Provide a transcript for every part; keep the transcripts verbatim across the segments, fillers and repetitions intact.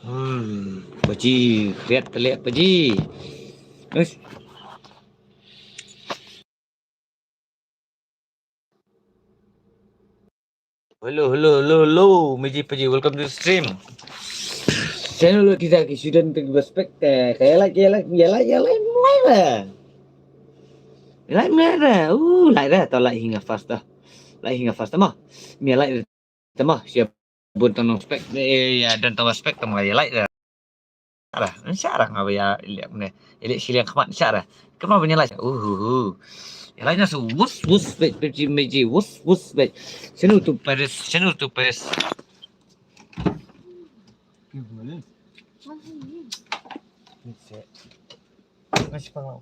Hmm, paji, kriat pele paji. Uish. Hello, hello, hello, hello. Meji paji, welcome to the stream. Channel kita ki student tu respect, eh, kaya like, kaya like, kaya like, kaya like, mulai lah. Like mulai lah. Uh, like dah, tau like hingga fast dah. Like hingga fast dah mah. Mia like dah mah. Siap bun tang respect. Eh, ya, dan tang respect tang mulai like dah. Ara, sha ra nga ba ïa leh ne. Ïa leh shiliang khmat sha ra. Kemno ba ïa leh. Uh, uh, uh. Ïa leh na su wus, wus, bej, bej, meji, wus, wus, bej. Shanu tu Paris, shanu tu Paris. Masih pangau.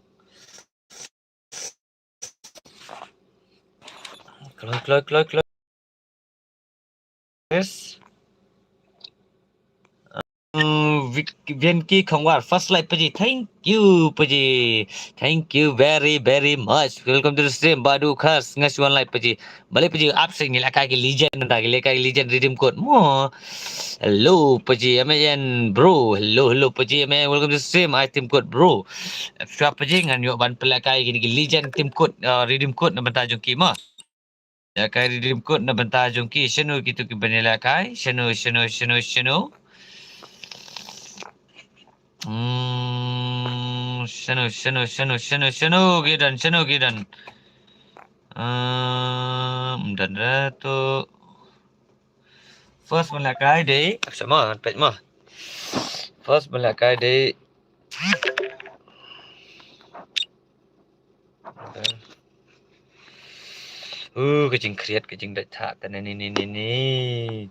Kloi, kloi, kloi, kloi. Yes. Um, Vic-, Vianki Khongwar, first like paji. Thank you paji. Thank you very, very much. Welcome to the stream. Badu Khas, nga shu wan like paji. Balei paji, ap sing ni la kai ki legend nda, ki la kai ki legend redeem code. Mo. Hello paji, M A N bro. Hello, hello paji, M A N. Welcome to the stream. I team code bro. Shuwa paji ngan ïoh ban pynlehkai kine ki legend team code, uh, redeem code na bynta jong ki mo. Lehkai redeem code na bynta jong ki. Shano kitu ki ban lehkai? Shano, shano, shano, shano? Hmm, shano, shano, shano, shano, shano ki don, shano ki don. Um, don da tu. First ban lehkai dei, sama, peit mo. First ban lehkai dei. Uh, ka jingkhriat, ka jingdait thah, ta ne, ne, ne, ne, ne.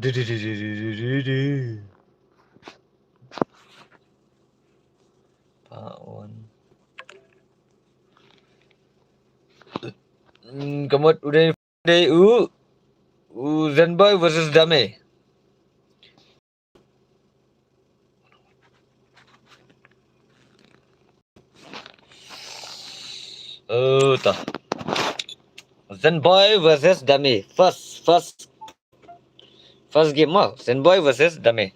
Du, du, du. Pa on. Hmm, ka mut u dei, dei u, u Zenboy versus Dame. Oh, ta. Zenboy versus Dame. First, first, first game mo. Zenboy versus Dame.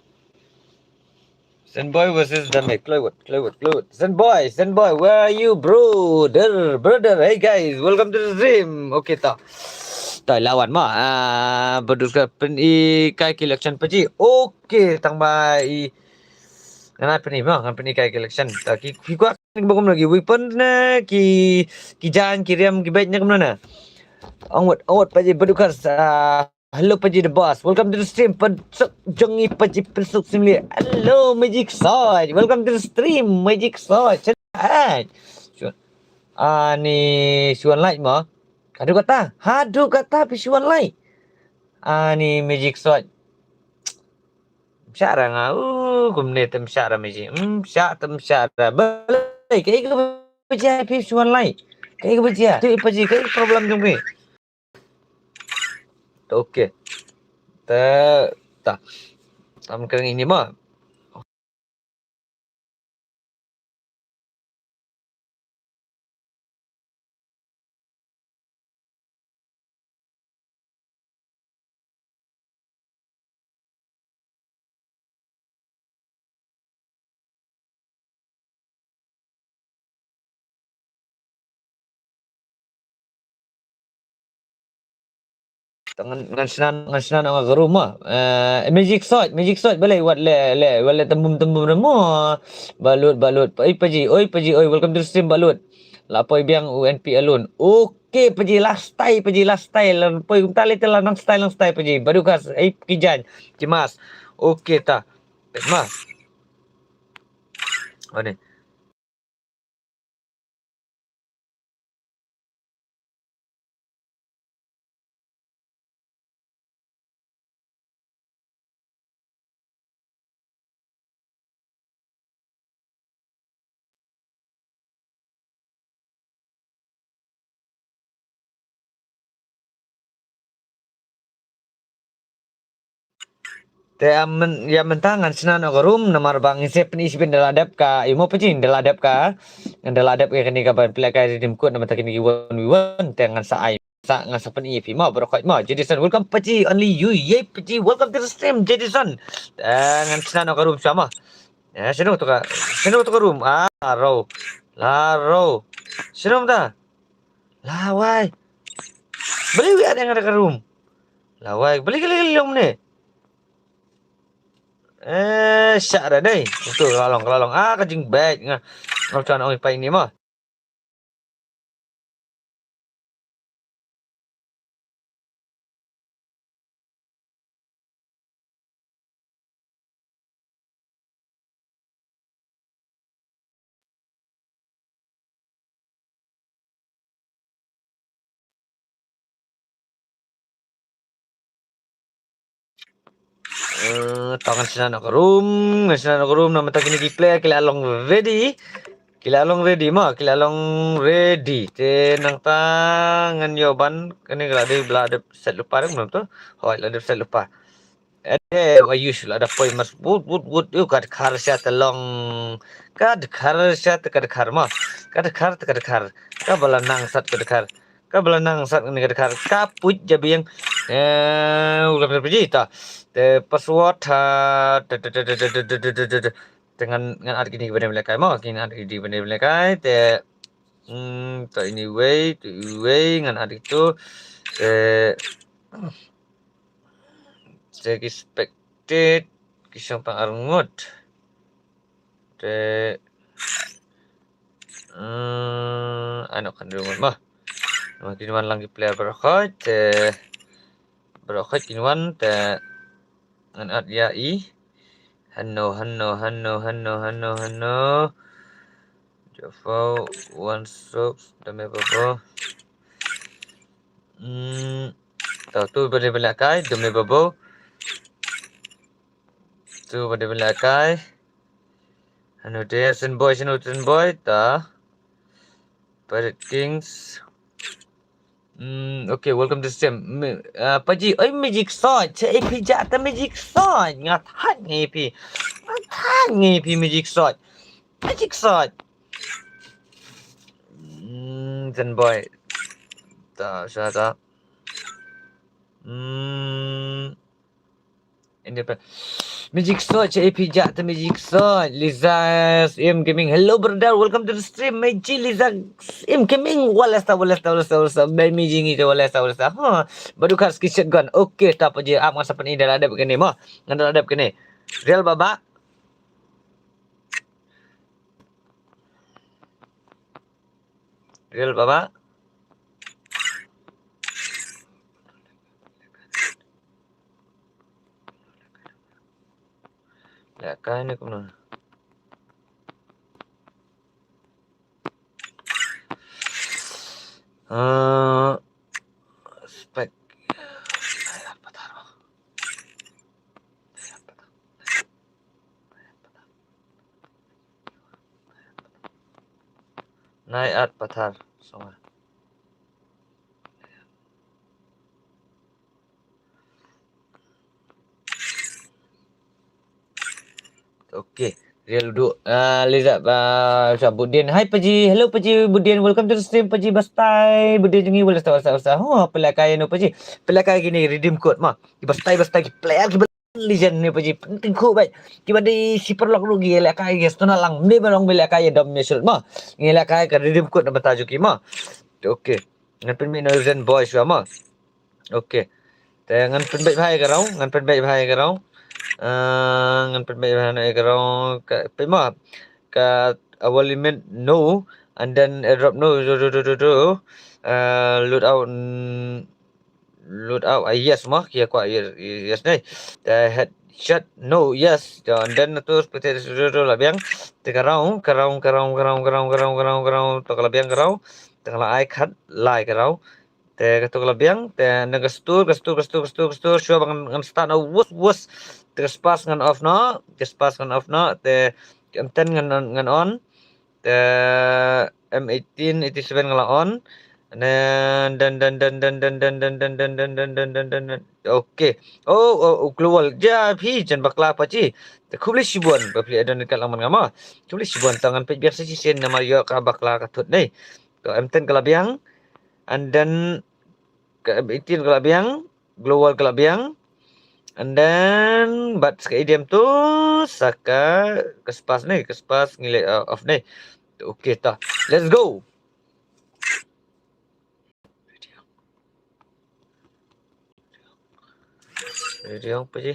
Zenboy versus Dame. Kloi wut, kloi wut, kloi wut. Zenboy, Zenboy, where are you, brother? Brother, hey guys, welcome to the stream. Okay, ta. Ta lawan mo. Ah, berdua pyn-i kai ki election paji. Okay, tang ba i. Ngan pyn-i mo, ngan pyn-i kai ki election. Ta ki, ki kwah ni ba kum lagi weapon ne, ki, ki jan, ki riam, ki bait ne kumno ne. Ong wut, ong wut paji Badu Khas, ah, hello paji the boss. Welcome to the stream. Pynsuk jong i paji, pynsuk sim li. Hello Magic Sword. Welcome to the stream Magic Sword. Hai. Ani shu wan like mo. Haduh katta. Haduh katta phi shu wan like. Ani Magic Sword. Shah ra nga, uh, kumne tem shah ra Meji. Hmm, shah tem shah ra. Balei, kaei kaba jia phi shu wan like? Kaei kaba jia? Tu i paji, kaei problem jong phi? Okay. Ta, ta. Tam kering ini mah. Ngan, ngan snan, ngan snan ong ka room mo. Eh, Magic Sword, Magic Sword, balei wat le, le, wat le tembum, tembum mo. Balut, balut. Oi paji, oi paji, oi, welcome to the stream, balut. La poi biang u N P alone. Okay paji, last time paji, last time. Lan poi kumta le te la nang style, nang style paji. Badu Khas, ei ki jan. Ki mas. Okay ta. Mas. Oh ni. Te ïa myn-, ïa mynta ngan snan ong ka room namar ba ngin sa pyni shibit, da la dep ka, ïa mo paji, da la dep ka, ngan da la dep ka kane ka ban pynlehkai redeem code namar ta kine ki one v one te ngan sa ai. Sa ngan sa pyni ïa phi mo, baroh khoit mo. Jason, welcome Paji, only you, yay Paji, welcome to the stream, Jason. Eh, ngan shna noh ka room shuwa mo. Eh, shano to ka, shano to ka room. Ah, la ro. La ro. Shano mynta. Lawei. Balei wi ade nga da ka room. Lawei. Balei ka lei long ne. Eh, sha da dei. Uto ka la long, ka la long. Ah, ka jingbeit nga. Ngam chwa ong ïa phi ne mo. Eh, to ngan shna noh ka room, ngan shna noh ka room, namar ta kine ki player ki la long ready. Ki la long ready mo, ki la long ready. Te nangta ngan ïoh ban, kane ka la dep, la dep set lypa re mo to. Hooid, la dep set lypa. Ade, wa yu shu la da poi mas wut, wut, wut, yu ka dkhar sha ta long. Ka dkhar sha ta ka dkhar mo. Ka dkhar ta ka dkhar. Ka ba la nang sat ka dkhar. Ka ba la nang sat kane ka dkhar. Ka puit jabieng. Eh, u la pynji ta. Te password ha. Te, te, te, te, te, te, te, te, te, te. Te ngan, ngan add kine ki ba dei ban lehkai mo. Ngan add kine ki ba dei ban lehkai. Te, hmm, to anyway, to anyway, ngan add kito. Te, te ki expected, ki shong tang arngut. Te, hmm, ano kan dulu mo. Mo kin wan lang ki player baroh khoit, te, baroh khoit kin wan, te, ngan add ïa i. Hano, hano, hano, hano, hano, hano. Jafo, one six, dame babo. Hmm, to, to ba dei ban lehkai, dame babo. To ba dei ban lehkai. Hano te, Sen Boy, shano Sen Boy, ta. Pirate Kings. Hmm, okay, welcome to stream. Mi-, ah, Paji, oi Magic Sword, che e phi ja ta Magic Sword. Nga thait ngi phi. Nga thait ngi phi Magic Sword. Magic Sword. Hmm, Sen Boy. Ta, sha ta. Hmm. Independent. Magic Sword, che e phi ja ta Magic Sword. Lizard M Gaming. Hello brother, welcome to the stream. Meji Lizard M Gaming. Walesta, walesta, walesta, walesta. Bai meji ngi te walesta, walesta. Ha. Badu khar ski shotgun. Okay, ta Paji, ap ngan sa pyni da la dep kane mo. Ngan da la dep kane. Real baba. Real baba. Lehkai ne kumno. Eh, spek. Nai at pathar. Songa. Okay. Real duk. Ah, Liza, ah, sa Budin. Hai Paji. Hello Paji. Budin, welcome to the stream Paji. Bastai. Budin jong ngi, walesta, walesta, walesta. Oh, pynlehkai ïa no Paji. Pynlehkai kine redeem code mo. Ki bastai, bastai ki player ki legend ne Paji, pyntyngkhuh bha. Kiba dei shipor lok ruh ngi lehkai, ngi stuna lang, me ba long me lehkai ïa dom me shul mo. Ngi lehkai ka redeem code na bynta jong ki mo. Okay. Ngan pynmih noh Zen Boy shuwa mo. Okay. Te ngan pynbeit bha ïa ka raw, ngan pynbeit bha ïa ka raw. Ah, ngan pynbeit bha ïa ka raw, ka pynbeit mo. Ka awal limit no, and then airdrop no, do, do, do, do, do. Ah, loot out, mm, loot out, ah, yes mo, ki kwah yes, yes ne. Te headshot no, yes. Te and then tu seperti itu, tu, tu, la biang. Te ka raw, ka raw, ka raw, to ka la biang ka raw. Te ka la ai khat lai ka raw. Te kato ka la biang, te nang ka stur, ka stur, ka stur, ka stur, ka stur, shuwa ba ngan, ngan start noh, wus, wus. Te ka spas ngan off noh, ka spas ngan off noh, te ka M ten ngan, ngan on. Te M eighteen, eighty-seven nga la on. Then, then, then. Okay. Oh, oh, oh, global. Ja, phi jan bakla Paji. Te khublei shibun, ba phi la don kat lang man nga mo. Khublei shibun, tang ngan peit biang sa shisien namar ïoh ka bakla ka thut nei. Ka M ten ka la biang. And then, Ka M eighteen ka la biang, Global ka la biang. And then bad sa ka A D M tu, sa ka, ka Spas ne, ka Spas ngi leh, uh, off ne. Okay ta. Let's go. Ready hong, Paji.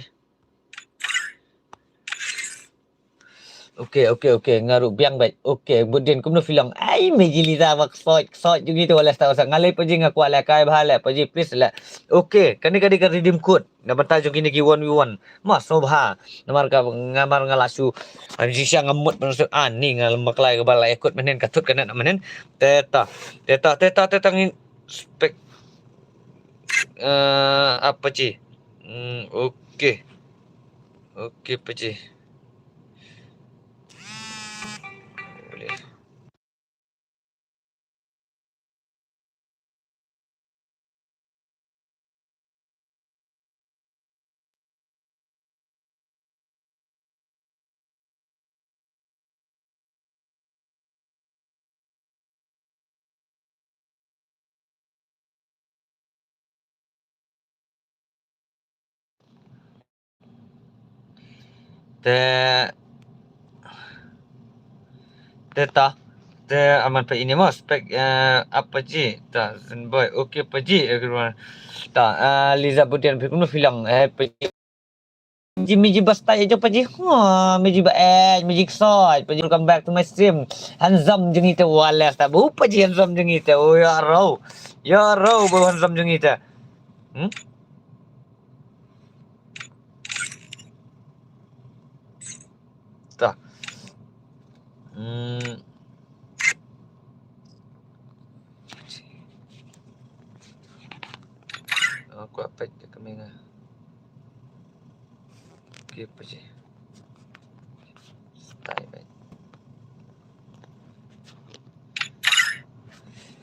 Okay, okay, okay. Nga ruh biang bad. Okay, Butdien kumno phi long? Ai, Meji Liza ba ksoit, ksoit jong ngi te, wa leh stad wa sa. Nga leh Paji, nga kwah leh kai bha leh Paji, please leh. Okay, kane ka dei ka redeem code na bynta jong kine ki one v one. Ma sngewbha. Namar ka, namar nga la shu, am, shisha nga mut ban shu, ah, ni nga lem maklai kaba la yakut mynhynnin, ka thut ka net mynhynnin. Te ta, te ta, te ta, te ta ngin spek. Eh, apa ji? Hmm, okay. Okay, Paji. Boleh. Te, te ta, te aman pa ini mo spek, eh, apa ji? Ta, Zen Boy. Okay, Paji, everyone. Ta, eh, Liza Butdien, phi kumno phi long, eh, Paji. Meji, Meji ba style jong Paji. Ha, Meji ba, eh, Meji ksoit. Paji, welcome back to my stream. Handsome jong ite, wa leh stad. Bu Paji handsome jong ite. Oh, ya ro. Ya ro, bu handsome jong ite. Hmm? Ta. Hmm. Aku apa je kami ngah. Okay, Paji. Style baik.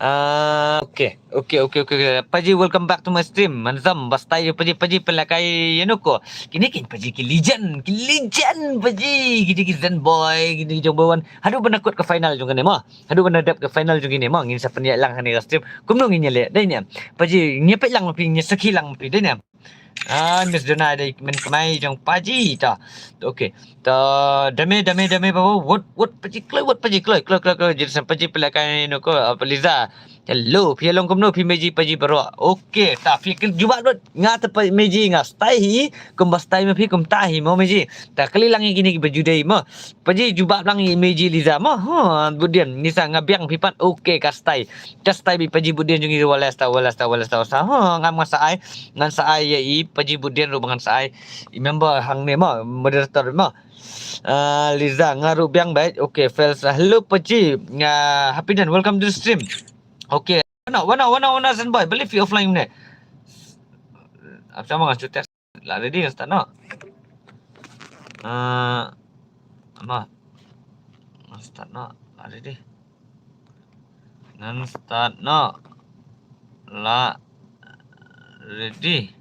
Ah, okay. Okay, okay, okay, okay. Paji, welcome back to my stream. Handsome, ba style Paji, Paji pynlehkai ïa no ko. Kine ki Paji ki legend, ki legend Paji. Kine ki Zen Boy, kine ki jong Boy One. Haduh ban kut ka final jong kane mo. Haduh ban dep ka final jong kine mo. Ngin sa pynïaid lang ha kane ka stream. Kumno ngin ïaleh? Dei ne. Paji, ngin peit lang ma phi, ngin sakhi lang ma phi. Dei ne. Ah, Miss Dona dei mynta kmai jong Paji ta. Okay. Ta, dame, dame, dame, baba. Wot, wot, Paji, kloi, wot, Paji, kloi, kloi, kloi, kloi. Jin san Paji pynlehkai no ko, apa Liza. Hello, phi long kumno, phi Meji, Paji baroh. Okay, ta phi kin jubab lut. Nga te pa Meji, nga style hi, kumba style ma phi kumta hi mo Meji. Ta kylli lang ïa kine kiba ju dei mo. Paji jubab lang ïa Meji Liza mo. Ha, Butdien, Nisa nga biang phi pat. Okay, ka style. Ka style bad Paji Butdien jong ngi, wa leh stad, wa leh stad, wa leh stad, wa sa. Ha, ngam nga sa ai, ngan sa ai ïa i Paji Butdien ruh ba ngan sa ai. I member hangne mo, moderator mo. Ah, Liza, nga ruh biang bad. Okay, fans. Hello Paji. Ah, Happy Dan, welcome to the stream. Okay. Wana, wana, wana, wana, Zen Boy. Beli phi offline ne. Apa sama ngan cutek. La ready ngan start noh. Ah, ama. Ngan start noh. La ready. Ngan start noh. La ready.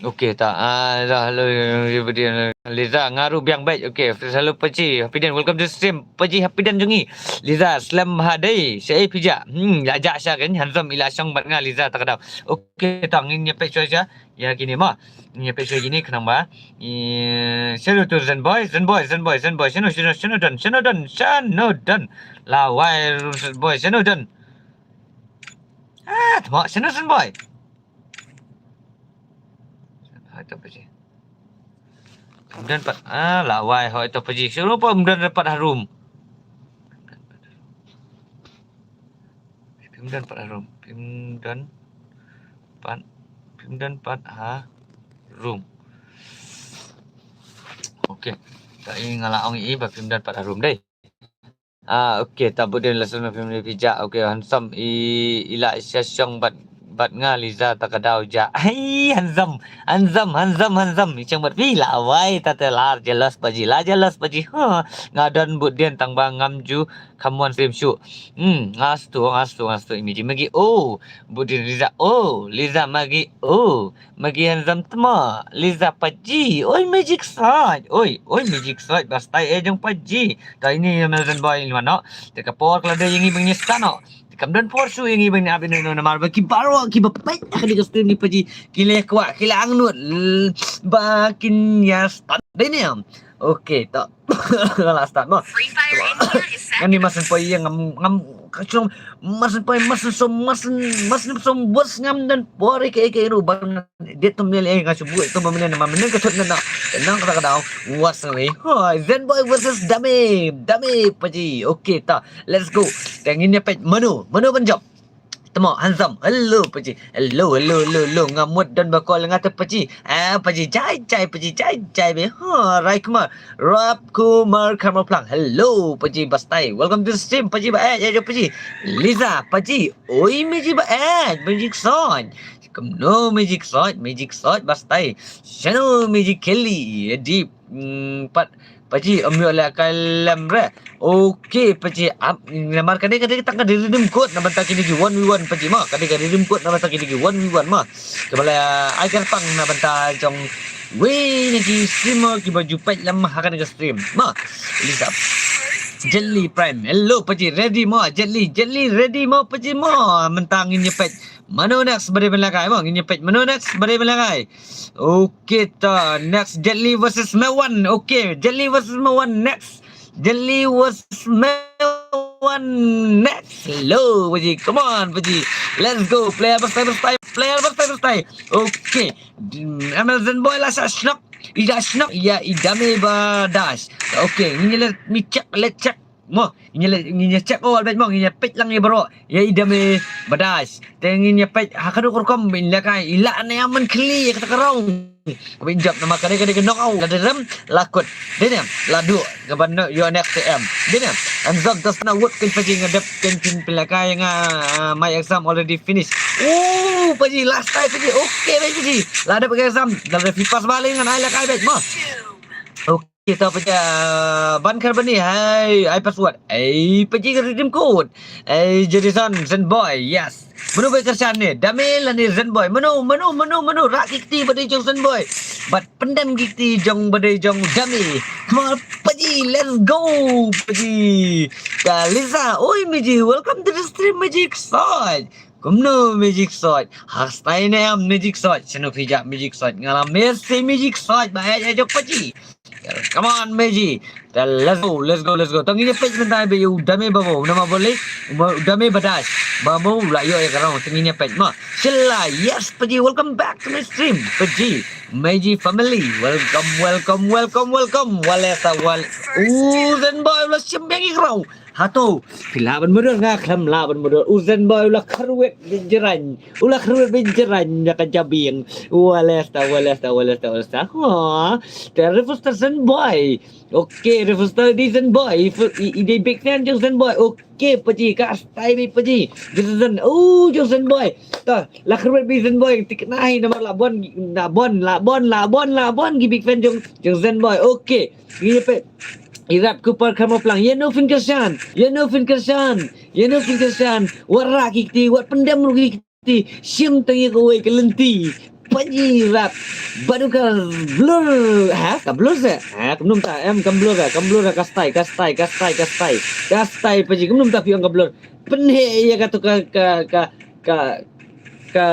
Okay, ta. Ah, dah, hello, everybody. Liza, nga ruh biang bad. Okay, hello Paji. Happy Dan, welcome to the stream. Paji Happy Dan jong ngi. Liza, slem ha dei. Sha ei phi jah? Hmm, la jah sha kan. Handsome i la shong bad nga Liza ta ka daw. Okay, ta ngin ïa peit shuwa sha. Ïa kine mo. Ngin ïa peit shuwa kine khnang ba. Ïa, shano tu Zen Boy, Zen Boy, Zen Boy, Zen Boy. Shano, shano, shano don, shano don, shano don. Lawei Zen Boy, shano don. Ah, tma, shano Zen Boy. Hoi to Paji. Ym don pat. Ah, lawei hoi to Paji. Shuh pa ym don pat ha room. Phim don pat ha room. Phim don pat. Phim don pat ha room. Okay. Ta i nga la ong i ba phim don pat ha room dei. Ah, okay, ta Butdien la sum phim ni phi jah. Okay, handsome i, i la sha shong bad, bad nga Liza ta ka daw jah. Hai, handsome, handsome, handsome, handsome. I shong bad phi lawei ta te la jealous Paji, la jealous Paji. Ha, nga don Butdien tang ba ngam ju kham wan stream shuh. Hmm, ngastu, ngastu, ngastu i Meji Magi. Oh, Butdien Liza. Oh, Liza Magi. Oh, Magi handsome tma. Liza Paji. Oi, Meji ksoit. Oi, oi, Meji ksoit. Ba style eh jong Paji. Ta ini ïa Melvin Boy ïa wan noh. Te ka por ka la dei ïa ngi ba ngin start noh. Te Kam don por shuh ïa ngi ban ap ïa no no namar ba ki baroh kiba peit ha kane ka stream ni Paji ki la kwah, ki la angnud l- ba kin ïa start dei ne em. Okay, to. La start mo. Ngan ni masan poi ïa ngam ngam kachong masan poi masan som masan masan som bos ngam don por ïa ke ïa ke ruh ba Dei tum ne le nga shu buh tum ne ma menen ka thut na na nang ka ka daw. Wasang ni. Hoi, Zen Boy versus Dame. Dame Paji. Okay, ta. Let's go. Te ngin ïa peit mano, mano ban jop. Tamo, handsome. Hello Paji. Hello, hello, hello, hello. Nga mut don ba call nga te Paji. Ah, Paji jai jai, Paji jai jai be. Ha, Rajkumar. Rap Kumar Karma Plang. Hello Paji Bastai. Welcome to the stream Paji ba eh jai Paji. Liza Paji. Oi Meji ba eh Meji Kson. Kumno Meji Kson, Meji Kson Bastai. Shano Meji Kelly. Di mm, pat Paji amyo le ka lem re. Okay Paji ap namar kane kane tang ka redeem code na banta kini ki one v one Paji ma. Kane ka redeem code na banta kini ki one v one ma. Kaba la ai ka pang na banta jong wei ni ki streamer kiba ju peit lam ha kane ka stream. Ma. Lisa. Jelly Prime. Hello Paji ready ma. Jelly, Jelly ready ma Paji ma. Mentang ngin ïa peit. Mano next ba dei ban lehkai mo? Ngin ïa peit mano next ba dei ban lehkai. Okay ta next Jelly versus Mewan. Okay, Jelly versus Mewan next. Jelly versus Mewan next. Hello Paji. Come on Paji. Let's go. Player Bastai Bastai. Player Bastai Bastai. Okay. M L Zen Boy la sa shnok. Ida shnok ya idame ba dash. Okay, ngin ïa let me check, let check. Mo, ngin ïa let ngin ïa check all bet mo, ngin ïa peit lang ïa baroh. Ya idame ba dash. Te ngin ïa peit ha ka duk rukom bin lehkai ila ne aman khli kata ka round. Ko bin jop nama kade kade ka knock out. La derem la kut. Dei ne la duk ka ban no yo next M. Dei ne. Anzam tas na wut kin Paji nga dep kin pin lehkai nga ah, my exam already finish. Oh, Paji last time Paji. Okay, Paji. La dep ka exam. La dep pass balik ngan ai lehkai bet mo. Okay. Kita Paji ban kar bani hai ai password. Ai Paji ka redeem code. Ai Jerison Zen Boy. Yes. Mano ba kyrshan ne? Dame lane Zen Boy. Mano mano mano mano rak ki kti ba dei jong Zen Boy. Bad pyndem ki kti jong ba dei jong Dame. Come on Paji, let's go Paji. Ka Lisa. Oi Meji, welcome to the stream Meji Kson. Kumno Meji Kson? Ha stai ne am Meji Kson? Shano phi ja Meji Kson? Nga la Messi Meji Kson ba ai ai jok Paji. Come on Meji. Let's go, let's go, let's go. Tang ïa peit mynta ba ïa u Dame babo. Nama boleh? Dame ba dash. Babo la ïoh ïa ka round. Tang ïa peit ma. Shilla, yes Paji, welcome back to my stream. Paji, Meji family. Welcome, welcome, welcome, welcome. Wale sa wal. U Zen Boy la shim biang ïa ka round. Hato phi lah ban mudor? Nga khlem lah ban mudor. U Zen Boy u la kharwit bin jrang. U la kharwit bin jrang da ka jabieng. Walesta, walesta, walesta, walesta. Ha. Te Refuster Zen Boy. Okay, Refuster di Zen Boy. I, i, i dei big fan jong Zen Boy. Okay, Paji ka stai bi Paji. Jong Zen. Oh, jong Zen Boy. Ta la kharwit bi Zen Boy. Tik nai namar la bon, la bon, la bon, la bon, la bon. Ki big fan jong jong Zen Boy. Okay. Ngi pe. Irat kupar khamar plang. Ïa no phin kyrshan. Ïa no phin kyrshan. Ïa no phin kyrshan. Wat rak ki kti, wat pyndem ruh ki kti. Shim tang ïa kawei ka lynti. Paji rap. Bad u ka blur. Ha, ka blur se. Ha, kumno mynta em kam blur, ka blur, ka stai, ka stai, ka stai, ka stai. Ka stai Paji kumno mynta phi ong ka blur. Pynheh ïa kato ka ka ka ka ka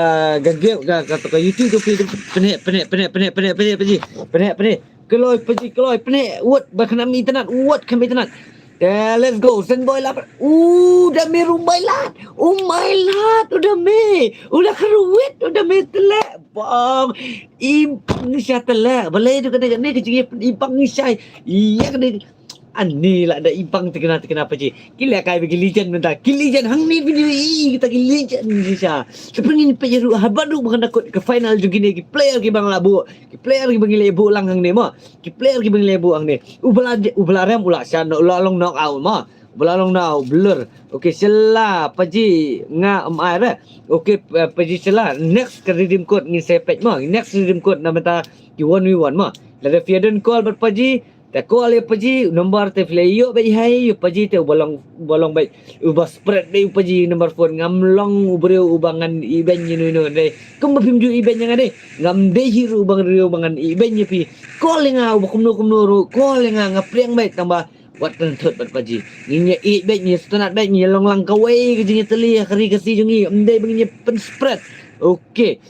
ka gel ka kato ka YouTube tu phi pynheh pynheh pynheh pynheh pynheh Paji. Pynheh pynheh. Kloi Paji kloi pynheh. Wat ba khnam internet, wat khnam internet. Te let's go. Zen Boy lap. U Dame ruh bai lad. U mai lad u Dame. U la kharwit u Dame tleh. Bang. I bang sha tleh. Balei tu kane kane ka jingïa i bang sha. Ïa kane. Ani la da i bang tikna tikna Paji. Ki lehkai ba ki legend mynta. Ki legend hangne video i kita ki legend shisha. Te pynngin peit ruh haba ruh ba kan da kut ka final jong kine ki player ki bang la buh. Ki player ki bang la buh lang hangne mo. Ki player ki bang la buh hangne. U ba la u ba la rem u la shan u la long knock out mo. U ba la long knock out blur. Okay, shala Paji nga em ai re. Okay, eh, Paji shala next ka redeem code ngin sa peit mo. Next redeem code na mynta ki one v one mo. Lada phi don call bad Paji. Te call ïa Paji, number te phi la ïoh beit hai ïa Paji te uba long uba long beit uba spread beit u Paji number phone ngam long u briew uba ngan ibeiñ ïa no ïa no dei. Kumba phim ju ibeiñ ïa nga dei. Ngam dei hi ruh uba ngan briew uba ngan ibeiñ ïa phi. Call ïa nga uba kumno kumno ruh call ïa nga nga pdiang beit tang ba Wat pynthut bad paji. Ngin ïa ïeit bad ngin ïa sngewtynnat bad ngin ïa long lang kawei ka jingïatylli ha ka ri Khasi jong ngi. Ym dei ba ngin ïa pynspread. Okay.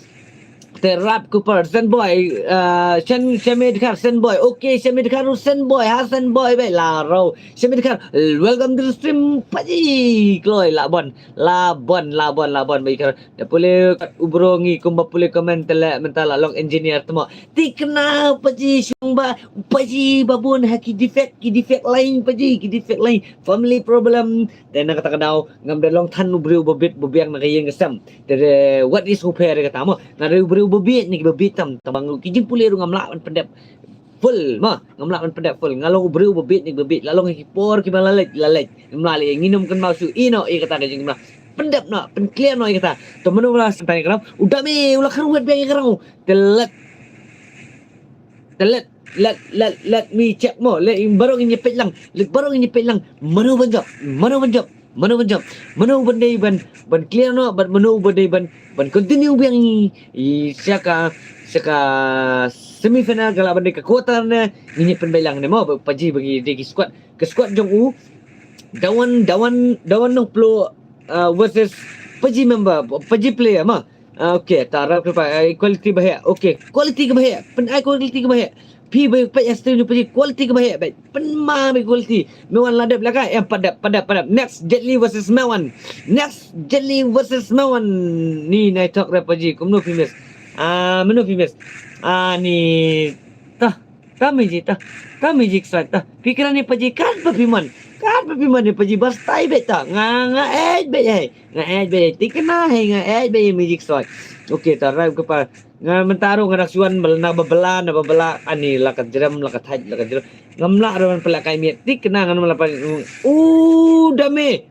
Te rap Cooper, Senboy, uh, Shen, Shemid Khar, Senboy. Okay, Shemid Khar, Senboy, ha Senboy bad la rau. Shemid Khar, welcome to the stream, paji. Kloi, la bon, la bon, la bon, la bon, bad Khar. Da pule u bro ngi kumba pule comment te leh mynta la long engineer te mo. Thikna paji shong ba, paji ba bun ha ki defect, ki defect line paji, ki defect line. Family problem. Te na kata ka daw ngam da long than u briew ba bit ba biang na ka ïing ka sem. Te de wat is u pher kata mo. Nga dei u briew ba bit ni ba bit tam tam bang ki jingpule ruh ngam lah ban pyndep. Full ma, ngam lah ban pyndep full. Nga long u briew ba bit ni ba bit. La long ki por ki ba la leit, la leit. Ngam lah leh nginym kynmaw shu ino i kata ka jingkynmaw. Pyndep no, pynclear no i kata. To mano la sampai kram. Udah me, ula kharwet bang i kram. Telet. Telet, let, let, let me check mo. Let baru ngin ïa peit lang. Let baru ngin ïa peit lang. Mano ban jop, mano ban jop, mano ban jop. Mano ban dei ban, ban clear no, ban mano ban dei ban, ban continue biang i, i sha ka, sha ka semi final ka la ban dei ka quarter ne, ngin ïa pynbeit lang ne mo, ba paji ba ngi dei ki squad. Ka squad jong u, Dawan, Dawan, Dawan Nongplo, uh, versus paji member, paji player ma. Ah, okay, ta rap ka pa, ah, quality ba heh. Okay, quality ka ba heh. Pyn ai quality ka ba heh. Phi ba peit ha stream ni paji quality ka ba heh. Pyn ma ba quality. Mewan la dep la ka. Eh, padap, padap, padap. Next, Jet Li versus Mewan. Next, Jet Li versus Mewan. Ni nai talk rap paji. Kumno phi miss? Ah, mano phi miss? Ah, ni. Tah. Ka Magic ta, ka Magic Strike ta. Phi kren ïa paji kat ba phi mon. Kat ba phi mon ïa paji ba stai beit ta. Nga, nga eit beit ïa. Nga eit beit ïa. Thikna hi nga eit beit ïa Magic Strike. Okay, ta rap ka pa. Nga mynta ruh nga dak shuan bel na ba bela, na ba bela. Ani la ka jrem, la ka thait, la ka jrem. Ngam lah ruh ban pela kai miet. Thikna ngan mela pa. U dame.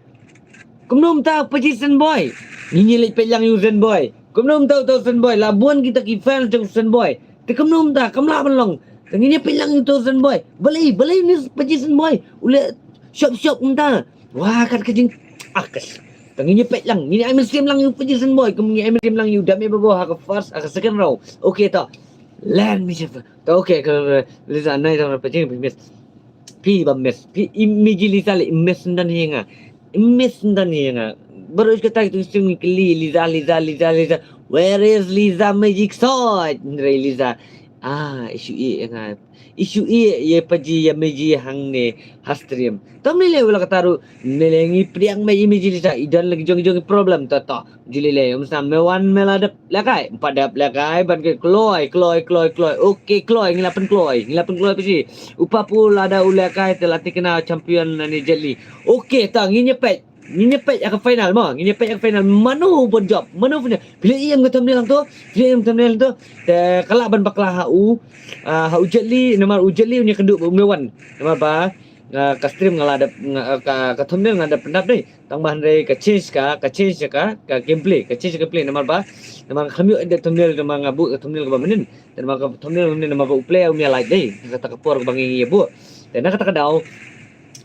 Kumno mynta paji Senboy. Ngi ngi leit peit lang ïa u Senboy. Kumno mynta uta u Senboy. La bun kita ki fans jong u Senboy. Te kumno mynta kam lah ban long. Te ngi ngi peit lang ïa uta u Senboy. Balei, balei ni paji Senboy. U leh shop shop mynta. Wah, kat ka jing. Ah, kas. Te ngi ngi peit lang. Ngi ngi ai mynsiem lang ïa u paji Senboy. Kum ngi ai mynsiem lang ïa u dame babo ha ka first, ha ka second round. Okay, to. Len mi chef. To, okay, ka, ka, Liza nai to paji miss. Phi ba miss. Phi i mi ji Liza le miss ndan hi nga. Miss ndan hi nga. Baru kata tu sing kli Liza, Liza, Liza, Liza. Where is Liza Magic Sword? Ndrei Liza. Ah, issue i nga. Issue i ye paji ya meji hangne ha stream. Tam ni le wala kata ru ne le ngi priang me i meji Liza i don lagi jong jong problem to to. Juli le um sam me wan me la dep lekai, empat dep lekai ban ke kloi, kloi, kloi, kloi. Okay, kloi, ngi la pyn kloi, ngi la pyn kloi pesi. Upa pu lada u lekai te la tikna champion na ni Jet Li. Okay, ta ngi nyepet. Ngi nyepet aka final mo, ngi nyepet aka final. Mano bon jop, mano final. Pili iem ka thumbnail to, pili iem thumbnail to. Te kala ban bakla ha u, ah, ha u Jet Li, namar u Jet Li u nya kendu ba u me wan. Namar ba, ah, ka stream nga la dep, nga, ka, ka thumbnail nga dep pendap dei. Tang ba hynrei ka change ka, ka change ka, ka gameplay, ka change ka gameplay namar ba, namar ka kham ïoh edit thumbnail namar nga buh ka thumbnail kaba mynnin. Namar ka thumbnail mynnin namar ba u player u mih like dei. Kata ka por kaba ngi ngi buh. Te na kata ka daw.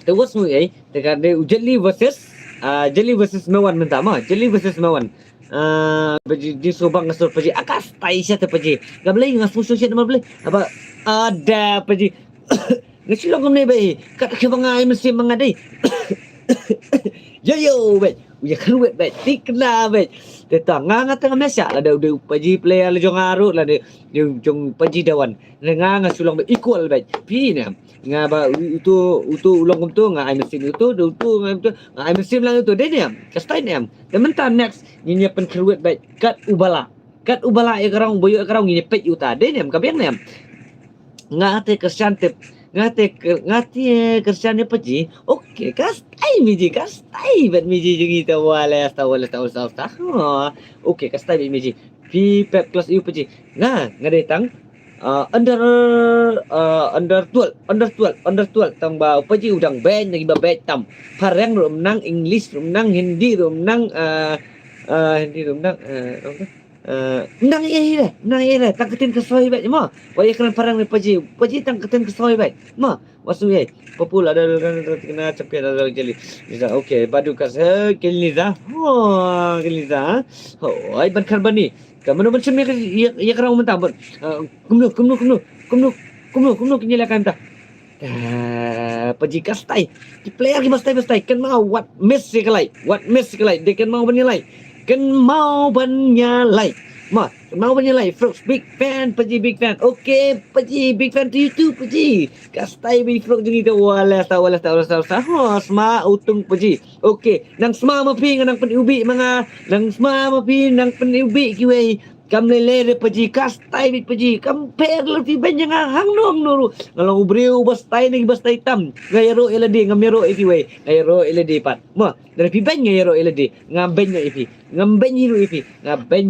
Te wat sngew ei, te ka dei u Jet Li versus, ah, Jet Li versus Mewan mynta ma. Jet Li versus Mewan. Ah, ba ji, ji so bang ka sur paji. Akas tai sha te paji. Ga blei nga sngew sha namar blei. Aba ada paji. Nga shu long kumne bad i. Kat ka ba nga ai mynsiem ba nga dei. Yo yo bad. U ïa kyrwet bad. Thikna bad. Te ta nga nga tang mesha lada u dei u paji player la jong nga ruh lada u jong paji Dawan. Nga nga shu long bad equal bad. Phi ne. Nga ba u, utu utu u long kumtu nga ai mynsiem utu, utu nga utu nga ai mynsiem lang utu. Dei ne. Ka style ne. Te mynta next ngi ïa pynkyrwet bad. Kat u bala. Kat u bala ïa ka rong, ba ïoh ïa ka rong, ngi peit ïa uta. Dei ne em, ka biang ne em. Nga te kyrshan tip. Nga te kyr-, nga te kyrshan ïa paji. Okay, ka style miji, ka style bad miji jong ngi ta wale, ta wale, ta wale, ta wale. Oh. Okay, ka style bad miji. Phi pep kelas ïa u paji. Nga, nga dei tang. Ah, under, ah, under twelve, under twelve, under twelve. Tang ba u paji u dang bad, nang ba bad tam. Phareng ruh nang, English ruh nang, Hindi ruh nang, ah, ah, Hindi ruh nang, ah, apa tu? Eh, nang ïa hi re, nang ïa hi re, tang ktien ka soi bad mo. Wa ïa kren phareng re paji, paji tang ktien ka soi bad mo. Wa sui ei. Papul ada kan kena champion ada Jet Li. Liza, okay, badu ka se ke Liza. Oh, ke Liza. Oh, ai ban kar bani. Ka mano ban champion ïa, ïa ka rong mynta ban. Eh, kumno, kumno, kumno, kumno, kumno, kumno kini la kan ta. Eh, Paji ka style. Ki player ki ba style ba style. Kynmaw wat miss ïa ka like. Wat miss ïa ka like. Dei kynmaw ban ïa like. Kynmaw ban ïa like. Ma, kynmaw ban ïa like. Frog big fan, Paji big fan. Okay, Paji big fan to you too, Paji. Ka style big frog jong ita wala sta wala sta wala sta wala sta. Ho, sma utung Paji. Okay, nang sma ma phi nga nang pyn-i u bih ma nga. Nang sma ma phi nang pyn-i u bih kiwei. Kam lei lei re Paji, ka style bit Paji, kam pher lei phi beiñ ïa nga hangno hangno ruh. Nga long u briew uba style na kiba style tam. Nga ïaroh ïa lade, ngam ïaroh ïa kiwei. Nga ïaroh ïa lade pat. Mo, lada phi beiñ nga ïaroh ïa lade. Ngam beiñ ïa phi. Ngam beiñ ïa phi. Nga beiñ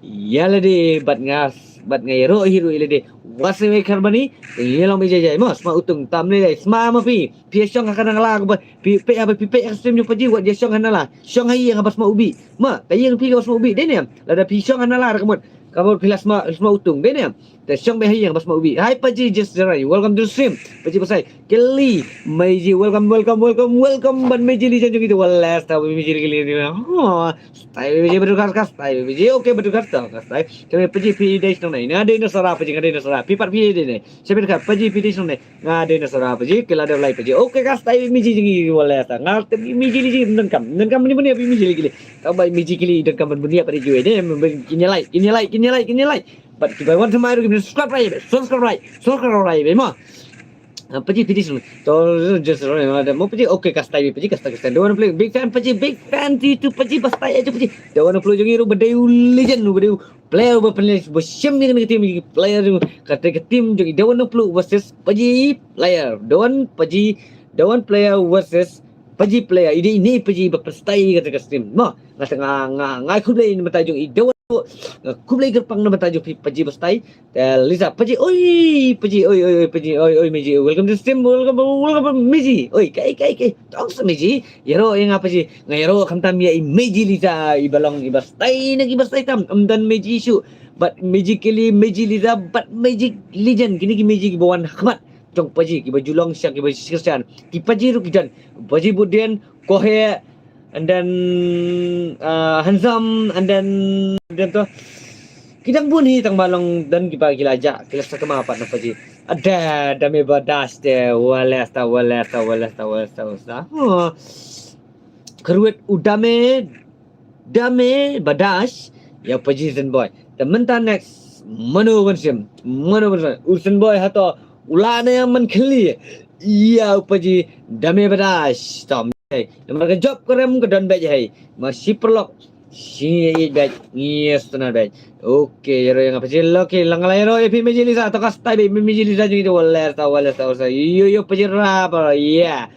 ïa lade bad nga bad nga ïaroh hi ruh ïa lade. Wat sngewbha kyrpad ïa long beit jai jai. Mo, sma utung tam lei lei. Sma ma phi. Phi ïa shong ha ka nang la ba phi peit ha ba phi peit ha ka stream jong Paji wat ïa shong ha nala. Shong ha ïing haba sma u bih. Ma, ka ïing phi ka ba sma u bih. Dei ne em? Lada phi shong ha nala da ka mut. Ka mut phi la sma, sma utung. Dei ne em? Te shong beit ha ïing haba sma u bih. Hi Paji, just arrived. Welcome to the stream. Paji Basai. Kili. Meiji. Welcome, welcome, welcome, welcome. Ban Meiji li jan jong ita. Wala sta Meiji li kili. Oh, style Meiji betul kas kas. Style Meiji. Okay, betul kas kas. Style. Kami Paji phi dei shnong nai. Nga dei na Sara Paji, nga dei na Sara. Phi pat phi dei ne. Siapa dekat Paji phi dei shnong nai. Nga dei na Sara Paji, ki la dep lai Paji. Okay, ka style Meiji jong i wala sta. Nga te Meiji li jong i donkam. Donkam ni bun ïa Meiji li kili. Ka bai Meiji kili donkam bun ïa Paji jong i. Dei kin ïa like, kin ïa like, kin ïa like, kin ïa like. But ki bai wan thamai ruh kin subscribe, subscribe, subscribe, subscribe, mo. Ah, Paji phi dei shnong. To just mo Paji. Okay, ka style Paji, ka style, ka style. Don't wanna play. Big fan Paji, big fan to you too Paji, ba style aja Paji. Don't wanna play jong i ruh ba dei u legend, ba dei u player ba pynlong ba shim ïa kane ka team, player jong kata ka team jong i Dawan Nongpluh versus Paji player. Dawan Paji, Dawan player versus Paji player. Ine ine Paji ba pynstyle kata ka team. Mo, nga nga nga khublei na bynta jong i Dawan Nongpluh. Nga khublei kyrpang na bynta jong phi Paji ba style. Te Lisa, Paji, oi, Paji, oi, oi, oi, Paji, oi, oi, Meiji, welcome to stream, welcome, welcome, Meiji, oi, kai, kai, kai, tong sa Meiji, ïaroh ïa nga Paji, nga ïaroh khamtam ïa i Meiji Lisa, i ba long, i ba style na, i ba style tam, ym don Meiji shuh, bad Meiji Kelly, Meiji Lisa, bad Meiji Legend, kine ki Meiji ki ba wan ha khmat jong Paji, ki ba ju long sha, ki ba shisha, ki Paji ruh ki don, Paji Budien, Kohei, and then, uh, Handsome, and then, then to, ki dang bun hi tang ba long don ki ba ki la jah, ki la sakma pat na Paji. Ada, Dame Badash te, wala sta, wala sta, wala sta, wala sta, wala sta. Oh. Kyrwit u Dame, Dame Badash, ïa Paji Zenboy. Te mynta next, mano ban shim, mano ban shim. U Zenboy hato, u la ne man khli, ïa u Paji, Dame Badash. Tom, eh, namar ka jop ka rem ka don beit hai. Mar shi paralok, shi ïeit beit, ngi sngewtynnat beit. Okay, ïaroh ïa nga Paji, okay, lang la ïaroh ïa phi Meiji Lisa, to ka style beit Meiji Lisa jong i to wala sta, wala sta, wala sta. Yo, yo, Paji rap, yeah.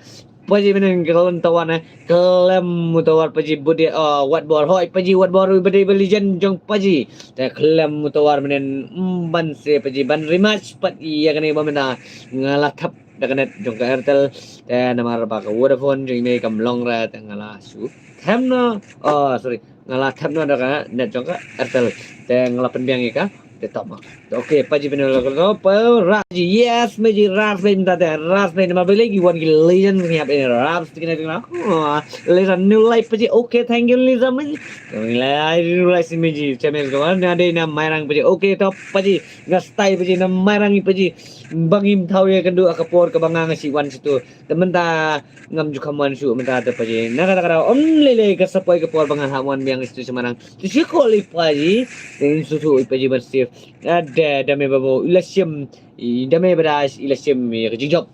Paji mynnin ka lon tawar ne, khlem u tawar Paji Budien, oh, Watbor, hoi, Paji Watbor, u ba dei ba legend jong Paji. Te khlem u tawar mynnin, mm, ban se Paji, ban rematch pat ïa kane ba mynta nga la thap da ka net jong ka Airtel, te namar ba ka Vodafone jong i mei kam long re, te nga la shu them noh, oh, sorry, nga la them noh da ka net jong ka Airtel, te nga la pynbiang ïa ka, te top ma. Okay, Paji pynbiang la ka top, Raji, yes, Meiji, Raj, Meiji, mynta te, Raj, Meiji, namar ba lei ki wan ki legend ngi hap ïa Raj, te kine, te kine, oh, Lisa, new life, Paji, okay, thank you, Lisa, Meiji, new life, Meiji, chemen ko, na dei na Mairang, Paji, okay, top, Paji, nga style, Paji, na Mairang, Paji, ba ngim thaw ïa ka duh ha ka por kaba nga nga shu wan shuh tu. Te mynta ngam ju kham wan shuh mynta te Paji. Na kata ka daw ym lei lei ka sa poi ka por ba ngan hap wan biang shuh sha Mairang. Te shu call i Paji. Te ngin shu shu i Paji ban save. Ada, Dame Babo, i la shim, i Dame Badash, i la shim ïa ka jingjop.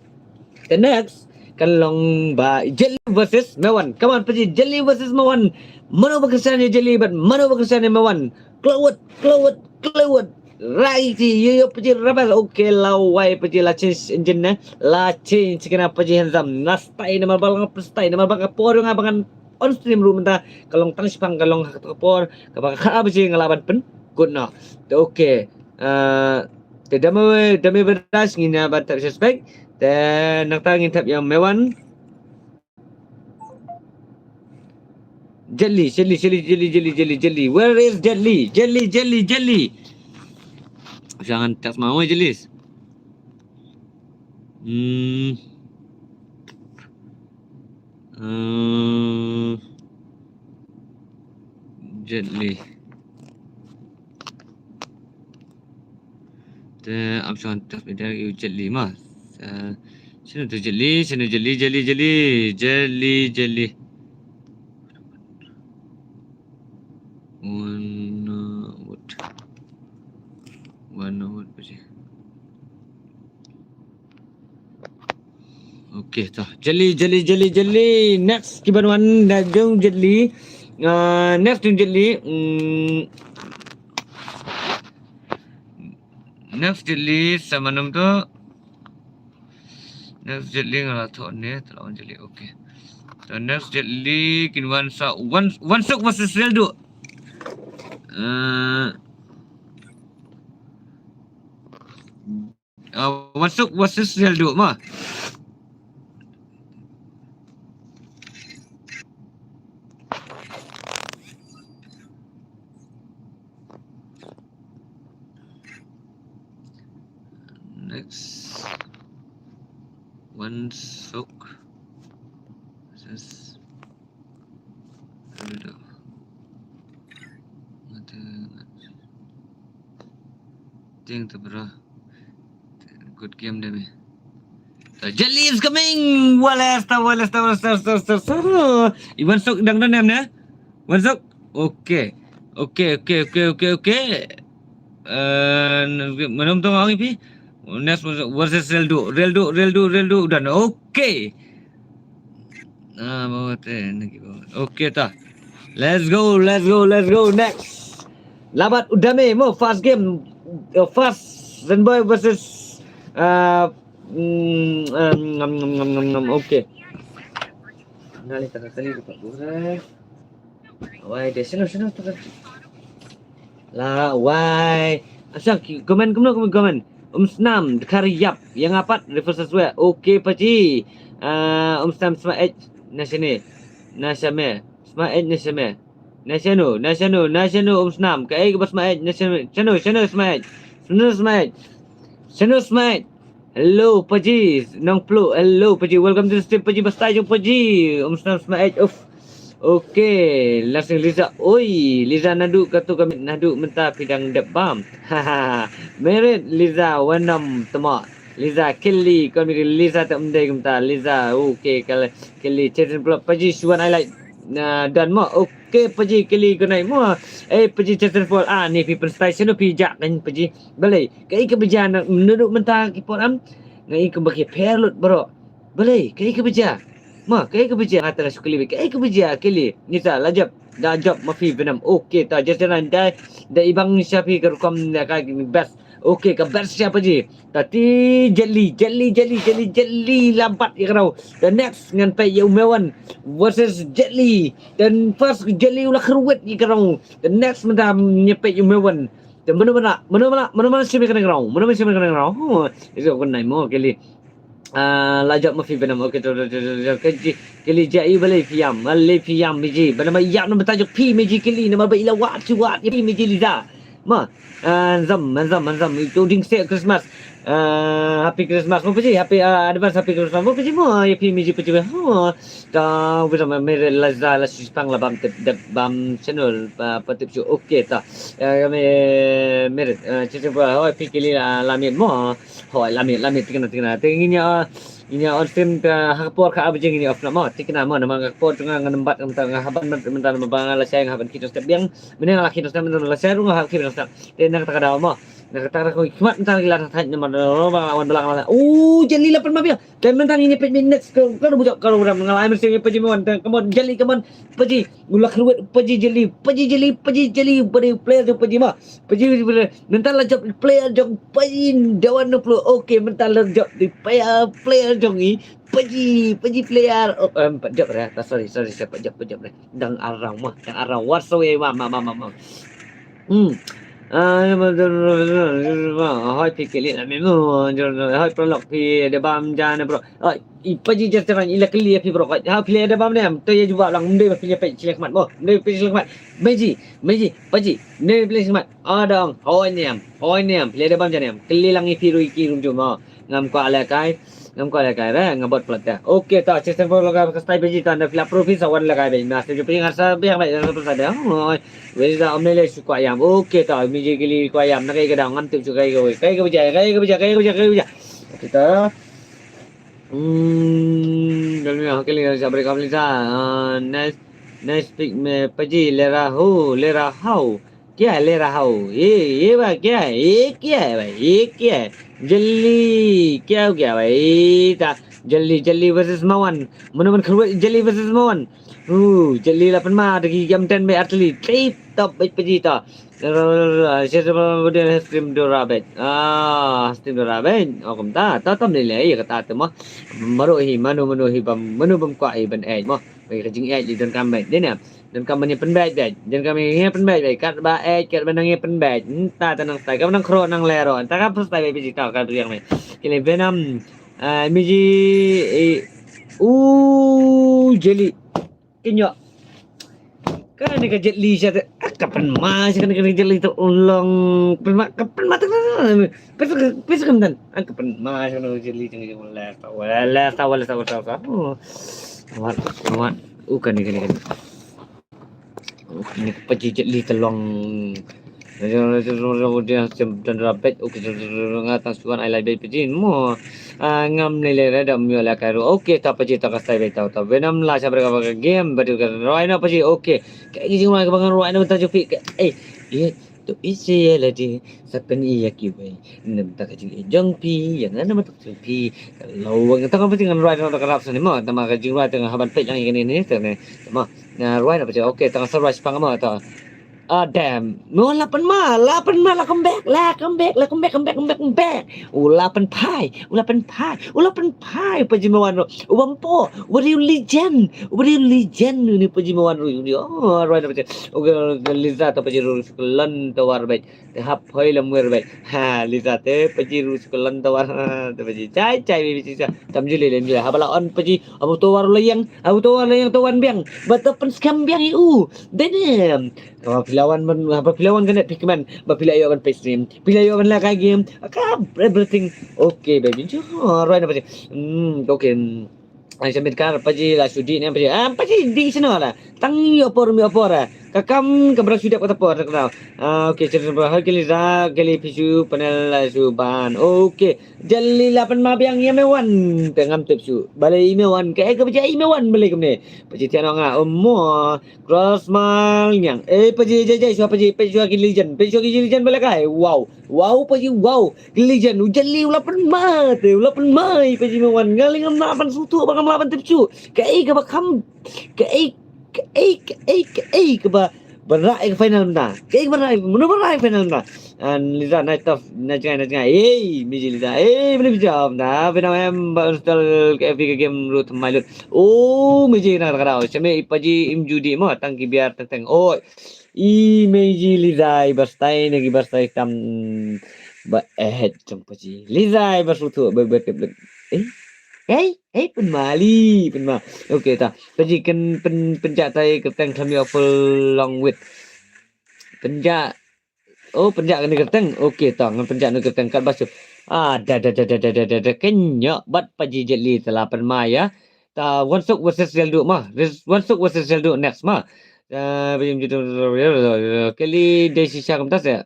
Te next kan long ba Jetli versus Mewan. Come on Paji, Jetli versus Mewan. Mano ba kyrshan ïa Jetli bad mano ba kyrshan ïa Mewan. Klawut, klawut, klawut. Right, yo, yo, Paji, rabas. Okay, la wai Paji, la change engine ne. La change kane Paji Handsome. Na style namar ba la style namar ba ka por nga ba ngan on stream ruh mynta ka long tang shipang ka long ha ka por kaba ka Paji nga la ban pynkut noh. Te okay. Ah, te Dame, Dame Badash ngin ïa ban tap suspect. Te nangta ngin tap ïa Mewan. Jetli, Jetli, Jetli, Jetli, Jetli, Jetli, Jetli. Where is Jetli? Jetli, Jetli, Jetli. Jangan text mau Jetli. Hmm. Eh, Jetli. Te option tap ida u Jetli ma. Eh, Shano tu Jet Li, shano Jet Li, Jet Li, Jet Li, Jet Li, Jet Li. One, uh, what? One, uh, what? Okay, to. Jet Li, Jet Li, Jet Li, Jet Li. Next, ki ban wan, da jong Jet Li. Uh, next jong Jet Li. Mm. Next Jet Li, sa man um tu. Next Jet Li nga la thoh ne, te la wan Jet Li, okay. So next Jet Li, kin wan sa, Wan, Wan Suk versus Reldu. Uh, uh, Wan Suk versus Reldu, ma. Next. Wan Suk. This is Reldu. Ngata, ngata. Ting tu, bro. Good game deh, me. The Jet Li is coming. Wales ta, Wales ta, Wales ta, Wales ta, Wales ta. Wan Suk dang don em ne? Wan Suk. Okay. Okay, okay, okay, okay, okay. Eh, mana tu ngi pi? Next versus Reldu, Reldu, Reldu, Reldu, done. Okay. Ah, bawa te, lagi bawa. Okay, ta. Let's go, let's go, let's go. Next. Labat u dame mo, first game. Uh, first, Zenboy versus, uh, mm, um, nom, nom, nom, nom, nom. Okay. Nali taka kali dapat burai. Wai, de shano, shano taka. La, wai. Asha, ki-, comment, kumno, comment, comment. Um Snam, Dkhar Yap, ïa nga pat, refer sa swe. Okay, Paji. Ah, Um Snam, Sma H, na shane. Na shame. Sma H, na shame. Na shano, na shano, na shano, Um Snam. Kaei kaba Sma H, na shame. Shano, shano, Sma H. Shano, Sma H. Shano, Sma H. Hello, Paji. Nongpluh. Hello, Paji. Welcome to the stream, Paji. Ba stay jong Paji. Um Snam, Sma H. Uff. Okay, last name Liza. Oi, Liza, naduh katto ka miet, naduh mynta phi dang dep bam. Merit, Liza, Wanam, Tama. Liza, Kelly, kon Liza te um dei kumta. Liza, okay, kal-, Kelly, Jason Plop, Paji, Shuan, I like. Na, done mo. Okay, Paji, Kelly, good night mo. Eh, Paji, Jason Paul. Ah, ni phi pynstai shano phi jah kan, Paji. Balei, kaei kaba jia na, naduh mynta ki por am. Nga i kaba ki pher lut bro. Balei, kaei kaba jia. Ma, kaei kaba jia, nga tang shu kylli, kaei kaba jia, Kelly. Nita, la jop, da jop ma phi Venom. Okay, ta Jason da, da i bang sha phi ka rukom na ka best. Okay, ka best sha Paji. Ta ti Jet Li, Jet Li, Jet Li, Jet Li, Jet Li, lampat ïa ka rau. The next ngan peit ïa u Mewan versus Jet Li. Then first Jet Li u la kyrwit ïa ka rau. The next mynta ngan peit ïa u Mewan. Then mano mano, mano mano, mano mano shim ïa ka rau. Mano mano shim ïa ka rau. Oh, is it good night mo, Kelly. Ah, la jop ma phi Venom. Okay, to, to, to, to, to, Kelly, Kelly, ja i balei phi ïam, balei phi ïam Meji. Ba namar ïam namar ta jop phi Meji Kelly, namar ba i la wad shu wad ïa phi Meji Liza. Ma, ah, handsome, handsome, handsome. Itu ding se Christmas. Ah, happy Christmas. Mo Paji, happy, ah, advance happy Christmas. Mo Paji mo, ïa phi Meji Paji. Oh, ta Venom, me Liza la shu pang la bam tip, dep bam channel, ah, patip shu. Okay, ta. Ah, me, me, ah, chichi ba, oh, phi Kelly la, la miet mo. Hoi, la miet, la miet, tikna, tikna. Te ngin ïa, ngin ïa on stream te ha ka por ka ar baje ngin ïa off na mo. Tikna mo, namar ka por jong nga ngan ym bat, ngan ym bat, nga haban mynta, mynta namar ba nga lashai nga haban khie step biang. Mynne nga la khie step, mynta lashai ruh nga hap khie step. Te na kata ka daw mo. Na kata ka daw khmat mynta ki la thait namar ba wan blang la. Oh, Jet Li la pynmap biang. Te mynta ngin ïa peit mynne next ka, ka ruh bujok ka ruh ram nga la ai mynta ïa Paji mo. Te come on, Jet Li, come on. Paji, u la kyrwit, Paji Jet Li, Paji Jet Li, Paji Jet Li, Paji player jong Paji mo. Paji, mynta la jop player jong Paji, Dewan Nongpluh. Okay, mynta la jop di player, player jong i Paji, Paji player. Oh, em, pat jop re. Ah, sorry, sorry, sorry, pat jop, pat jop re. Dang arang mo, dang arang. Whatsoever, ma, ma, ma, ma. Hmm. Ah, hoi phi Kelly, la mi mo, hoi prolog phi da bam ja ne bro. Oi, i Paji Jastrang i la kylli ïa phi bro. Ha phi la da bam ne em? To ïa jubab lang, ym dei ba phi la peit sha khmat mo. Ym dei peit sha khmat. Meji, Meji, Paji, ym dei peit sha khmat. Ah, dang, hoi ne em, hoi ne em, phi la da bam ja ne em? Kylli lang ïa phi ruh ïa ki rum jong mo. Ngam kwah lehkai, ngam kwah lehkai re, nga bot plat te. Okay, ta, Jastrang bro, lehkai ka style Paji, ta, nda phi la pro phi sa wan lehkai Paji. Master ju Paji ngan sa biang Paji, ngan sa biang. Hoi. Wei da ym lei lei shu kwah ïam. Okay, ta, Meji Kelly kwah ïam, na kaei ka daw ngam tip shu kaei ka wei. Kaei kaba jia, kaei kaba jia, kaei kaba jia, kaei kaba jia. Okay, ta. Hmm, dal mi ha kali sa bari kam lisa. Ah, nice, nice pick me paji lera ho, lera hau. Kya lera hau? Ye, ye ba kya? Ye kya ba? Ye kya? Jali kya kya ba? Ye ta Jali, Jali versus Mawan. Mano man kharwat Jali versus Mawan. Uh, Jali la pynma da ki gam ten be atli. Tip top bej paji ta. Stream dora bej. Ah, stream dora bej. Oh, kumta. Ta tam ni le ya kata te mo. Maro hi mano mano hi bam mano bam kwa hi ban ej mo. Bej ka jing ej li don kam bej. Dei ne. Don kam ban ya pynbej bej. Don kam ya pynbej bej. Kat ba ej kat ba nang ya pynbej. Ta ta nang stai kam nang khro nang lero. Ta kam stai bej paji ta ka riang me. Kile Venom. Ah, miji. Uh, Jali. Kynyo. Kane ka Jet Li sha te. Ah, ka pynma sha kane ka Jet Li to long. Pynma, ka pynma te. Pesa, pesa kam dan. Ah, ka pynma sha kane ka Jet Li jeng jeng wala ta wala ta wala ta wala ta. Oh. Awat, awat. Uh, kane, kane, kane. Ni paji Jet Li te long. Dan rapet. Okay, nga tang suan ai lai bej paji mo. Ah, ngam ni le reda myo la karu. Okay, ta paji ta kastai bej ta ta. Venom la sha berga berga game badu ka roi na paji. Okay. Ka iji ngwa ka bangan roi na ta jupi. Eh, ye to isi ya la di. Sapen iya kiwei. Nam ta ka jing ejong pi, yang ana matak jong pi. Lo wang ta ka paji ngan roi na ka rap sani mo. Tama ka jing roi ta haban pej lang ini ni. Tama. Na roi na paji. Okay, tang sa roi spang mo ta. Ah, damn. Mo la pynma, la pynma, la come back, la come back, la come back, come back, come back, come back. U la pynphai, u la pynphai, u la pynphai paji Mawan ro. U bam po, u real legend, u real legend ni paji Mawan ro. Oh, roi na paji. Okay, Liza ta paji ro lan ta war bej. Te hap hoi la muir bej. Ha, Liza te paji ru sukulan ta war. Te paji chai chai bej paji sa. Tam jili len jili. Haba la on paji. Abu to war la yang. Abu to war la yang to wan biang. Ba ta pen scam biang i u. Denem. Kaba pilawan ban, haba pilawan kane pikman. Ba pila yo ban pej stream. Pila yo ban la kai game. Ka everything. Okay, baby. Jo, roi na paji. Hmm, okay. Hmm. Ai, sa mid kar paji la shu dih ne paji. Ah, paji dih sino la. Tang ïoh por mi por ah. Ka kam ka bra shu dep kata por ka dau. Ah, okay, cerita bra ha kili ra kili pisu panel la shu ban. Okay. Jali la pynma biang ïa me wan. Te ngam tip shu. Balei ïa me wan. Ka eh ka paji ïa me wan balei kumne. Paji tian nga. Omo. Cross mal nyang. Eh, paji jai jai shu paji paji shu ki legend. Paji shu ki legend balei kai. Wow. Wow, paji wow. Legend, u Jali, u la pynma te, u la pynma, i paji me wan. Nga lei ngam lah ban sngewthuh, ba ngam lah ban tip shuh. Kaei kaba kham, kaei, kaei, kaei, kaei kaba, ba rah ïa ka final mynta. Kaei kaba rah, mano ba rah ïa ka final mynta. And Liza, nice stuff, nice guy, nice guy. Hey, Miji Liza, hey, mano ba jam da, pynam em, ba install ka F B ka game ruh thymmai lut. Oh, Miji na ka daw. Shame i paji im judi mo, tang ki biar teng teng. Oh, i Miji Liza, i ba stai ne ki ba stai tam. Ba eh jong paji. Liza, i ba sngewthuh, ba, ba, ba, ba. Eh? Hei, hei, pynma li, pynma. Okay, ta. Paji kan pyn, pynjah tai kyrteng khlam ïoh full long with. Pynjah. Oh, pynjah kane kyrteng. Okay, ta. Ngan pynjah kane kyrteng kat ba shu. Ah, da, da, da. Kynyo, bat paji Jet Li, ta la pynma ïa. Ta, Wansuk versus Zeldu ma. Res-, Wansuk versus Zeldu next ma. Ta, paji Jet Li, kali dei shisha kumta se.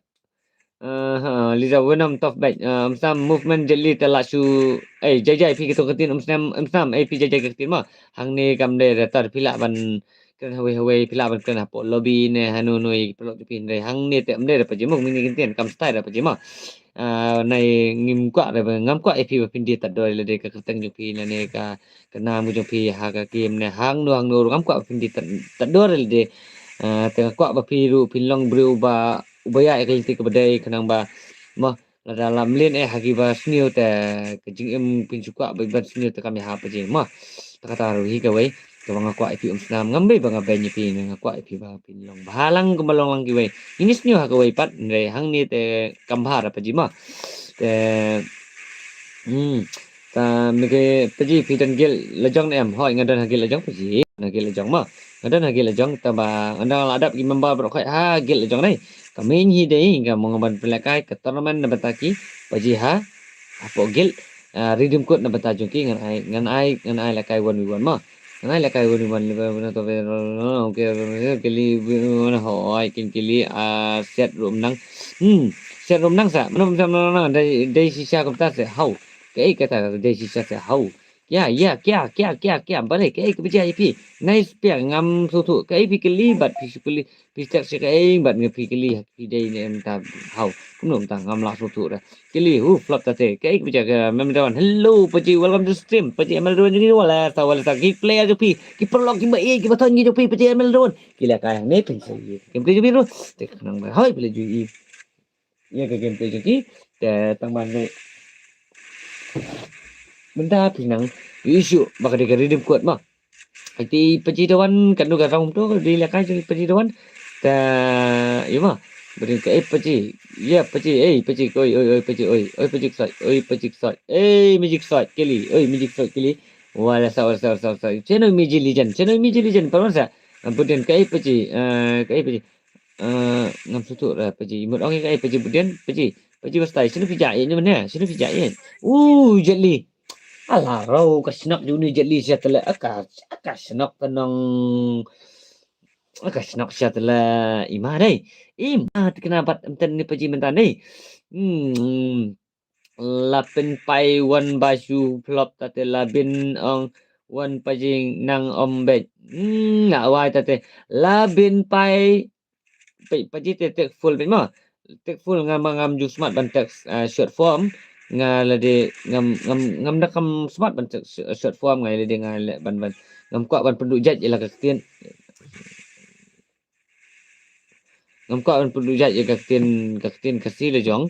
Aha, Liza Venom tough bad. Ah, um, sam movement Jet Li ta la shu. Eh, jai jai phi kito katin, um, sam, um, sam, eh, phi jai jai katin ma. Hangne kam dei retar phi lah ban kren hawei hawei phi lah ban kren hapoh lobby ne hanu nui pelok phi ne hangne te um dei da paji ma, mini katin kam style da paji ma. Ah, nai ngim kwah da ngam kwah, eh, phi ba phin di ta doi la dei ka kyrteng jong phi ne ne ka ka nam ka jong phi ha ka game ne hangno hangno ruh ngam kwah ba phin di tad, tad dor lade. Ah, te nga kwah ba phi ruh phin long briew ba uba ïa ka lynti kaba dei khnang ba mo lada lam lin eh ha kiba sniew te ka jingim phin shu kwah ba ban sniew te kam ïa ha paji mo. Te kata ruh hi kawei kaba nga kwah ïa phi um snam ngam bei ba nga beiñ ïa phi ne nga kwah ïa phi ba phin long bha lang kumba long lang kiwei. Ini sniew ha kawei pat ne hangne te kam bha da paji mo. Te hmm. Ta me ke paji phi don guild lajong ne em? Hoi nga don ha guild lajong paji. Na guild lajong ma. Nga don ha guild lajong taba nga don la dap ki member baroh khoit ha guild lajong ne. Ka main hi dei ka mong ban pynlehkai ka tournament na bynta ki paji ha. Hapoh guild. Ah, redeem code na bynta jong ki ngan ai, ngan ai, ngan ai lehkai one v one ma. Ngan ai lehkai one v one. Okay, kili hoi kin kili, ah, set ruh mynta. Hmm, set ruh mynta sa. Mano mano mano dei shisha kumta se hau. Kaei kata dei shisha se hau. Kia, ia, kia, kia, kia, kia. Balei, kaei kaba jia ïa phi? Nice pia, ngam sngewthuh. Kaei phi kylli bad phi shu kylli, phi text sha kaei bad nga phi kylli, phi dei ne em ta haw. Kumno em ta ngam lah sngewthuh da. Kylli, hu, flop ta te. Kaei kaba jia ka Mel Dawan. Hello, Paji, welcome to stream. Paji, Mel Dawan jong ngi wala sa, wala sa. Ki player jong phi, ki paralok kiba ïeit, kiba thon ngi jong phi, Paji, Mel Dawan. Ki la kai hangne phin sa ïeit. Kim te jong phi ruh. Te khnang ba hoi phi la ju ïeit. Ïa ka gameplay jong ki. Te tang ban ne. Mynta phi nang issue ba ka dei ka redeem code ma. Ai ti Paji Dawan kan nu ka rong to ka dei la kai jong Paji Dawan. Te ïa ma. Ba dei ka eh Paji. Ïa Paji, eh Paji, oi oi oi Paji, oi oi Paji ksoi, oi Paji ksoi, eh Magic ksoi kili, oi Magic ksoi kili. Wala sa, wala sa, wala sa, wala sa. Channel Miji Legend, channel Miji Legend, pa sa. Budin ka eh Paji, eh ka eh Paji. Eh, ngam sngewthuh ra Paji. Mut ong ka eh Paji Budin, Paji. Paji Bastai, shano phi jah ïa ne mane? Shano phi jah ïa? Uh, Jet Li. Ala rau ka shnok jong ni Jet Li sha tele. Aka, aka shnok ka nong. Aka shnok sha tele. Ima dei. Ima te kena bat em ten ni Paji mynta ni. Hmm. La pynpai wan ba shu flop ta te la bin ong wan Paji nang om bej. Hmm, na wai ta te. La bin pai. Peit, Paji te text full peit mo. Text full nga ma ngam ju smart ban text, ah, short form. Nga lade ngam, ngam, ngam da kam smart ban text sh-, short form, nga lade nga leh ban, ban. Ngam kwah ban pynduh jait ïa la ka ktien. Ngam kwah ban pynduh jait ïa ka ktien, ka ktien Khasi la jong.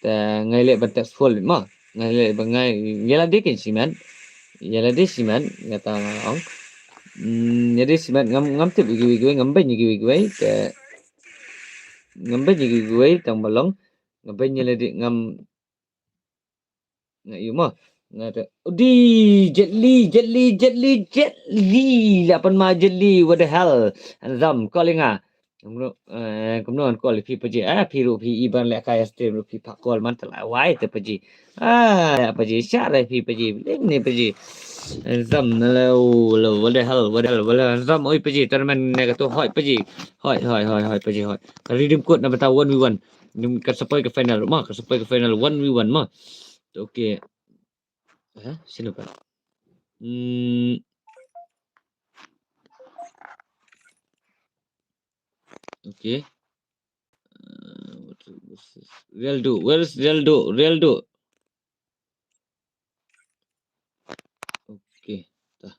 Te nga leh ban text full mo. Nga leh ban nga, ïa lade kin shimet. Ïa lade shimet, nga ta nga ong. Hmm, ïa lade shimet, ngam, ngam tip ïa kiwei kiwei, ngam beiñ ïa kiwei kiwei, te ngam beiñ ïa kiwei kiwei, tang ba long. Ngam beiñ ïa lade, ngam, nga ïa mo. Nga te, udi, Jet Li, Jet Li, Jet Li, Jet Li. La pan ma Jet Li, what the hell? Handsome, calling ah. Kumno, eh, kumno an call phi Paji, eh, phi ruh phi i ban leh kai stream ruh phi phah call man te la wai te Paji. Ah, ya Paji, sha re phi Paji, ling ne Paji. Zam na le, oh, le, what the hell, what the hell, what the hell, zam, oi Paji, tournament ne ka tu, hoi Paji. Hoi, hoi, hoi, hoi, Paji, hoi. Ka redeem code na bata one v one. Nym ka sa poi ka final, ma, ka sa poi ka final one v one, ma. Okay. Eh, sino pa? Hmm. Okay. Uh, what is this? Realdo. Where is Realdo? Realdo. Okay. Ta.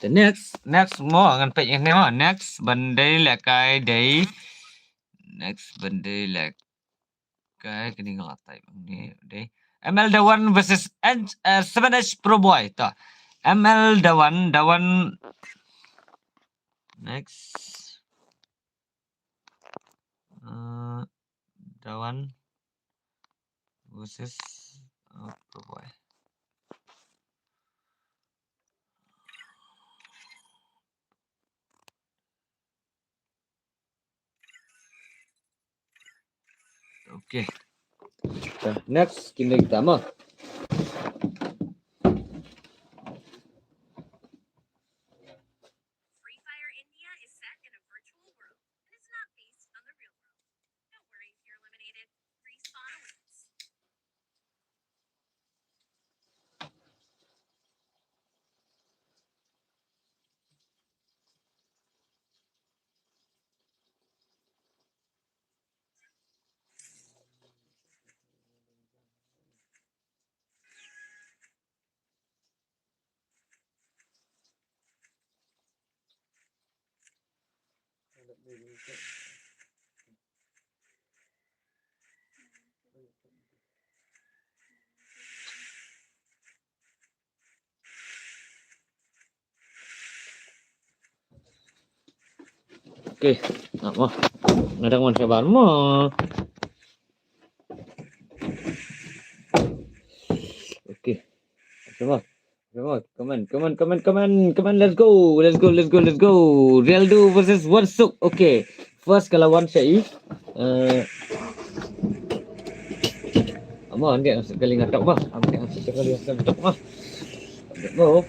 The next, next mo ngan peit ïa ne mo. Next ban dei leh kai dei. Next ban dei leh kai kini nga la type ni dei. M L Dawan versus N, uh, seven H Pro Boy. Ta. M L Dawan, Dawan. Next. Uh, Dawan versus, uh, Pro Boy. Okay. Next, kini kita mo. Okay, nak mo. Ngadang man sabar mo. Okay. Sabar. Come on, come on, come on, come on, come on, come on, let's go, let's go, let's go, let's go. Realdo versus Wansuk. Okay. First ka la wan sha i. Eh, amo, ande ang sekali ngatok bah. Ande ang sekali ngatok bah. Ngatok bah.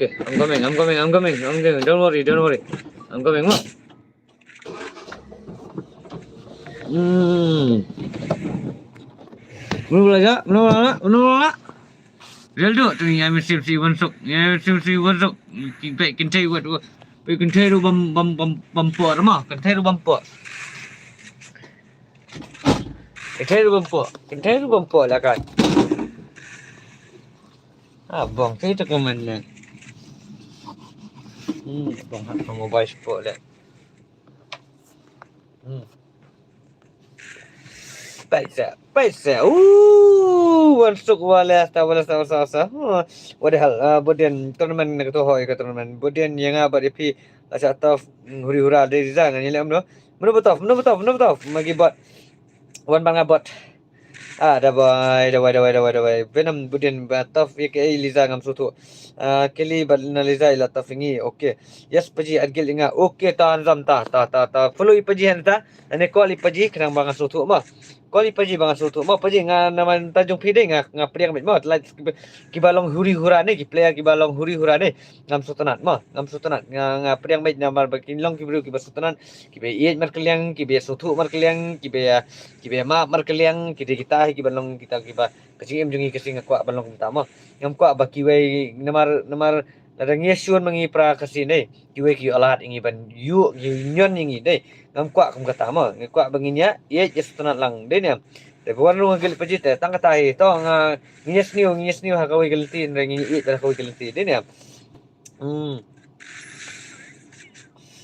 I'm coming, I'm coming, I'm coming, I'm coming. Don't worry, don't worry. I'm coming, ma. Hmm. Mano la ja? Mano la? Mano la? Real do tu ya mesti mesti wansuk. Ya mesti mesti wansuk. Kita kynthei wat. Pi kynthei ruh bam bam bam bam por ma. Kynthei ruh bam por. Kynthei ruh bam por. Kynthei ruh bam por la kan. Ah, bong, kei tu komen ne. Hmm, bong ha mobile sport le. Hmm. Paisa, paisa. Ooh, wansuk wala sta wala sta wala sta. What the hell? Ah, bodian tournament na ketu hoi ke tournament. Bodian yang apa di pi la sa tough, hmm, huri hura de riza ngan yele amno. Mano betul, mano betul, mano betul. Magi bot. Wan bang abot. Ah, da bai, da bai, da bai, da bai, da bai. Venom budin ba tough ya ke Liza ngam sutu. Ah, Kelly ba na Liza ila tough ngi. Okay. Yes, paji adgil inga. Okay, ta anzam ta, ta, ta, ta. Follow i paji han ta. Ane call i paji kenang bang sutu ma. Call i paji bang sutu ma. Paji nga naman ta jong pide nga, nga priang mit ma. Like kiba long huri hura ne, ki player kiba long huri hura ne. Ngam sutanat ma. Ngam sutanat. Nga, nga priang mit namar ba kin long ki bru kiba sutanat. Kiba ïeit markylliang, kiba suthuh markylliang, kiba, kiba map markylliang, kita kita hi kiba long kita kiba ka jingim jong ngi ka sing nga kwah ban long kumta mo. Ngam kwah ba kiwei namar, namar lada ngi ïashun ma ngi pra ka sing dei, kiwei ki ïoh lad ïa ngi ban ïuh, ki union ïa ngi dei. Ngam kwah kum kata mo, nga kwah ba ngin ïa ïeit ïa sutnat lang dei ne. Te ba wan rung ha gil paji te tang kata hi to nga ngin ïasniew, ngin ïasniew ha kawei ka lynti, ngin ïa ïeit ha kawei ka lynti dei ne. Hmm.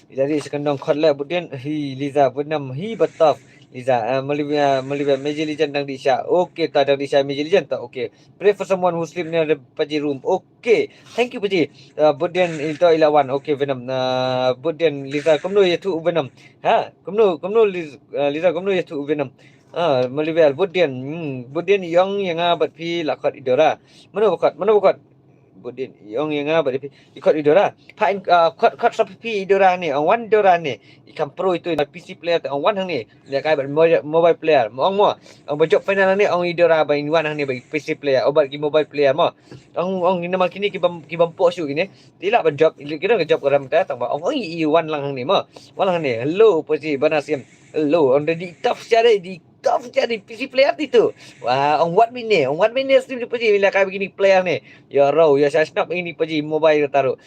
Jadi second dong khot le budin hi Liza budnam hi bataf. Liza, uh, maliba maliba Meji Lijan dang di sha. Okay, ta dang di sha Meji Lijan ta. Okay. Pray for someone who sleep near the paji room. Okay. Thank you paji. Uh, budin into ilawan. Okay, Venom. Uh, budin Liza kumno ya tu Venom. Ha? Kumno kumno Liz, uh, Liza kumno ya tu Venom. Ah, maliba budin. Hmm. Budin yong yang abat pi lakot idora. Mano bakot? Mano bakot? Budin ïong ïa nga ba dei phi i khot i Dora. Pha in, ah, khot khot sa phi i Dora ne, ong wan Dora ne. I kam pro itu na P C player te ong wan hangne. Ïa kai ba mo-, mobile player. Mo ong mo. Ong ba jop final ne ong i Dora ba in wan hangne ba i P C player. Obat ki mobile player mo. Ong ong ina ma kini ki bam ki bam po shu kini. Tila ban jop, kini ka jop ka ram ta tang ba ong ong i wan lang hangne mo. Wan lang hangne. Hello, posi bana sim. Hello, ong di tough sha dei di Tough jadi P C player ti tu. Wah, ong wat mine, ong wat mine stream di paji mila kai begini player ne. Ya rau, ya sa snap ini paji mobile taru.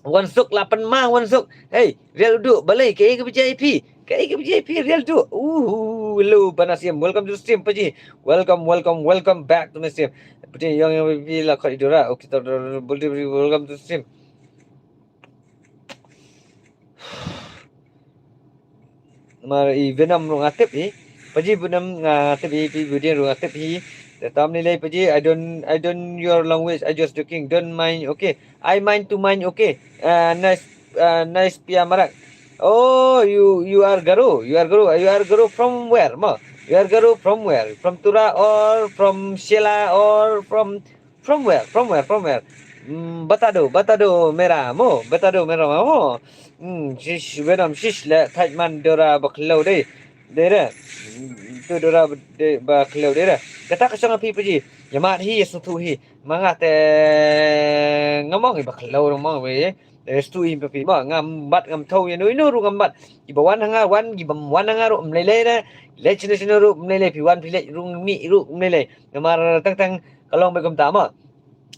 Wan suk lapan ma, wan suk. Hey, real du, balai ke ke paji I P. Ke ke paji I P real du. Uh, hello bana sim. Welcome to the stream paji. Welcome, welcome, welcome back to the stream. Paji yang yang pi la kau idora. Okay, welcome to the stream. Namar i Venom ruh nga tip hi. Paji Venom nga tip hi, pi Budin ruh nga tip hi. Te tam ni lei paji, I don't, I don't your language, I just joking. Don't mind, okay. I mind to mind, okay. Uh, nice, uh, nice pia marak. Oh, you, you are Garo. You are Garo. You are Garo from where, ma? You are Garo from where? From Tura or from Shela or from From where? From where? From where? Mm, batado, batado mera mo, batado mera mo. Mm, shish, Venom, shish le, thait man dora baklo de. De de. Mm, tu dora de baklo de de. Kata ka shong api paji. Ya mat hi, ya sutu hi. Manga te ngamong hi baklo ngamong we. Restu im papi ma ngam bat ngam thau ya nui nuru ngam bat. Kiba wan hanga wan, kiba wan hanga ru mlele na. Le chine chine ru mlele pi wan pi le ru mi ru mlele. Namar tang tang kalong begum tama.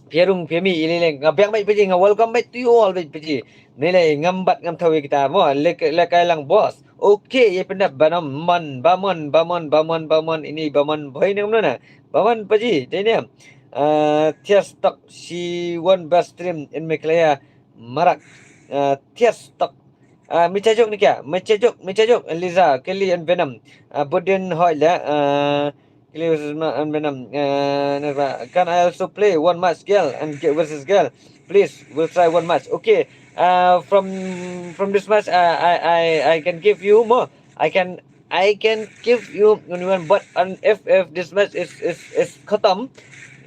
Pia rung pia mi ilele nga biang bai paji nga welcome back to you all bai paji. Mlele ngam bat ngam thau ya kita ma le le kai lang boss. Okay, ye pendap banam man bamon bamon bamon bamon ini bamon boy nang mana. Bamon paji dai ne. Uh, thias tok si one best stream in Meghalaya. Marak. Uh, thias tok. Uh, micha jok ni kya? Micha jok, micha jok. Liza, Kelly and Venom. Uh, Budin hoi la. Uh, Kelly versus Ma- and Venom. Uh, can I also play one match girl and get versus girl? Please, we'll try one match. Okay. Uh, from from this match, uh, I I I can give you more. I can I can give you only one, but on if if this match is is is khatam,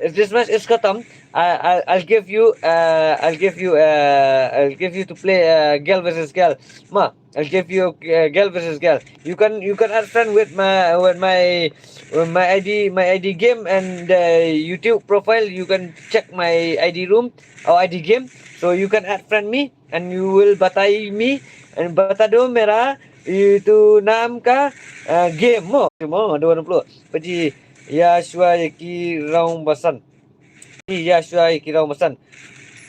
If this match is khatam, I, I, I'll give you, uh, I'll give you, uh, I'll give you to play, uh, girl versus girl. Ma, I'll give you, uh, girl versus girl. You can, you can add friend with my, with my, with my I D, my I D game and the YouTube profile. You can check my I D room or I D game. So you can add friend me and you will batai me and bata do mera itu naam ka, uh, game mo. Mo, dua puluh. Paji, ya shwa ya ki raung basan. Paji, ya shwa ya ki raung basan.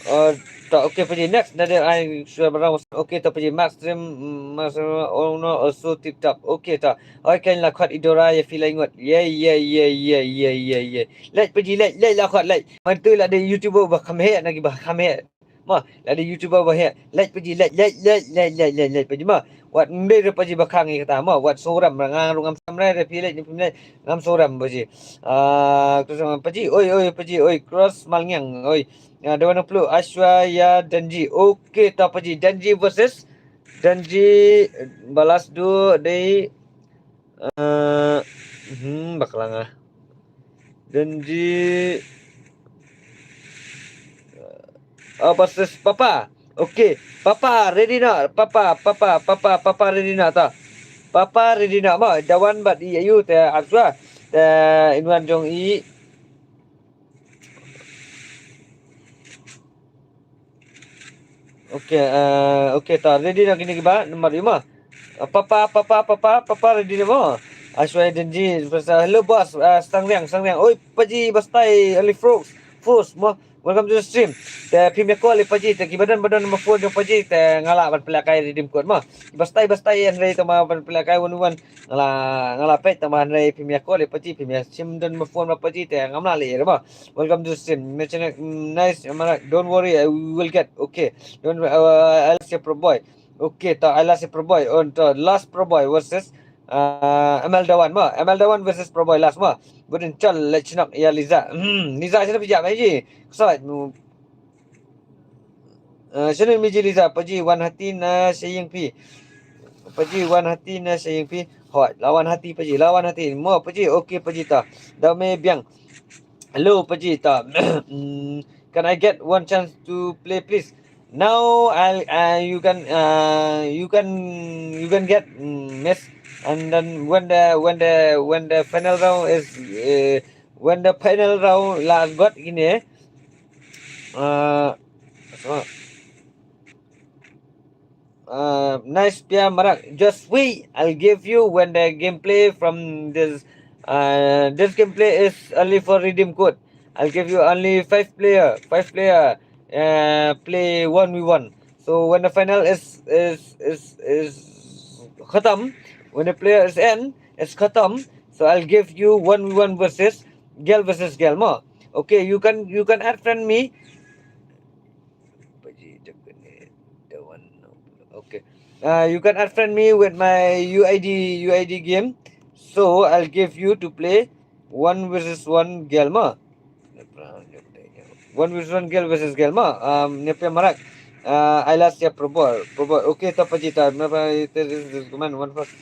Uh, ta, okay, paji, next. Nade ai shwa raung basan. Okay, ta paji, Max Stream, mm, Max Stream, oh no, also tip top. Okay, ta. Oi, kan la khot idora ya fila ingot. Ye, ye, ye, ye, ye, ye, ye. Like, paji, like, like la khot, like. Mantu la de YouTuber ba kham he, nagi ba kham he. Ma, la de YouTuber ba he. Like, paji, like, like, like, like, like, like, like, paji, ma. Wat ndai re paji ba khang kata, ma. Wat soram, ngam, ngam soram re, phi like, phi like, ngam soram paji. Ah, terus sama paji, oi, oi, paji, oi, cross malngiang, oi. Ya, dua puluh, Ashwa ya Danji. Okay, ta paji, Danji versus Danji, balas du dei, eh, hmm, baklang ah. Danji, oh, versus Papa. Okay, Papa ready na? Papa, Papa, Papa, Papa ready na ta? Papa ready na ma? Dawan bat i ayu te Ashwa. Te inwan jong i. Okay, uh, okay, ta ready na kini kiba number lima. Uh, Papa, Papa, Papa, Papa ready na mo? Ashwa Danji, hello boss, uh, Sang Riang, Sang Riang. Oi, paji, bastai, early frogs, frogs mo. Welcome to the stream. Te phim ya call paji, te kiba don, ba don number phone jong paji, te nga lah ban pynlehkai redeem code mo. Bastai, bastai, hynrei tang ba ban pynlehkai one one. Nga lah, nga lah peit tang ba hynrei phim ya call paji, phim ya shim don number phone ba paji, te ngam lah leh re mo. Welcome to the stream. Nice, nice, Marak. Don't worry, I will get. Okay. Don't, uh, I'll say pro boy. Okay, ta I'll say pro boy. On to last pro boy versus, uh, Amal Dawan mo. Amal Dawan versus pro boy last mo. But in chal, let's not, ya Liza. Hmm, Liza sini pijak mai ji. Sorry. Uh, sini miji Liza, paji wan hati na saying pi. Paji wan hati na saying pi. Hoi, lawan hati paji, lawan hati. Mo paji, okay paji ta. Da me biang. Hello, paji ta. Mm, can I get one chance to play, please? Now I'll, uh, you can, uh, you can, you can get, mm, miss. And then when the, when the, when the final round is, uh, when the final round la got in, eh, uh, so, uh, nice Pia Marak. Just wait. I'll give you when the gameplay from this, uh, this gameplay is only for redeem code. I'll give you only five player, five player, uh, play one v one. So when the final is, is, is, is khatam, when the player is end, it's khatam. So I'll give you one v one versus girl versus girl mo. Okay, you can, you can add friend me. Okay. Uh, you can add friend me with my U I D, U I D game. So I'll give you to play one versus one girl mo. One versus one girl versus girl mo. Um, Nepia Marak. Uh, I last ya probor. Probor. Okay, ta paji ta. Napa itu, itu, itu, command one first.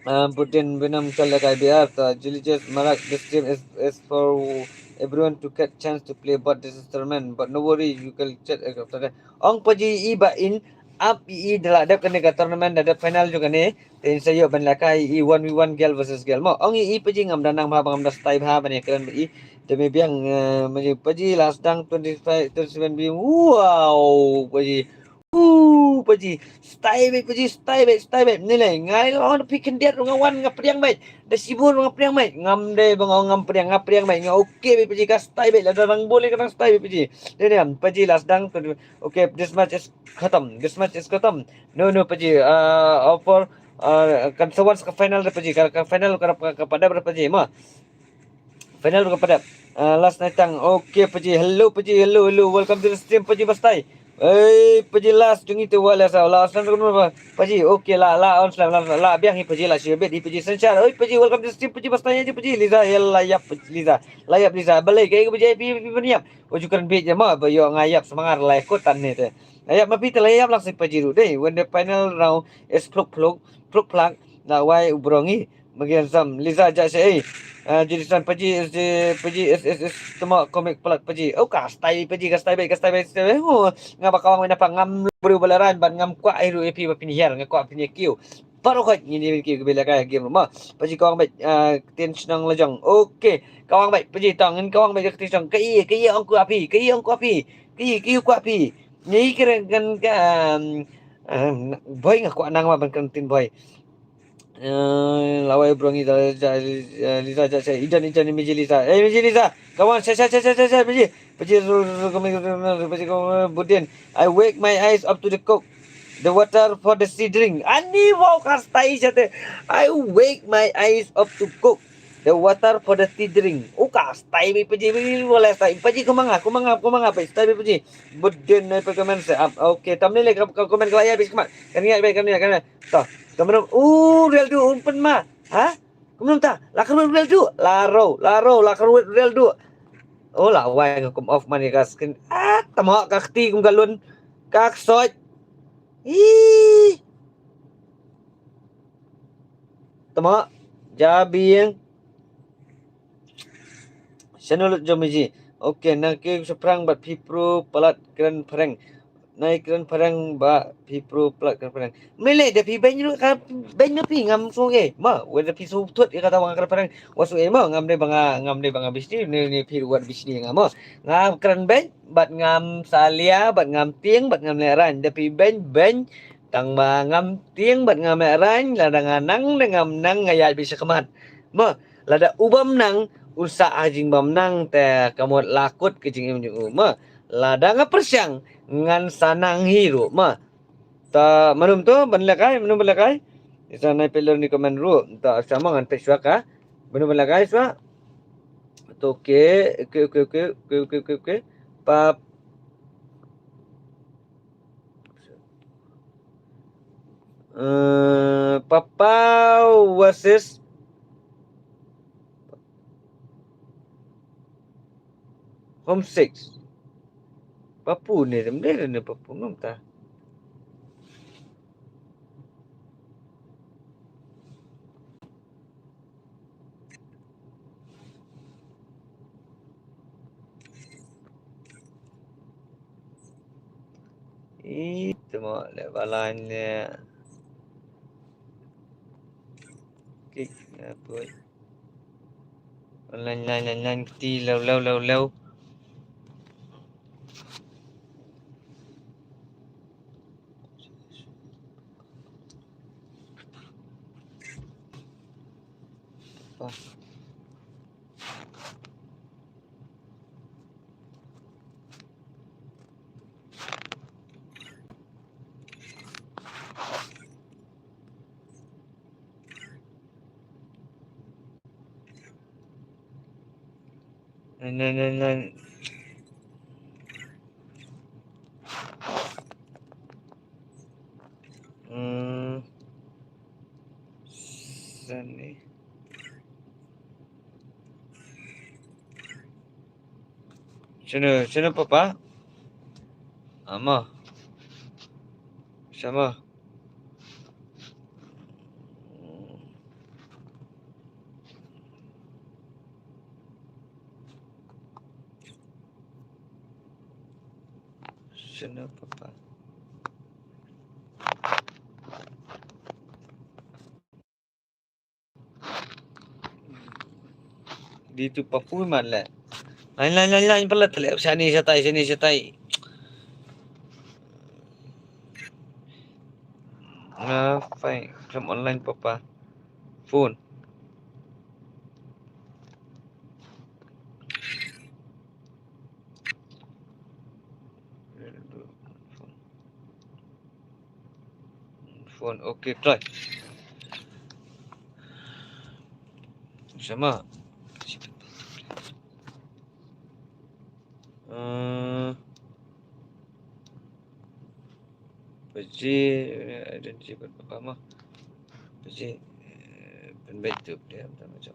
Um, Putin binam chal lagai biar ta. Julius Marak, this stream is, is for everyone to get chance to play, but this is tournament. But no worry, you can chat after that. Ong paji i ba in ap i, i da la dep kane ka tournament, da dep final jong kane. Te in sa ïoh ban lehkai i one v one, girl versus girl mo. Ong i, i paji ngam da nang bha, ngam da style bha ban ïakren bad i. Te me biang, eh, me ji paji la sdang twenty-five, twenty-seven bi. Wow, paji. Uh, paji. Style bad paji, style bad, style bad. Ni le, nga ong da phi khyndiat ruh nga wan, nga pdiang bad. Da shibun ruh nga pdiang bad. Ngam dei ba nga ong ngam pdiang, nga pdiang bad. Nga okay bad paji, ka style bad. Lada rang bol ka dang style bad paji. Ni le, paji la sdang twenty-five. Okay, this match is khatam. This match is khatam. No, no, paji. Uh, offer, uh, kan sa wan sa ka final da paji. Ka, ka final ka, ka, ka pat dep da paji mo. Final ka pat dep. Uh, last night tang. Okay, paji. Hello, paji. Hello, hello. Welcome to the stream, paji Bastai. Hey, paji last jong ite wa la sa. La slam ko ba. Paji, okay, la, la on slam, la, la biang hi paji, la shi bit hi paji Sanchar. Oi, paji, welcome to the stream, paji Bastai, paji Liza, ya la yap, paji Liza. La yap Liza. Balai kai paji, pi, pi, pi, yap. Oju kan bit ya ma, ba yo nga yap semangat la ko tan ni te. Nga yap ma pi te la yap lak si paji ru dei. When the final round is pluk pluk, pluk plak, na wai u brongi. Magi handsome. Liza ja se ei. Ah, Judison Paji is the Paji is is is temo comic plot Paji. Oh, ka style Paji, ka style bait, ka style bait, ka style bait. Oh, nga ba kawang wina pa ngam bru balaran ban ngam kwah iru epi ba pini hiar, nga kwah pini kiu. Baru khat ngin ïa ki ka bela ka game ma. Paji kawang bad, ah, Ktien Shnong Lajong. Okay, kawang bad Paji tong, ngin kawang bad Ktien Shnong. Ka i, ka i ong ku api, ka i ong ku api. Ka i, ka i ku api. Ni kren kan ka, um, um, boy nga kwah nang ma ban kan tin boy. Eh, lawai brong ida ja, eh, Liza ja, eh, idan, idan, Miji Liza. Eh, Miji Liza. Come on, sha, sha, sha, Miji. Paji ru, ru, ru, kami, ru, ru, ru, paji, ru, ru, Budin. I wake my eyes up to the cook. The water for the sea drink. Ani wow ka style shate. I wake my eyes up to cook. The water for the sea drink. U ka style bi paji bi wala style. Paji kumanga, kumanga, kumanga pa style bi paji. Budin nai pa comment se up. Okay, thumbnail ka, ka comment ka la ya bi sekhmat. Kan ya bi, kan ya, kan ya. To, kamano. U real du umpen ma. Ha? Kumno ta? La kyrwit real du. La ro, la ro, la kyrwit real du. Oh, la wai nga kum off man ïa ka screen. Ah, tama ka kti kum ka lun. Ka ksot. Ih. Tama. Ja biang. Channel jong Miji. Okay, nang ki shaphrang bad phi pro palat kren phareng. Nai kren phareng ba phi pro palat kren phareng. Mele da phi beng ruh ka beng na phi ngam sung eh. Ma, wei da phi su thut ïa kata ba nga kren phareng. Wa sung eh ma, ngam dei ba nga, ngam dei ba nga bishni, ni, ni phi ruh wat bishni nga ma. Ngam kren beng, bad ngam salia, bad ngam tieng, bad ngam lehraiñ. Da phi beng, beng. Tang ba ngam tieng, bad ngam lehraiñ, lada nga nang, da ngam nang, nga ïaid bishni khmat. Ma, lada u bym nang, u sah ha jingbym nang, te ka mut la kut ka jingim jong u. Ma, lada nga pyrshang, ngan sa nang hi ruh. Ma, ta mano to, ban lehkai, mano ban lehkai. Isa nai pelor ni comment ruh. Ta sama ngan pet shuwa ka. Mano ban lehkai shuwa. To okay, okay, okay, okay. Pap. Eh, Papa versus Home Six. Papu ne, dem de ne Papu ngam ta. Ito mo le balan le. Kik na put. Online, online, online, kti lew, lew, lew, lew. Nan, nan, nan, nan. Hmm. Sani. Sino, sino papa? Ama. Sama. Sino papa? Di tu papu man le. Lain, lain, lain, lain pala tele. Sani satai, sani satai. Ah, fine. From online papa. Phone. Phone. Okay, try. Sama. Uh, Paji, I don't see apa mah. Paji, eh, pynbeit tu dia macam. Macam.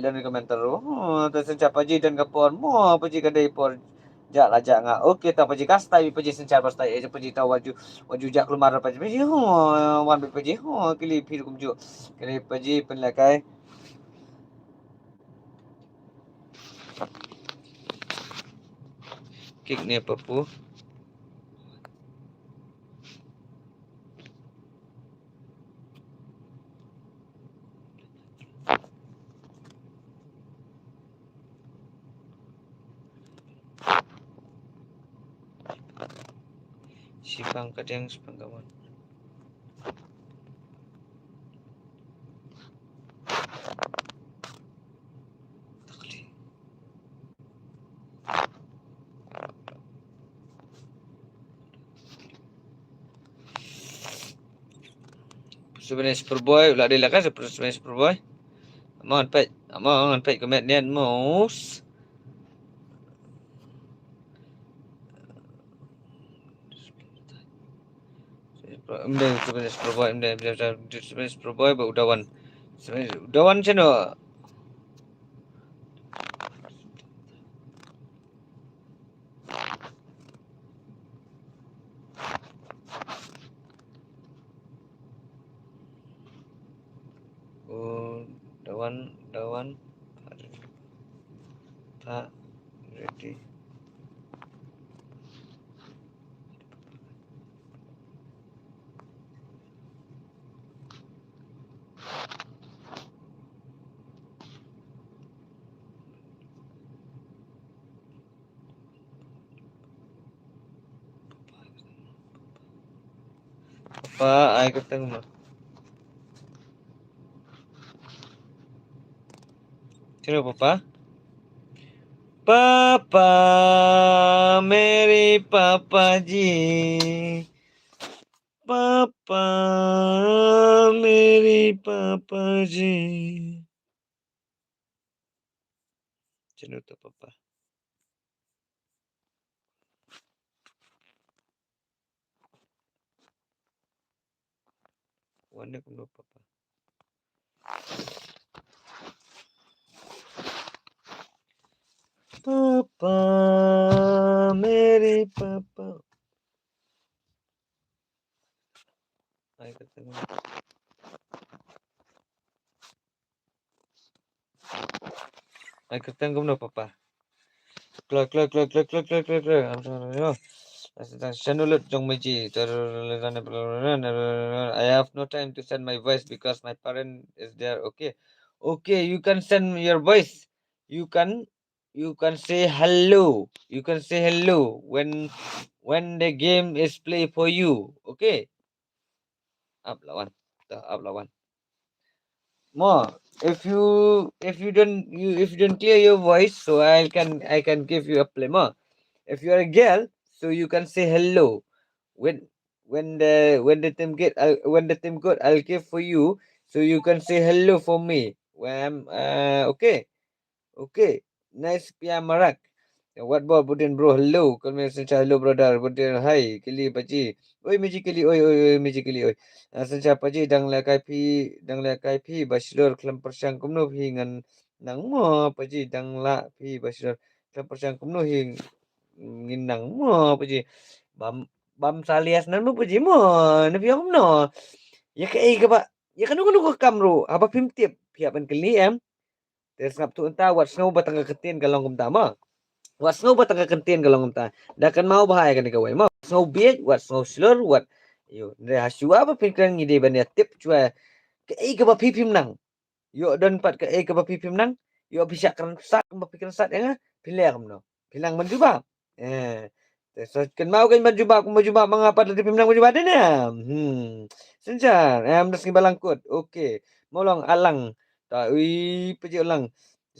peit lane ka mentor. Oh, te synshar Paji don ka por mo Paji ka dei por. Ja la ja nga. Okay, ta Paji ka style Paji synshar ba style eh Paji ta waju waju ja klumar Paji Paji. Oh, wan Paji. Oh, kili phi rukum ju. Kili Paji pynlekai. Kik ne papu. Sipang kadeng sipang kawan. Super Boy, ulah dilak kan Super Boy. Amon peit, amon peit komet nian mus. Mdeng Super Boy, mdeng Super Boy ba udawan. Udawan chano. Oh, dawan, dawan. Pak ready. Papa, ai kyrteng ma. Chalo, Papa. Papa, mere Papa ji. Papa, mere Papa ji. Chalo to, Papa. Wan ne kumno, Papa. Papa, mere Papa. Ai kyrteng. Ai kyrteng kumno, Papa. Klo, klo, klo. Channel lut jong meji. I have no time to send my voice because my parent is there. Okay. Okay, you can send your voice. You can, you can say hello. You can say hello when, when the game is play for you. Okay. Up lawan. Dah, up lawan. Mo, if you, if you don't, you, if you don't clear your voice, so I can, I can give you a play mo. If you are a girl, so you can say hello. When, when the, when the team get, I'll, when the team got, I'll give for you, so you can say hello for me. When, uh, okay. Okay. Nice pia marak. Wat bor budin bro, hello. Kami sencha hello brother. Budin hai kili baji. Oi meji kili, oi, oi, oi, meji kili, oi. Ah, sencha paji dang la kai phi, dang la kai phi bachelor khlem pyrshang kumno phi ngan nang mo paji dang la phi bachelor khlem pyrshang kumno hi ngin nang mo paji. Bam, bam salias nan mo paji mo. Na phi ong kumno. Ya ka ei ka ba, ya ka nu ka nu ka kam ru. Haba phim tip phi hap ban kylli em. Te sngap tu ynta wat sngew ba tang ka ktien ka long kumta mo. Wat sngew ba tang ka ktien ka long kumta. Da kan mau bha ïa kane kawei mo. Sngew biej, wat sngew shlur, wat. Ïo, nre ha shuwa ba phin kren ngi dei ban ïa tip shuwa. Kaei kaba phi phim nang. Ïoh don pat kaei kaba phi phim nang. Ïoh phi shah kren sat, ba phi kren sat ïa nga. Phi leh kumno. Phi nang ban jubab. Eh. Te sa kynmaw kan ban jubab, kumba jubab ma nga pat lada phim nang ban jubab dei ne. Hmm. Synshar, em, da sngi ba lang kut. Okay. Mo long alang. Ta ui paji alang.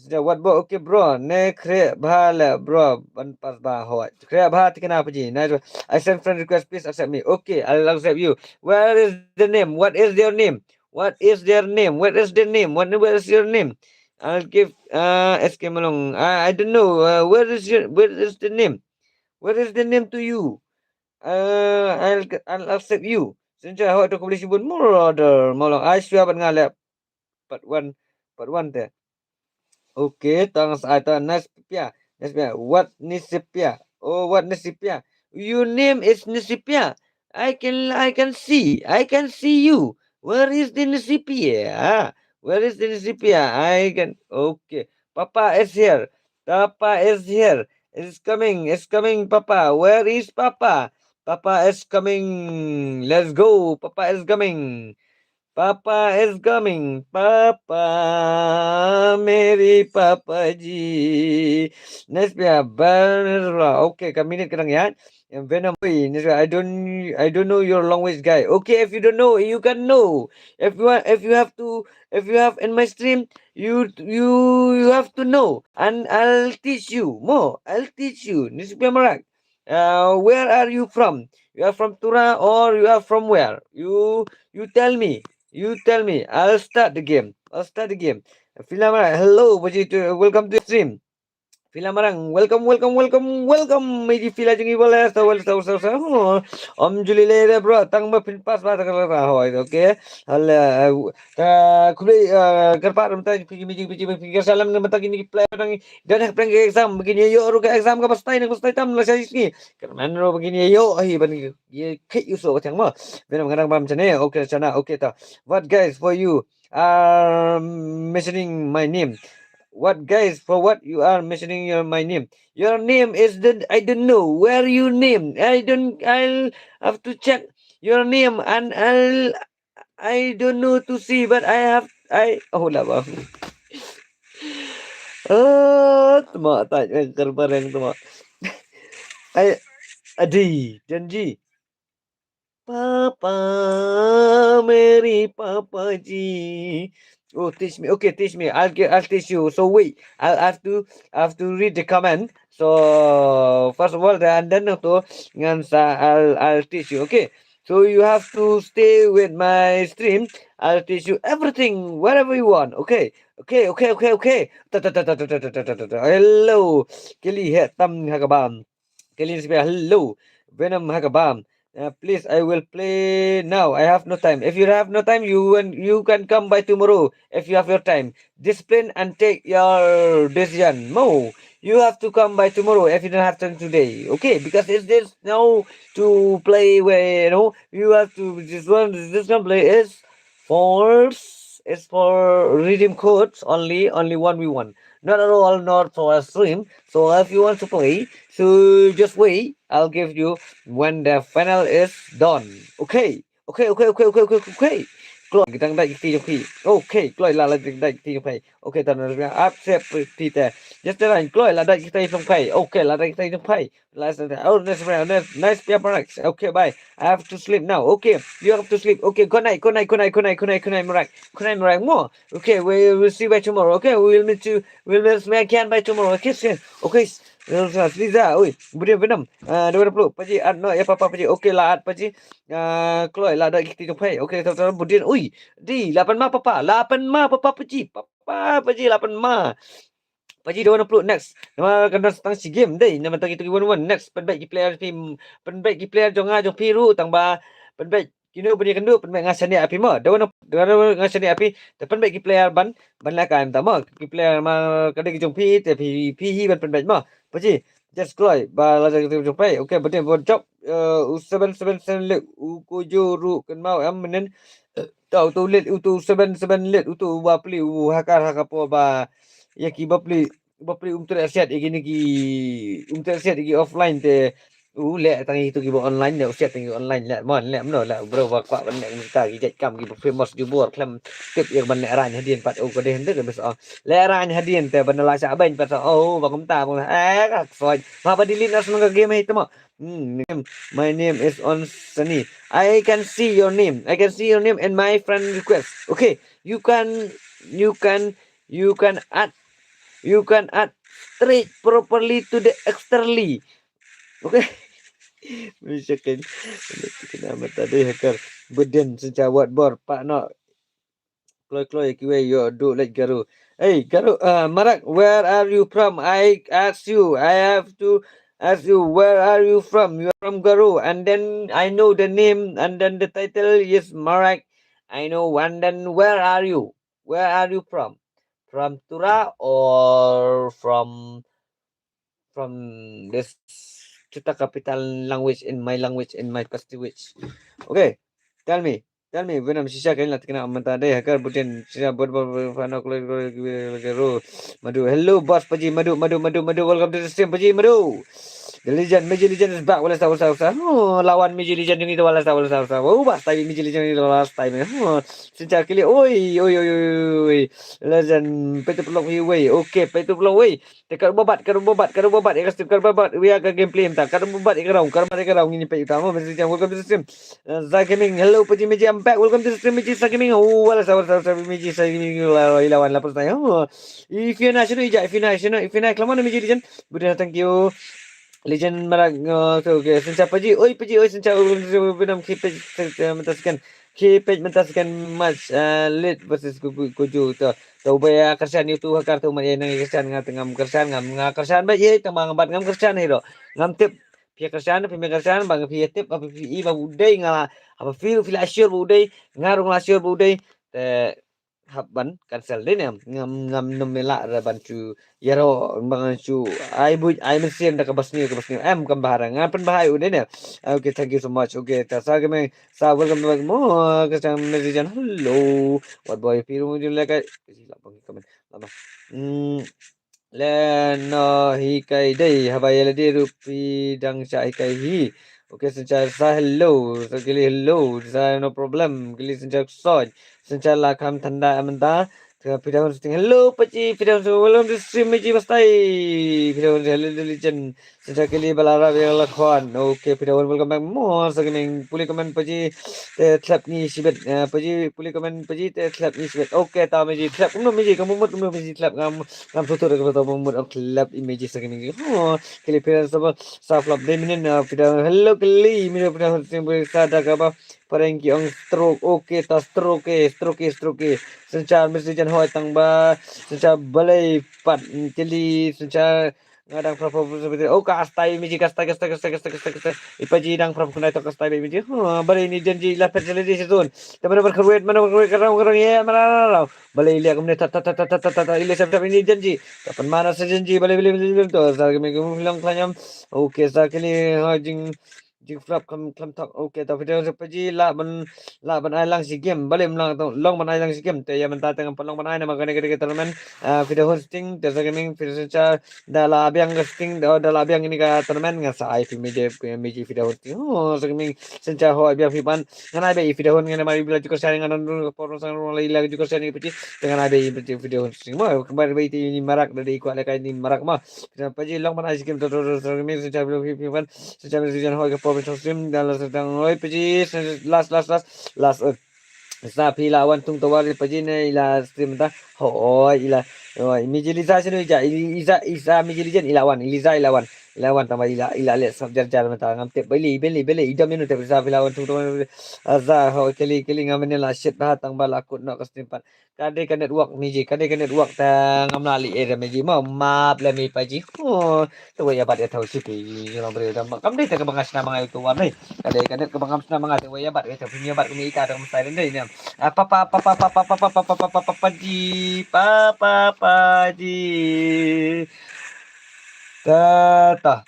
What bro? Okay bro, ne khreh bha le bro, ban pass bha hoi. Khreh bha tikna paji. Nice one. I send friend request, please accept me. Okay, I'll accept you. Where is the name? What is your name? What is their name? What is the name? What, where is your name? I'll give uh S K Malong. I, I don't know. Uh, where is your, where is the name? Where is the name to you? Uh, I'll I'll accept you. Since I heard the competition more order Malong. I swear ban nga le part one, part one te. Okay, thanks. I thought Nice Pia. Nice Pia. What Nisipia? Oh, what Nisipia? Your name is Nisipia. I can I can see. I can see you. Where is the Nisipia? Where is the Nisipia? I can, okay. Papa is here. Papa is here. It's coming. It's coming, Papa. Where is Papa? Papa is coming. Let's go. Papa is coming. Papa is coming. Papa, mere Papa ji. Nice Pia, Barnera. Okay, ka minute ka dang ïaid. And Venom, oi, Nice Pia, I don't, I don't know your language, guy. Okay, if you don't know, you can know. If you want, if you have to, if you have in my stream, you, you, you have to know, and I'll teach you more. I'll teach you. Nice Pia Marak. Uh, where are you from? You are from Tura or you are from where? You, you tell me. You tell me. I'll start the game. I'll start the game. Fila Marak, hello, paji, to, welcome to the stream. Fila Marak, welcome, welcome, welcome, welcome. Maji Fila jong i bole, sa, sa, sa, sa. Oh, Om Julie le re bro, tang ba phin pass ba ta ka la hoi, okay. Hal, uh, ka khublei, uh, kyrpad mynta phi, phi, phi, phi, phi, ka salam mynta kine ki player nang don hap pyrshang exam, ba kin ïoh ruh ka exam kaba stai, nang ba stai tam la sha sngi. Kyrmen ruh ba kin ïoh hi ban ïa khit ïoh so ka thiang mo. Venom nga dang bam chane, okay chana, okay ta. What guys for you are mentioning my name? What guys for what you are mentioning your my name? Your name is the, I don't know where you name. I don't, I'll have to check your name and I'll, I don't know to see, but I have, I, oh lah bang. Oh, tuma ta kar bareng tuma. I, adi, janji. Papa, Mary, Papa ji. Oh, teach me. Okay, teach me. I'll get, I'll teach you. So wait, I'll have to, I have to read the comment. So first of all, the, and then to ngan sa, I'll, I'll teach you. Okay. So you have to stay with my stream. I'll teach you everything, whatever you want. Okay. Okay, okay, okay, okay. Ta, ta, ta, ta. Hello. Kili he tam ha ka bam. Kili sibia, hello. Venom ha ka bam. Uh, please, I will play now. I have no time. If you have no time, you when you can come by tomorrow if you have your time. Discipline and take your decision. Mo, you have to come by tomorrow if you don't have time today. Okay, because it's this now to play where, you know, you have to, this one, this one play is false. It's for redeem codes only, only one v one. Not at all, not for a stream. So if you want to play, so just wait. I'll give you when the final is done. Okay. Okay, okay, okay, okay, okay, okay. Kloi, kita dai kita jong phi. Okay, kloi la la kita dai kita jong phi. Okay, tan accept phi te. Just the line, kloi la dai kita jong phi. Okay, la dai kita jong phi. Last, oh, nice, nice, nice, Pia Marak. Okay, bye. I have to sleep now. Okay, you have to sleep. Okay, good night, good night, good night, good night, good night, good night, Marak. Good night, Marak. More. Okay, we will see by tomorrow. Okay, we will meet you. We will meet again by tomorrow. Okay, see. Okay, Liza, oi, Budi Venom. Ah, dua puluh. Paji, ah, no, ya, papa, paji. Okay, la, paji. Ah, kloi, la, da, kita jumpa. Okay, tahu, tahu, Budi. Ui, di, lapan ma, papa. Lapan ma, papa, paji. Papa, paji, lapan ma. Paji dua puluh next. Nama kan dah tang si game dei. Nama tang itu one one next. Pynbeit ki player phi, pynbeit ki player jong nga jong phi ruh tang ba pynbeit kino pynbeit kynduh pynbeit nga sani api mo. Dua puluh nga sani api. Te pynbeit ki player ban ban la kan ta mo. Ki player ma ka dei ki jong phi te phi phi hi ban pynbeit mo. Paji just kloi ba la jong phi. Okay, bade bo job, eh, u seven seven seven le u ko jo ru kan mau am menen. Tau tu lit utu seven seven lit utu ba pli u hakar hakapo ba ya ki ba pli ba pli um tre set igi ni ki um tre set igi offline te u le tang itu ki ba online ne u set tang online le mon le mno le bro ba kwa ban ne kita ki jait kam ki ba famous ju bor klem tip ya ban le ran hadien pat u ko de hende ke bes o le ran hadien te ban la sa ban pat o ba kumta ba eh ka soi ma ba delete na sung ka game hi temo. Hmm, name. My name is on Sunny. I can see your name. I can see your name in my friend request. Okay, you can, you can, you can add You can add straight properly to the externally. Okay. Misalkan, kena mata deh hacker. Beden sensor what bor pak no. Kloi kloi kiwei yo do like Garo. Hey Garo, uh, Marak, where are you from? I ask you. I have to ask you, where are you from? You are from Garo. And then I know the name and then the title is Marak. I know. And then where are you? Where are you from? From Tura or from from this Chuta capital language in my language in my first language. Okay, tell me, tell me when I'm shisha kain lat kena mata deh hacker butin shisha bot bot bot fano klo klo klo madu. Hello boss Paji Madu Madu Madu Madu, welcome to the stream Paji Madu. The legend, Meji legend is back. Wala sa wala sa wala sa. Oh, lawan Meji legend ni wala sa wala sa wala sa. Oh, bas tai Meji legend ni wala sa tai. Oh, sensor kili. Oi oi oi oi. Legend petu pelong oi. Okay, petu pelong oi. Te ka babat, ka babat, ka babat, ya ka stream, ka babat, ya ka gameplay mta, ka babat, ya ka raung, ka babat, ya ka raung, ini pe utama, mesti jam, welcome to the stream. Uh, Zai Gaming, hello, Paji Meji, I'm back, welcome to the stream, Meji, Zai Gaming, oh, wala sa, wala sa, wala sa, Meji, Zai Gaming, la, la, ilawan, la, pun saya, oh. If you national, ija, if you national, if you national, Meji, Legion, Buddha, thank you. Legion, Marak, uh, so, okay, sensor, Paji, oi, Paji, oi, sensor, welcome to the stream, Buddha, keep it, uh, mta second, keep it, mta second, match, uh, Lead versus Kuju, Kuju, to. To ba ïa kyrshan ïa utu ha kar tu, ma ïa nang ïa kyrshan, nga te ngam kyrshan, ngam, nga kyrshan ba ïa, tang ba ngam, bad ngam kyrshan hi ruh. Ngam tip. Phi ïa kyrshan, phi ïa kyrshan, ba phi ïa tip, ba phi ïa i ba u dei, nga la, haba phi ruh phi la sure ba u dei, nga ruh nga la sure ba u dei. Te hap ban cancel dei ne, ngam, ngam nym ïa lah ra ban shu ïaroh, ban shu ai buit, ai mynsiem da kaba sniew, kaba sniew. Em, kam bha ra, nga pynbha ïa u dei ne. Okay, thank you so much. Okay, ta sa ka meng, sa welcome back mo, ka sa message jan. Hello. What boy, phi ruh mo jin le kai. Ka ji la bang comment. Lama. Hmm. Le no hi kai dei, haba ïa lade ruh phi dang sha hi kai hi. Okay, sensor sa hello, sa kili hello, sa no problem, kili sensor soj, sensor la kham thanda amanda. Phi da hun sting hello, Paji, phi da hun welcome to stream, Meji Bastai. Phi da hun hello, Legion. Sensor kili ba la rap ïa la khwan. Okay, phi da wan welcome back mo, sa ka meng pule comment Paji te thlep ngi shibit. Eh, Paji pule comment Paji te thlep ngi shibit. Okay, ta Meji thlep. Kumno Meji, ka mut kumno Meji thlep. Ngam, ngam sutur ka mut thlep i Meji sa ka meng. Oh, kili phi da sa ba, sa flop dei minin, eh, phi da hello kili, minin phi da sa da ka ba. Pareng ki ong stroke. Okay, ta stroke, eh, stroke, eh, stroke. Sensor mesti jan hoi tang ba. Sensor balei pat, mm, kili, sensor Nga dang phrap phrap phrap phrap. Oh, ka stai Meji, ka stai, ka stai, ka stai, ka stai, ka stai, ka stai. I Paji dang phrap khnai to ka stai Meji. Huh, balei ini janji la pet jale di setun. Te mana berkerwet, mana berkerwet, ka rong, ka rong, ye, mana, mana, mana. Balei ilia kumne tat, tat, tat, tat, tat, tat, tat, ilia sep sep ini janji. Kapan mana sa janji, balei, balei, balei, balei, to, sa kami, kami bilang klanyam. Okay, sa kini, ha, jing, jing phrap klam, klam thak. Okay, ta video sa Paji, la ban, la ban ai lang shi game. Balei mlang to, long ban ai lang shi game. Te ya menta tengah pelong ban ai nama kane kane tournament. Ah, video hosting, te sa gaming, video sensor, da la biang hosting, da, da la biang ini ka tournament, nga sa ai phi Meji, phi Meji video hosting. Oh, sa gaming, sensor ho biang phi ban. Ngan ai be video hon, ngan ai bila jukar sharing, ngan nang por sang rong lai la jukar sharing phi. Te ngan ai be video hosting. Mo, kembar be ini marak, da di kuat lekai ini marak mo. Kita Paji long ban ai shi game, to, to, to, sa gaming, sensor biang phi, phi ban. Sejam sejam hoi ka por song stream dan la sedang hoi Paji last last last last. Sa phi la wan tung tawar Paji ne ila stream ta. Hoi ila. Hoi Meji Liza sino ija Iza Iza Meji Liza ila wan Iliza ila wan ila wan tama ila ila le sab jar jar mata ngam tep beli beli beli idam ino tep sa phi la wan tung tawar. Za hoi keli keli ngam ne la shit ba tang ba la kut no ka stream pat. Ka dei ka network Meji, ka dei ka network ta ngam lah leh ïa Meji mo map leh me Paji. Oh, te wei ïa bat ïa thaw shi phi ïa long briew da ma kam dei ta kaba nga shna ma nga ïa utu wan dei. Ka dei ka net kaba ngam shna ma nga te wei ïa bat ïa thaw phi ïa bat kumi ita ta kam stai dei ne. Ah, pa pa pa pa pa pa pa pa pa pa pa pa pa Paji pa pa Paji. Ta ta.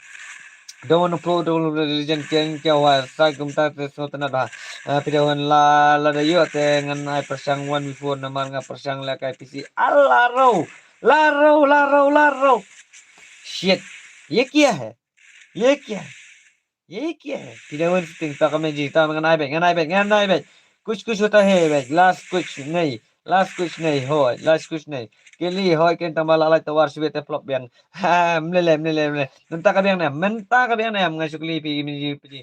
Dong no pro dong no legend keng keng wa sa kum ta te so tana da. Ah, phi da wan la la da yo te ngan ai persang one before namar nga persang la kai P C. Ala ro. La ro la ro la ro. Shit. Ye kya hai? Ye kya hai? Ye kya hai? Phi da wan sting ta ka Meji ta ngan ai bek ngan ai bek ngan ai bek. Kuch kuch hota hai bek. Last kuch nahi. Last kuch nahi hoi, last kuch nahi. Keli hoi ken tang ba la lai tawar shibit te flop biang. Ha, mlele, mlele, mlele. Mynta ka biang ne, mynta ka biang ne, nga shu keli phi Meji Paji.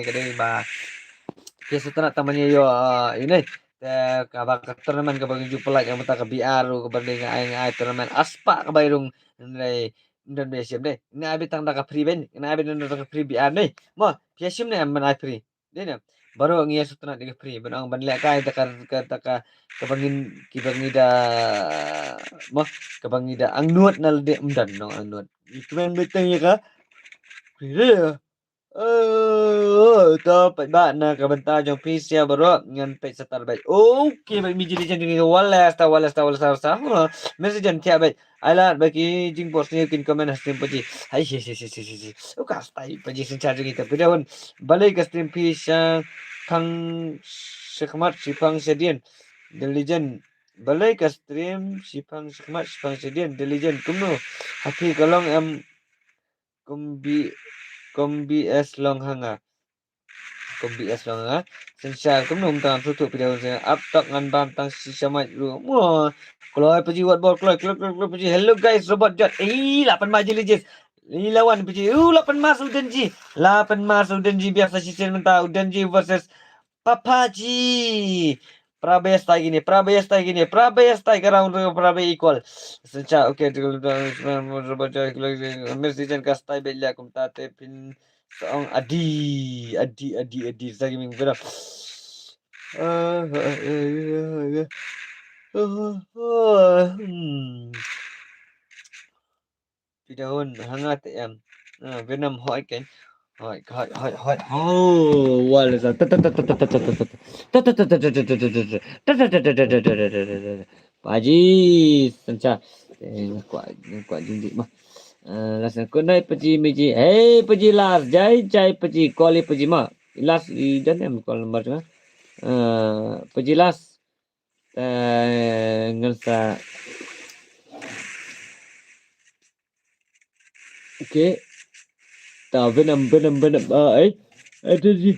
kane ka dei ba phi sngewtynnat tang ban ïa ïoh, ah, ïa ne. Te kaba ka tournament kaba ngi ju pynlait ïa mynta ka B R ruh kaba dei nga ai nga ai tournament aspa kaba i rung ndai ndai shim dei. Nga ai beit tang da ka free ben, nga ai beit tang da ka free B R dei. Mo, phi shim ne em ban ai free. Dei ne. Baroh ngi ïa sngewtynnat da ka free ban ong ban leh kai da ka, ka, da ka, kaba ngin, kiba ngi da, mo, kaba ngi da angnud na lade ym don nong angnud. Ngi kmen beit tang ïa ka free dei. Eh, To peit ba na ka bynta jong phi sia baroh ngan peit sa tar beit. Okay, beit Miji Legend jong ngi, wala sta, wala sta, wala sta, wala sta. Huh, message jan thiah beit. Ai lad ba ki jingpos ni kin comment ha stream paji. Hai hi hi hi hi hi. Uka stai paji synchar jong ngi ta pida hun. Balei ka stream phi sha phang shikmat shi phang shadien. The Legend. Balei ka stream shi phang shikmat shi phang shadien. The Legend. Kumno? Ha phi ka long em. Kumbi, kumbi es long hanga. Kumbi es long hanga. Synshar kumno um tang thu thu pida hun se. Ap tok ngan bam tang shi shamai ru. Mo. Kloi paji wat bor kloi kloi kloi kloi paji. Hello guys, robot jot. Eh, lapan ma ji legit. Ih, lawan paji. Uh, lapan ma su Udenji. Lapan ma su Udenji biasa shisien mynta Udenji versus Papaji. Prabe stai kine, prabe stai kine, prabe stai ka round ru, prabe equal. Synshar, okay, robot jot, Miss Dijen ka stai beit leh kumta te phin Song adi, adi, adi, adi, sa gaming pura. Hmm. Pidahun, hangat em. Ah, Venom hoi ken. Hoi, hoi, hoi, hoi. Oh, wala sa. Paji, Synshar. Eh, nga kwah, nga kwah jingdik mah. Eh, las nga kunai paji miji. Hey, paji las. Jai, jai paji. Koli paji mah. Las i dan em kol nomor tu. Eh, paji las. Eh, ngan sa. Okay. Ta Venom, Venom, Venom. Ah, eh. Eh, tu ji.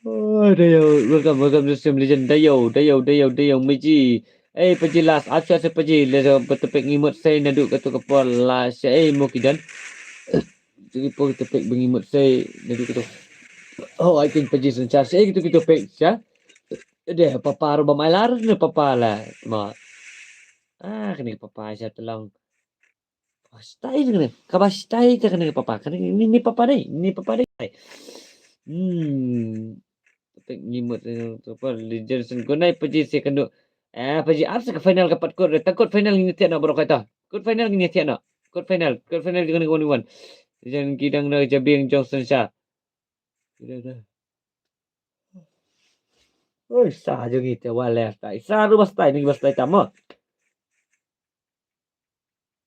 Oh, Dayo, welcome, welcome to stream, Legend. Dayo, Dayo, Dayo, Dayo, Miji. Eh, paji las, ap sha, ap sha paji, le so, ba tepek ngimut sei naduh katu ka por la sha, eh, mo ki jan. Jadi por tepek ba ngimut sei naduh katu. Oh, I think paji Synshar, sei kitu kitu pek sha. Deh, papa ru ba mai lar ne papa la, ma. Ah, kene papa sha telang. Stai kane, kaba stai kane papa, kane ni, ni papa dei, ni papa dei. Hmm. Tepek ngimut, eh, apa, Legend sen kunai paji se kanu. Eh, paji ap se ka final ka pat kut, ta kut final ngin thiah noh baroh kata. Kut final ngin thiah noh. Kut final, kut final jong kane ka one v one. Jan kidang na jabing jong Synshar. Kidang na. Oi, sa jong ite wala stai. Sa ru ba stai, ni ba stai tama.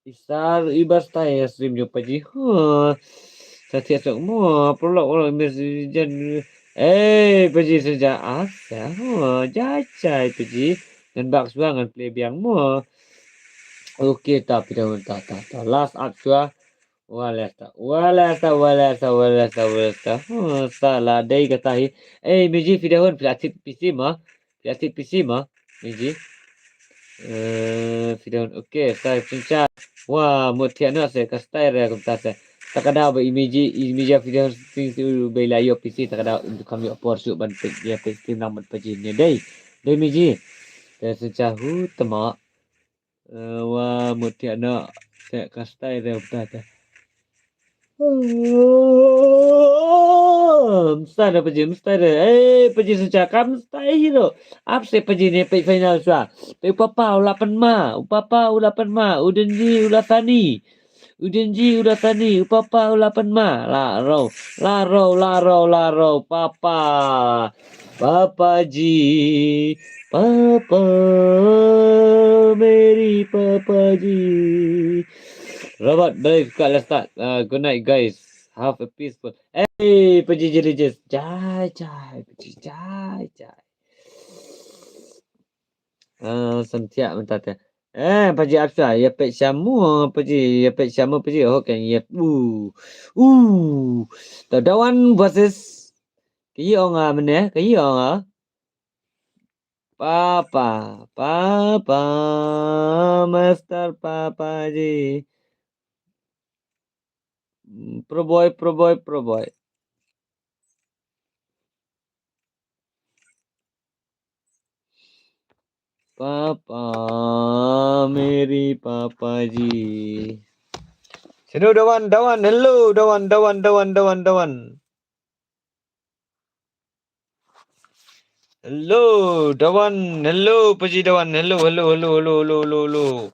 Isar ibas tai stream jong paji. Huh. Sa thiah sok mo, prolog, prolog, Miss Jen. Eh, paji Synshar asa. Huh, jai jai paji. Ngan bak shuwa ngan play biang mo. Okay, ta pidahun ta, ta, ta. Last up shuwa. Wala stai, wala stai, wala stai, wala stai, wala stai. Huh, sa la dei kata hi. Eh, Miji pidahun phi la thied P C mo. Phi la thied P C mo, Miji. Eh, pidahun, okay, stai Synshar. Wah, mut thiah noh se ka stai re kumta se. Ta ka daw ba i Miji, i Miji pidahun sting su bei la ïoh P C, ta ka daw im tu kham ïoh por shuh ban peit ïa peit stream lang ban paji ne dei. Dei Miji. Te Synshar hu tama. Eh, wah, mut thiah noh. Te ka stai re kumta te. Mstai da paji, mstai da. Eh, paji Synshar kam mstai hero. Ap se paji ne peit final shuwa. Peit u papa u la pynma, u papa u la pynma, u Denji u la sani. U Denji u la sani, u papa u la pynma. La ro, la ro, la ro, la ro, papa. Papa ji, papa, meri papa ji. Robot, balik ka la start. Uh, good night guys. Have a peaceful. Hey, paji jeli jis. Jai, jai, paji, jai, jai. Ah, Synshar mynta te. Eh, paji ap shuwa, ïa peit sha mo, paji, ïa peit sha mo, paji, oh, kan ïa, uh, uh. Ta Dawan versus, ka ïa ong a mene, ka ïa ong a. Papa, papa, master papa ji. Pro boy, pro boy, pro boy. Papa, meri papa ji. Hello, Dawan, Dawan, hello, Dawan, Dawan, Dawan, Dawan, Dawan. Hello, Dawan, hello, paji Dawan, hello, hello, hello, hello.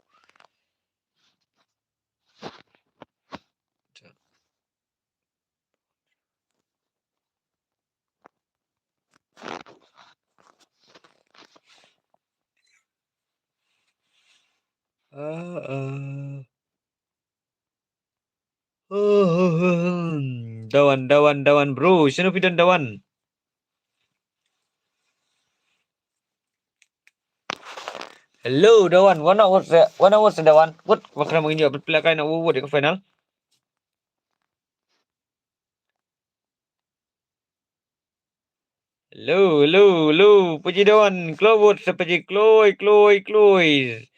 Uh, Dawan, Dawan, Dawan, bro. Shano phi don, Dawan? Hello, Dawan. Wan na wot se, wan na wot se, Dawan. Wot, bakra mangin yo, bet pila kai na wot, wot, final. Hello, hello, hello. Paji Dawan, kloi wot se paji, kloi, kloi, kloi.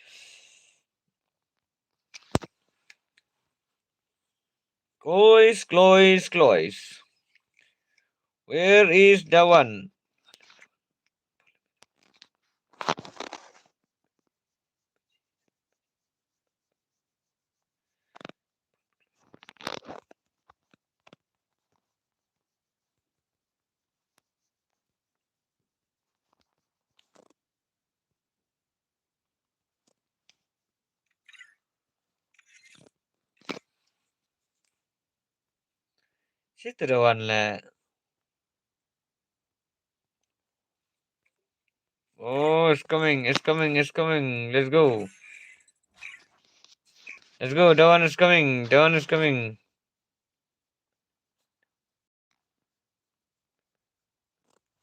Klois, klois, klois. Where is Dawan? Shi tu Dawan le. Oh, it's coming, it's coming, it's coming. Let's go. Let's go. Dawan is coming. Dawan is coming.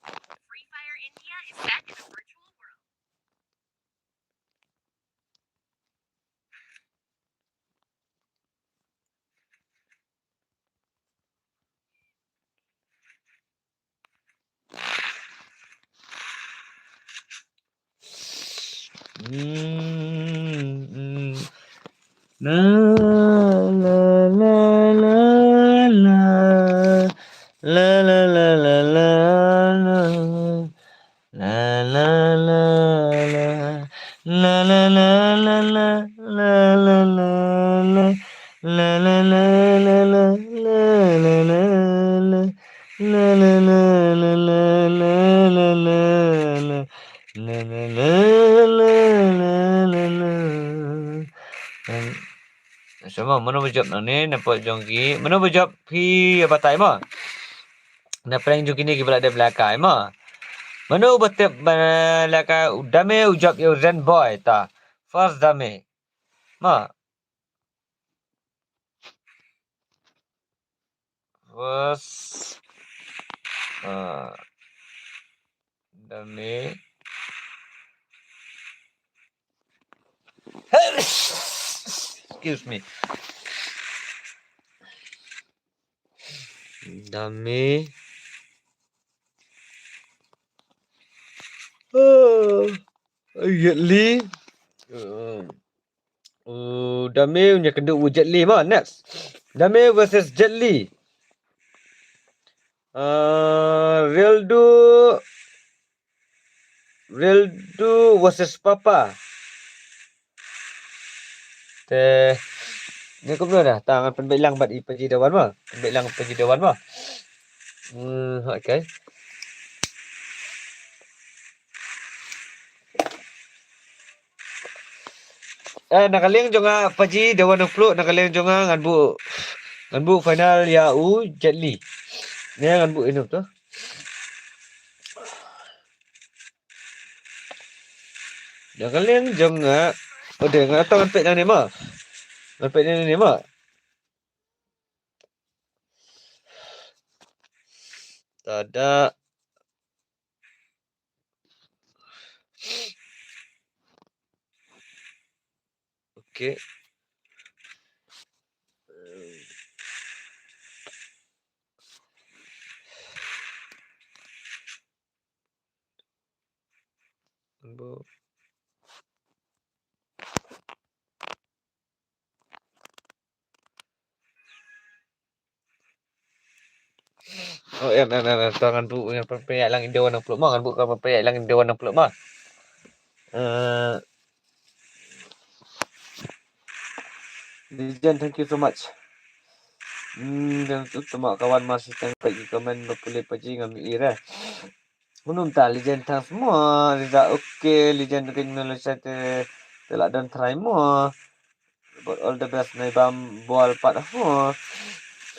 Free Fire India is set in a virtual world. Mm, mm. La, la, la, la, la. La, la, la, la, la, la. La, la, la, la. La, la, la, la, la. La, la, la, la. La, la, la, la, la. La, la, la, la, la. La, la, la, la, la, la, la, la, la. La, la, la, la, la, la, la. Em, sama, mano ba jop nangne, na pdeng jong ki. Mano ba jop phi, ïa batai mo. Na pdeng jong kine ki ba la dep lehkai mo. Mano ba tip ba lehkai, u Dame u jop ïa u Zen Boy ta. First Dame. Mo. First, ah, Dame. Excuse me. Dame. Ah, Jet Li. Ah. Uh, Dame u ïakynduh u Jet Li mo, next. Dame versus Jet Li. Uh, Rildu, Rildu versus Papa. Te, ne kumno dah, ta ngan pynbeit lang bad i Paji Dawan mo. Pynbeit lang Paji Dawan mo. Hmm, okay. Eh, na ka liang jong nga Paji Dawan Nongpluh, na ka liang jong nga ngan buh, ngan buh final ïa u Jet Li. Ne ngan buh ino to. Na ka liang jong nga, oh, de nga to ngan peit nangne mo. Ngan peit nangne mo. Tada. Okay. Bo. Oh, em, em, em, em, to ngan buh, ngan pynïaid lang ïa u Dawan Nongpluh mo, ngan buh, ngan pynïaid lang ïa u Dawan Nongpluh mo. Eh, Legend, thank you so much. Hmm, dan tu tama kawan masih tang pagi komen ba pule Paji ngam ira. Ngunum ta Legend, thanks mo. Riza, okay, Legend, okay, Malaysia te, te la don try mo. But all the best, nai bam bol pat ho.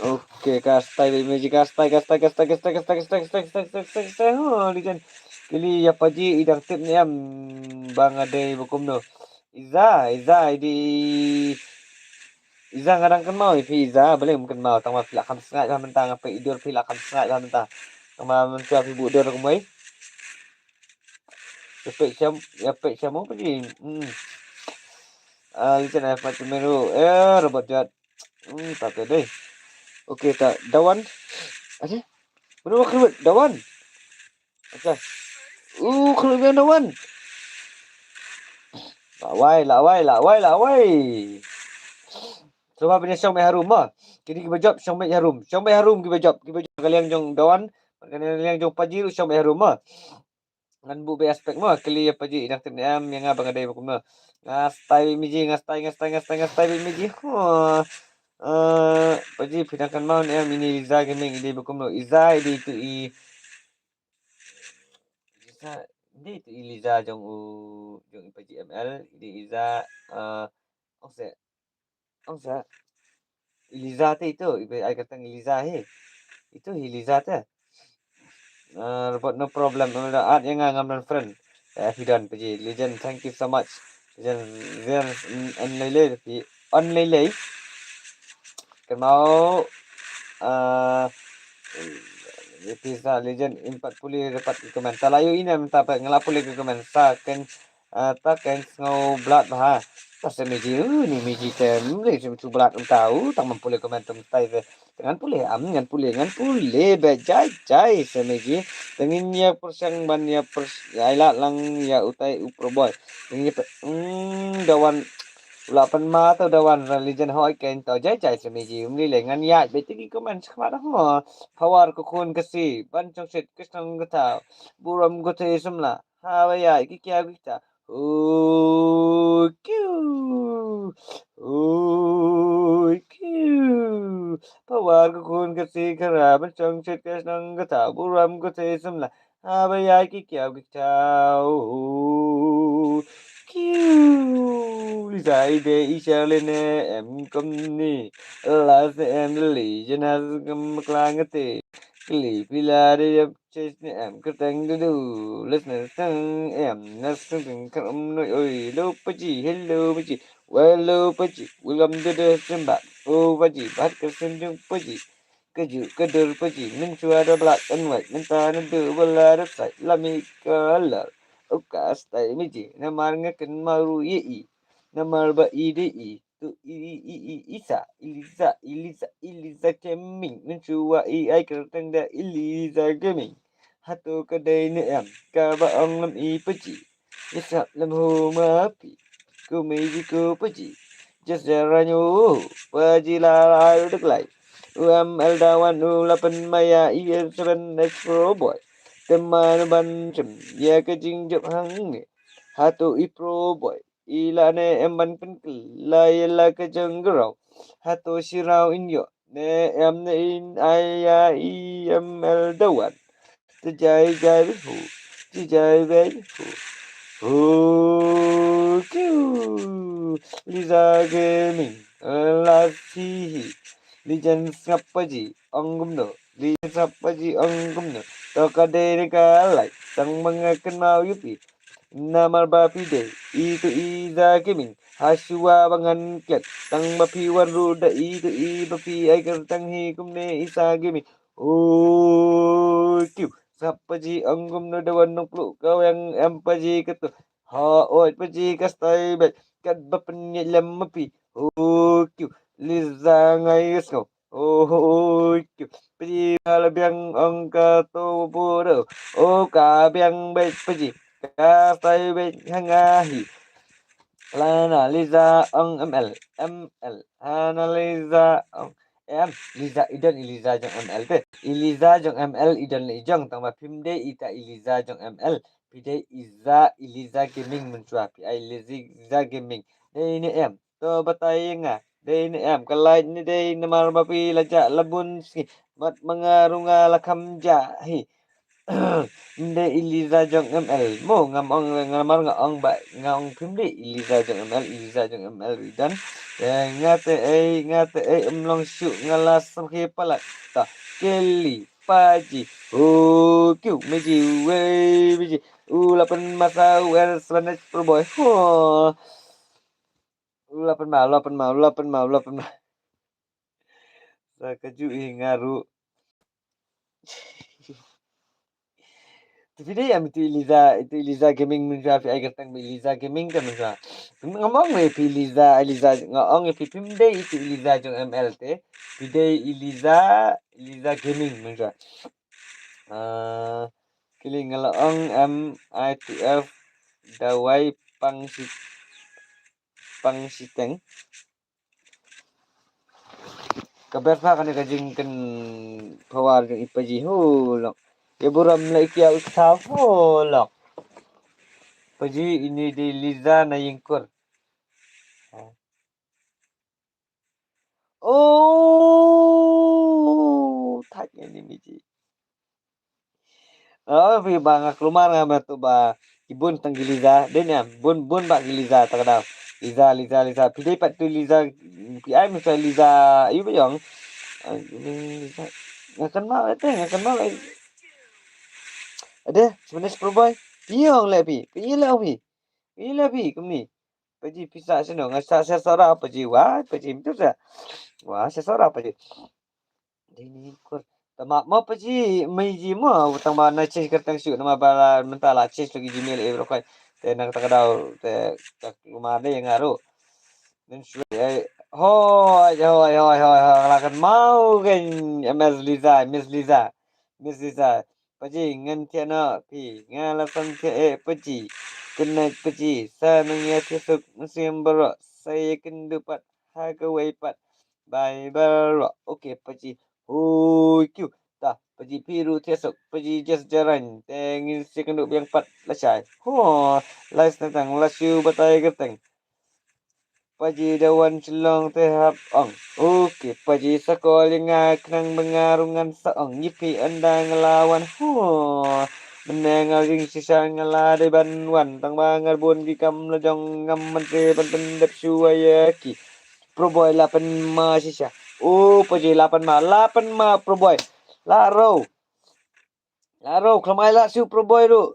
Okay, ka stai ba meji, ka stai, ka stai, ka stai, ka stai, ka stai, ka stai, ka stai, ka stai, ka stai, ka stai, ho, Legend. Kili ïa Paji i dang tip ne em ba nga dei ba kumno. Iza, Iza, i dei Iza, nga dang kynmaw ïa phi Iza, balei ym kynmaw, tang ma phi la kham sngaid bha mynta, nga peit i dur phi la kham sngaid bha mynta. Tang ma mynta phi buh dur kumwei. Ïa peit sham, ïa peit sham mo phi. Hmm. Ah, Lijan ai pat meru. Eh, robot jat. Hmm, ta te dei. Okay, ta Dawan. Acha. Mano ba khluit Dawan. Acha. Uh, khluit biang Dawan. Lawai, lawai, lawai, lawai. Sngewbha pynïashong beit harum ma. Kine kiba jop shong beit harum. Shong beit harum kiba jop. Kiba jop ka liang jong Dawan. Ka liang jong Paji ruh shong beit harum ma. Ngan buh beit aspek ma. Kylli ïa Paji, i dang tip ne em ïa nga ba nga dei ba kumno. Nga style beit Miji, nga style, nga style, nga style, nga style beit Miji. Huh. Eh, Paji, phi dang kynmaw ne em ine i Liza Gaming i dei ba kumno. Iza i dei tu i Liza, i dei tu i Liza jong u, jong i Paji M L, i dei Iza, eh, ong seh, ong seh. I Liza te itu, i ba ai kyrteng i Liza hi. Itu hi Liza te. Eh, robot no problem, no da at ïa nga ngam don friend. Eh, phi don Paji, Lijan, thank you so much. Lijan, Lijan, mm, en lei lei, phi on lei lei. Kynmaw, ah, ïa phi sa Lijan, im pat pule da pat ki comment. Ta la ïohi ne em, ta pat nga la pule ki comment. Sa kan, ah, ta kan sngew blat bha. Ta se Miji, uh, ni Miji te, mm, le sim chu blat um ta, uh, tang mam pule comment tum tai te. Ngan pule, am, ngan pule, ngan pule, beit jai jai se Miji. Te ngin ïa pyrshang ban ïa pyrs-, ïa ai lad lang ïa utai u Pro Boy. Te ngin ïa py-, mm, Dawan, u la pynma to Dawan, Lijan hoi ken to jai jai se Miji. Um lei lei ngan ïaid beit te ki comment shakhmat ho. Power ka khun ka si, ban chong shit ka shnong ka thaw. Burom ka thei samla. Haba ïaid ki kiaw ki kta. Oi kiu. Oi kiu. Power ka khun ka si ka ra, ban chong shit ka shnong ka thaw. Burom ka thei samla. Haba ïaid ki kiaw ki kta. Kiu. Liza i dei i Sherlyn ne em kumne. La se em de li jana kum klang te. Kli pila de yap. Chase ne em kyrteng dudu. Listener teng em nas teng teng kar um noi oi. Hello Paji, hello Paji. Hello Paji. Welcome to the stream back. Oh Paji, bat ka stream jong Paji. Kaju kadur Paji. Mynshuwa da black and white. Mynta na du bala da sai. Lami color. Uka style Miji. Namar nga kynmaw ruh ïa i. Namar ba i dei i. Tu i, i, i, i, Isa, Iliza, Iliza, Iliza Gaming. Mynshuwa i ai kyrteng da Iliza Gaming. Hato ka dei ne em, kaba ong lem i Paji. Ïasap lem ho ma phi. Ko Miji ko Paji. Just a ranyo, Paji la la dek lai. U M L Dawan u la pynma ïa i seven X Pro Boy. Te mano ban shem ïa ka jingjop hangne. Hato i Pro Boy. I la ne em ban pynkylla ïa la ka jong ka raw. Hato shi raw in ïoh. Ne em ne in ai ïa i M L Dawan. Te jai jai beit ho. Te jai beit ho. Ho kiu. Liza Gaming. La si hi. Lijan sngap Paji. Ong kumno. Lijan sngap Paji. Ong kumno. To ka dei ne ka lai. Tang ba nga kynmaw ïa phi. Namar ba phi dei i tu i Liza Gaming. Hashuwa ba ngan klet. Tang ba phi wan ruh da i tu i ba phi ai kyrteng hi kumne Isa Gaming. Oi kiu. Sngap Paji ong kumno Dawan Nongpluh ka weng em Paji katu. Ha oi Paji ka style beit. Katba pynïaid lem ma phi. Oi kiu. Liza ngai sngew. Oi kiu. Phi ba la biang ong ka to buro. O ka biang beit Paji. Ka style beit ha nga hi. Lana Liza ong M L. M L. Hana Liza ong em. Liza i don i Liza jong M L te. I Liza jong M L i don le i jong tang ba phim dei ita i Liza jong M L. Phi dei Iza, Iliza Gaming mynshuwa. Phi ai Iliza Gaming. Dei ne em. To batai ïa nga. Dei ne em. Ka light ne dei namar ba phi la jah la bun sngi. Mat ma nga ruh nga la kham jah hi. Dei Iliza jong M L. Mo ngam ong namar nga ong ba nga ong phim dei Iliza jong M L, Iliza jong M L ruh i don. Te nga te ei, nga te ei em long shuh nga la samrkhie palat. Ta keli. Paji. Ho kiu Miji wei Miji. U la pynma sa u er swanet Pro Boy. Ho. U la pynma, u la pynma, u la pynma, u la pynma. Sa ka ju i nga ruh. Te phi dei em itu Eliza, itu Eliza Gaming mynta, phi ai kyrteng Eliza Gaming te mynta. Ngam ong ïa phi Eliza, Eliza, nga ong ïa phi phim dei itu Eliza jong M L te. Phi dei Eliza, Eliza Gaming mynta. Ah, kili nga la ong M I T F dawai pang shi, pang shiteng. Ka best pa kane ka jingkynmaw jong i Paji, ho lok. Ïa burom leh ïa ki ïa u ksaw, ho lok. Paji, ini dei Eliza na Ïingkur. Oh, thait ngan ni miji. Oh, phi ba nga kulmar nga ba tu ba ki bun tang ki Eliza. Dei ne em, bun, bun ba ki Eliza ta ka daw. Eliza, Eliza, Eliza. Phi dei pat tu Eliza. Phi ai mynta Eliza. Ayu ba ïong. Ah, ini Eliza. Nga kynmaw eh te, nga kynmaw eh. Ade, sebenarnya Superboy. Phi ïong leh phi. Phi ïong leh phi. Phi ïong leh phi kumne. Paji phi sa seno, nga sa sa sora Paji, wa Paji mynta sa. Wa sa sora Paji. Dei ni kur. Tama mo Paji, mai ji mo, tang ba na change kyrteng shu, nama ba la mynta la change lagi Gmail eh bro kai. Te na kata ka daw, te tak ma dei nga ruh. Nen shu, eh, hoi, hoi, hoi, hoi, hoi, la kan mau kan, M S Liza, Miss Liza, Miss Liza. Paji ngan thiah noh phi, nga la san thiah eh Paji. Kynnoh Paji, sa nang ïa thiah suk mynsiem baroh, sa ïa kynduh pat ha kawei pat. Bye baroh. Okay Paji. Hui kiu. Ta Paji phi ruh thiah suk, Paji just jarang. Te ngin sa kynduh biang pat lashai. Ho, lai sna tang, la shu batai kyrteng. Paji da wan Shillong te hap ong. Okay, Paji sa call ïa nga khnang ba nga ruh ngan sa ong. Ngi phi ynda nga la wan. Ho. Mynne nga ring shisha nga la dei ban wan. Tang ba nga bun ki kam la jong ngam man te ban pyndep shuwa ïa ki. Pro Boy la pynma shisha. Oh, Paji la pynma, la pynma Pro Boy. La ro. La ro, khlem ai la shu Pro Boy ruh.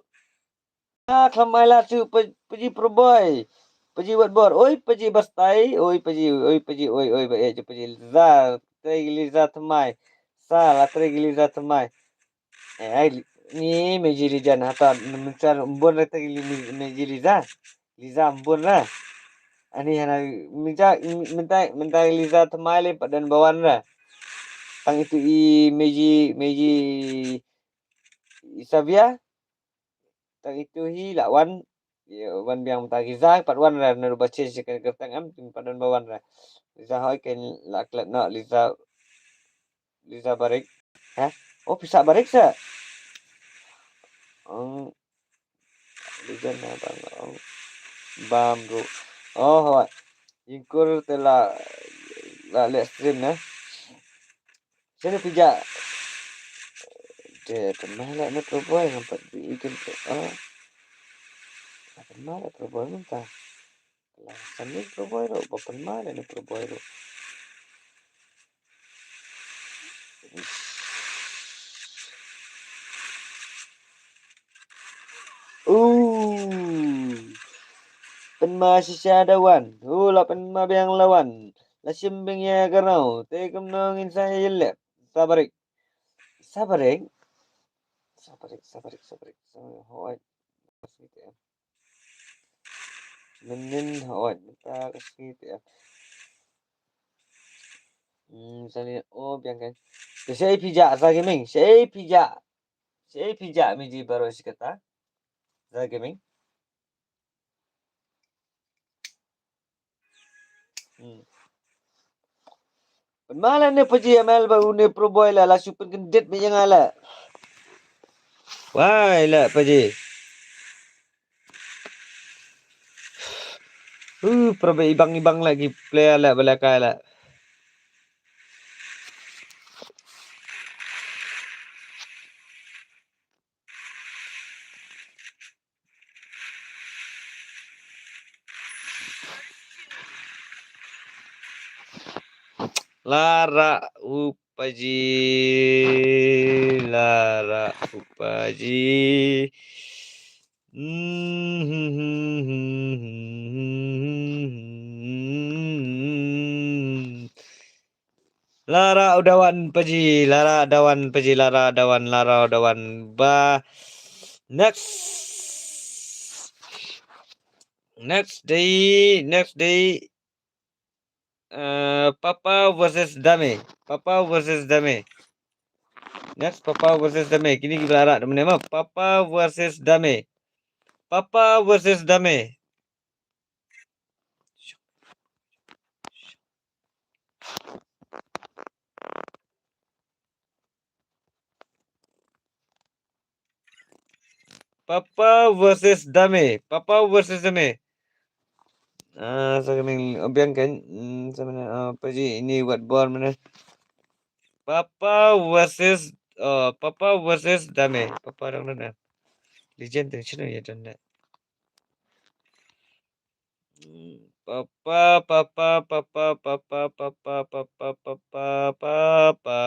Ah, khlem ai la shu Pa-, Paji Pro Boy. Paji wat bor. Oi, Paji bastai. Oi, Paji, oi, Paji, oi, oi, ba eh, Paji. Liza, trei Liza thymmai. Sa, la trei Liza thymmai. Eh, ai, ni Meji Liza na ta, mynta bun la trei Meji Liza. Liza bun la. Ani hana, mynta, mynta, mynta Liza thymmai le pat don ba wan la. Tang itu i Meji, Meji i Savia. Tang itu hi la wan. Ïa, wan biang mynta ki za pat wan ra na ruba change ka kyrteng em, kin pat don ba wan ra. Liza hoi ken la klet noh Liza, Liza Barik. Ha? Oh, pisa Barik sa. Ong Liza na bang ong bam ru. Oh, hoi. Ïingkur te la, la leh stream na. Sini pija. Te pynmai leh ne Pro Boy ngam pat bi ikin te. Ah. Pynmai leh Pro Boy mynta. Lah sani Pro Boy ruh, ba pynmai leh ne Pro Boy ruh. Uh. Pynma shisha da wan. Uh, la pynma biang la wan. La shim biang ïa ka rngaw. Te kumno ngin sa ïa leh. Sabarik. Sabarik. Sabarik, sabarik, sabarik. Sabarik. Hoi. Mynnin hoi. Mynta ka sngi te. Hmm, sani, oh, biang kan. Te shei pija, sa gaming. Shei pija. Shei pija, miji baroh shi kata. Sa gaming. Hmm. Pynma leh ne Paji M L ba une Pro Boy leh, la shu pynkyndit beit ïa nga leh. Wai leh Paji. Uh, Pro Boy ibang ibang leh ki player leh ba leh kai leh. Lara u Paji, lara u Paji. Lara u dawan paji, lara dawan paji, lara dawan, lara dawan ba. Next. Next day, next day. Uh, Papa versus Dame. Papa versus Dame. Next, Papa versus Dame. Kini ki ba la rah da mynne ma. Papa versus Dame. Papa versus Dame. Papa versus Dame. Papa versus Dame. Ah, sa ka meng biang kan. Hmm, sa mana, ah, paji ini wat bor mana. Papa versus, oh, Papa versus Dame. Papa dang dang. Legend tu chino ya dang dang. Hmm, Papa, Papa, Papa, Papa, Papa, Papa, Papa, Papa,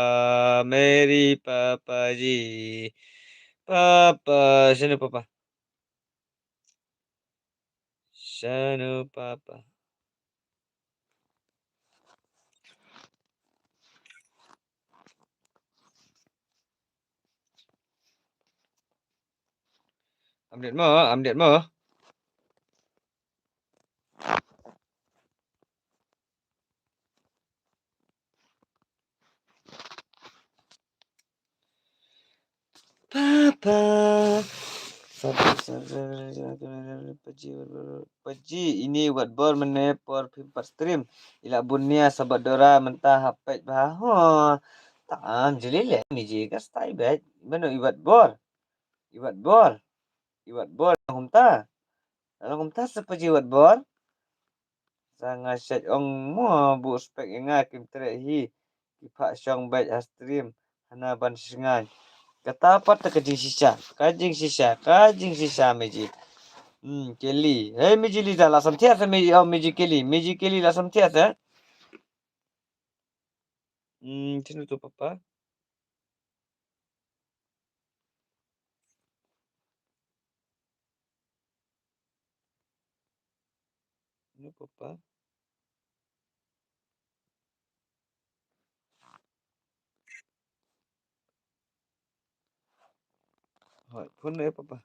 Mary, Papa ji. Papa, sino Papa? Sino Papa? Update mo, update mo. Papa. Sabar, sabar, sabar, paji, ini wat bor mynne por phim pat stream. Ila bunia sabat dora mynta hapet bah. Ho. Tam jeli le miji ka stai bet. Bano iwat bor. Iwat bor. Iwat bor. Kumta. Dalam kumta sa paji iwat bor. Sa nga shet ong mo bu spek ïa nga kim treh hi. Ki phah shong beit ha stream. Hana ban sngewsih. Kata pat ka jingshisha. Ka jingshisha. Ka jingshisha miji. Hmm, Kelly. Hey miji Lisa la samthiah sa miji, oh, miji Kelly. Miji Kelly la samthiah sa. Hmm, sino tu Papa? Sino Papa? Hoi, phone na Papa.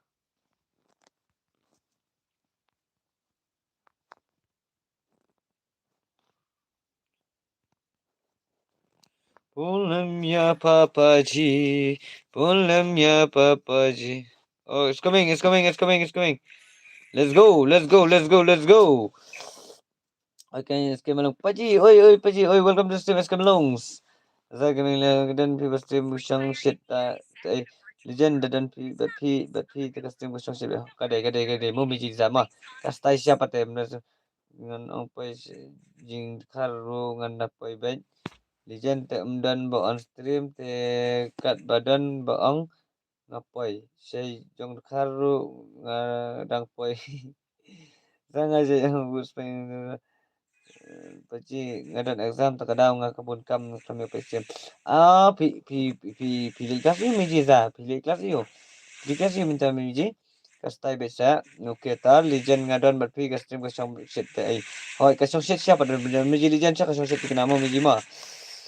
Pulem ya Papa ji, pulem ya Papa ji. Oh, it's coming, it's coming, it's coming, it's coming. Let's go, let's go, let's go, let's go. Okay, S K Malong. Paji, oi, oi, Paji, oi, welcome to the stream, S K Malongs. Za ka meng le ka don phi ba stream bu shong shit ta, ta, eh, legend da don phi, ba phi, ba phi ta ka stream bu shong shit. Ka dei, ka dei, ka dei, mo miji za ma. Ka stai siapa te, mna ngan ong poi jingdkhar ruh ngan da poi beit. Legend te ym don ba on stream te kat ba don ba ong nga poi. Shei jong dkhar ruh nga dang poi. Sa nga shei jong bus peng. Paji nga don exam ta ka daw nga ka bun kam nga khlem ïoh poi stream. Ah, phi, phi, phi, phi late class ïa miji sa, phi late class ïa. Phi late class ïa mynta miji. Ka stai beit sa. Okay, ta legend nga don bad phi ka stream ka shong shit te ai. Hoi ka shong shit siapa don miji legend sa ka shong shit te kena mo miji ma.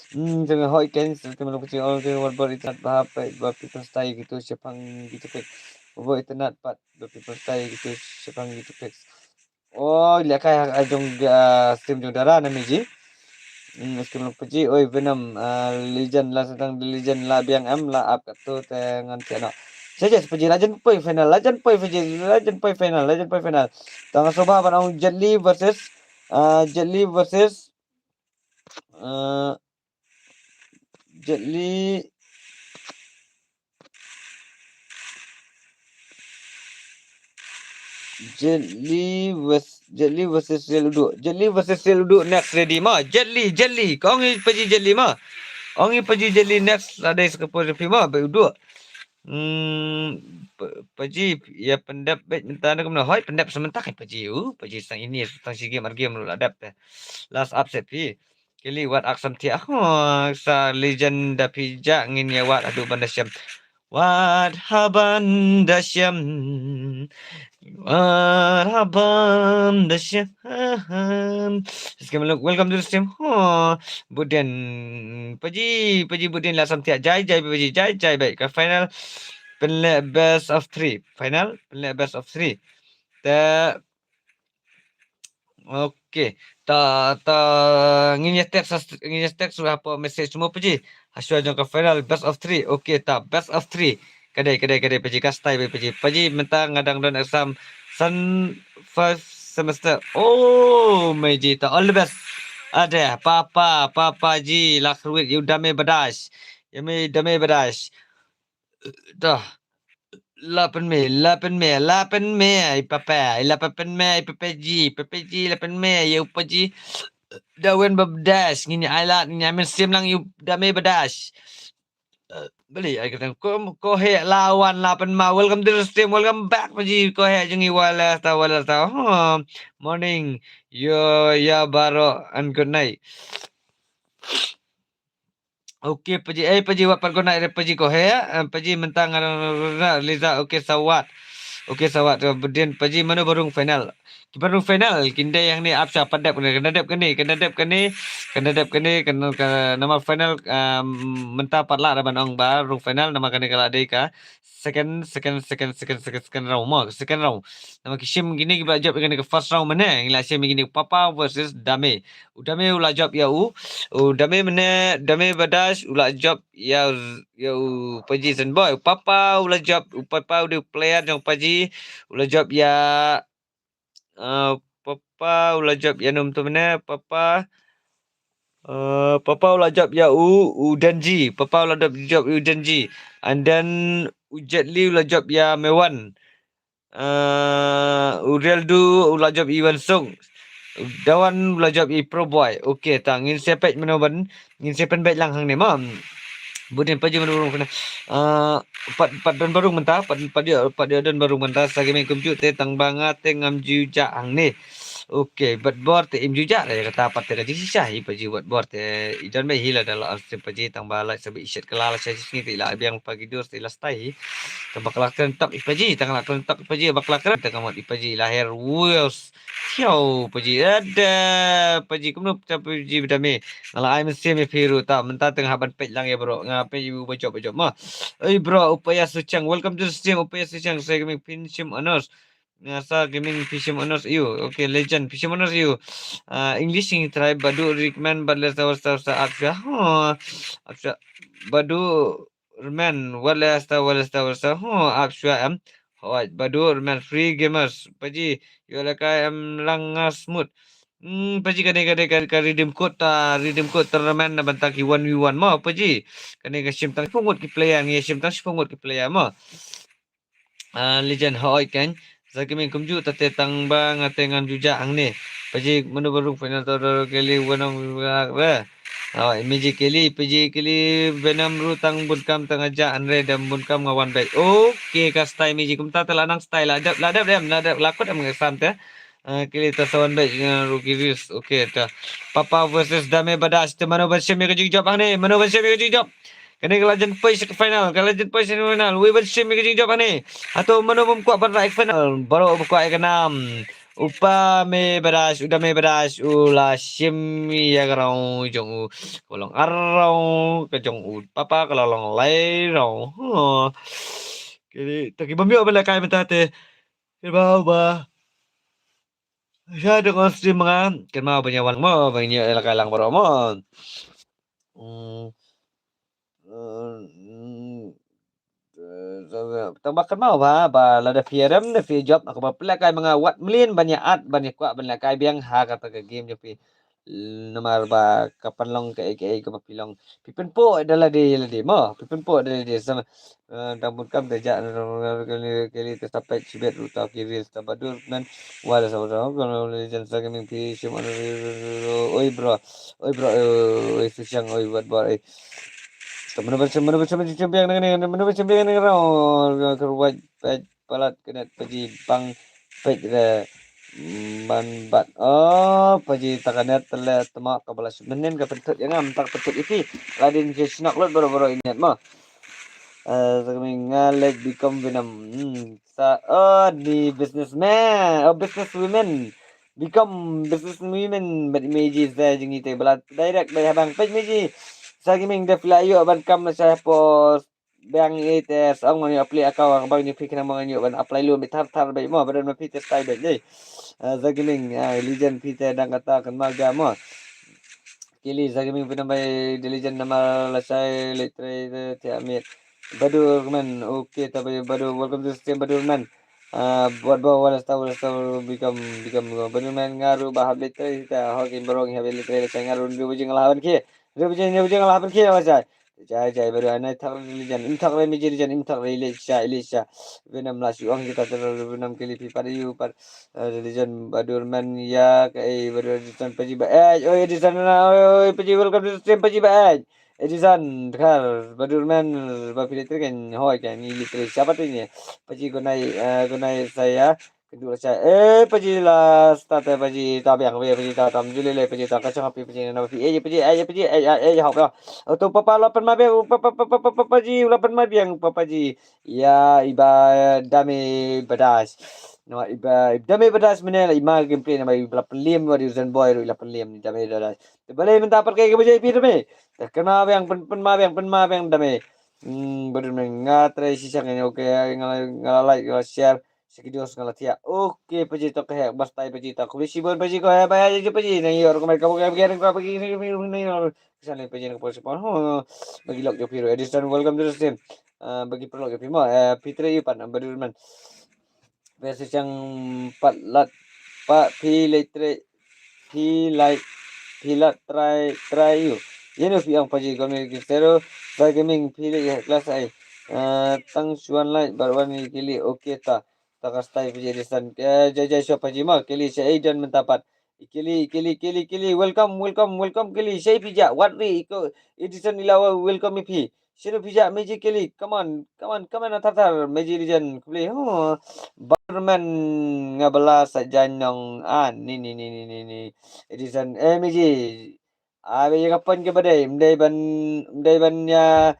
Hmm, te hoi ken sa te melo kecil ol te wat bor itat ba hap ba phi pynshai gitu shapang gitu pek. Ba internet pat ba phi pynshai gitu shapang gitu pek. Oh, ila kai ha jong stream jong dara na miji. Hmm, stream long paji, oi Venom, ah, legend la satang legend la biang em la ap katu te ngan tiano. Saja paji lajan poi final, lajan poi paji, lajan poi final, lajan poi final. Tang soba ban ong Jet Li versus, ah, Jet Li versus, ah, Jet Li Jet Li vers-, Jet Li versus Real Udu. Jet Li versus Real Udu next ready ma. Jet Li, Jet Li. Kong i paji Jet Li ma. Ong i paji Jet Li next la dei sekepur phi ma ba Udu. Hmm, pa-, paji ya pendep bet mentana kemna hoi pendep sementara paji u. Paji sang ini sang sigi margi melu la dep te. Last upset phi. Kili wat ak samthiah. Ho, sa legend da phi ja ngin ïa wat haduh ban da shem. Wat haban da shem. Araban da shahan. Welcome to the stream. Huh. Budin. Paji, paji budin la sam thiah jai, jai paji, jai, jai bai. Ka final. Pynleh best of three. Final. Pynleh best of three. Ta. Okay. Ta, ta, ngin ïa text, ngin ïa text ruh hapoh message mo paji. Hashwa jong ka final best of three. Okay, ta best of three. Kadei, kadei, kadei paji ka style bai paji. Paji mynta nga dang don exam san five semester. Oh, meji ta all the best. Ade, papa, papa ji la kyrwit ïa u Dame Badash. Ïa me Dame Badash. Dah. La pynme, la pynme, la pynme, i papa, i la pynme, i papa ji, papa ji, la pynme, ïa u paji. Dawen Badash, ngin ai la, ngin ai mynsiem lang ïa u Dame Badash. Eh, beli ai kata ko, ko he lawan la pynma. Welcome to the stream, welcome back paji, ko he jong i wala ta, wala ta. Huh. Morning, yo, ya baro, and good night. Okay, paji, eh, paji, wat pat good night re paji ko he, eh, paji mynta nga Liza, okay, sawat. Okay, sawat, eh, budin, paji, mano ba rung final. Ki ba rung final, kin dei hangne ap sha pat dep kane, kane dep kane, kane dep kane, kane dep kane, kane, kane, namar final, um, mynta pat lah ra ban ong ba rung final, namar kane ka la dei ka second, second, second, second, second, second round mo, second round. Namar ki shim kine ki ba la jop ïa kane ka first round mynne, ngi la shim ïa kine Papa versus Dame. U Dame u la jop ïa u, u Dame mynne, Dame Badash u la jop ïa, ïa u paji Zen Boy. U Papa u la jop, u Papa u dei u player jong paji, u la jop ïa, uh, Papa u la jop ïa num tu mynne, Papa, uh, Papa u la jop ïa u, u Denji. Papa u la jop, jop ïa u Denji. And then u Jet Li u la jop ïa Mewan. Uh, u Riel Du u la jop i Wan Sung. Dawan u la jop i Pro Boy. Okay, ta ngin sa peit mano ban, ngin sa pynbeit lang hangne ma. Budin paji mano rung kena. Uh, pat, pat don ba rung mynta, pat, pat ïoh, pat ïoh don ba rung mynta, sa gaming kumjuh te tang ba nga te ngam ju jah hangne. Okay, bad bor te im ju jah re kata pat te ka jingshisha hi paji, bad bor te i don ba hi la da la ar te paji tang ba la sa ba i shet kala la sa jisngi te la biang pagi dur te la stai hi. Tang ba kala kren tak i paji, tang la kren tak i paji, ba kala kren tang ka mot i paji la her wus. Thiaw paji, ada paji, kumno ta paji Dame. Nga la ai mynsiem ïa phi ruh ta, mynta tang hap ban peit lang ïa bro, nga peit ïa ba jop, ba jop ma. Oi bro, Upaya Suchang, welcome to the stream, Upaya Suchang, sa gaming phin shim honors. Nga sa gaming phi shim honors ïa u. Okay, legend, phi shim honors ïa u. Ah, English ngi try, Badu recommend, but let's our star star up sha. Huh, up sha. Badu recommend, what let's star, what let's star, what let's star. Huh, up sha em. Hoi, Badu recommend free gamers. Paji, ïoh lehkai em lang nga smooth. Hmm, paji kane, kane, kane, ka redeem code ta, redeem code tournament na bynta ki one v one mo, paji. Kane ka shim tang shiphew ngut ki player, ngi shim tang shiphew ngut ki player mo. Ah, legend hoi kan. Sa gaming kumjuh ta te tang ba nga te ngam ju jah hangne. Paji mano ba rung final to do keli wanong re. Oh, meji keli, paji keli Venom ruh tang bun kam tang aja anre dam bun kam nga wan bai. Okay, ka style meji kumta te la nang style la dep, la dep dem, la dep la kut em ngi sam te. Ah, keli ta sa wan bai, ah, rookie risk. Okay, ta. Papa versus Dame Badash te mano ban shim ïa ka jingjop hangne, mano ban shim ïa ka jingjop. Kane ka la jan poi sha ka final, ka la jan poi sha ka final. Wei ban shim ïa ka jingjop hangne. Hato mano bym kwah ban rah ïa ka final. Baroh ba kwah ïa ka nam. U Pame Badash, u Dame Badash, u la shim ïa ka round jong u. Ka long ar round, ka jong u Papa ka la long lai round. Huh. Kane, ta ki bym ïoh ban lehkai mynta te. Kynmaw ba. Sha dang on stream nga, kynmaw ban ïa wan mo, ban ïa lehkai lang baroh mo. Hmm. Hmm. Tang ba kynmaw ba, ba lada phi rem ne phi jop, kaba phi lehkai ma nga wat mlien ban ïa add, ban ïa kwah, ban lehkai biang ha kata ka game jong phi. Namar ba ka pynlong kaei kaei kaba phi long. Phi pynpoh da lade lade mo, phi pynpoh da lade sama. Eh, dang bun kam da jah, keli, keli te sa peit shibit ruh ta ki reels ta Badur man. Wala sa, sa, keli jan sa keming phi shim anu, oi bro, oi bro, oi, oi, Suchang, oi, wat bor, oi. Sa mano ba shim, mano ba shim, shim biang nang ni, mano ba shim biang nang rau, kerwat, peit, palat, kenet, paji, bang, peit, re, man, bat. Oh, paji, ta ka net, tele, tama, ka bala shim, nen, ka pentut, ïa ngam, ta ka pentut, iti, ladin, je, shnok, lut, boro, boro, inet, ma. Eh, Zagaming, nga leh become Venom. Hmm, sa, oh, ni businessman, oh, businesswomen. Become businesswomen, but imagine sa jingite bala direct bai habang page meji. Zagaming da phi la ïoh ban kam la sa post. Bang ite sa ong ngan ïoh apply account bang ni phi kena ngan ïoh ban apply lu mi thar thar bai mo, ba don ma phi te stai bai. Eh, Zagaming, ah, legend phi te dang kata kan ma ga mo. Kili Zagaming phi nambai diligent namar lashai leh trei te amit. Badur man, okay, ta Badur, welcome to the stream, Badur man. Ah, buat ba wala sta, wala sta, become, become, become. Badur man, nga ruh ba hap leh trei ta, hok in barong hap leh trei lashai nga ruh, ruh bajing lawan ki. Ruh bajing, ruh bajing lawan ki, lashai. Jai, jai, Badur, anai thak diligent, im thak re meji diligent, im thak re Elisha, Elisha. Venom la shu ong kita ter Venom kili phi pat yu pat. Eh, Edison Badurman, ya ka, eh, Badur Edison, paji ba, eh, oi, Edison, na, oi, oi, paji, welcome to the stream, paji ba, eh. Edison, khar, Badurman, ba phi leh trei kan, hoi kan, ni leh trei, siapa tu ni? Paji gunai, eh, gunai saya, kedua saya, eh, paji la, start, eh, paji ta biang, paji, paji ta tam, juli le, paji ta kacang api, paji na, paji, eh, paji, eh, paji, eh, eh, eh, hok, ya. Oh, tu papa lapan ma biang, papa, papa, papa, paji, lapan ma biang, papa ji. Ya, iba dame badash. No, iba dame badash mene la ima gameplay na bai la pynliem wa di Zen Boy ru la pynliem ni dame badash. Te bale mynta pat kai ke bajai pi dame. Te kena biang pyn, pynma biang, pynma biang dame. Hmm, Badur man nga trei shisha ngene, okay, nga, nga like, nga share. Sa ki dos nga la thiah. Okay, paji to ka hek, bas tai paji to. Kuli shibun paji ko hek, ba hek paji. Nang yor ko mai ka bukai bukai ko paji. Kisan le paji ko paji pon. Ho, bagi lok jo piro. Edison, welcome to the stream. Ah, bagi perlok jo pimo. Eh, Peter Ipan, Badur man. Besi chang pat lat pa phi leh trei, phi leh, phi leh trei, trei yu. Yenu phi ang paji ko mi ki sero. Ba gaming phi leh ya kelas ai. Ah, tang suan leh barwan ni kili, okay ta. Ta ka stai paji Edison. Eh, jai jai sho paji ma kili sha ai don mynta pat. Kili, kili, kili, kili. Welcome, welcome, welcome kili. Sha ai phi ja. Wat ri iko Edison ila wa welcome iphi. Shinu phi ja meji kili. Come on, come on, come on, thar thar. Meji Edison kuli. Ho. Barman nga bala sa janong. Ah, ni, ni, ni. Edison, eh, meji. Abi ya ka pon ke badai, mdai ban, mdai ban ya.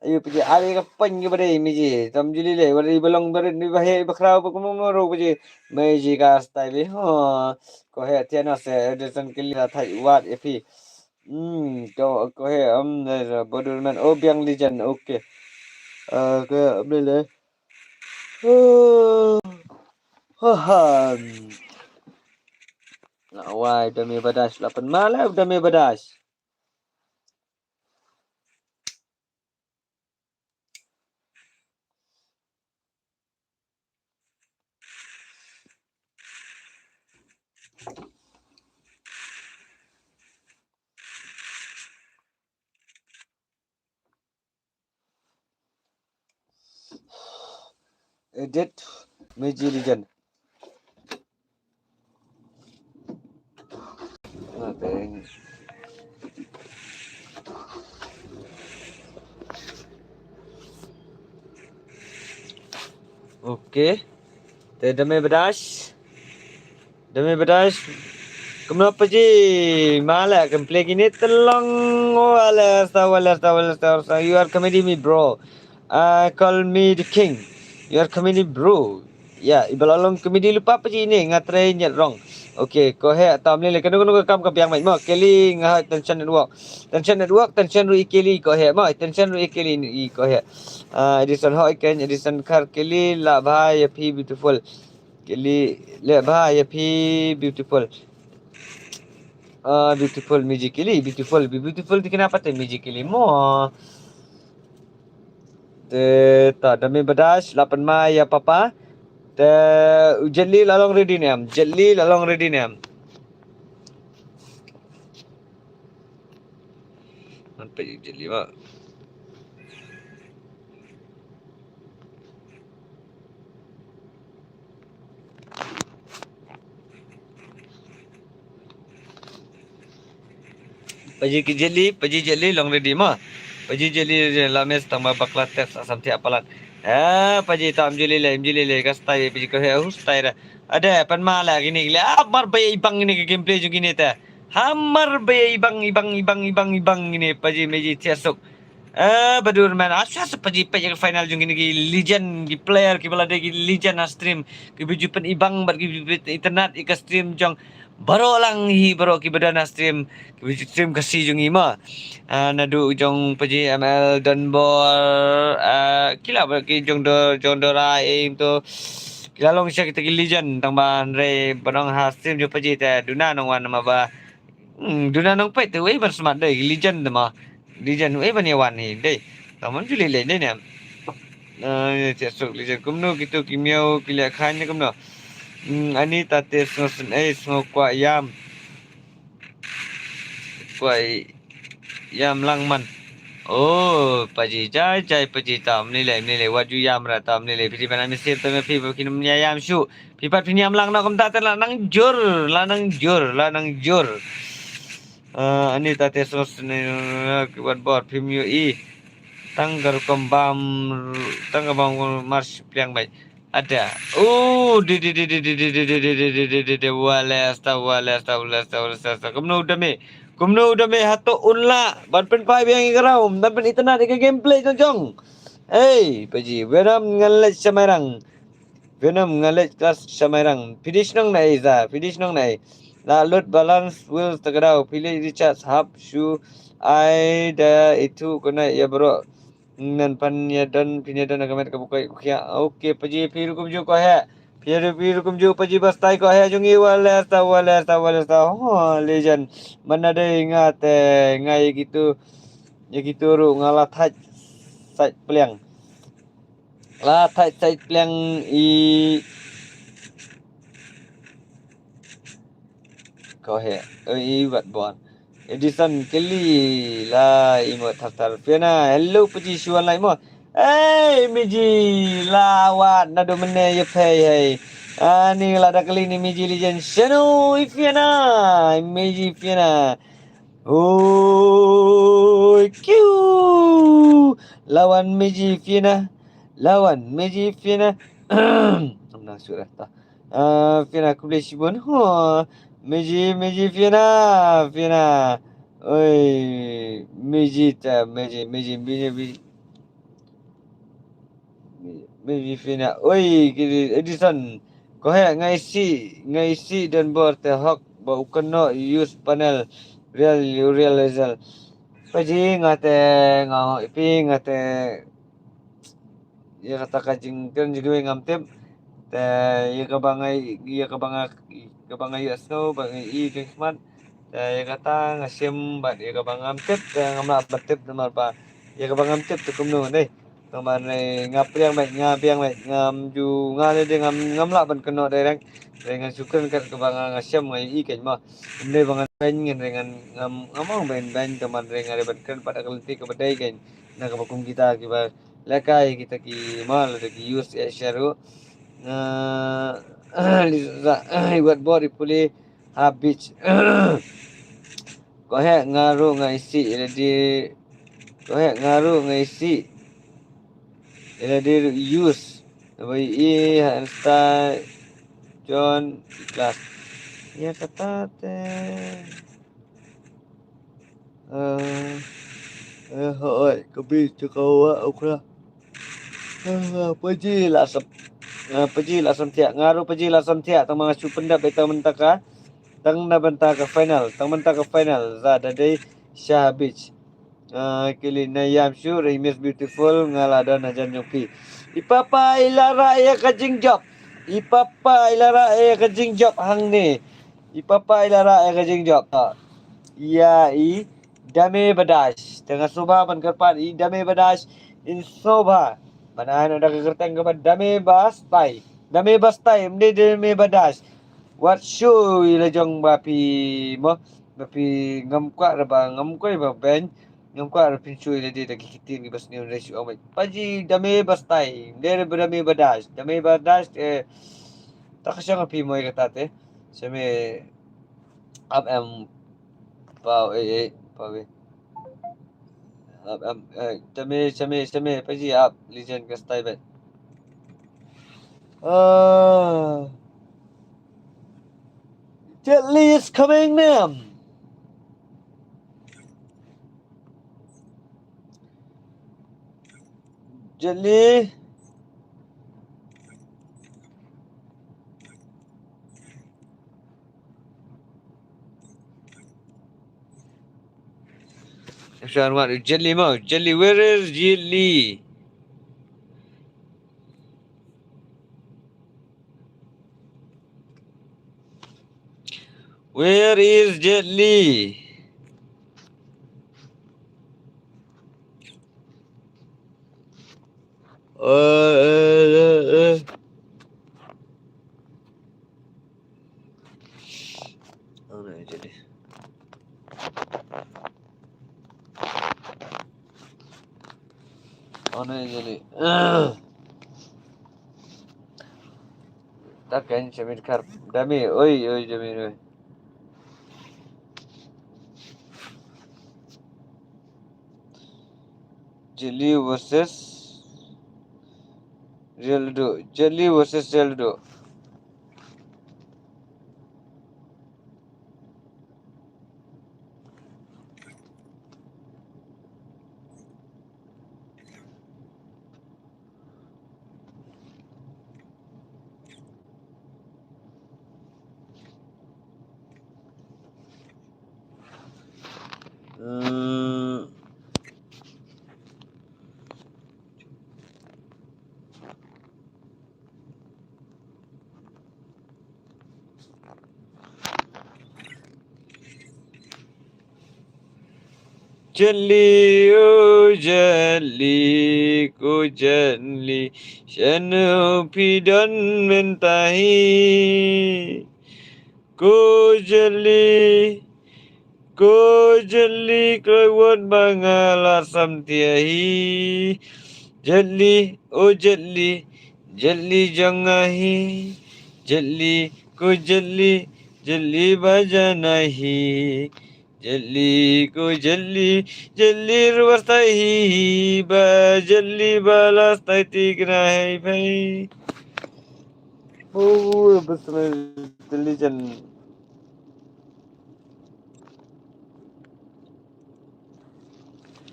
Ayu piji abi ya ka pon ke badai miji. Tam juli le, wala iba long barit ni bahe iba khrau ba kumno ro piji. Meji ka stai bi. Ho. Ko he tiana se, Edison kili la thai wat ya phi. Hmm, ko, ko he, um, Badur man. Oh, biang Lijan, okay. Eh, ko he, um, le. Oh. Ha, ha. Na wai, dame badash, lapan malam dame badash. Edit meji Lijan. Okay. Te dame badash. Dame badash. Kumno paji mala gameplay kini telong. Oh, alerta, alerta, alerta, alerta. You are comedy me, bro. Uh, call me the king. You are comedy, bro. Ya, iba la long comedy lupa paji ini nga try nyet wrong. Okay, ko he tam le kanu kanu kam ka biang mai mo. Keli nga hai tension network. Tension network, tension ru ikeli ko he mo. Tension ru ikeli i ko he. Ah, Edison ho iken, Edison kar keli la bhai ya phi beautiful. Kili le bha ya phi beautiful. Ah, beautiful meji kili, beautiful, beautiful ti kenapa te meji kili mo. Te ta dame badash lapan mai ya papa. Te u Jet Li la long ready nem, Jet Li la long ready nem. Nampak je lima. Paji ki Jet Li, paji Jet Li long ready ma. Paji Jet Li la mes tang ma bakla test asam tiap palat. Eh, paji tam jeli le, jeli le ka style paji ko he, uh, style. Ada pan ma la gini le. Ah, mar bai ibang gini ke gameplay jong gini te. Hamar bai ibang, ibang, ibang, ibang, ibang gini paji meji tiasuk. Eh, badur man, ap sha sa paji peit ïa ka final jong kine ki legend, ki player, ki ba la dei ki legend ha stream, ki ba ju pyn-i bang bad ki ba ju pyn-i itynnad ïa ka stream jong baroh lang hi, baroh ki ba don ha stream, ki ba ju stream Khasi jong ngi mo. Ah, naduh jong paji M L Donbor, ah, ki la bad ki jong Do-, jong Dora, eh, to, ki la long sha kita ki legend, tang ba hynrei ba nong ha stream jong paji te duna nong wan ma ba Hmm, duna nong peit te wei ban smat dei, legend te ma. Legend wei ban ïa wan hi dei. Tang ban ju leh leh dei ne. Eh, ïa, chet suk legend. Kumno kitu ki miaw ki leh khan ne kumno. Hmm, ani ta te sngew sngewsynei, sngew kwah ïam. Kwah ïam lang man. Oh, paji jai jai paji tam ni leh ni leh, wat ju ïam ra tam ni leh. Phi ban ami sim tam phi ba kin ïam shu. Phi pat phin ïam lang noh kumta te la nang jur, la nang jur, la nang jur. Ah, ani ta te sngew sngewsynei, ki wat bor phim ïohi. Tang ka rukom bam, tang ka bam marsh pliang bai. Ada. Oh, di di di di di di di di di di di di di di wale asta, wale asta, wale asta, wale asta. Kumno u dame. Kumno u dame hato un lah ban pynphai biang ïa ka round, ban pyn-itynnad ïa ka gameplay jong jong. Hey, paji, Venom ngan leit sha Mairang. Venom ngan leit class sha Mairang. Phi dei shnong na ei za, phi dei shnong na ei. La lut balance wheel ta ka daw, phi leit recharge hap shu ai da itu kena ïa bro. Nan pan ïa don, phin ïa don ka met ka bukai u khia. Okay, paji phi rukom ju ko he. Phi ru-, phi rukom ju paji bastai ko he jong i wale asta, wale asta, wale asta. Ho, legend. Mana dei nga te, nga ïa kitu, ïa kitu ru nga la thait sait pliang. La thait sait pliang i ko he, eh, i wat bon. Edison Kelly la i mo thar thar. Fiona, hello, paji shuan lai mo. Hey, Miji, la wat naduh mynne ïa phei hei. Ani la da kali ni Miji Legend. Shano, i Fiona, Miji Fiona. Oi, kiu. Lawan Miji Fiona. Lawan Miji Fiona. Namna surah ta. Ah, Fiona, khublei shibun. Ho. Miji, Miji Fiona. Fiona. Oi, Miji ta, Miji, Miji, Miji, Miji. Maybe Fiona. Oi, ki Edison. Ko he, nga isi, nga isi don bor te hok ba u kano use panel real, real result. Paji nga te, nga ipi nga te. Ïa kata ka jingkren jingwei ngam tip. Te ïa kaba nga, ïa kaba nga, kaba nga ïohsngew, ba nga i ka khmat. Te ïa kata nga shim bad ïa kaba ngam tip, te ngam lah ban tip namar ba ïa kaba ngam tip te kumno ne. Namar ne nga priang bad nga biang bad ngam ju nga ne de ngam, ngam lah ban kynnoh direct. Te ngan shu kren kat kaba nga, nga shim nga i kat mo. Ym dei ba ngan beiñ ngan re ngan ngam, ngam ong beiñ beiñ namar re nga re ban kren pat ka lynti kaba dei kat. Na kaba kum kita kiba lehkai kita ki ma lada ki use ïa sharu. Nga li sa i wat bor i pule ha beach. Ko he nga ruh nga isi ila di, ko he nga ruh nga isi ila di ruh use. Ba i ha Insta John Glass. Ïa kata te. Eh, eh, hooid, ka bi tu ka wa ukra. Eh, paji la sam, eh, paji la sam thiah, nga ruh paji la sam thiah, tang ma nga shu pyndap ita mynta ka, tang na bynta ka final, tang bynta ka final, za da dei sha beach. Eh, kili na ïam shu, Ring Miss Beautiful, nga la don hajan jong phi. I papa i la rah ïa ka jingjop. I papa i la rah ïa ka jingjop hangne. I papa i la rah ïa ka jingjop. Ïa i Dame Badash. Te nga sngewbha ban kyrpad i Dame Badash. In sngewbha ban ai noh da ka kyrteng kaba Dame Bastai. Dame Bastai, ym dei Dame Badash. Wat shu i la jong ba phi mo. Ba phi ngam kwah ra ba ngam kwah ba beiñ. Ngam kwah ra phin shu i la dei da ki ktien kiba sniew re shu ong bad. Paji Dame Bastai. Ym dei re ba Dame Badash. Dame Badash, eh, ta ka shong phi mo i kata te. Shame ap em pau, eh, eh, pau, eh. Ap em, eh, shame, shame, shame, paji ap, legend ka style bet. Ah. Jet Li is coming, man. Jet Li. Everyone, what? Jet Li mo. Jet Li, where is Jet Li? Where is Jet Li? Uh, uh, uh, uh. Oh, no, Jet Li. One jali. Ugh. Taken Shamir Khan. Dami, oi, oi, Dami, oi. Jet Li versus Ronaldo. Jet Li versus Ronaldo. Hmm. Jet Li, o Jet Li, ko Jet Li, shano phi don mynta hi? Ko Jet Li, ko Jet Li, kloi wot ba nga la samtia hi. Jet Li, o Jet Li, Jet Li jong nga hi. Jet Li, ko Jet Li, Jet Li ba jana hi. Jet Li, ko Jet Li, Jet Li ruh ba stai hi, ba Jet Li ba la stai ti kna hei phei. Oh, bus intelligent.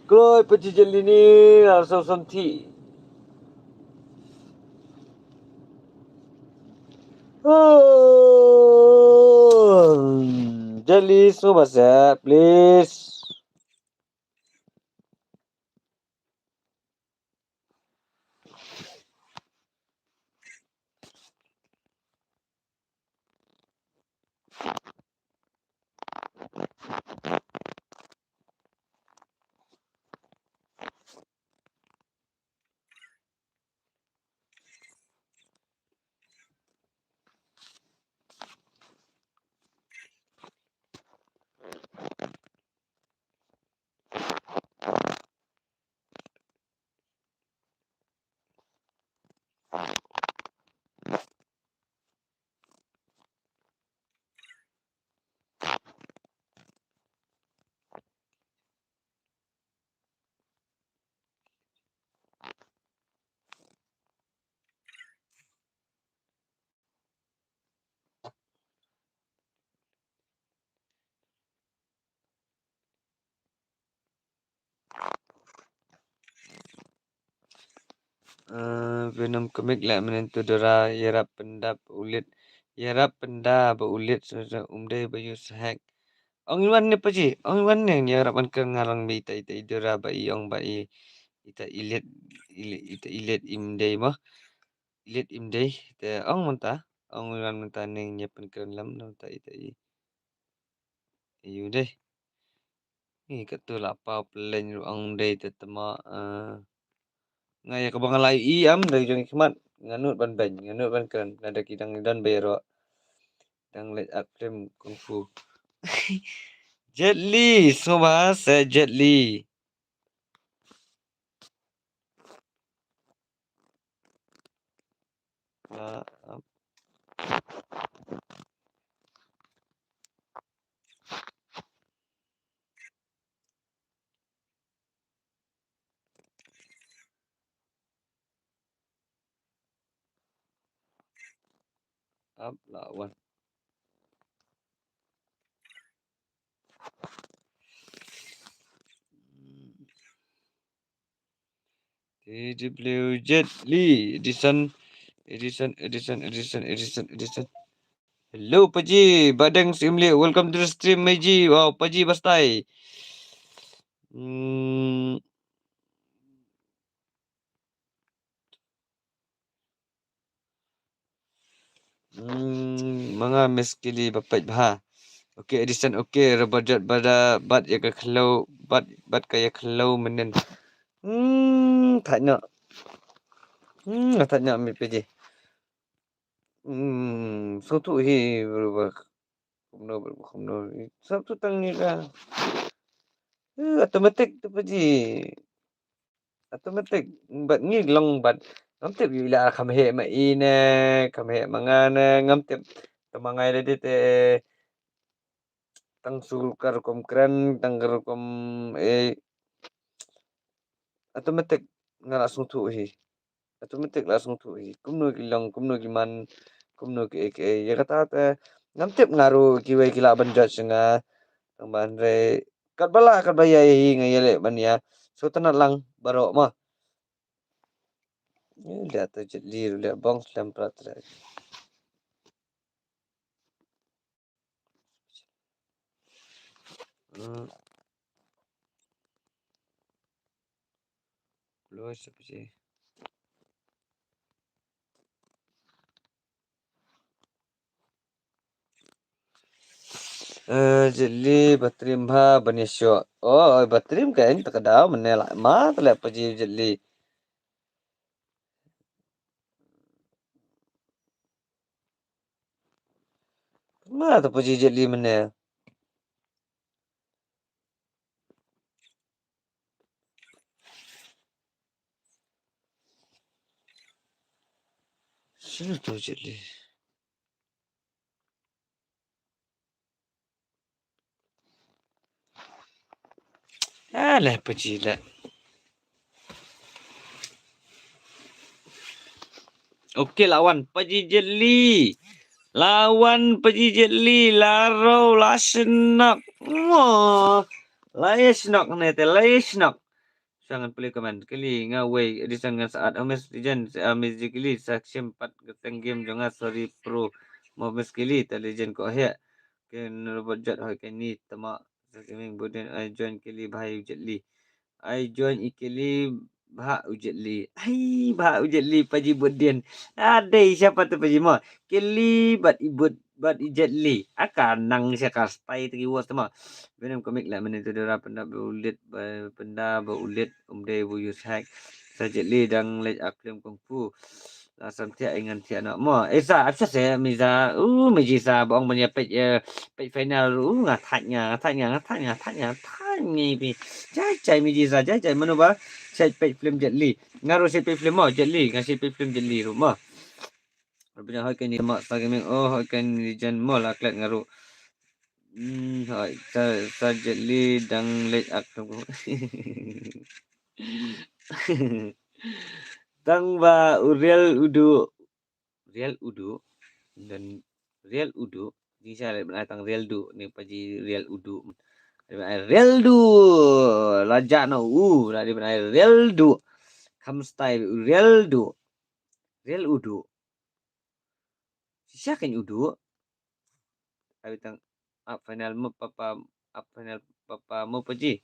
Kloi pa Jet Li ni, ar sau sam thi. Oh, Jet Li, sngewbha seh, please. Eh, Venom Comic lah mynnin tu Dora, ïarap pynda ba u Lit, ïarap pynda ba u Lit, so, so, um dei ba ïu sahek. Ong i wan ne pa ji, ong i wan ne ïarap ban kren ngarang ba ita, ita i Dora ba i ong ba i, ita i Lit, i Lit, ita i Lit im dei mo. I Lit im dei, te ong mynta, ong i wan mynta ne ïa pynkren lem mynta ita i. Ïu dei. Ngi katto la paw pleng ruh ong dei te tama, eh, nga ïa kaba nga la ïohi am dei jong i khmat nga nud ban beiñ, nga nud ban kren, lada ki dang don ba ïaroh. Dang leit act film kung fu. Jet Li, sngewbha seh Jet Li. Ah, ah. Ap lawan. Hmm. J W Jet Li, Edison, Edison, Edison, Edison, Edison, Edison. Hello, Paji, Badeng Simli, welcome to the stream, Meji. Wow, Paji Bastai. Hmm. Hmm, manga miss kili ba peit bha. Okay, Edison, okay, Robert Jot bada, bad ya ka khlo, bad, bad ka ya khlo menen. Hmm, thait na. Hmm, thait na mi Paji. Hmm, so tu hi, berubah. Kumno, berubah, kumno. So tu tang ni ka. Eh, automatic tu Paji. Automatic, bad ngi long bad. Ngam tip ïa la kham heh ma i ne, kham heh ma nga ne, ngam tip. Tang ma ngai lade te, tang su ka rukom kren, tang ka rukom, eh, automatic nga la sngewthuh hi. Automatic la sngewthuh hi. Kumno ki long, kumno ki man, kumno ki, eh, ki, eh. Ïa kata te, ngam tip nga ruh kiwei ki lah ban judge nga. Tang ban re, katba lah, katba ïa hi nga ïa leh ban ïa. So tang na lang, baroh ma. Ïa leh ta Jet Li ruh leh bong slem prat re. Hmm. Close apa sih? Eh, Jet Li batrim ha bani syok. Oh, batrim kan tak ada mana lah. Ma telah Paji Jet Li. Ma tu Paji Jet Li mana? Sino tu Jet Li? Alah, Paji lah. Okey, lawan Paji Jet Li. Lawan Paji Jet Li, la rau, la shnok. Mo. La ïa shnok ne te, la ïa shnok. Sa ngan plie comment. Kylli nga wei, Edison ngan Saad. Omes Legend, sa Miss Jikili, sa shim pat ka teng game jong nga, sorry pro. Mo Miss Kylli, ta Legend ko heh. Ken robot jot hoi ken ni tama. Sa kemeng Budin, ai join Kylli bha u Jet Li. Ai join i Kylli bha u Jet Li. Ai bha u Jet Li, Paji Budin. Adei siapa tu Paji mo? Kylli bad i Bud bad i Jet Li. Aka nang sia ka stai tegi wat ma. Venom comic lah menen tu dora penda ba ulit ba penda ba ulit um dei bu use hack. Sa Jet Li dang leit ak film kung fu. La sam thiah i ngan thiah noh mo. Eh sa, ap sa se mi za. Uh, mi ji sa ba ong ban ïa peit, eh, peit final. Uh, nga thait nga, nga thait nga, nga thait nga, thait nga, thait ngi pi. Jai jai mi ji sa, jai jai mano ba. Sa peit film Jet Li. Nga ruh sa peit film mo, Jet Li, nga sa peit film Jet Li ruh mo. Ruh pynjah hoi kane ma sa kane, oh, hoi kane jan mo la klet nga ruh. Hmm, hoi, sa, sa Jet Li dang leit ak tu. Tang ba u Real Udu. Real Udu. Dan Real Udu. Ni sa leh bynai tang Real Du. Ni Paji Real Udu. Leh bynai Real Du. Lajak na u. Leh bynai Real Du. Kham style Real Du. Real Udu. Shisha kan Udu. Abi tang up final mo papa, up final papa mo Paji.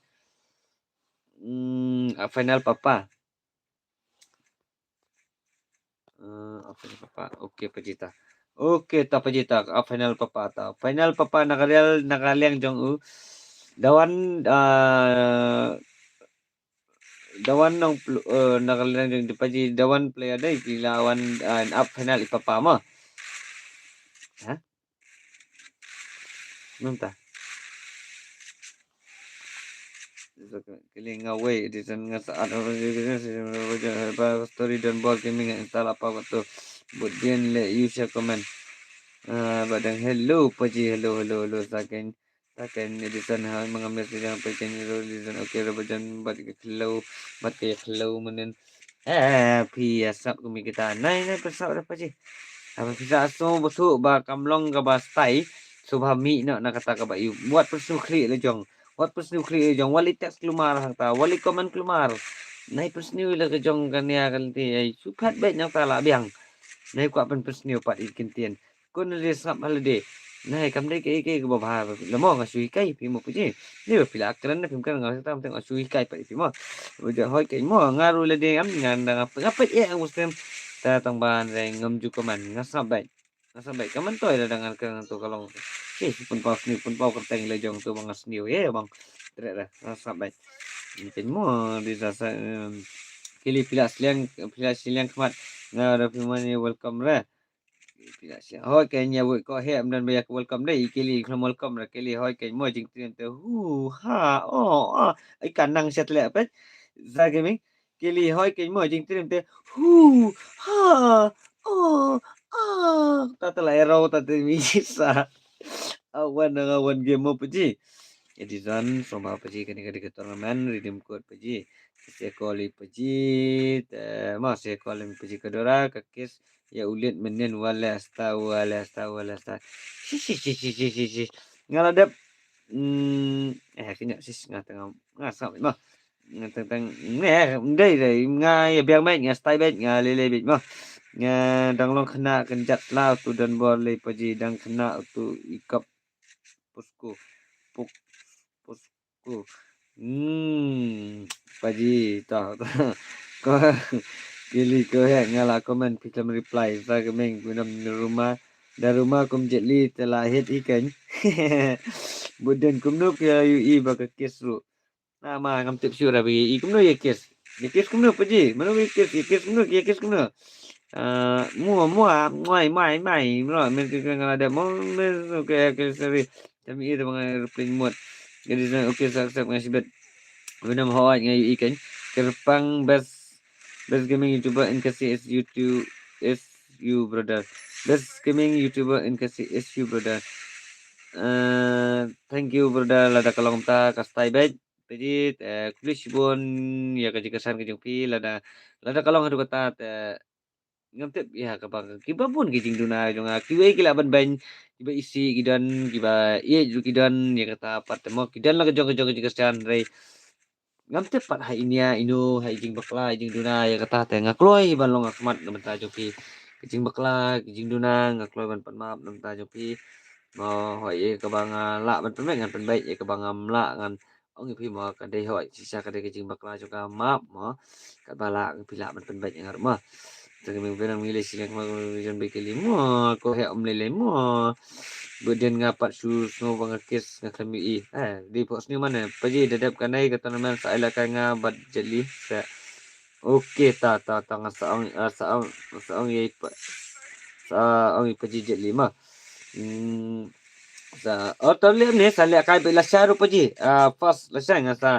Hmm, up final papa. Eh, up final papa. Okey Paji ta. Okey ta Paji ta. Up final papa ta. Final papa na ka Real, na ka liang jong u. Dawan, ah, Dawan nong pl-, eh, na ka liang jong di Paji Dawan player dei ki lawan, eh, up final i papa ma. Ha? Mynta. Kylli nga wei, di san nga Saad, story don bor kylli nga install apa waktu. Bud dien le use comment. Ah, badang hello Paji, hello, hello, hello, sa ken. Taken Edison ha manga message jong peken Edison. Okay, Robert John bad ka khlo, bad ka khlo menen. Eh, phi ïa sap kumi kita. Nai, nai, phi sap da Paji. Apa phi sa so batu ba kam long kaba stai. So ba mi na, na kata kaba ïu. Wat phi snu khri le jong. Wat phi snu khri le jong. Wat li text klumar hangta. Wat li comment klumar. Nai pynsniew la ka jong ka nia ka lynti, ai, shu phet beit nangta la biang. Nai kwah pyn pynsniew pat i kin tien. Kun le sngap holiday. Nai kam dei ka i ka i ka ba bha. La mo nga shu hikai phi mo puji. Ni ba phi la kren na phim kren nga tam teng nga shu hikai pat phi mo. Ba ja hoi ka i mo nga ru le dei am nga nda nga pet e ang muslim. Ta tang ban re ngam ju koman nga sngap beit. Nga sngap beit ka man toi la dang ngan kren ngan to ka long. Ke pun pau sniew pun pau kyrteng le jong to ba nga sniew ye bang. Tre re nga sngap beit. Ni ken mo di sa sa. Kili pila sliang pila sliang khmat. Nga da phi mo ni welcome re. Pila sliang hoi ken ya wei ko he am dan ba ya welcome dei kili khlem welcome re kili hoi ken mo jingtriem te hu ha o a. Ai kan nang set le pet. Za gaming. Kili hoi ken mo jingtriem te hu ha o a. Ta ta la ero ta te mi sa. Awan nga wan game mo puji. Edison soma puji kani kani ka tournament redeem code puji. Se koli puji te ma se koli puji ka dora ka kis ya ulit menen wala sta wala sta wala sta. Si si si si si si si. Nga la dep. Hmm, eh kini sis nga tengah nga sap ma. Nga teng teng ne dei dei nga ya biang beit nga stai beit nga lele beit ma. Nga dang long khna kenjat la tu dan bor le paji dang khna tu ikap pusku puk pusku. Hmm, paji to. Ko kili ko he nga la comment pi klam reply sa ke meng gunam ruma da ruma kum jetli te la hit ikan. Buden kumno ke yu i ba ke kis ru. Na ma ngam tip sure ba i kumno ye kis. Ye kis kumno paji. Mano ye kis, ye kis kumno, ye kis kumno. Ah, mua mua muai mai mai mro men ke ngala de mo men ke ke seri. Kami ida bang reply mut. Jadi sa okay sa accept ngai sibet. Benam hawai ngai ikan. Kerpang best best gaming YouTuber in Khasi is YouTube is you brother. Best gaming YouTuber in Khasi is you brother. Uh, thank you brother lada ka long ta ka stai beit. Paji te kuli shibun ya ka jingkyrsan ka jong phi lada lada ka long hadu kata te ngam tip ya ka ba ki ba bun ki jingduna jong nga ki wei ki la ban ban ki ba isi ki don ki ba ye ju ki don ya kata pat te mo ki don la ka jong ka jong ka jingkyrsan rei. Ngam tip pat ha inia ino ha i jingbakla i jingduna ya kata te nga kloi ban long ha khmat na bynta jong phi. Ki jingbakla ki jingduna nga kloi ban pan map na bynta jong phi. Mo hoi ya ka ba nga lah ban pan beit ngan pan beit ya ka ba ngam lah ngan ong ïa phi mo ka dei hoi shisha ka dei ka jingbakla jong ka map mo. Ka ba lah phi lah ban pynbeit ngar mo. Tang ka meng benam ngi lei siliang kma ka jan bei keli mo ko he om lei lei mo. Bud den nga pat shu sngew ba nga kis nga khlem ïohi. Eh dei pok sniew mane paji da dep ka nei ka tournament sa ai la kai nga bad jetli sa. Okay ta ta ta nga sa ong sa ong sa ong ïa pa sa ong ïa paji jetli mo. Hmm. Sa oh ta leh ne sa leh kai beit lashai ruh paji. Ah, first lashai nga sa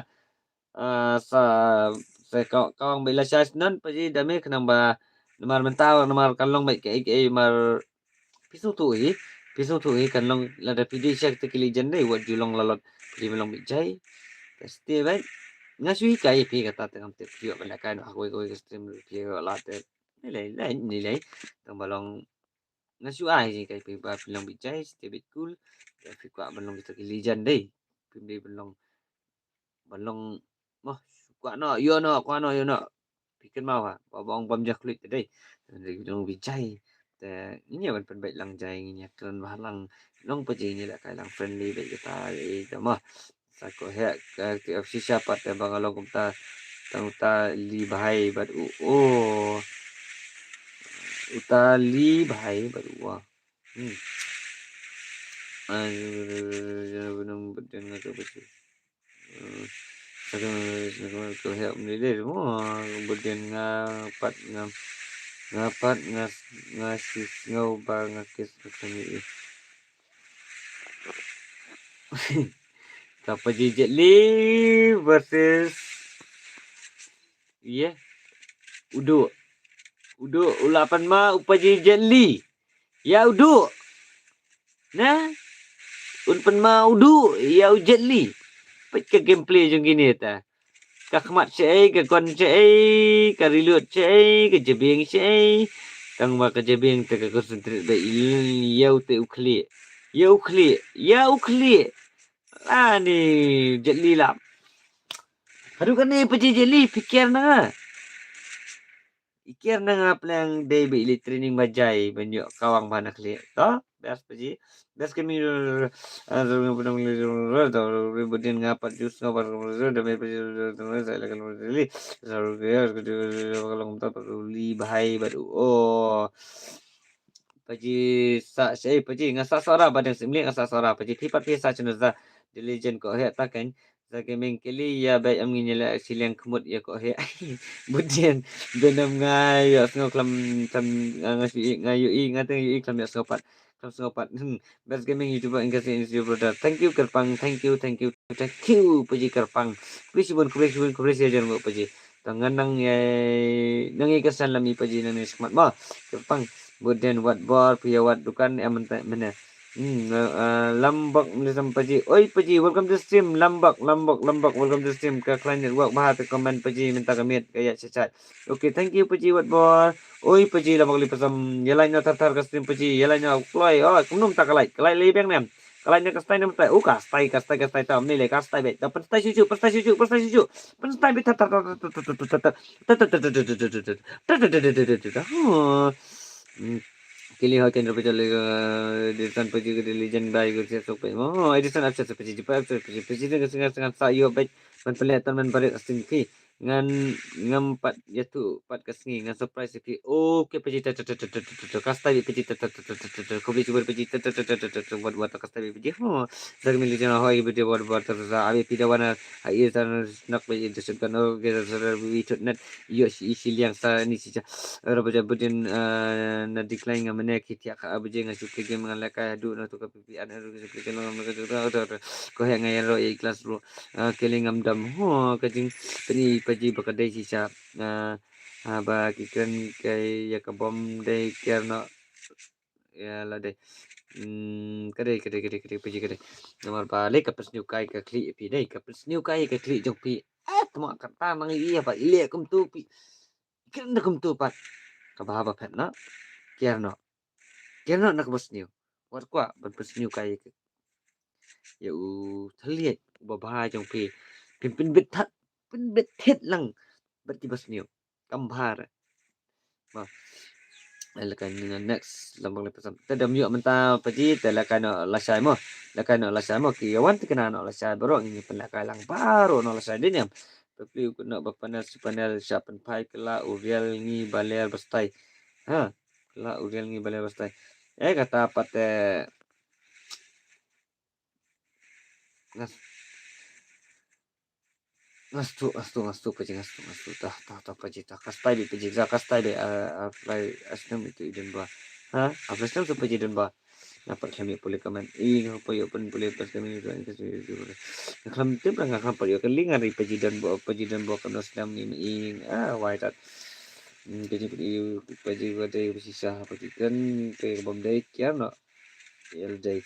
ah, sa sa ka ka ong beit lashai snan paji da me khnang ba namar mynta namar kan long beit kaei kaei mar phi sngewthuh hi phi sngewthuh hi kan long lada phi dei sha kita ki legend dei wat ju long lalot phi dei long beit jai. Ka stie beit nga shu hikai phi kata te ngam tip phi ïoh ban leh kai noh ha kawei kawei ka stream phi ïoh la te. Nilai nilai nilai tang ba long nga shu ai ji kai phi ba phi long beit jai stie beit cool. Te phi kwah ban long kita ki legend dei. Phim dei ban long ban long mo kwah noh ïoh noh kwah noh ïoh noh. Phi kynmaw ha ba ba ong bam ja khluit te dei. Te dei long beit jai. Te ngin ïa ban pynbeit lang jai ngin ïa kren bha lang. Long paji ngin ïa leh kai lang friendly beit kita ei te mo. Sa ko heh ka K F C sha pat te ba nga long kumta tang uta li bhai bad u o uta li bhai bad u o. Hmm. Ai, bynum bad den nga ka besi. Saka ko heh mni de mo bad den nga pat nga nga pat nga nga sis ngau ba nga kes ka kami. Ka paji Jet Li versus ye Udu. Udu u la pan ma u paji Jet Li. Ya Udu. Na un pan ma Udu ya u Jet Li. Peit ka gameplay jong kine ta. Ka khmat shaei, ka kon shaei, ka reload shaei, ka jabing shaei. Tang ba ka jabing te ka concentrate ba i ya u te u khlieh. Ya u khlieh, ya u khlieh. Ani Jet Li lap. Haduh kane Paji Jeli, phi kiar na nga. I kiar na nga pleng dei ba i leit training ba jai ban ïoh kawang ba na khlieh. To, best Paji. Best kami, eh, budin nga pat jus nga bar, da me Paji, Jeli. Li bhai bad, oh. Paji sa, eh, Paji nga sa sora ba dang sim li nga sa sora. Paji phi pat phi sa channel za diligent ko he ta kan. Za gaming kili ya bai am ngi nyela siliang khmut ya ko he. Budin benam nga yo sngo klam tam nga, nga yu i, nga teng yu i klam ya sngo pat. Klam sngo pat. Hmm. Best gaming YouTuber in Khasi is your brother. Thank you Kyrpang. Thank you, thank you, thank you Paji Kyrpang. Khublei shibun, khublei shibun, khublei shibun Paji. Tang ngan nang ye, nang ye ka san lam i Paji nang ni smat ma. Kyrpang. Budin wat bor phi ya wat dukan em menta mene. Hmm, eh, eh, Lambok Melisam Paji. Oi Paji, welcome to stream. Lambok, Lambok, Lambok, welcome to stream. Ka khlaiñ network bha te comment Paji mynta ka miet ka ïa chat chat. Okay, thank you Paji wat bor. Oi Paji Lambok Li Pasam. Ïa like noh thar thar ka stream Paji. Ïa like noh kloi. Oh, kumno mynta ka like. Ka like lei biang ne. Ka like ne ka style ne mynta. Oh, ka style, ka style, ka style ta. Mne le ka style be. Ta pynstyle shu shu, pynstyle shu shu, pynstyle shu shu. Pynstyle be thar thar thar. Hmm. Kili hoi ken rupa jale, eh, Edison Paji ke di legend bai ke siap sok pe. Oh, Edison absent Paji, jipa absent Paji, Paji dengan sengat sengat sa yo baik. Man pelet tan man barit asing ki. Ngan ngam pat ya tu pat ka sngi ngan surprise ki. Okay Paji ta ta ta ta ta ta ta. Kasta bi Paji ta ta ta ta ta ta ta. Kobli cuba Paji ta ta ta ta ta ta ta. Buat buat kasta bi Paji. Oh, dari milik jana hoi bi dia buat buat ta ta ta. Abi pida wana hai tan nak Paji ta ta ta. Okay ta ta ta bi tut net. Yo si isi liang sa ni si cha. Ro Paji budin, eh, na decline nga mene ki tiak ka Paji nga suka game nga lekai hadu na tu ka P P N ro ki suka game nga mene ka tu ka tu. Ko he nga yero i class ro. Eh, kili ngam dam. Ho, ka jing peni Paji ba ka dei shisha. Eh, ha, ba ki kren kai ya ka bom dei kiar no. Ya la dei. Hmm, ka dei, ka dei, ka dei, ka dei, Paji ka dei. Namar ba le ka pes niu kai ka kli pi dei, ka pes niu kai ka kli jong pi. Eh, tama kata nang i ya ba i le kum tu pi. Kren da kum tu pat. Ka ba ba pet no. Kiar no. Kiar no na ka pes niu. Wat kwa ban pes niu kai ka. Ya u thaliet ba ba jong pi. Pin pin bit that. Pin bit thit lang. Bat ki pes niu. Kam bhar. Ba. Ai la kan next lambang le pasam. Te dam yu mynta Paji te la kan la shai mo. La kan la shai mo ki wan te kana no la shai baro ngi pen la kai lang baro no la shai din yam. Pepli ku no ba panel si panel sha pen pai kela u riel ngi baler bastai. Ha. Kela u riel ngi baler bastai. Eh kata pat te. Ngas. Ngastu, ngastu, ngastu, Paji, ngastu, ngastu. Tah, tah, tah, Paji, tah. Kastai bi, Paji, tah, kastai bi, ah, ah, fly, asnam itu i don ba. Ha? Ah, fly asnam tu Paji don ba. Nampak kami pulih kaman. Ing, apa yo pun pulih pas kami itu, itu, itu, itu. Ngaklam tim lah ngaklam pa yo. Kali ngari Paji don ba, Paji don ba kena asnam ni, ing. Ah, why that? Hmm, Paji, Paji, Paji, Paji, Paji, sisa, Paji kan, Paji bom dai, kian no. Ïa dei.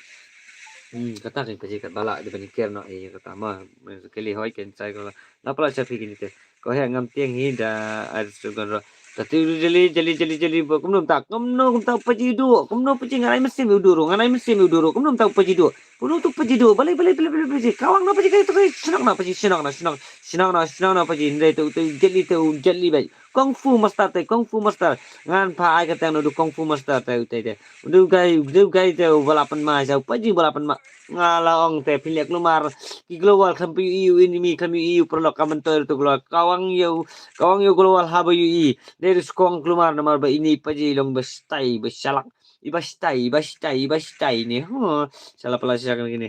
Hmm, kata kan Paji kat bala de ban kiar no, eh, kata ma. Kali hoi ken sai ko la. La pala chapi kini te. Ko he ngam tieng hi da ai su gan ro. Tati u jali, jali, jali, jali bo. Kumno ta, kumno kumta Paji du. Kumno Paji ngan ai mesim u du ro. Ngan ai mesim u du ro. Kumno ta Paji du. Kumno tu Paji du. Balai, balai, balai, balai, Paji. Kawang na Paji kai tu kai. Senang na Paji, senang na, senang. Senang na, senang na Paji. Ndai tu, tu jali tu, jali bai. Kung Fu Master te, Kung Fu Master. Ngan pha ai ka teng no du Kung Fu Master te, te, te. Udu gai, udu gai te u bala pan ma, sa u Paji bala pan ma. Nga la ong te phi lek lumar. Ki global khlem phi ïohi u enemy, khlem ïohi u paralok ka mentor tu global. Kawang ïa u, kawang ïa u global haba ïohi. Dei u skong lumar namar ba ini Paji long ba stai, ba shalak. Iba stai, iba stai, iba stai ni. Huh. Shala pala shalak ni kini.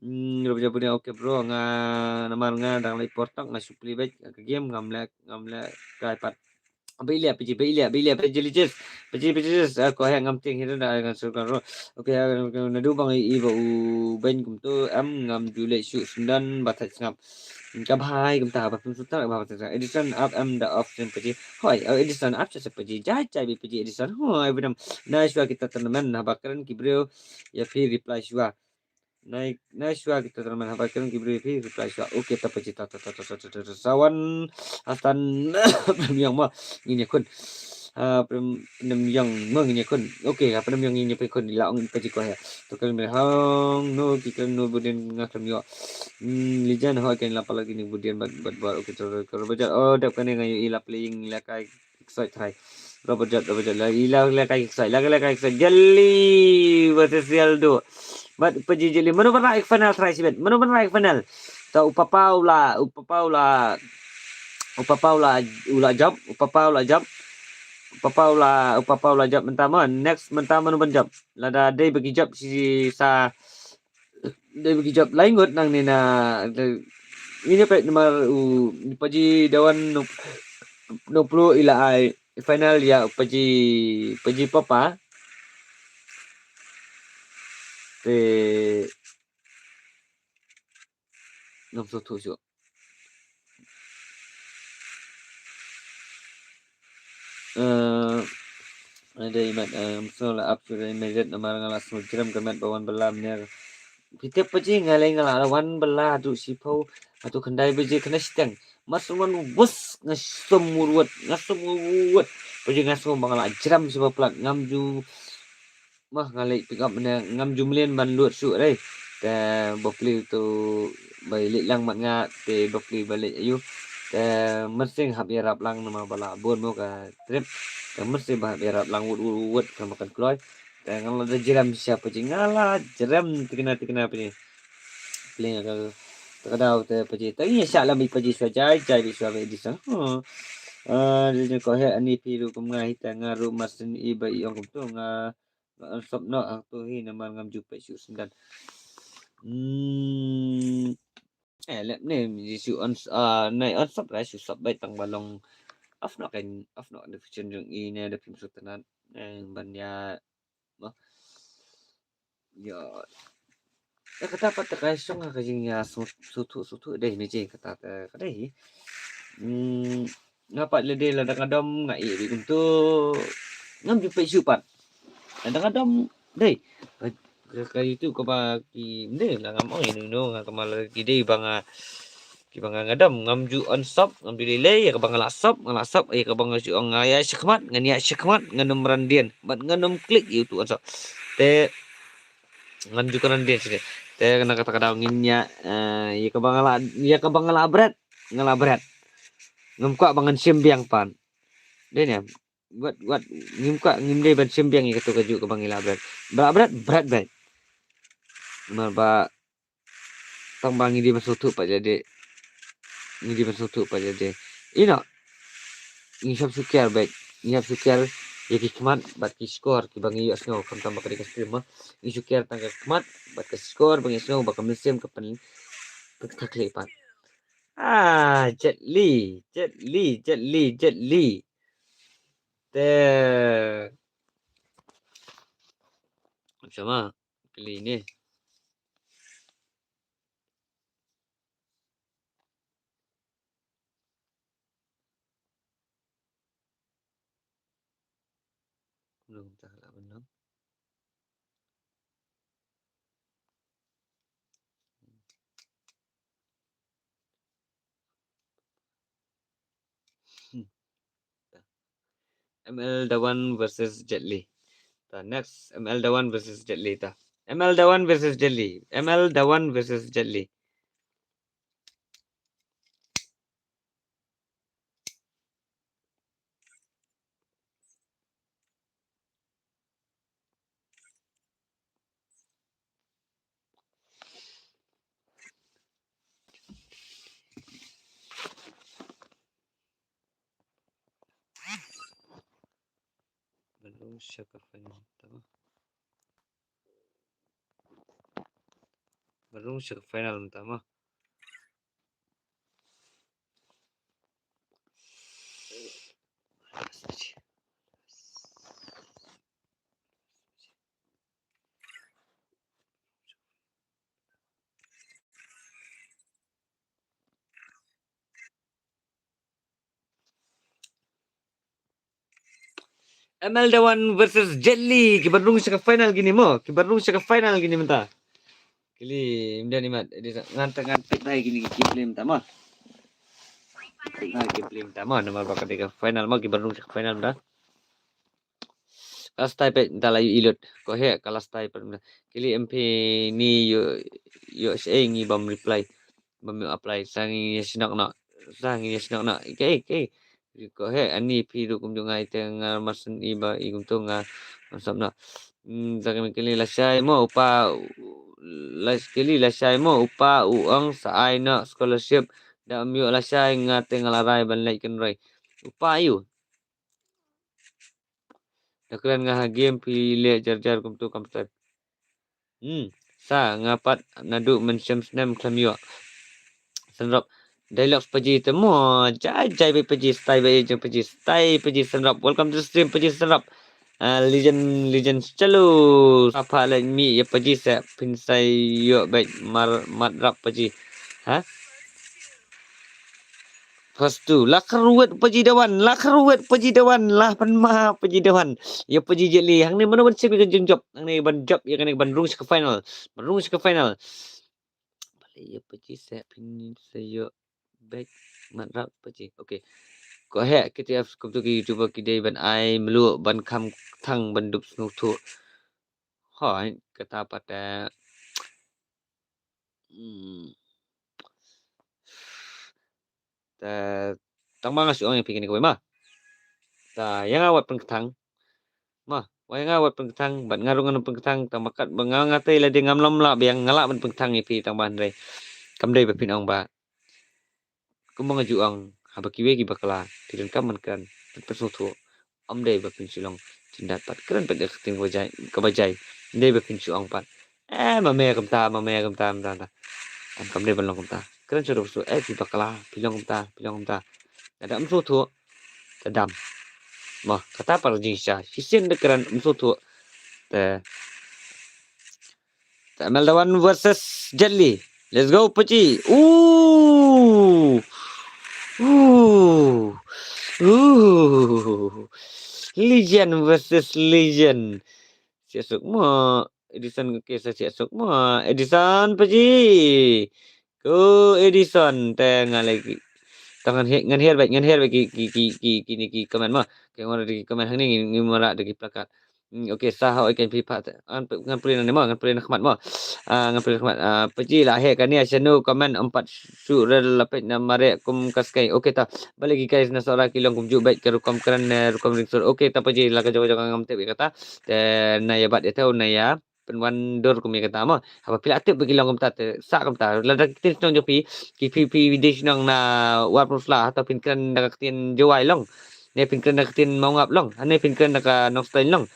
Hmm, rupa jabu ni, okay bro, nga namar nga dang lai portak, nga supli bek ka game, ngam lek, ngam lek kai pat. Ba ilia Paji, ba ilia, ba ilia Paji Jess. Paji, Paji Jess, ah, ko he ngam tieng hi da ngan sur kan ro. Okay, ah, nadu bang i ba u ben kumtu, em ngam ju leh shu sundan ba thait sngap. Ka bhai kumta ba pun sutar ba thait sngap. Edison up em da off sen Paji. Hoi, oh, Edison up sa Paji. Jai jai bi Paji Edison. Hoi, bedam. Nice wa kita tournament na ba kren ki briew. Ya phi reply shwa. Nai, nai shwa kita terman haba kren ki briew phi reply shwa. Okay, ta Paji ta, ta, ta, ta, ta, ta, ta, ta, sawan astan yang ma ini kun. Ha, pynïong mo ngin ïa khun. Okay, ha pynïong ngin ïa pynkhun, la ong pa ji ko ha. To kan me hong no ki kan no budin nga kan yo. Hmm, lijan ho kan la pala kini budin bad bad bad. Okay, to ko bajat. Oh, dap kane nga yo i la playing la kai excited hai. Robert Jat, Robert Jat, la i la la kai excited, la la kai excited. Jali versus Ronaldo. Bad pa ji Jali. Mano ban rai final try sibet. Mano ban rai final. Ta u papa u la, u papa u la, u papa u la, u la jump, u papa u la jump. U papa u la, u papa u la jump mynta mo. Next mynta mano ban jump. Lada dei ba ki jump shi sa, dei ba ki jump lai ngut nangne na, ini peit namar u pa ji Dawan Nongpluh i la ai final ïa pa ji, pa ji papa. Te ngam sngewthuh shuh. Eh, ada imat, eh, ngam sngew la ap shuh da imat namar nga la sngew jrem ka met ba wan bylla mynne. Phi tip pa ji nga lei nga la wan bylla haduh shiphew, haduh khyndai baje khyndai shiteng. Mar shu wan bus nga sum wut wut, nga sum wut wut. Pa ji nga sngew ba nga la jrem shibun palat, ngam ju Mah nga leit pick up mynne ngam ju mlien ban lut shuh dei. Te bapli tu ba leit lang mat nga te bapli ba leit ayu. Te mynsiem hap ïarap lang namar ba la bun mo ka trip. Te mynsiem ba hap ïarap lang wut wut wut ka makan kloi. Te nga la da jrem sha pa ji nga la jrem tikna tikna pa ji. Pling ka ka daw te pa ji. Te ïa sha la mi pa ji sha jai jai bi sha ba di sang. Ha. Ah, di ko he ani pi ru kum nga hi te nga ru masin i ba i ong kum tu nga Nga unsub noh hangto hi namar ngam ju peit shuh sngewdon. Hmm. Eh, lep ne, ji shu uns-, ah, nai unsub ra shu sub beit tang ba long. Of not kan, of not notification jong i ne da phim shu tynat. Eh, ban ïa, bah. Ïa. Eh, kata pat te ka shong ha ka jingïa sngewthuh, sngewthuh dei me jing kata te ka dei hi. Hmm. Nga pat lade lada nga dom nga ïeh beit kumto. Ngam ju peit shuh pat. Lada nga dom dei. Ka, ka, ka YouTube kaba ki dei la ngam ong ino ino nga kama la ki dei ba nga kiba nga nga dom ngam ju unsub ngam ju lei lei ïa kaba nga la sub nga la sub ïa kaba nga ju ong nga ïa shakmat ngan ïa shakmat ngan ym ran dien bad ngan ym klik ïa uto unsub. Te ngam ju kren dien sini. Te na kata ka daw ngin ïa, eh, ïa kaba nga la, ïa kaba nga la bret, nga la bret. Ngam kwah ba ngan shim biang pat. Dei ne, wat, wat, ngim kwah, ngim dei ban shim biang ïa kato kajuh kaba ngi la bret. Ba la bret, bret beit. Namar ba tang ba ngi dei ban sngewthuh pat ïa dei. Ngi dei ban sngewthuh pat ïa dei. Ino. Ngi hap shu kiar beit. Ngi hap shu kiar ïa ki khmat bad ki score kiba ngi ïohsngew khamtam ba ka dei ka stream ma. Ngi shu kiar tang ka khmat bad ka score ba ngi ïohsngew ba ka mynsiem ka pyn, ka thakhleh pat. Ah, Jet Li, Jet Li, Jet Li, Jet Li. Te. Sama. Kali ni. Belum tak lah menang. Hmm. M L Dawan versus Jet Li. Ta next M L Dawan versus Jet Li ta. M L Dawan versus Jet Li. M L Dawan versus Jet Li. Ban rung sha ka final mynta mo. Ban rung sha ka final mynta mo. M L Dawan versus Jet Li, ki ban rung sha ka final kine mo, ki ban rung sha ka final kine mynta. Kine mynta ni mat, ngan ta ngan peit bha kine ki play mynta mo. Peit bha ki play mynta mo, namar ba ka dei ka final mo, ki ban rung sha ka final mynta. Ka la stai peit, nta la ïohi lut. Ko heh, ka la stai peit. Kylli em phi ni ïoh, ïoh shaei ngi bym reply. Bym ïoh apply. Sa ngi ïa shnok noh. Sa ngi ïa shnok noh. Ke, ke. Ko heh, ani phi ruh kumjuh nga, ite nga marsien i ba i kumto nga marsap noh. Hmm, sa kylli lashai mo u pa, la kylli lashai mo u pa u ong sa ai noh scholarship. Da ym ïoh lashai nga te nga la rai ban leit kynroi. U pa ïoh. Da kren nga ha game phi leh jar jar kumto kam step. Hmm. Sa nga pat naduh mynshem snem khlem ïoh. Synrop. Dialogue paji te mo. Jai jai beit paji, stai beit jong paji, stai paji synrop. Welcome to the stream paji synrop. Ah, legend, legend, chalo. Apa leh mi ïa paji se phin sa ïoh beit mar mat rap paji. Ha? First two. La kyrwet paji dawan, la kyrwet paji dawan, la pan ma paji dawan. Ïa paji jeli. Hangne mano ban sep ïa ka jingjob. Hangne ban job ïa kane ban rung sha ka final. Ban rung sha ka final. Bale ïa paji se phin sa ïoh beit mat rap paji. Okay. Ko heh, K T F kumto ki YouTuber ki dei ban ai mluh ban kham thang ban dup sngewthuh. Hoi, kata pat, eh, hmm. Ta, tang ba nga shu ong ïa phi kane kawei ma. Ta, ïa nga wat pynkthang. Ma, wa ïa nga wat pynkthang, bad nga ruh ngan pynkthang, tang ba kat ba nga, nga te lada ngam lum lah biang nga lah ban pynkthang ïa phi tang ba hynrei. Kam dei ba phin ong ba. Kumba nga ju ong, haba kiwei ki bakla, phi donkam ban kren, phin pynsngewthuh. Ym dei ba phin shu long jingdat pat, kren pat da ka ktien kaba jai, kaba jai. Ym dei ba phin shu ong pat. Eh, ma me kumta, ma me kumta, kumta, kumta. Em, kam dei ban long kumta. Kren shuh da shuh, eh, phi bakla, phi long kumta, phi long kumta. Lada ym sngewthuh, te dam. Mo, kata pat ka jingshisha. Shisien da kren ym sngewthuh. Te Imelda One versus Jet Li. Let's go, paji. Ooh. Ooh. Ooh. Legend versus legend. Siasuk mo. Edison ke sa siasuk mo. Edison, paji. Ko Edison te nga lagi. Tang ngan hiar, ngan hiar beit, ngan hiar beit ki, ki, ki, ki, ki, ni ki comment mo. Ki ngan da ki comment hangne ngi, ngi mara da ki plakat. Hmm, okay, sa ha oi kan phi pat. Ngan, ngan pule nangne mo, ngan pule na khmat mo. Ah, ngan pule na khmat. Ah, paji la heh kane, ah, shano comment ym pat shu rel lapet na mare kum ka skei. Okay ta. Balei ki guys na Sohra ki long kumjuh beit ka rukom kren ne rukom ringsur. Okay ta paji la ka jong ka jong ngam tip ïa kata. Te na ïa bat ïa tau na ïa pynwan dur kum ïa kata mo. Haba phi la tip ba ki long kumta te sah kumta. Lada ki ktien shnong jong phi, ki phi, phi dei shnong na War Pyrshah, hato phin kren da ka ktien Jowai long. Ne phin kren da ka ktien Mawngap long. Ne phin kren da ka Nongstoiñ long.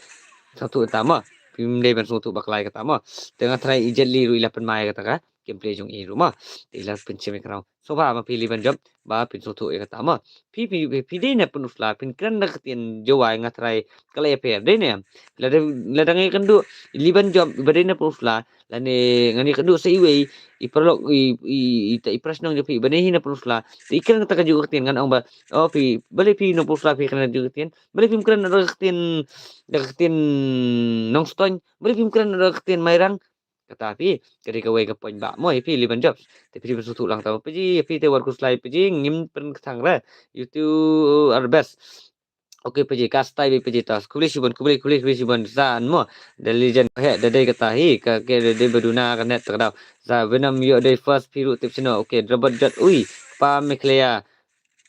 Sngewthuh kata mo. Phim dei ban sngewthuh bakla ïa kata mo. Te nga tharai i Jet Li ruh i la pynmai kata ka gameplay jong i ruh mo. Te i la pynshim ïa ka rong. Sngewbha ma phi leit ban jop ba phin sngewthuh ïa kata mo. Phi, phi, phi, phi dei na Pynursla, phin kren da ka ktien Jowai nga tharai ka la ïapher. Dei ne em? Lada, lada ngan ïakynduh leit ban jop ba dei na Pynursla, lane ngan ïakynduh sa iwei i paralok i, i, i, i parashnong jong phi ba dei hi na Pynursla. Te i kren kata kajuh ka ktien, ngan ong ba, oh, phi, balei phi na Pynursla phi kren kajuh ka ktien? Balei phim kren da ka ktien, da ka ktien Nongstoiñ? Balei phim kren da ka ktien Mairang? Kata phi, ka dei kawei ka point ba mo ïa phi leit ban jop. Te phi dei ban sngewthuh lang ta mo paji, ïa phi te wat khuslai paji, ngim pynkthang re. You two are the best. Okay paji, ka style paji ta. Khublei shibun, khublei, khublei, khublei shibun. Sa mo, the legend. Heh, da dei kata hi, ka, ka da dei ba duna ka net ta ka daw. Sa Venom ïoh dei first, phi ruh tip shano. Okay, Robert Jot, ui, pa Meghalaya.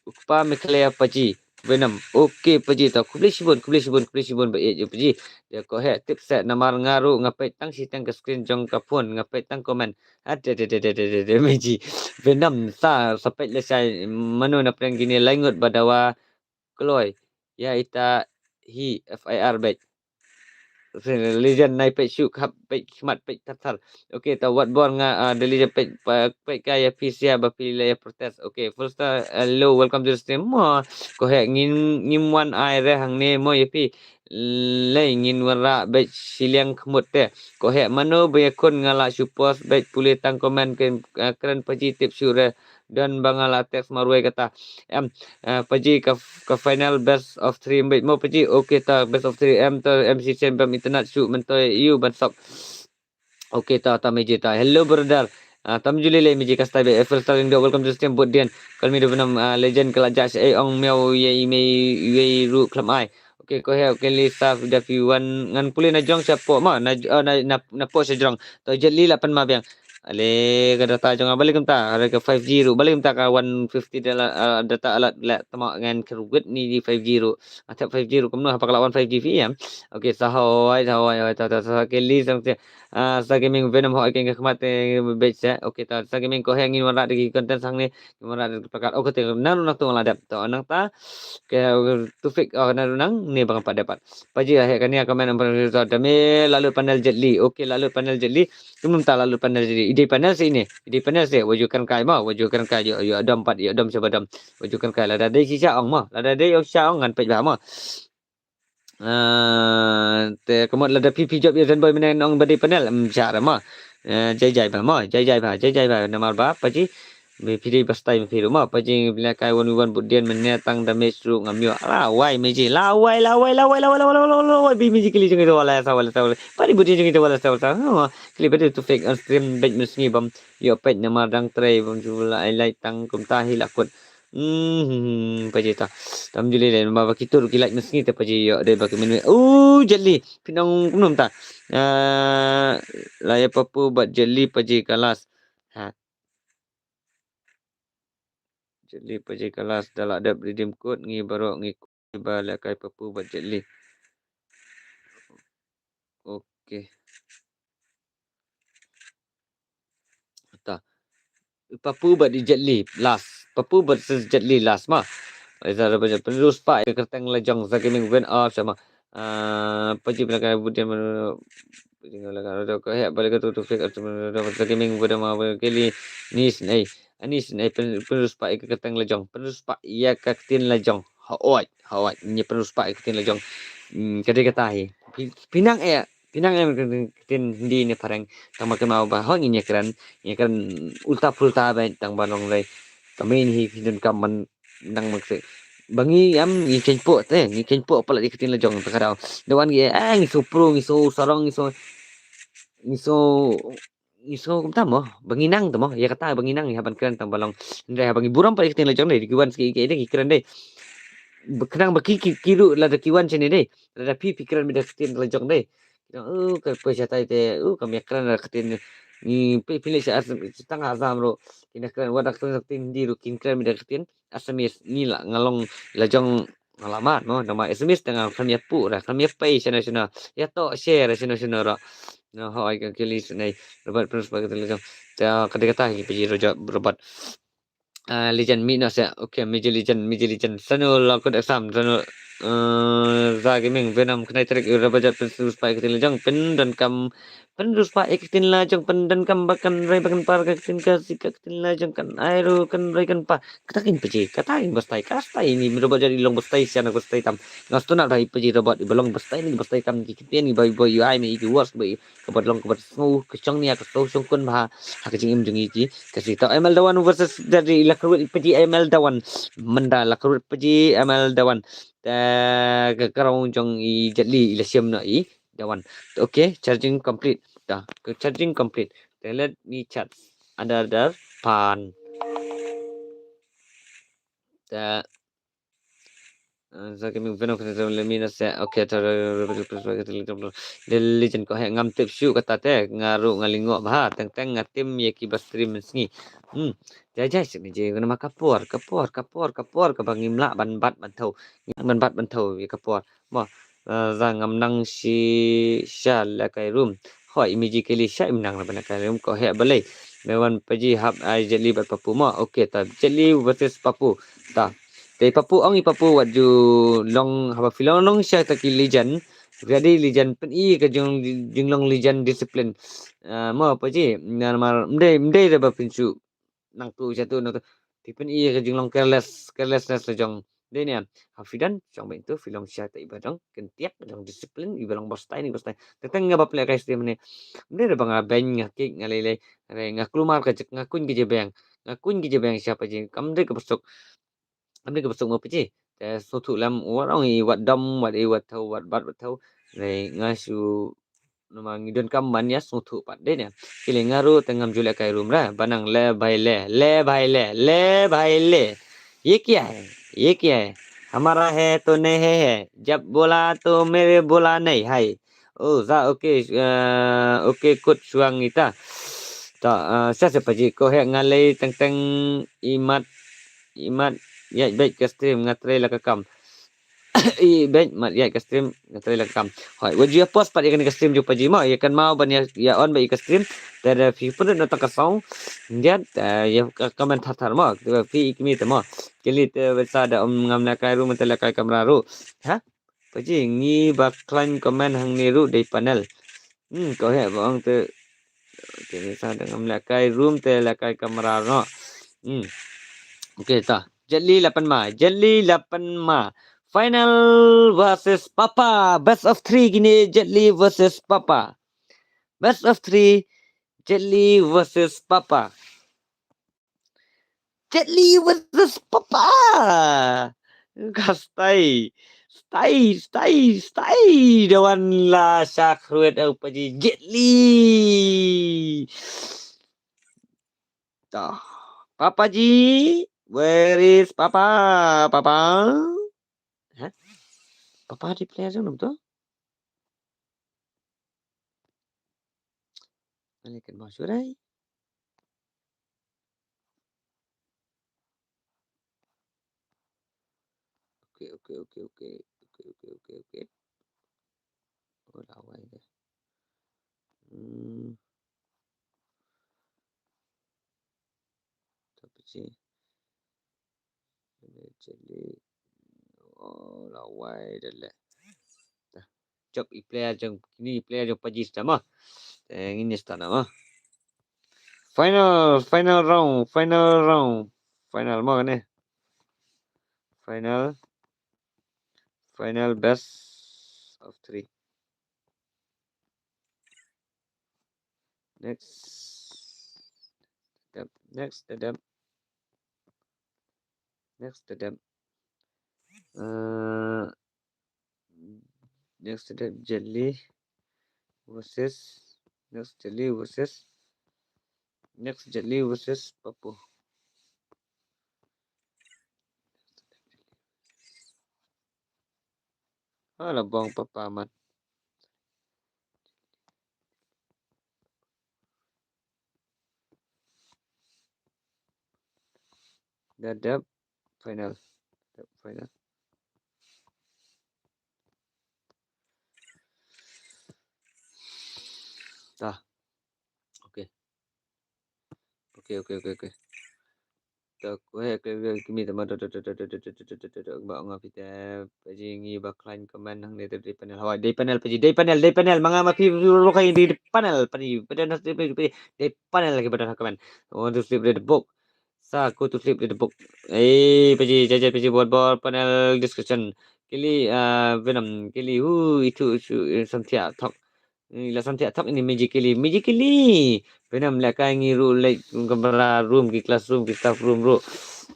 Kpa Meghalaya paji. Venom. Okay paji ta. Khublei shibun, khublei shibun, khublei shibun ba ïeit ïa paji. Ïa ko heh tip seh namar nga ruh nga peit tang shiteng ka screen jong ka phone, nga peit tang comment. Ha, de, de, de, meji. Venom sa, sa peit lashai mano na pdeng kine lai ngut ba dawa kloi. Ïa ita hi F I R beit. Legend nai peit shuh khap peit khmat peit thar thar. Okay, ta wat bor nga, ah, the legend peit, pa-, peit ka ïa phi sia ba phi la ïa protest. Okay, full star, hello, welcome to the stream. Mo, ko heh ngin, ngim wan ai re hangne mo ïa phi. Lei ngin wanrah beit shiliang khmut te. Ko heh mano ba ïakhun nga la shu post beit pule tang comment ke, ah, kren paji tip shuh re. Don ba nga la text marwei kata. Em, eh, paji ka, ka final best of three mbit mo paji. Okay ta best of three em ta M C Sen bam internet shu mentoi ïu ban sop. Okay ta, ta meji ta. Hello brother. Ah, tam ju lei lei meji ka style be. Eiffel Star Indo, welcome to the stream, bud dien. Call me the Venom, ah, legend ka la jah sha ei ong miaw ye i mei ye i ru khlem ai. Okay, ko heh, okay, Lisa, da phi wan ngan pule na jrong sha poh ma, na, oh, na, na, na poh sha jrong. To Jet Li la pan ma biang. Ale ka data jong nga balei kumta, ka five G ruh balei kumta ka one fifty data, ah, data alert la tama ngan kyrwit ni di five G ruh. Nga thep five G ruh kumno haba ka la wan five G phi em. Okay, sa hoi, sa hoi, hoi, sa, sa, sa, okay, Lisa, ah, Sa Gaming Venom hoi, keng ka khmat te bej se. Okay, ta Sa Gaming ko heh ngin wanrah da ki content hangne. Mara da pakat, oh, kata nang nang tu la dep to nang ta. Ke tu fik, oh, nang nang ni bang pat dapat. Paji, ah, kani comment, da me lalu panel Jet Li. Okay, lalu panel Jet Li. Kumta lalu panel Jet Li. Ide panel sini. Ide panel se waju kan kai ma, waju kan kai yo, yo dom pat, yo dom sha ba dom. Waju kan kai lada dei shisha ong ma. Lada dei ong sha ong ngan pej ba ma. Ah, te ka mut lada phi phi jop ïa Zenboy mynne nong ba dei panel, em, shah ra ma. Eh, jai jai ba ma, jai jai ba, jai jai ba, namar ba, paji, phi dei ba stai phi ruh ma, paji, bila kai wan wan bud dien mynne tang damage ruh ngam ïoh. Lawai meji, lawai, lawai, lawai, lawai, lawai, lawai, bi meji kili jong ito wala sa wala sa wala. Padi bud dien jong ito wala sa wala sa. Ha, kili ba dei tu fake on stream bej mynsngi bam. Ïoh pej namar dang trei bam ju la ai lai tang kumta hi la kut. Hmm, paji ta. Tam juli le ma ba kitur ki like mynsngi te paji ïoh dei ba ki minwi. Oh, Jet Li. Phi nang kumno ta. Ah, la ïa Papu bad Jet Li paji ka last. Ha. Jet Li paji ka last da la dep redeem code ngi baroh ngi ba la kai Papu bad Jet Li. Okay. Ta. Papu bad Jet Li last. Papu bad Jet Li last ma. Isa da baca penerus pa ïa ka kyrteng lajong Za Gaming win off sama. Ah, paji belakang butian mana. Paji belakang rodo ko heh balik tu tu fik tu mana Za Gaming win ma kili ni snei. Ani snei penerus pa ïa ka kyrteng lajong. Penerus pa ïa ka ktien lajong. Haoi, haoi. Ni penerus pa ïa ka ktien lajong. Hmm, kadei kata hi. Pi-, pinang eh Pinang em ktien Hindi ne phareng tang ba kynmaw ba hoi ngin ïakren, ïakren ulta pulta ba tang ba long lei. Ka main hi ki donkam ban nang mak se. Ba ngi em ngi kynpoh te, ngi kynpoh palat ïa ka ktien lajong ta ka daw. Da wan ngi eh ngi so pro, ngi so sarong, ngi so, ngi so, ngi so kumta mo, ba ngi nang te mo, ïa kata ba ngi nang ïa ban kren tang ba long. Hynrei haba ngi burom palat ïa ka ktien lajong dei, ki wan ki, ki, ki kren dei. Ba khnang ba ki, ki, ki ruh lada ki wan shane dei. Lada phi, phi kren beit da ka ktien lajong dei. Ki ong, "Oh, ka poi shatai te, oh, kam ïakren da ka ktien." Ngi phi, phi leit sha Assam, tang Assam ruh. Kin ïakren, wat da ka ktien Hindi ruh kin kren beit da ka ktien Assamese. Ngi la, nga long lajong nga la mad mo, namar Assamese te nga khlem ïa puh da, khlem ïa pei shano shano. Ïa toh share shano shano ruh. Nga hoi ka kili snei. Robot pynrus pa ka ktien lajong. Te ka dei kata hi paji Robot. Ah, Legend, mih noh seh. Okay, Major Legend, Major Legend. Sanu la kut exam, sanu, eh, Za Gaming, Venom, khnai tarik, ura bajat, pynrus pa ïa ka ktien lajong, pyndonkam, pynrus pa ïa ka ktien lajong, pyndonkam ba kan rei ba kan par ka ktien Khasi ka ktien lajong kan ai ruh kan rei kan par. Kata kin paji, kata kin ba stai, ka stai ni, ura bajat i long ba stai, sian ba stai tam. Nga stunat ba i paji robot, i ba long ba stai ni, ba stai tam, ki ktien, i ba, i ba, i ai me, i ki words, ba i Kaba long kaba sngew ka shong nia ka sngew shongkun bha ha ka jingim jong ngi ki Khasi. To M L Dawan versus Jet Li, la kyrwit paji M L Dawan. Mynta la kyrwit paji M L Dawan. Ta ka karong jong i Jet Li i la shim na i Dawan. Okay, charging complete. Ta ka charging complete. Ta let me charge another pan. Ta Ah, Za Gaming Venom kata tu, let me know seh. Okay, ta, ta, ta, ta, ta, ta, ta, ta, ta, ta, Legend ko heh, ngam tip shuh kata te, nga ruh nga lyngngoh bha, teng teng nga tim ïa ki ba stream mynsngi. Hmm. Jai jai sini je, kena ma ka por, ka por, ka por, ka por, kaba ngim lah ban bat ban thew. Ngim lah ban bat ban thew ïa ka por. Mo, ah, za ngam nang shi sha la kai room. Hoi, imi ji keli sha im nang la ban kai room ko heh balei. Me wan paji hap ai Jet Li bad Papu mo. Okay, ta Jet Li versus Papu. Ta. Te Papu ong i Papu wat ju long haba phi long long sha ta ki Legend. Phi dei Legend pyn-i ka jing, jinglong Legend discipline. Ah, mo paji namar mdei, mdei da ba pynsu nang tu sha tu nang tu. Phi pyn-i ka jinglong careless, carelessness la jong. Dei ne ha phi don shong beit tu phi long sha ta i ba jong kyntiak jong discipline i ba long ba stai ni ba stai. Teng teng nga ba pynleh kai stai mane. Mdei da ba nga beng nga kick nga lei lei. Nga kulmar ka jek nga kuñ ka jebeng. Nga kuñ ka jebeng sha paji. Kam dei ka ba suk. Kam dei ka ba suk mo paji. Te sngewthuh lem wat ong i wat dom wat i wat thew wat bat wat thew. Nga shu namar ngi donkam ban ïa sngewthuh pat dei ne. Kile nga ruh te ngam ju leh kai room ra ba nang le bai le le bai le le bai le. Ye kya hai? Ye kya hai? हमारा है तो नहीं है, है। जब बोला तो मेरे बोला नहीं है। ओ, जा, ओके, अ, ओके, कुछ सुअंग इता। तो, अ, सा से पजी को है, ngalei teng teng imat, imat, ya, baik ke stream, ngatrei la ka kam. I baik, mat, ya, ke stream, ngatrei la ka kam. Hoi, wajib post pat ya kani ke stream ju piji mo, ya kan mau ban ya, ya on ba i ke stream. Te da phi pun na ta ka song. Dia, eh, ya ka comment thar thar mo, te phi ikmi te mo. Kili te besa da om ngam la kai room te la kai kamra ru. Ha? Piji ngi ba klan comment hangne ru dei panel. Hmm, ko he ba ong te. Te besa da ngam la kai room te la kai kamra no. Hmm. Okay, ta. Jet Li lapan ma, Jet Li lapan ma. Final versus Papa, best of three kini, Jet Li versus Papa. Best of three, Jet Li versus Papa. Jet Li versus Papa. Ka stay, stay, stay, stay. Dawan la shakruet au paji Jet Li. Dah. Papa ji, where is Papa? Papa? Hah? Papa di player tu, tu? Balik kan bawah surai. Okay, okay, okay, okay. Okay, okay, okay, okay. Oh, lawai deh. Hmm. Tapi sih. Jadi, oh, lawai dah leh. Dah. Jop i player jong, kini i player jong paji stama. Eh, ngin stana ma. Final, final round, final round. Final mo kane. Final. Final best of three. Next. Step. Next step. Next step. Uh, next step Jet Li versus, next Jet Li versus, next Jet Li versus Papu. Ala bong Papa man. Dah dep final. Dep final. Dah. Okay. Okay, okay, okay, okay. Tak, eh, okay, okay, kimi tama, dah, dah, ba nga pita, paji ngi ba klan comment hangne te dei panel. Hawa, dei panel, paji, dei panel, dei panel, manga ma phi, phi, phi, dei panel, paji, pada nas dei, dei, dei panel lagi pada comment. Want to sleep, read the book. Sa, go to sleep, read the book. Eh, paji, jaja, paji, buat, buat, panel discussion. Kili, ah, Venom, kili, hu, itu, su, eh, Santia, talk. Ni la Santia talk ini magically, magically. Venom la ka ngi ru leh kamra room ki classroom ki staff room ru.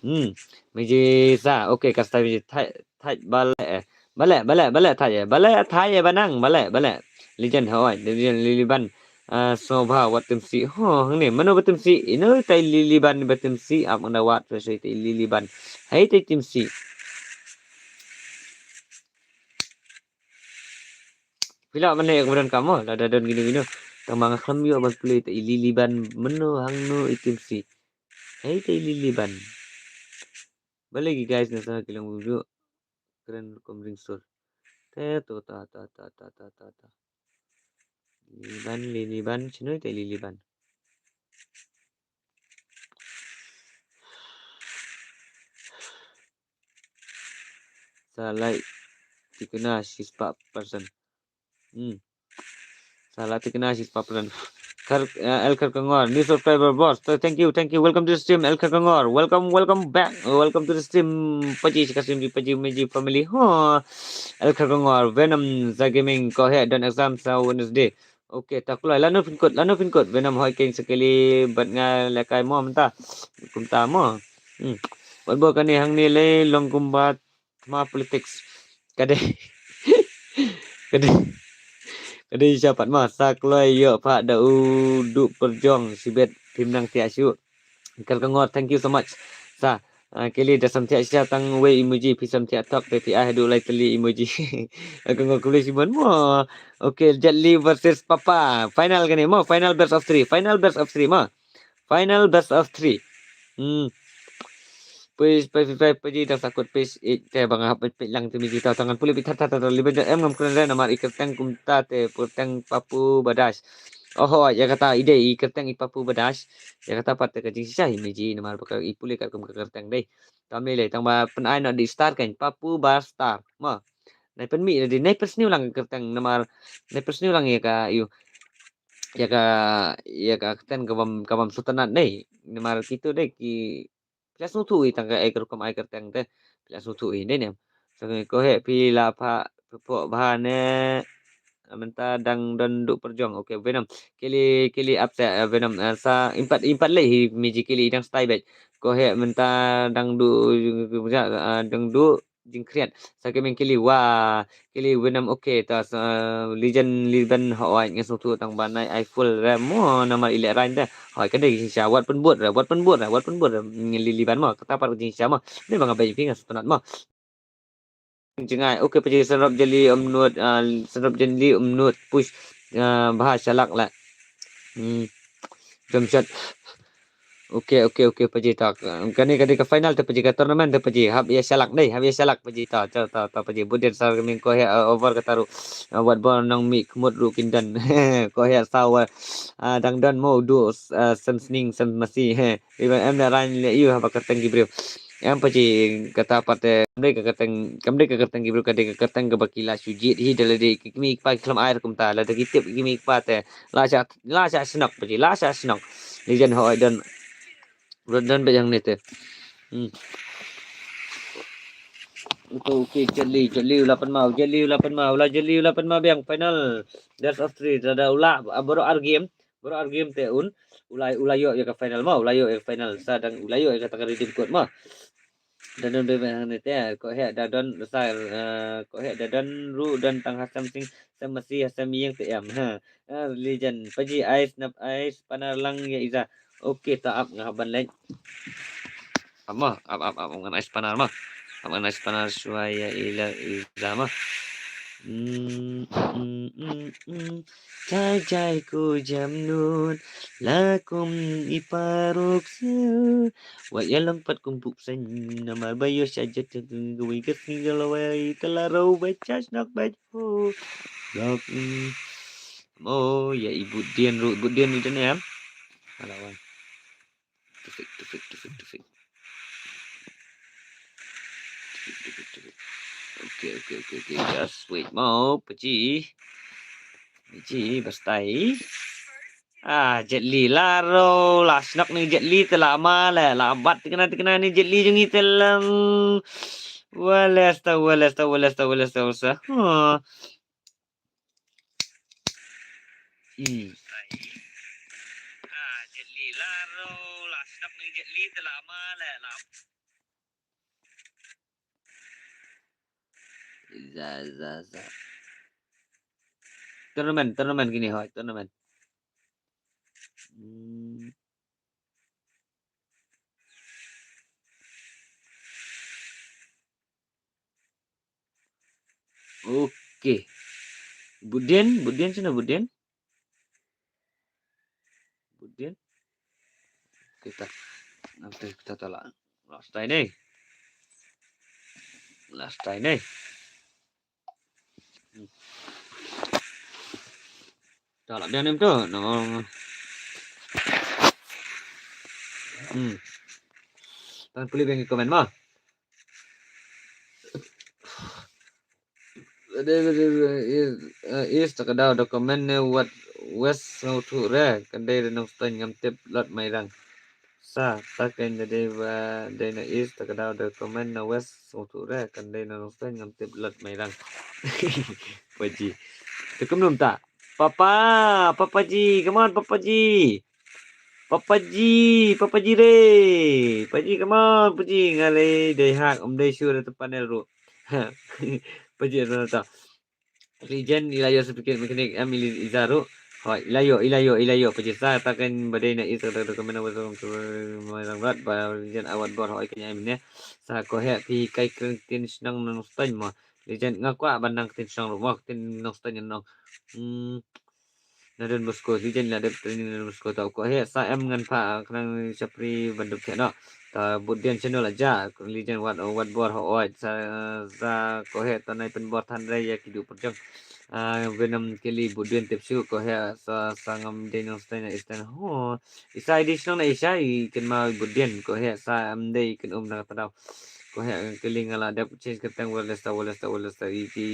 Hmm. Miji sa, okay, ka staff miji thai, thai bale, eh. Bale, bale, bale thai, eh. Bale thai, eh, banang, bale, bale. Legend hoi, legend Lily Ban. Ah, Sobha, wat tim si. Ho, hangne, mano ba tim si? Ino tai Lily Ban ba tim si, ap ngda wat, so, so, tai Lily Ban. Hai tai tim si. Phi lah ban leh ïa ka ba donkam mo, lada don kino kino. Tang ma nga khlem ïoh ban pule, ta i Lily Ban mynno hangno i tim si. Hei ta i Lily Ban. Balei ki guys na sa ki long video. Kren rukom ring sur. Te to ta ta ta ta ta ta ta. Lily Ban, Lily Ban, shano ta i Lily Ban. Sa like tikna shispah percent. Hmm. Sa like tikna shispah percent. Kar, uh, El Karkangor, new subscriber boss. So, thank you, thank you. Welcome to the stream, El Karkangor. Welcome, welcome back. Uh, welcome to the stream. Paji, shika stream, Paji, Meji family. Huh. El Karkangor, Venom, Za Gaming, ko he, don exam sa Wednesday. Okay, ta kulai, lano pin kut, lano pin kut. Venom hoi keng sekali, bat nga lekai mo, menta. Kumta mo. Hmm. Bat bo kani hangne le, long kumbat. Thma politics. Ka dei. Ka dei. Ka dei sha pat ma. Sa kloi ïoh pat da u duh pyrjong shibit phim nang thiah shuh. Kar ka ngot, thank you so much. Sa, Ah, Kelly da samthiah shisha tang wei emoji, phi samthiah thok te phi ai haduh lai tylli emoji. Ka ngok kuli Simon mo. Okay, Jet Li versus Papa. Final kane mo, final best of three. Final best of three mo. Final best of three. Hmm. Page five five page dang sakut page eight te ba nga hap page lang te mi jita tangan pulih bit thar thar thar liban em ngam kren re namar i kyrteng kumta te pyrteng Papu Badash. Oho, ïa kata i dei i kyrteng i Papu Badash. Ïa kata pat te ka jingshisha hi mi ji namar ba ka i pulih katkum ka kyrteng dei. Kam lei lei tang ba pyn ai noh di star kan Papu Ba Star. Ma. Nai pynmih di nai pynsniew lang ka kyrteng namar nai pynsniew lang ïa ka ïu. Ïa ka ïa ka kyrteng ka bam ka bam sngewtynnat dei. Namar kitu dei ki phi la sngewthuh i tang ka ai ka rukom ai kyrteng te. Phi la sngewthuh i dei ne. So ko he phi la pha phi pok bha ne. Mynta dang don duh pyrjong. Okay, Venom. Kili kili ap te, eh, Venom, eh, sa impat impat lei hi mi ji kili dang stai bek. Ko he mynta dang duh, eh, dang duh jingkhriat. Sa ki meng kili wa kili Venom okay ta sa Legend Liban ha oi ngi sngewthuh tang ba nai ai full re mo namar i leh rain te. Hoi ka dei jingshisha wat pynbud re wat pynbud re wat pynbud re ngi li Liban mo kata pat jingshisha mo. Ni ba nga bai phi nga sngewtynnat mo. Jingai okay pa ji sanrop jali umnut ah, sanrop jali umnut push ah, bha shalak la. Hmm. Jump shot. Okay, okay, okay, pa ji ta. Kane, kane ka final te pa ji ka tournament te pa ji. Hap ïa shalak dei, hap ïa shalak pa ji ta. Ta, ta, ta pa ji. Budin sar kane ko he, uh, over kata ruh. Uh, wat bor nang mi kmut ruh kin don. Ko he sa wa, uh, dang don mo du, uh, sem sning, sem masi. He. Iban em da ran le yu haba kyrteng ki briew. Em pa ji kata pat te. Kam dei ka kyrteng, kam dei ka kyrteng ki briew, ka dei ka kyrteng kaba ki la shu jied hi da lade ki kmie ki kpa ki khlem ai ruh kumta. Lada ki tip ki kmie ki kpa te. La sha, la sha shnok pa ji, la sha shnok. Legend hoi don. Don, don bad hangne te. Hmm. Uto, okay, Jet Li, Jet Li u la pynma, Jet Li u la pynma, u la Jet Li u la pynma biang final. Best of three, da, da u la, ah, baroh ar game, baroh ar game te un, u la, u la ïoh ïa ka final mo, u la ïoh ïa ka final, sa dang u la ïoh ïa ka tang ka redeem code mo. Da don bad hangne te, ko he da don, sa, eh, ko he da don ruh don tang ha sem sing, sem masi, ha sem ïing te em, ha. Ah, Legend, pa ji ai snap ai spanner lang ïa Iza. Okay, ta ap nga hap ban leit. Ap mo, ap, ap, ap, ngan ai spanner mo. Ap ngan ai spanner shuwa ïa i la, Iza mo. Mm, mm, mm, mm. Jai jai ko jamnun la kum i paruk se. Wa ïa long pat kum pup sen namar ba ïoh sha jet ka wei ka sni la wei ka la ro ba chas nok ba ho. Dok, mm. Oh, ïa i Budin ruh, Budin ni dane em. Ala wan. Tufik, tufik, tufik, tufik. Tufik, tufik, tufik. Okay, okay, okay, okay. Just wait mo, pa ji. Pa ji, bastai. Ah, Jet Li la ro, la shnok ni Jet Li te la ma le, la bat tikna tikna ni Jet Li jong i te lang. Wales ta, wales ta, wales ta, wales ta, wales ta. Huh. Hmm. Za, za, za. Tournament, tournament kine hoi, tournament. Hmm. Okay. Budin, Budin sini Budin. Budin. Kita nanti kita tolak. Last try nih. Last try nih. Tolak biang nih tu. No. Hmm. Tan pulih biang komen mah. Dei ba dei ba is, eh, is ta ka daw da comment ne wat west sngewthuh re, kan dei da Nongstoiñ ngam tip lot Mairang. Sa ta kein da dei ba dei na is ta ka daw da comment na west sngewthuh re, kan dei na Nongstoiñ ngam tip lot Mairang. Papaji. Te kumno mynta? Papa, Papaji, come on Papaji. Papaji, Papaji re. Paji, come on, Paji, nga lei dei hak, ym dei sure da ta panel ruh. Paji, ano ta. Legend, ila yo certificate mechanic, em, ili Iza ruh. Hoi, ila ïoh, ila ïoh, ila ïoh. Paji sa ta kan ba dei na isa ta ta kan mena wa sa ma rang rat ba jan awat bor hoi kan ai mene. Sa ko he phi kai kren tin shnong nong stan mo. Lijan nga kwah ban nang tin shnong ruh mo, tin nong stan nong. Hmm. Na Don Bosco, lijan la dep training na Don Bosco tau ko he sa em ngan pha khnang shapri ban dup khe no. Ta bud dian channel aja, lijan wat, wat bor ho oi, sa, sa ko he ta nai pen bor than rei ya ki du pyrjang. Ah, Venom kili bud dian tip shu ko he sa, sa ngam dei nong stan na istan ho. Isa di shnong na isa i ken ma bud dian ko he sa em dei ken um na ta dau. Ko he kili nga la dep change kyrteng Wallesta, Wallesta, Wallesta, i, i,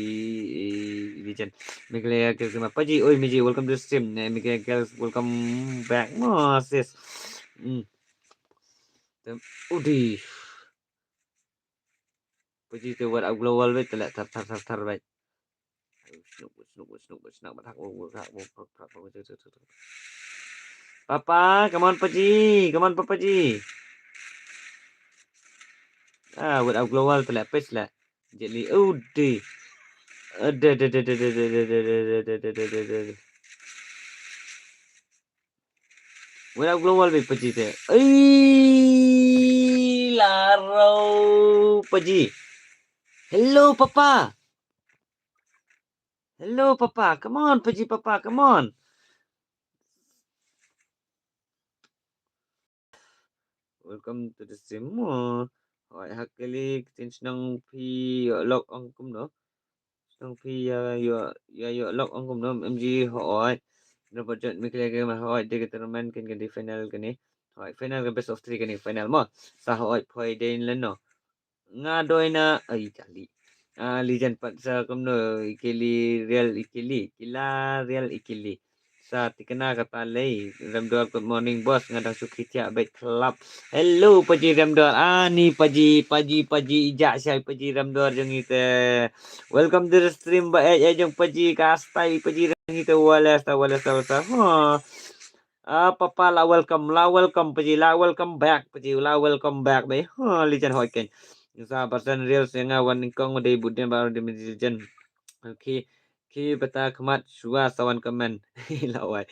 i, lijan. Meghalaya Girls Kima. Paji, oi, Miji, welcome to the stream. Eh, Meghalaya Girls, welcome back. Mo, sis. Hmm. Tem, udi. Paji te wat up global bait, te leh thar, thar, thar, thar bait. Snoop, snoop, snoop, snoop, thak, thak, thak, thak. Papa, come on, Paji. Come on, Papa Ji. Ah, wat up global, te leh pes leh. Jeli, udi. Ade, ade, ade. Wala global be Paji te. Ei, laro Paji. Hello, Papa. Hello, Papa. Come on, Paji, Papa. Come on. Welcome to the stream. Mo. Hoi, hakeli, tin shnong phi ïoh lok ong kumno. Shnong phi ïa, ïoh, ïa, ïoh lok ong kumno. M G hoi. Robert John Michael Gamer hoi. Dei ka tournament kan kan di final kane. Hoi, final ka best of three kane final mo. Sa hoi, poi dei lano. Nga doi na, ai, kali. Ah, lijan pat sa kumno, ikili, real ikili. Kila, real ikili. Sa tikna kata lei. Remdor, good morning, boss. Nga dang shu khit ïa beit club. Hello, Paji Remdor. Ani, Paji, Paji, Paji, ijak shai Paji Remdor jong ite. Welcome to the stream, ba, eh, eh, jong Paji, ka stai Paji jong ite. Wala, sta, wala, sta, wala, sta. Huh. Ah, Papa, la welcome, la welcome, Paji, la welcome back, Paji, la welcome back, be. Huh, lijan hoi ken. Sa percent real, se nga wan nyngkong, dei bud dian, baru dei lijan. Okay. Ki bata khmat shuwa sa wan comment. Lawai.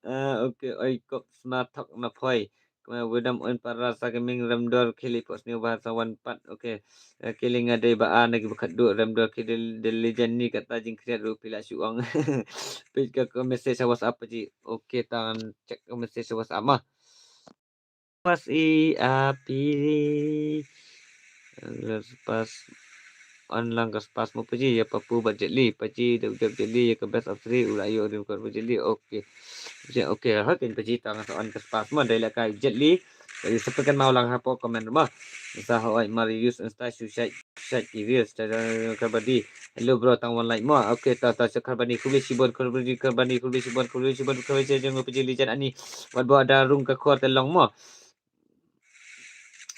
Ah, okay, oi kop sma thok na phoi. Kma wedam on para sa keming Remdor kili pos ni wa sa wan pat. Okay. Ah, kili nga dei ba a na ki ba khadduh Remdor ki del, del lijan ni kata jingkriat ruh phi la shu ong. Peit ka, ka message sa WhatsApp Paji. Okay, tangan check ka message sa WhatsApp mah. Pas i api. Pas on lang ka spas mo Paji, ïa Papu bad Jetli, Paji dep dep Jetli, ïa ka best of three, u la ïoh record bad Jetli, okay. Paji, okay, ha ken Paji tang sa on ka spas mo, dei la ka Jetli, Paji sepekan mau lang hapo comment mo. Sa hoi Marius Insta shu shai. Shait ki reels ta Karbani. Hello bro, tang wan like mo. Okay, ta ta Karbani, khublei shibun, khublei, Karbani, khublei shibun, khublei shibun, khublei shibun, khublei shibun, Paji lijan ani. Wat ba da rung ka khor te long mo.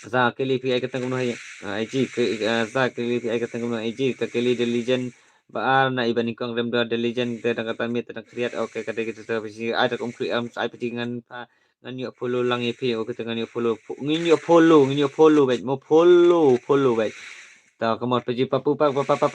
Sa kili phi ai ka tang kumno hai. Ah, I G, ke, ah, sa kili phi ai ka tang kumno I G, ta kili de lijan ba ar na iban nyngkong Remdor de lijan te dang kata miet te dang kriat. Okay, kata kita ta phi ai ta kum kriat am ai Paji ngan pa. Ngan ïoh follow lang ïa phi, okay, ngan ïoh follow, fo-, ngan ïoh follow, ngan ïoh follow bad, mo follow, follow bad. Ta, come on, Paji, Papu, pa, pa, pa, Paji,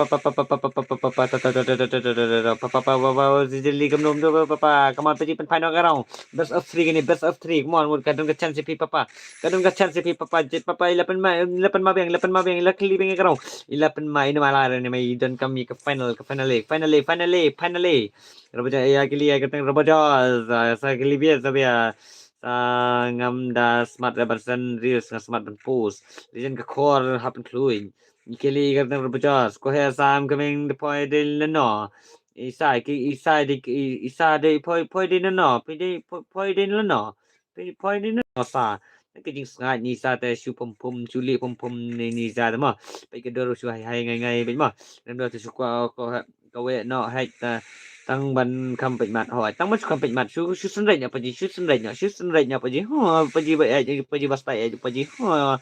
Jelly, come on, Papa, come on, Paji, pynphai noh ka rong. Best of three kane, best of three, come on, ka don ka chance ïa phi, Papa. Ka don ka chance ïa phi, Papa, Jet, Papa, ila pynma, ila pynma biang, ila pynma biang, ila khlieh biang ka rong. Ila pynma, ina mala, ina mai, don kam ïa ka final, ka finale, finale, finale, finale. Roboja, ïa kili, ïa ka teng Roboja, sa, sa kili bia, sa bia. Sa ngam da smat da ban send reels, nga smat ban post. Lijan ka khor hap ban khlun. Kili ka teng Roboja, ko he sa I'm coming the poi de lano. Isa, ki, isa de, i-, isa de poi, poi de lano. Poi de, poi, poi de lano. Poi, poi de lano sa. Ka jingsngaid ni sa te shu pum pum, shu li pum pum ni, ni sa te mo. Peit ka dor shu hai hai ngai ngai peit mo. Lem dor te shu kwa ko he. Ka wei noh hei ta tang ban kham peit mat hoi. Tang ban shu kham peit mat. Shu, shu synreit noh Paji, shu synreit noh, shu synreit noh Paji. Ho, Paji ba eh, Paji ba stai eh, Paji. Ho.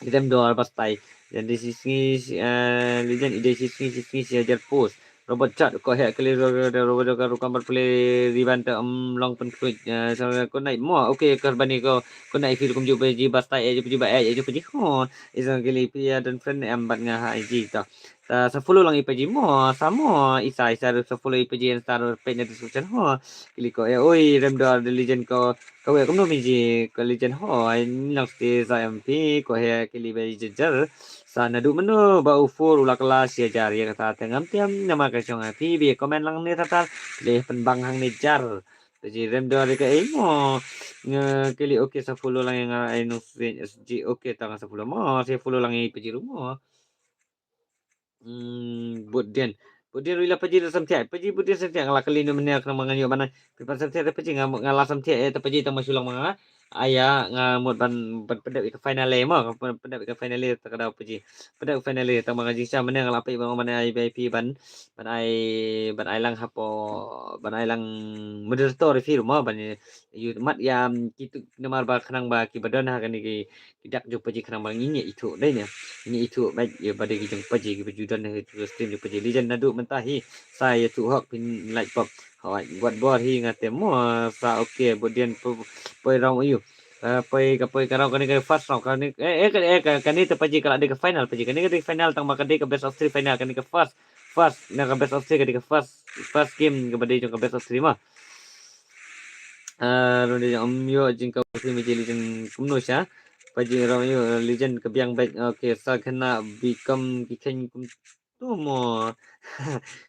Idem dor ba stai. Jan di sisngi, eh, lijan ide sisngi, sisngi si hajar post. Robot chat ko he kali ro, ro, ro, ro, ro, kamar pule riban ta, em, long pen khuit. Eh, so, ko nai mo. Okay, Karbani ko, ko nai fil kum ju Paji ba stai eh, Paji ba eh, Paji. Ho. Isang kali pia dan friend em bat nga ha I G ta. Ta sa follow lang i paji mo, sa mo, isa, isa ruh sa follow i paji, sa ruh peit na description ho. Kylli ko, eh, oi, Remdor, the legend ko, ka wei kumno mi ji, ka legend ho, ai, ni lang sti sa M P, ko he, kylli ba i jajar. Sa naduh mano, ba u four, u la kylla, shi hajar, ïa kata, te ngam tiam, namar ka shong, eh, phi, bi comment lang ne tatar, leh pynbang hangne jar. Paji Remdor ka ei mo, nga kylli, okay, sa follow lang ïa nga, ai, nong sien, S G, okay, ta nga sa follow mo, sa follow lang ïa i paji ruh mo. Hmm, Bud Dien. Bud Dien ruh la paji la samthiah. Paji Bud Dien samthiah nga la kylli noh mynne khnang ba ngan ïoh ban ai. Phi pat samthiah te paji nga, nga la samthiah eh te paji tang ba shu long ma nga. Aya nga mut ban, ban pyndep ïa ka final eh mo. Ban pyndep ïa ka final eh ta ka daw paji. Pyndep ïa ka final eh tang ba nga jingshisha mynne nga la peit ban, ban ai V I P ban, ban ai, ban ai lang hapoh, ban ai lang moderator ïa phi ruh mo ban ïa, ïa mat ïa, mm, kitu namar ba khnang ba kiba don ha kane ki ki dak jong paji khnang ba ngin ïa ithuh dei ne. Ngin ïa ithuh bad ïa ba dei ki jong paji kiba ju don ha ki stream jong paji. Legend naduh mynta hi sa ïathuh hok phin like pop. Hawai wat bor hi nga te mo sa okay Bud Dien po-, poi round aïu. Ah, poi ka poi ka round kane ka first round kane eh, eh, ka, eh, ka, kane te paji ka la dei ka final paji. Kane ka dei final tang ba ka dei ka best of three final kane ka first. First na ka best of three ka dei ka first, first game kaba dei jong ka best of three ma. Ah, ruh dei jong ym ïoh jingkawei phi ma ji Legend kumno sha. Paji rong ïoh Legend ka biang beit. Okay, sa khynnah bikam ki kheiñ kumtu mo.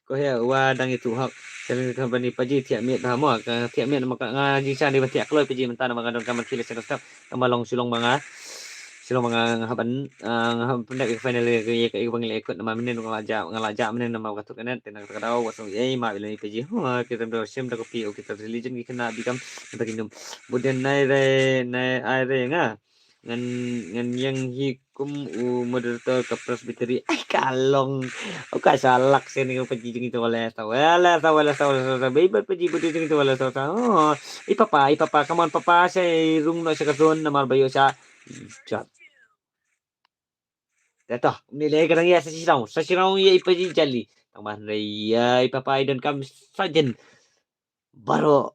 Ko he wa dang ïathuh hok. Channel company paji thiah miet bha mo. Ka thiah miet ma ka nga jingshisha dei ba thiah kloi paji mynta namar nga donkam ban khie leh channel step. Tang ba long shu long ba nga. Shu long ba nga, nga hap ban, ah, nga hap ban pyndep ïa ka final ïa ka, ïa ka, ïa ka ba ngi la ïakut namar mynnin nga la jah, nga la jah mynnin namar ka tuk ka net, te na kata ka daw, wat sngew ei, map ïa lade paji. Huh, ki rem da shim da ka pi, oh, kita religion ki khynnah bikam, kita ki num. Bud Dien nai re, nai ai re nga. Ngan, ngan ïeng hi kum u moderator ka presbytery. Ai ka long. Oh, ka shalak shen ïa ka paji jong ito wala sa, wala sa, wala sa, wala sa, wala sa. Bai bai paji Bud Dien jong ito wala sa, wala sa. Oh, i papa, i papa, come on papa, shai rung noh sha ka zone, namar ba ïoh sha. Jot. Dah toh, ni leh ka dang ïa sa shi round, sa shi round ïa i paji Jali. Tang ban re ïa i papa i donkam sajen. Baroh.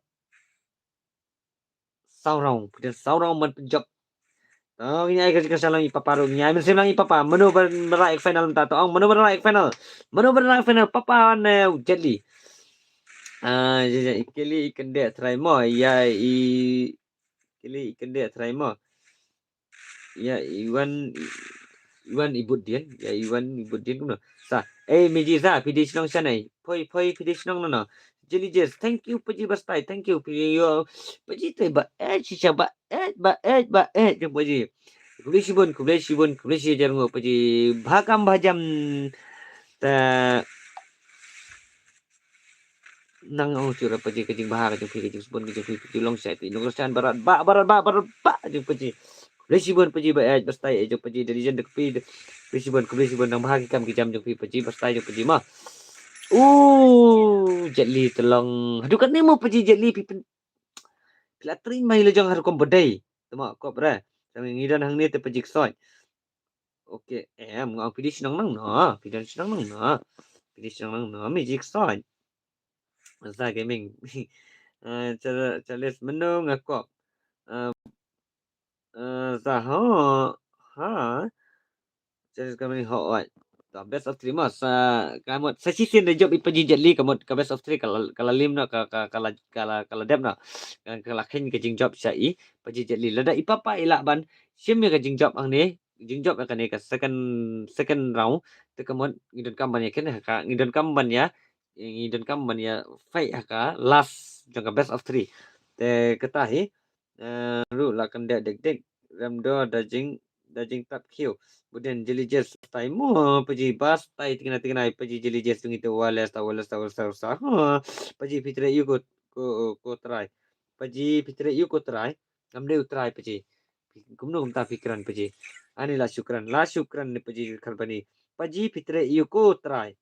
Saw round, phi don saw round ban pynjop. Tang ngi ai ka jingkyrshan lang i papa ruh, ngi ai mynsiem lang i papa. Mano ban, ban rah ïa ka final mynta, tang mano ban rah ïa ka final. Mano ban rah ïa ka final, papa ne Jali. Ah, ïa, ïa, i kylli i kyndit trai mo, ïa i kylli i kyndit trai mo. Ïa Iwan, Iwan i Bud Dien, ïa Iwan i Bud Dien kumno. Sa, eh, Meji sa, phi dei shnong shanai. Poi, poi, phi dei shnong nono. Jali Jess, thank you paji ba stai, thank you. Phi ïoh paji te ba eh, shisha ba eh, ba eh, ba eh jong paji. Khublei shibun, khublei shibun, khublei shi hajar nguh paji. Bha kam bha jam. Ta nang ong shu ra paji ka jingbha ka jong phi ka jingsbun ka jong phi ka jinglong shai phi nong shan barat ba barat ba barat ba jong paji. Khublei shibun paji ba eh ba stai eh jong paji da lijen da kpi. Khublei shibun khublei shibun nang bha ki kam ki jam jong phi paji ba stai jong paji ma. U Jali te long haduh katne mo paji Jali phi pyn-, phi la tring mai la jong haduh kom bodei. Te ma kop re. Tang ngi don hangne te paji ksoi. Okay, em, nga ong phi dei shnong nang no, phi don shnong nang no, phi dei shnong nang no, Meji ksoi. Za Gaming. Eh, Charles Mano nga kop. Eh, eh, Za ho, ha. Charles Gaming ho, oi. Ta best of three mas, eh, ka mut sa shisien da jop i paji Jali ka mut ka best of three ka la, ka la lim no, ka, ka, ka la, ka la, ka la dep no. Ka, ka la khein ka jingjop sha i paji Jali. Lada i papa i lah ban shim ïa ka jingjop hangne, jingjop ïa kane ka second, second round, te ka mut ngi donkam ban ïa kane ha ka, ngi donkam ban ïa, ngi donkam ban ïa fight ha ka last jong ka best of three. Te kata hi, eh, ruh la kyndit dik dik, Remdor da jing, da jingtap khiew. Bud Dien Jali Jess stai mo, paji ba stai tikna tikna, paji Jali Jess tu ngi te wala sta, wala sta, wala sta, wala sta. Ha, paji phi trei ïa ko, ko, ko trai. Paji phi trei ïa ko trai. Ngam dei u trai paji. Kumno kumta phi kren paji. Ani la shu kren, la shu kren ne paji karbani. Paji phi trei ïa ko trai.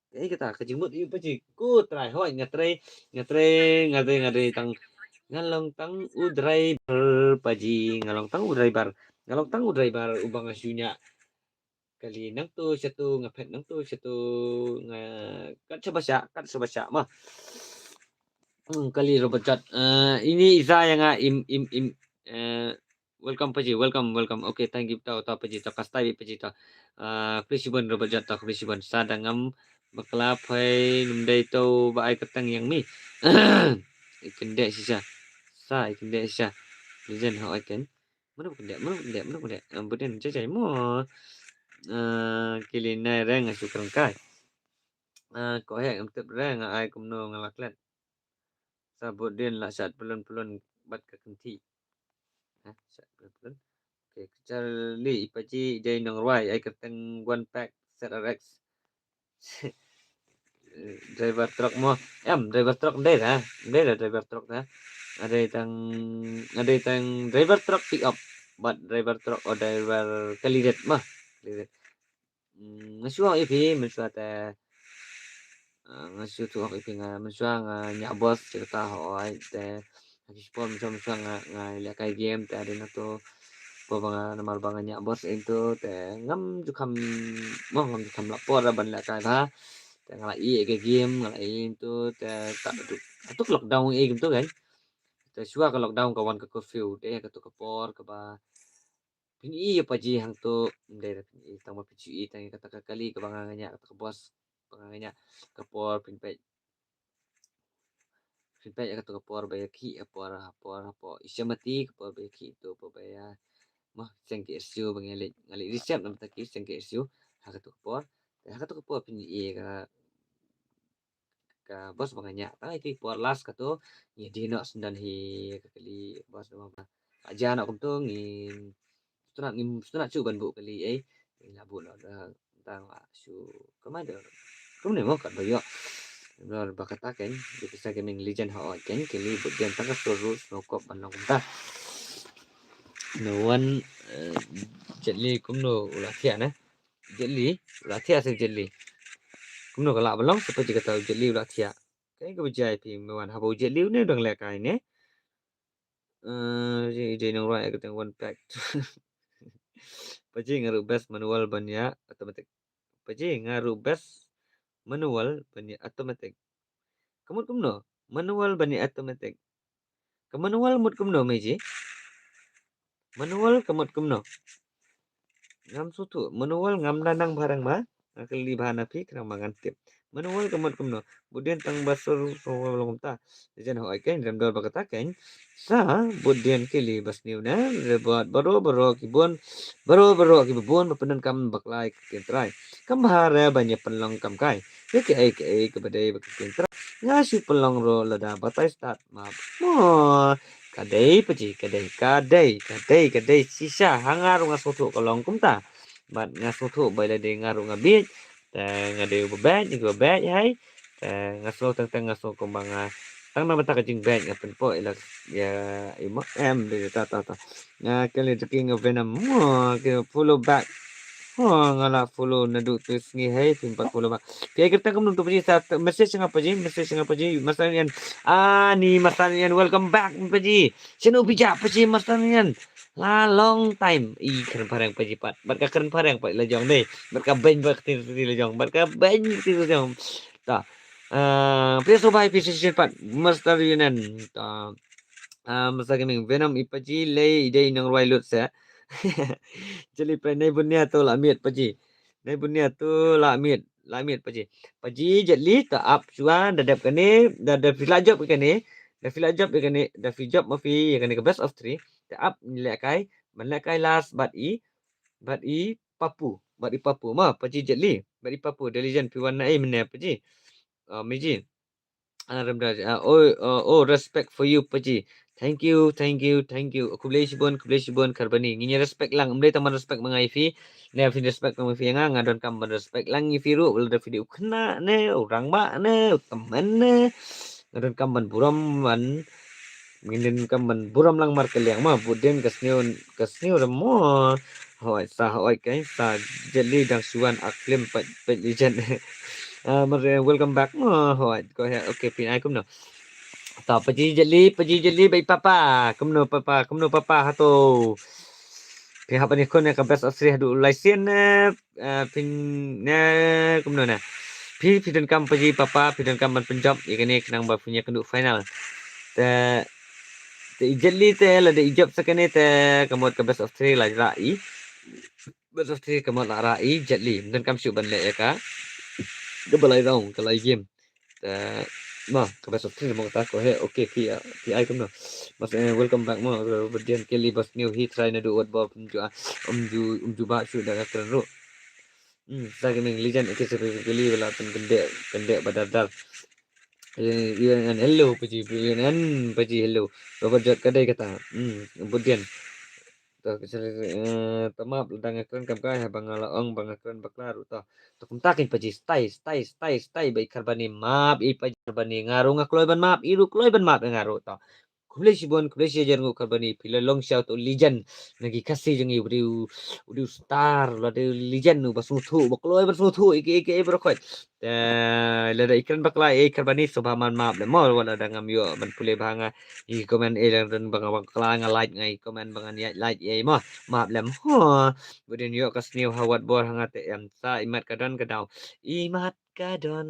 Kaei kata ka jingmut ïa paji ko trai hoi nga trei, nga trei, nga trei, nga trei tang. Nga long tang u driver paji, nga long tang u driver. Nga long tang u driver uba nga shu ñiah. Kali nangto shato, nga phet nangto shato, nga kat shaba shah, kat shaba shah ma. Hmm, kali Robert Judd. Eh, ini Isa ïa nga im, im, im, eh, Welcome Paji, welcome, welcome. Okay, thank you to, to Paji, to kastai Paji to. Ah, khublei shibun Robert Jot to, khublei shibun. Sa da ngam bakla phai num dei to ba ai kyrteng ïa mi. Ikynde shisha. Sa ikynde shisha. Legend ho ai ken. Mano ikynde, mano ikynde, mano ikynde. Am budin jai jai mo. Ah, kili nai reng asu kerengkai. Ah, ko hek em tip reng ai kumno ngalaklet. Sa budin la sat pelun pelun bat ka kenti. Ha, sat pelun pelun. Okay, Charlie Paji dei nong rwai ai kyrteng one pack Z R X. Driver truck mo. Em, driver truck ndei da. Ndei da driver truck da. Adei tang, adei tang driver truck pick up. Bat driver truck o driver kali ret mo. Kali ret. Hmm, nga shu ïa phi mynshuwa te. Ah, nga shu tu ïa phi nga mynshuwa nga ñiah bus cerita hoi te. Haki sport mynshuwa mynshuwa nga, nga lehkai game te adei na tu. Pynban nga namar ba nga ñiah bus ïa tu te ngam ju kham, mo ngam ju kham la por ban lehkai ba. Te nga la ïa ka game, nga la ïa tu te ta tu, tu lockdown ïa game tu kan. Te shuwa ka lockdown ka wan ka curfew te ka tu ka por kaba phin ïa Paji hangto, ndei da phin ïa tang ba phin shu ïa tang ïa kata ka kali kaba nga ñiah kata ka bus, ba nga ñiah ka por phin peit. Phin peit ïa kata ka por ba ïa khih, ka por, ka por, ka por. Isha mati ka por ba ïa khih to, ba ba ïa. Mo, seng ki S U ba nga leit, nga leit reserve namar ta ki seng ki S U. Ha kata ka por. Te ha kata ka por phin ïa ka ka bus ba nga ñiah. Tang ïa ki por last kato, ngi dei noh sendon hi ka kali bus ba ba. Ka ja noh kumto ngin stunat, ngim stunat shu ban buh kali ei. Ngi la buh noh da tang la shu kumai da. Kumne mo kat ba ïoh. Ba kata ken, di pisa ka ming legend ha ot ken, kali bud ken tang ka sur ru snow cop ban long kumta. No one, eh, Jet Li kumno u la thiah ne. Jet Li, u la thiah se Jet Li. Kumno ka lah ban long, sa Paji kata u Jet Li u la thiah. Kaei kaba jia phi me wan haba u Jet Li une u dang lehkai ne. Eh, Jet Li nong rwai ka teng one pack. Paji nga ruh best manual ban ïa automatic. Paji nga ruh best manual ban ïa automatic. Ka mut kumno? Manual ban ïa automatic. Ka manual mut kumno Meji? Manual ka mut kumno? Ngam sngewthuh. Manual ngam da nang bha rang ba. Nga kylli bha na phi khnang ba ngan tip. Manual ka mut kumno? Bud dien tang ba sur sur long kumta. Jan hoi kein rem dor ba kata kein. Sa bud dien kili ba sniew na. Rebot baro baro ki bun. Baro baro ki bun ba pyndonkam bakla ïa ka ktien Trai. Kam bha re ban ïa pynlong kam kai. Ïa kaei kaei kaba dei ba ka ktien Trai. Nga shu pynlong ruh lada batai stad map. Mo. Ka dei Paji, ka dei, ka dei, ka dei, ka dei shisha. Ha nga ruh nga sngewthuh ka long kumta. Bad nga sngewthuh ba lada nga ruh nga bieit. Te nga dei uba beit, nga uba beit hai. Te nga sngew teng teng nga sngew kumba nga tang na bynta ka jingbeit nga pynpoi ïa la ïa i mo em de ta ta ta. Nga kali drinking of venom. Mo ki follow back. Ho nga la follow naduh tu sngi hai phim pat follow back. Phi ai kyrteng kumno tu Paji sa message nga Paji, message nga Paji. Master Ian. Ani Master Ian, welcome back Paji. Shano phi jah Paji Master Ian. La long time. I kren phareng Paji pat. Bad ka kren phareng pat la jong dei. Bad ka beiñ bad ka ktien la jong. Bad ka beiñ ktien la jong. Ta. Ah, phi sngewbha phi shisien pat Master Yunan. Ta. Ah, Master Gaming, Venom i Paji lei i dei nongrwai lut se. Jali prai nei bunia tu la miet Paji. Nei bunia tu la miet, la miet Paji. Paji Jet Li ta ap shuwa da dep kane, da da phi la jop kane, da phi la jop kane, da phi jop ma phi kane ka best of three. Ta ap lehkai, ban lehkai last bad i, bad i Papu, bad i Papu ma Paji Jet Li, bad i Papu The Legend phi wan na ei mene Paji. Ah, Meji. Ah, Ramda, ah, oh, oh, oh, respect for you Paji. Thank you, thank you, thank you. Khublei shibun, khublei shibun Karbani. Ngin ïa respect lang, ym dei tang ban respect ma nga ïa phi. Ne phin respect ma phi ïa nga, nga donkam ban respect lang ïa phi ruh, lada phi dei u khynnah ne, u rangbah ne, u tymmen ne. Nga donkam ban burom ban, ngin donkam ban burom lang markylliang ma, bud dien ka sniew, ka sniew re mo. Hoi, sa hoi kein, sa Jet Li dang shu wan ak film peit, peit Legend. Ah, mar, welcome back mo, hoi, go ahead. Okay, phin ai kumno. Ta Paji Jet Li, Paji Jet Li, bad i Papa. Kumno Papa, kumno Papa, hato. Phi hap ban ïakhun ïa ka best of three haduh lai sien ne, eh, phin ne, kumno ne. Phi, phi donkam Paji Papa, phi donkam ban pynjop ïa kane khnang ba phin ïakynduh final. Te Te i Jet Li te lada i jop sa kane te ka mut ka best of three la rah i. Best of three ka mut la rah i Jet Li. Ym donkam shuh ban leh ïa ka. Ka ba lai round, ka lai game. Te ma ka best of three mo kata ko he. Okay, phi, phi ai kumno. Mas, eh, welcome back mo. Badian Kelly bas new hi try na du wat ball um ju, um ju, um ju ba shuh da ka kren ruh. Hmm, sa ka meng Legend, okay, sa ka Kelly wala kan kende, kende badar dar. Eh, U N N, hello, Paji, U N N, Paji, hello. Robert Jot ka dei kata. Hmm, Badian. To, ka sel, eh, to map lada nga kren kam kai, haba nga la ong ba nga kren bakla ruh to. To kumta kin Paji, stai, stai, stai, stai, ba i Karbani map, i Paji Karbani, nga ruh nga kloi ban map, i ruh kloi ban map, nga ruh to. Khublei shibun, khublei shihajar nguh Karbani, phi la long sha uto u Legend. Na ki Khasi jong ngi u dei u, u dei u star, u la dei u Legend, u ba sngewthuh, u ba kloi ban sngewthuh, ike, ike, ike, baroh khoit. Te, lada i kren bakla, i Karbani, sngewbha man map lem mo, wat lada ngam ïoh ban pule bha nga, i comment, i leng ren ba nga bakla, nga like, nga i comment, ba ngan ïaid like, i mo, map lem, ho. Bad ïoh ka sniew ha wat bor ha nga te em, sa imat ka don ka daw. Imat ka don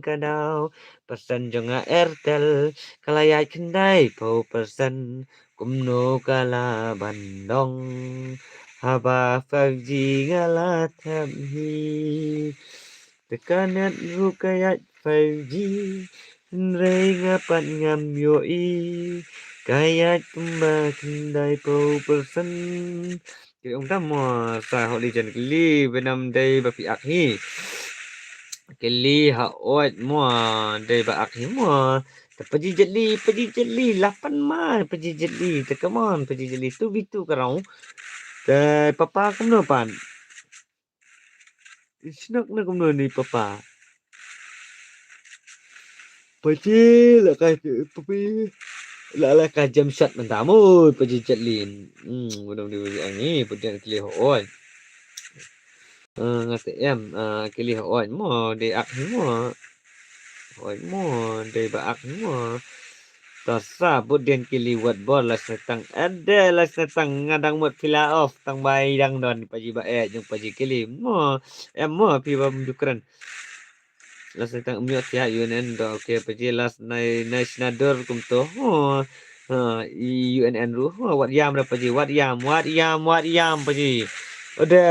ka daw, persen jong nga Airtel, ka la ïaid khyndai phew persen, kumno ka lah ban long, haba five G nga la thep hi. Te ka net ruh ka ïaid five G, hynrei nga pat ngam ïohi, ka ïaid kumba khyndai phew persen. Ki ong tam mo, sa hok Legend, kylli ba nam dei ba phi ak hi. Kylli ha ot mo, dei ba ak hi mo. Te Paji Jet Li, Paji Jet Li, lapan ma, Paji Jet Li, te come on, Paji Jet Li, two v two ka rau. Te papa kumno pan. Shnok na kumno ni papa. Paji la ka papi. La la ka jam shot mynta mo Paji Jet Li. Hmm, udah udah udah ni Paji Jet Li hoi. Ah, nga te em, ah, Kelly hoi mo, dei ak hi mo. Hoi mo, dei ba ak hi mo. Ta sa bud dien Kelly wat bor la snetang. Ade la snetang nga dang mut phi la off tang bai dang don Paji ba eh jong Paji Kelly. Mo, em mo phi ba mjukran. La snetang um ïoh thiah U N N do, okay, Paji la snai, nai sna dur kumto. Ho. Ha, i U N N ruh. Ho, wat ïam ra Paji, wat ïam, wat ïam, wat ïam Paji. Ode,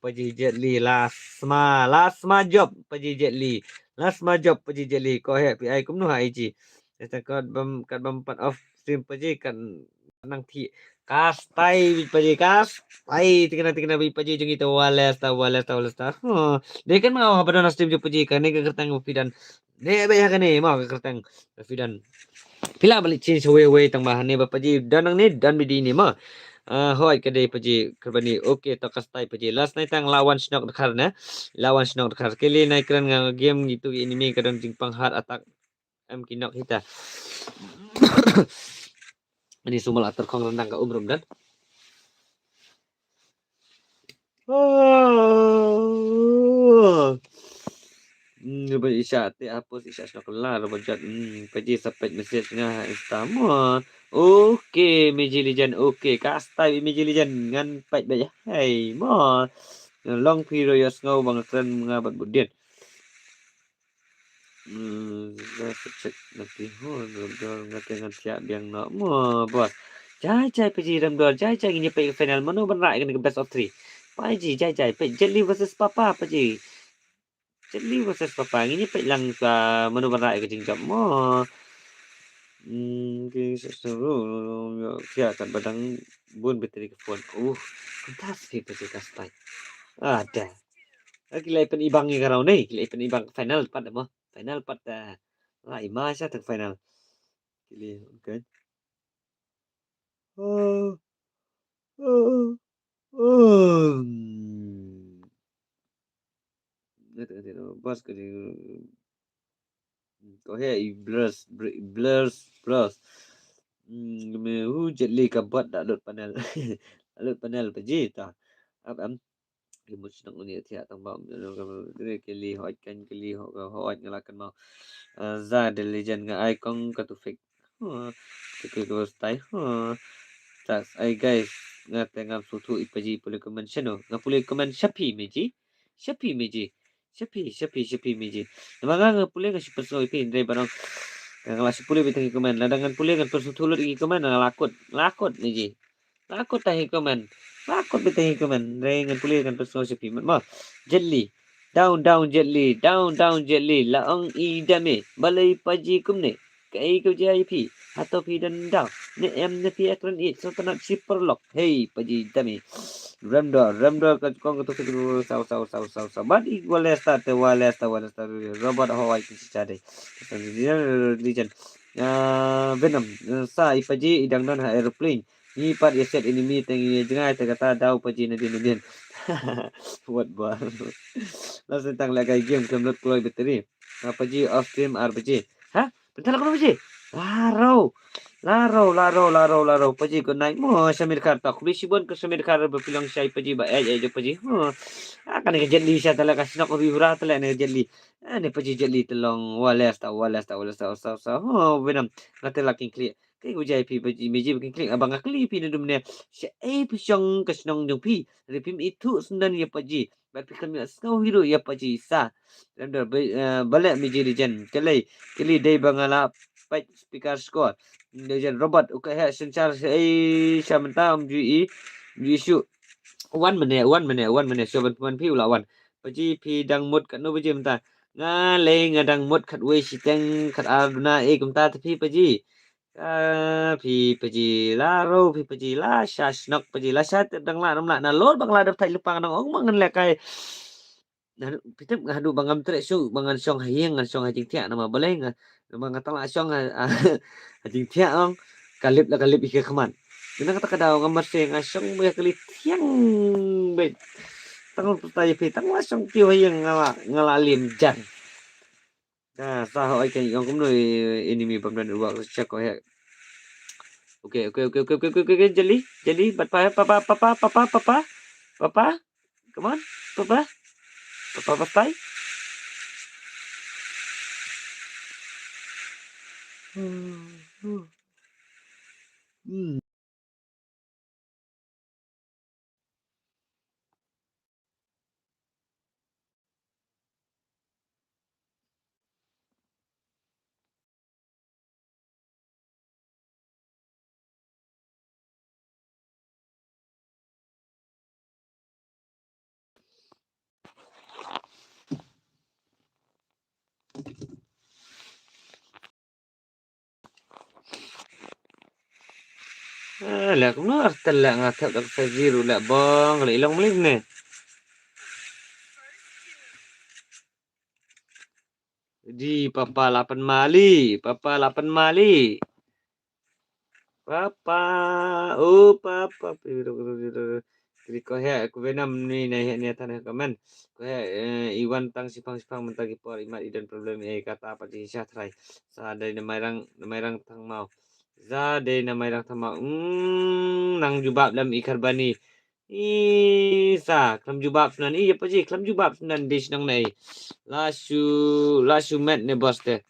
Paji Jet Li la sma, la sma jop Paji Jet Li. La sma jop Paji Jet Li. Ko he phi ai kumno ha I G. Kat bam, kat bam pat off stream Paji kan nang thi. Ka stai Paji, ka stai tikna tikna Paji jong ita wales ta wales ta wales ta. Huh. Dei kan ma ha badon stream jong Paji kane ka kertang phi don. Ne ba ha kane ma ka kertang phi don. Phi lah balik chin shawei wei tang ba ne ba Paji don nang ne don bidi ne ma. Ah, hoi ka dei Paji Karbani. Okay, to ka stai Paji. Last night tang lawan shnok dkhar ne. Lawan shnok dkhar. Kali nai kren nga game gitu enemy ka don jingpang heart attack. Em ki nok hita. Ani sumal atar khong rendang ka umrum dan. Ah. Hmm, ba isa te hapus isa shnok la ba jat. Hmm, Paji sa page message nga ha Insta mo. Okay, Meji Legend. Okay, ka stai Meji Legend ngan page ba ya. Hai mo. Long phi ro yo sngo bang kren nga bat budit. Hmm, nga sa check na ki ho, Ramdor nga te ngan thiah biang noh mo, boss. Jai jai Paji Ramdor, jai jai ngin ïa peit final mano ban rah ïa kane ka best of three. Paji jai jai peit Jet Li versus Papa Paji. Jet Li versus Papa ngin ïa peit lang ka mano ban rah ïa ka jingjop mo. Hmm, ki sa sa ru ru ru ru thiah kat ba dang bun battery ka phone. Uh, fantastic Paji ka style. Ada. Ki la pynibang ïa ka round ne, ki la pynibang final pat mo. Final pat, ah, la i ma sha tang final. Ki la, okay. Oh, oh, oh. Ngat ngat no bas ka ding. Ko he i blurs, br-, blurs, blurs. Hmm, me hu Jet Li ka bot da lut panel. Lut panel Paji ta. Ap am. Ki mut shnong ni thiah tang ba, um, ka, ka, ka, Kelly hoi kan, Kelly ho-, hoi nga la kan mau. Ah, za The Legend nga ai kong ka tu fake. Huh, tu ke ko stai. Huh. Tas ai guys, nga te ngam suthu i Paji pule comment shano. Nga pule comment shapi Meji. Shapi Meji. Shapi, shapi, shapi Meji. Nama nga, nga pule nga super snow ipi ndre barang. Nga la shu pule beit tang ki comment. Lada ngan pule ngan pynsngewthuh lut ïa ki comment, nga la kut. La kut Miji. La kut tang ki comment. La kut beit tang ki comment. Hynrei ngan pule ngan pynsngew sha phi. Mo. Jet Li. Down, down, Jet Li. Down, down, Jet Li. La ong i dame. Balei Paji kumne? Kaei ka jia ïa phi? Hato phi don daw? Ne em ne phi kren ïeit sngewtynnat shi paralok. Hei Paji dame. Remdor, Remdor ka kong ka tuk saw, saw, saw, saw, saw. Bad i Walesta te, Walesta, Walesta. Robot Hawaii ki cha dei. Legend. Ah, Venom. Sa i Paji i dang don ha aeroplane. Ngi pat ïa set enemy te ngi jngai te kata daw Paji nadien nadien. Wat ba. La sentang lehkai game khlem lut kloi battery. Ha Paji off stream ar baje. Ha? Pynthang la kano baje? La rau. La rau, la rau, la rau, la rau. Paji good night. Mo Shamir Khan ta. Khublei shibun ka Shamir Khan ba phi long shai Paji ba ej ej Paji. Mo. Ah, kane ka Jet Li sha tale ka shnok ri hura tale ne Jet Li. Ah, ne Paji Jet Li te long Walesta, Walesta, Walesta, Walesta, Walesta. Ho, Venom. Ngate la king klik. Kaei ka jia ïa phi Paji, Miji ba king klik. Aba nga kylli phi nadum ne. Shaei phi shong ka shnong jong phi. Hynrei phim ithuh syndon ïa Paji. Bad phi khlem ïohsngew hi ruh ïa Paji sa. Remdor ba, eh, balei Miji Legend. Kylli, kylli dei ba nga la peit speaker score. Legend Robot u ka heh synshar shaei sha mynta um ju i, um ju i shuh. Wan mynne, wan mynne, wan mynne. Shuh ban pynban phi u la wan. Paji phi dang mut katno baje mynta? Nga lei nga dang mut khatwei shiteng khatar duna ei kumta te phi Paji. Ka phi Paji la rau phi Paji la sha shnok Paji la sha tep dang lah nam lah na lor ba nga la dep thait lypa nga dang ong ma ngan lehkai. Na phi tep nga haduh ba ngam treh shuh ba ngan shong ha ïing ngan shong ha jingthiah namar balei nga namar nga tang la shong ha, ha, ha jingthiah ong ka lip la ka lip ïa ka khmat. Kane kata ka daw nga mar se nga shong ba ïa ka li thiang beit. Tang la pyrta ïa phi tang la shong kiew ha ïing nga la, nga la lim jan. Ka sa ho ai ka ong kumno enemy bam dan wa ka check ko he. Okay, okay, okay, okay, okay, okay, okay, Jet Li, Jet Li, bat pa, pa, pa, pa, pa, pa, pa, pa, pa, pa, pa, come on, pa, pa, pa, pa, pa, pa. Hmm. Ah, la kumno artel la nga thep da ka zero la bong la ilong mlin ne. Di papa lapan mali, papa lapan mali. Papa, oh papa. Kri ko he ku Venom ni na he ni tan he comment. Ko he, eh, Iwan tang sipang sipang mentang ki por imat idan problem eh kata apa ji sha trai. Sa dei na mairang na mairang tang mau. Sa dei na mairang tang mau. Hmm, nang jubab lam ikar bani. Isa, khlem jubab snan. Iya pa ji, khlem jubab snan di shnong nai. La shu, la shu met ne bos te.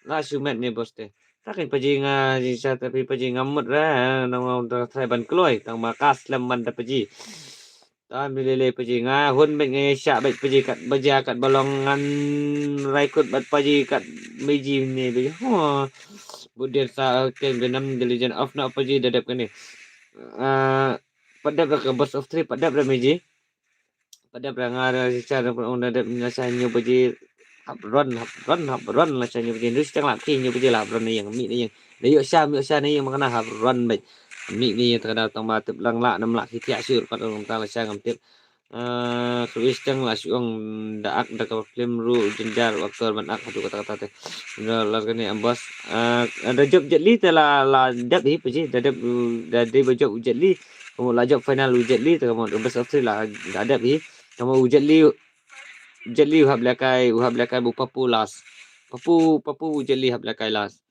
La shu met ne bos te. Ta kan pa ji nga ji sa tapi pa ji nga mut ra. Nang nang da trai ban kloi. Tang ma ka slem man da pa ji. Ta mi lele pa ji nga hun bet nga sha bet pa ji kat baja kat balong ngan rai kut bat pa ji kat meji ne be. Ho. Budir sa ken benam diligent of na pa ji dadap kane. Ah, pat dep ra ka bus of three, pat dep ra meji. Pat dep ra nga ra cha ra pun ong da dep na cha nyu baje. Hap run, hap run, hap run la cha nyu baje. Ndu steng la ki nyu baje la hap run na yang, mi na yang. Da yok sha, mi yok sha na yang makna hap run bai. Mi na yang ta da tang ba tep lang la, nam la ki tiak syur pat ong ta la cha ngam tep. Ah, kru steng la shu ong da ak da ka film ru jenjar aktor ban ak hadu kata kata te. Nda la kane am bos. Ah, da jop Jet Li te la, la dep hi paji, da dep, da dei ba jop Jet Li. Kamu la jop final u Jet Li te kamu best of three la da dep hi. Kamu u Jet Li, Jet Li u hap lekai, u hap lekai bu Papu last. Papu, Papu u Jet Li hap lekai last.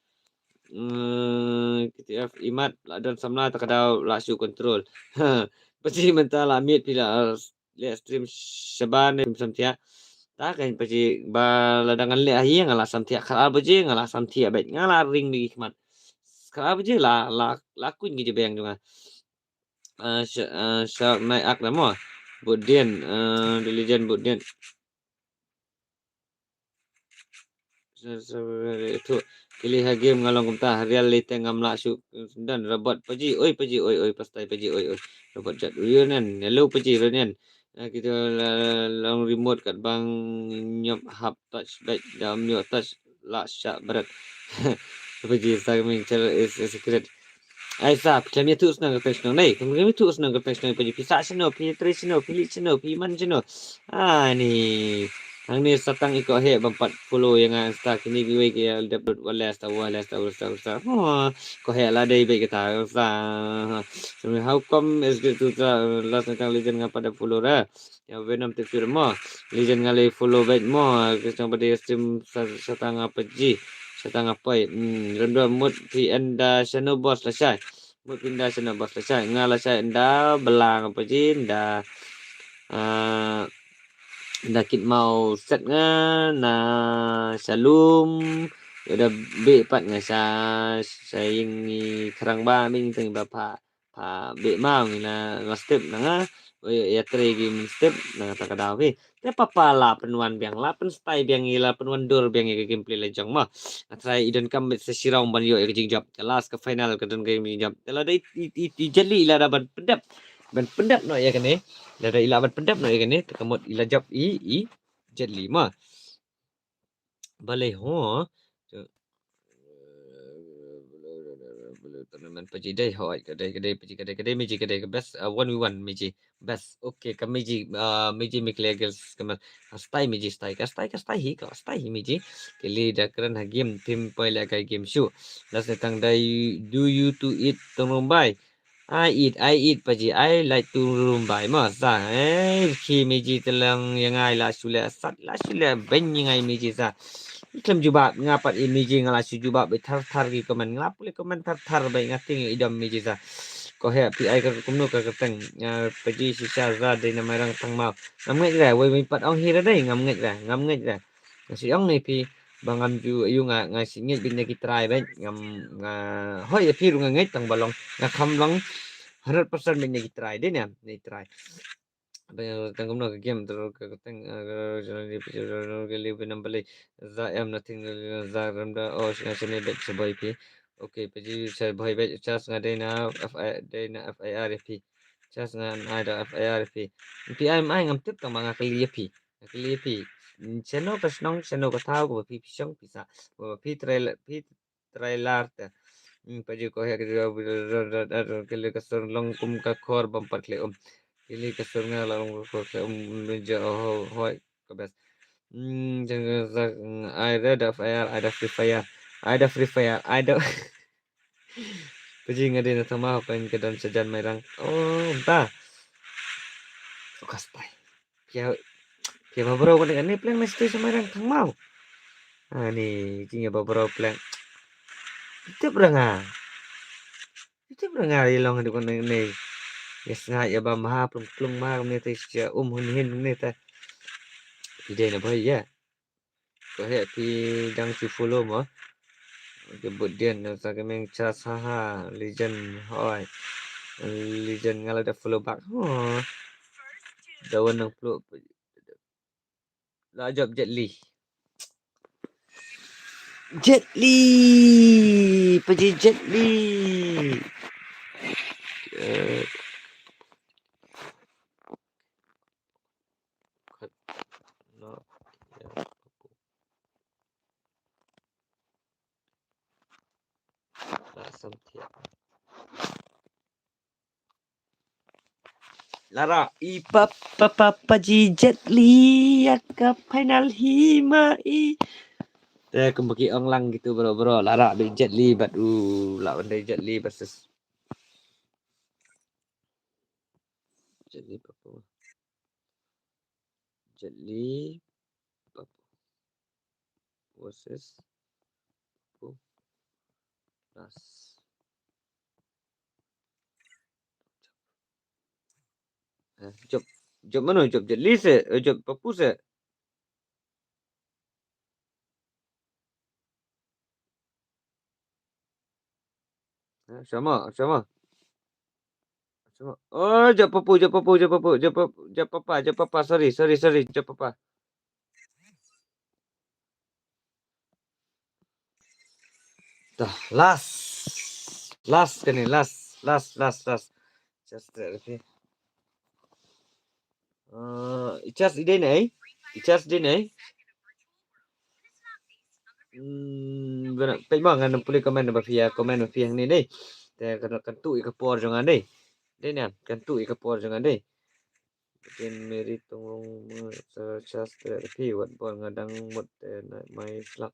Hmm, K T F imat la don samla ta ka daw la shu control. Paji mynta la miet phi la leh stream shabar ne sam thiah. Ta kan paji ba la dang leh ahi nga la sam thiah khat ar baje nga la sam thiah bet nga la ring bagi khmat. Khat ar baje la, la, la kuin ki jebeng jong nga. Ah, sha-, ah, shark nai ak da mo. Bot dien, ah, diligent bot dien. Sa-, sa-, tu. K Kili ha game nga long kumta, ha real lei te ngam lah shuh. Don robot Paji, oi Paji, oi, oi, pastai Paji, oi, oi. Robot jat, oi, nen, hello Paji, nen. Ah, kita la, long remote kat bang nyop hap touch back, da ym ïoh touch lah shah bret. Paji sa gaming channel is a secret. Ai sa, phi khlem ïathuh shnong kyrteng shnong nei. Khlem ïathuh shnong kyrteng shnong Paji. Phi sah shano, phi trei shano, phi leit shano, phi man shano. Ani. Hangne sa tang ïa ko heh bam pat follow ïa nga Insta, kine kiwei ki ïa dep lut wala sta wala sta wala sta wala sta. Huh, ko heh la dei beit kata sa. How come is good to sa last night tang legend nga pat dep follow ra. Ïa Venom te phi mo. Legend nga lei follow beit mo. Ka chang ba dei stream sa, sa tang apa ji. Sa tang apa. Hmm, rem dua mut phi ynda shano boss lashai. Mut phi ynda shano boss lashai. Nga lashai ynda Balang apa ji ynda. Ah, ynda Kit Mau set nga na Shalom. Ïa da beh pat nga sha, sha ïing i Khrang ba bing teng ba pha. Pha beh mau ngi na, na step na nga. Oi, ïa trei ki min step na nga ta ka daw phi. Te papa la pynwan biang, la pynstai biang ïa, la pynwan dur biang ïa ka gameplay la jong ma. Nga trai i don kam bit sa shirong ban ïoh ïa ka jingjop. Ka last ka final ka don ka jingjop. Te la dei i, i, i Jet Li i la da ban pyndep. Ban pyndep noh ïa kane. La dei i la ban pyndep noh ïa kane. Te ka mut i la jop i, i Jet Li ma. Balei ho? Tournament Paji dei hoi, ka dei, ka dei, Paji ka dei, ka dei, Miji ka dei, ka best, uh, one v one, Miji, best. Okay, ka Miji, uh, Miji Mikle Girls, ka ma, ka stai Miji, stai, ka stai, ka stai hi, ka stai hi Miji. Kili da kren ha game, phim poi leh ka game shu. Last night tang dei, do you to eat tong Rumbai? I eat, I eat, Paji, I like to Rumbai ma sa. Eh, khi Miji te long ïa ngai la shu leh sat, la shu leh beiñ ïa ngai Miji sa. I khlem jubab, nga pat i Miji nga la shu jubab, i thar thar ki comment, nga la pule comment thar thar beiñ nga tieng i dom Miji sa. Ko heh, phi ai ka kumno ka kyrteng, eh, Paji shisha za dei na Mairang Thangmaw. Ngam ngeit re, wei wei pat ong hi re dei, ngam ngeit re, ngam ngeit re. Nga shu ong ïa phi, ba ngam ju, ïa nga, nga shu ngeit beit na ki trai beit, ngam, nga, hoi ïa phi ruh nga ngeit tang ba long, nga kham long hundred percent beit na ki trai, dei ne, na ki trai. Ba tang kumno ka game, tang ka, ka tang, eh, ka, ka, ka, ka, ka, ka, ka, ka, za em nothing, za rem da, oh, nga shu ne beit sha bhoi phi. Okay, Paji sha bhoi beit, chas nga dei na F I, dei na F I R ïa phi. Chas nga ai da F I R ïa phi. Phi ai, ai ngam tip tang ba nga kylli ïa phi. Nga kylli phi, shano ka shnong, shano ka thaw kaba phi, phi shong phi sah, kaba phi trai la, phi trai lar te. Hmm, Paji ko heh ka, ka, ka sur long kum ka khor bam pat khleh um. Kili ka sur nga la long ka khor khleh um, ja, oh, hoi, ka best. Hmm, jang ka za, hmm, ai da da fire, ai da free fire, ai da free fire, ai da. Paji nga dei na Thangmaw, ka don sha jan Mairang. Oh, ba. Ka stai. Phi ïa, phi ïa ba bro kane kane pleng na stage Mairang Thangmaw. Ani jingïa ba bro pleng. Tip ra nga. Tip ra nga ïa long haduh kane kane. Ïa snga ïa ba maha plung plung maha kane te sia um hun hin kane te. Phi dei na bhoi ïa. Ko heh phi dang shu follow mo. Ke bud dien na sa ke meng chas ha ha. Legend hoi. Legend nga la da follow back. Ho. Da wan nang plu. La jop Jet Li. Jet Li. Paji Jet Li. Eh. Khat. No. Ya. La sam thiah. Lara i pa pa pa Paji Jet Li ïa ka final hi ma i. Te kumba ki ong lang gitu bro bro. Lara dei Jet Li bad u la wan dei Jet Li versus Jet Li Papu. Jet Li Papu versus Papu Nas. Eh, jop, jop mano? Jop Jet Li se, eh, jop Papu se. Eh, sama, sama. Sama. Oh, jop Papu, jop Papu, jop Papu, jop Papu, jop Papa, jop Papa. Sorry, sorry, sorry, jop Papa. Last. Last kane, last, last, last, last. Just, uh, okay. Uh, i charge i dei ne? I charge i dei ne? Hmm, bana, peit ma ngan pule comment ba phi ïa comment ba phi hangne ne. Te kan, kan tu i ka por jong nga ne. Dei ne, kan tu i ka por jong nga ne. Jin Mary Tungrung me sa chas te phi wat bor nga dang mut te na mai slap.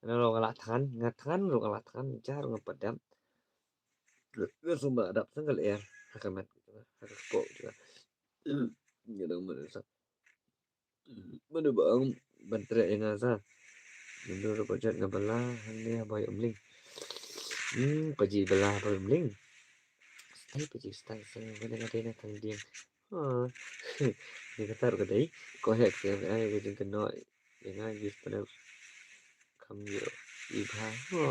Nga ruh nga la thngan, nga thngan ruh nga la thngan, jar nga pat dap. Nga sumba dap tang ka lyer ha ka met, ha ka kpoh jong nga. Nga dang mut sa. Mano ba ong ban treh ïa nga sa. Mynta ruh ba jot nga bylla hangne ha Bhoi Umling. Hmm, Paji bylla ha Bhoi Umling. Stai Paji, stai, stai, ba dei nga dei na thang dieng. Ha. Ni kata ruh ka dei. Ko heh ka ai ka jingkynnoh ïa nga, use pyndonkam ïa i bha. Ha.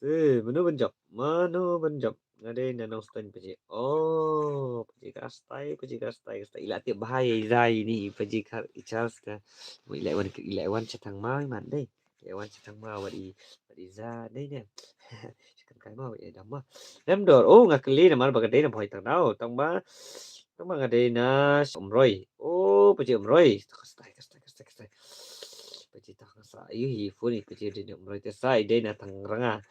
Te mano ban jop? Mano ban jop? Nga dei na Nongstoiñ Paji. Oh, Paji ka stai, Paji ka stai, ka stai. I la tip bha ïa i Zai ni, Paji ka i Charles ka. I la wan, i la wan sha thang ma i man dei. I la wan sha thang ma wat i, wat i Za dei ne. Sha kan kai ma wat i dam ma. Em dor. Oh, nga kylli namar ba ka dei na Bhoi Tangdaw. Tang ba, tang ba nga dei na Umroi. Oh, Paji Umroi. Ka stai, ka stai, ka stai, ka stai. Paji tang sa. Ayu hi phone i Paji dei na Umroi te sa i dei na Thangranga.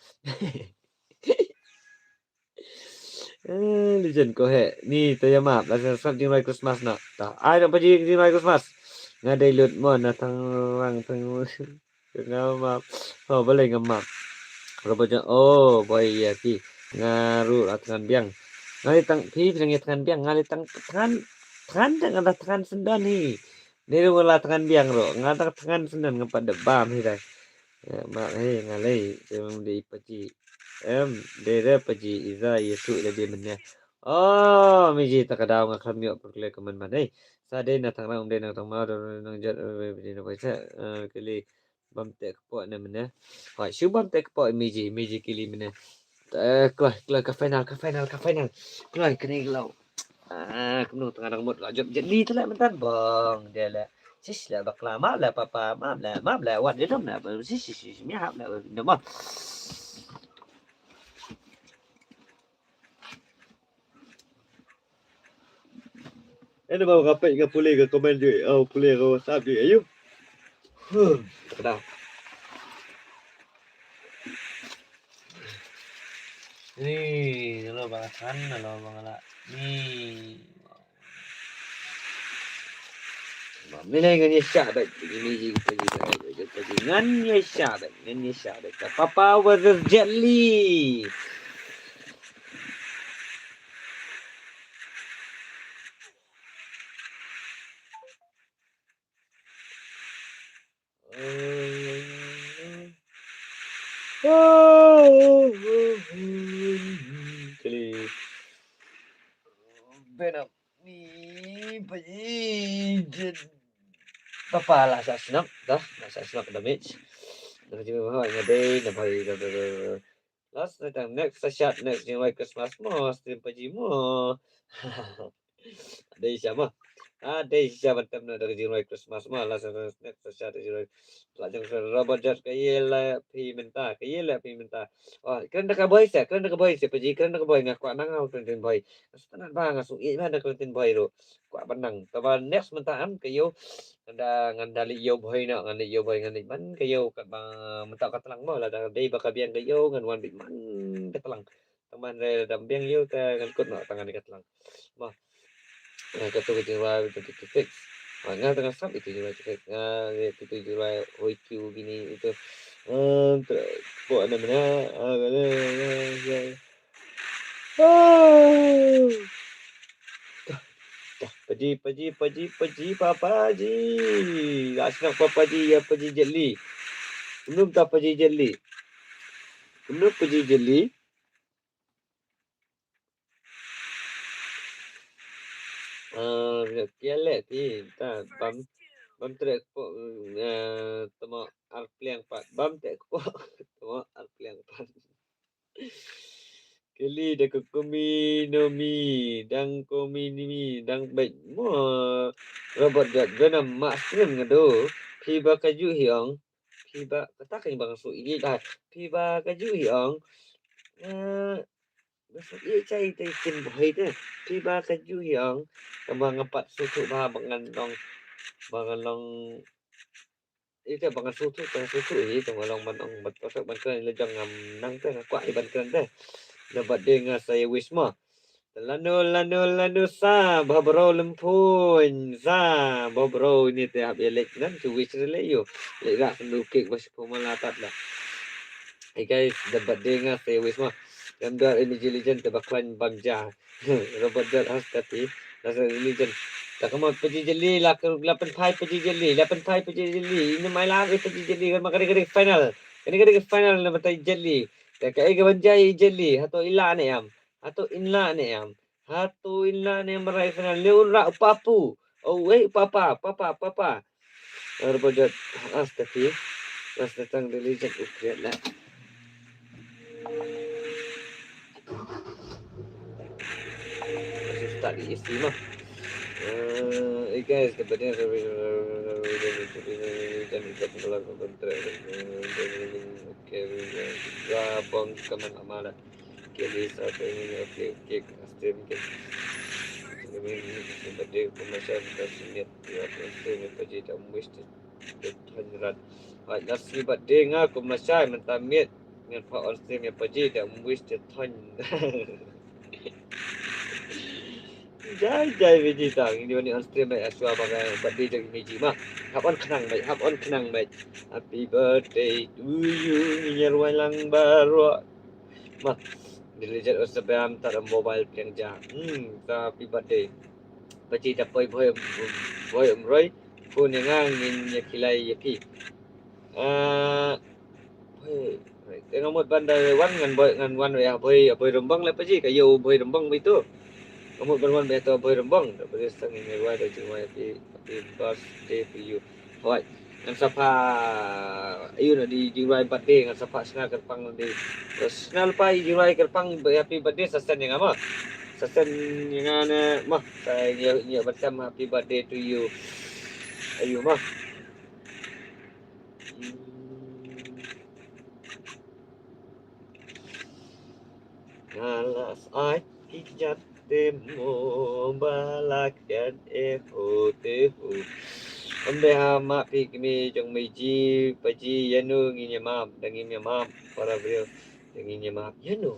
Eh, legend ko heh. Ni to ïa map. La sa sap jingrwai Christmas na. Ta. Ai dong Paji jingrwai Christmas. Nga dei lut mo na Thangrang Thang. Nga map. Oh, balei nga map? Robot jan. Oh, boy ïa ki. Nga ruh la thngan biang. Nga dei tang phi phi nang ïa thngan biang. Nga dei tang thngan, thngan dang nga la thngan syndon hi. Dei ruh nga la thngan biang ruh. Nga dang thngan syndon nga pat da bam hi dai. Eh, ma, eh, nga lei, te mem dei Paji. Em, dei re Paji, i Za, i Yesu, i la dei mynne. Oh, mi ji ta ka daw nga khlem ïoh pyrkhleh ka man man, eh. Sa dei na Thangrang, dei na Thangma, dei na Nongjot, eh, dei na Paisa, eh, kylli bam teh kpoh ne mynne. Hoi, shu bam teh kpoh, mi ji, mi ji kylli mynne. Eh, kloi, kloi ka final, ka final, ka final. Kloi, kane ka law. Ah, kumno tang dang mut ka jop jet li te leh mynta bang de leh. Sis leh bakla map leh papa map leh map leh wat de dom leh sis sis sis mi hap leh dom. Ene ba nga peit nga pule ka comment ju, oh, pule ka WhatsApp ju, ayu. Huh, tak dah. Ni, dulu bang san, dulu bang la. Ni. Ni lai ngan ïa shah bad ni ji pagi bad pagi ngan ïa shah bad ngan ïa shah bad. Papa versus Jet Li. Kali. Benam ni paji jed. Papa la sa snap dah, la sa snap damage. Dah jingmut ha nga dei na bai dah dah dah. Last night ang next sa shot next jingwai Christmas mo stream paji mo. Dei sha mo. Ah, dei sha ban tem na da jingwai Christmas mo. Last night next sa shot jingwai. La jing sa robot jot ka ye la phi mynta, ka ye la phi mynta. Oh, kren da ka boy sa, kren da ka boy sa paji, kren da ka boy nga kwah nang ha kren tin boy. Nga sngewtynnat ba nga sngewthuh ba da kren tin boy ruh. Kwah ban nang. Taba next mynta am ka ïew. Ngan da, ngan da leit ïew bhoi noh, ngan leit ïew bhoi, ngan leit man ka ïew katba mynta ka tlang mo, lada dei ba ka biang ka ïew ngan wan beit man ka tlang. Tang ban re lada biang ïew te ngan kut noh tang ngan ka tlang. Mo. Eh, katu ka jingrwai twenty twenty-six. Ah, nga tang nga sap itu jingrwai twenty-six. Nga itu jingrwai hoi kiu bini itu. Em, ter-, po na mena, ah, Paji, paji, paji, paji, papaji. Asnang papaji, ïa paji Jet Li. Kumno mynta paji Jet Li? Kumno paji Jet Li? Ah, ïa leh ti, ta bam, bam treh kpoh, eh, tamo ar pliang pat, bam treh kpoh, tamo ar pliang pat. Kali da ka kumi no mi, dang kumi ni mi, dang beit mo. Robot jot Venom ma stream nga do. Phi ba ka ju hi ong. Phi ba kata ka ba nga shu ïeit ba phi ba ka ju hi ong. Eh, nga shu ïeit chai te kin bhoi te. Phi ba ka ju hi ong. Ka ba nga pat shu tu ba ba ngan long ba ngan long. Ite ba nga shu tu ba nga shu tu hi te nga long ban ong ban pasok ban kren le jong ngam nang te nga kwah hi ban kren te. Na birthday nga sa ïa wish mo. Lano lano lano sa ba bro lempun sa ba bro ni te hap ïa lek nan tu wish le ïo. Lek rak sendu kek ba shu pumala tat la. Hey guys, the birthday nga sa ïa wish mo. Ngam dor ini ji legend te ba klan bam ja. Robot dot has tapi. Nasa religion. Tak mau paji jeli lah ke lapan pai paji jeli, lapan pai paji jeli. Ini mai lah paji jeli kan makari kari final. Kani kari final na batai jeli. Tak kai ke banjai jeli. Hato ila ne am. Hato inla ne am. Hato inla ne am rai final. Leun ra papu. Oh wei papa papa papa. Robot dot has tapi. Mas datang religion ukret lah. Masih start di isi mah. Eh, hey guys, the bad news. Okay, Rabong kaman amala. Okay, Lisa, okay, okay, okay, okay. Ini bad news, commercial, kita sini. Ya, okay, ini bad news, kamu mesti. Hynrad. Hoi, last year birthday nga kum lashai mynta miet ngan pha on stream ïa paji da mbuis te thon. Jai jai biji tang ini wani on stream mai aswa ba nga birthday jong imi ji ma. Hap on khnang mai, hap on khnang mai. Happy birthday to you. Ngi ïa rwai lang baroh. Ma, diligent on stream ta da mobile pliang ja. Hmm, ta happy birthday. Paji da poi bhoi bhoi umroi. Phone ïa nga ngin ïa kilai ïa phi. Ah, bhoi, te nga mut ban da wan ngan bhoi ngan wan ïa bhoi ïa bhoi Rembang le paji ka ïa u bhoi Rembang bhoi tu. Nga mut ban wan ïa tu bhoi Rembang da bhoi sang ngin ïa wai da jingwai happy happy birthday to you. Hoi, ngan sa pha ayu na di jingwai birthday ngan sa pha sngap kyrpang di. Sngap pa jingwai kyrpang happy birthday sa send ïa nga ma. Sa send ïa nga na ma. Sa ïa ïa batam happy birthday to you. Ayu ma. Alas ai ki jat te mo balak jat e ho te ho. Ambe ha ma pi kmi jong me ji paji yanu ngi nyamap dangi nyamap para bril dangi nyamap yanu.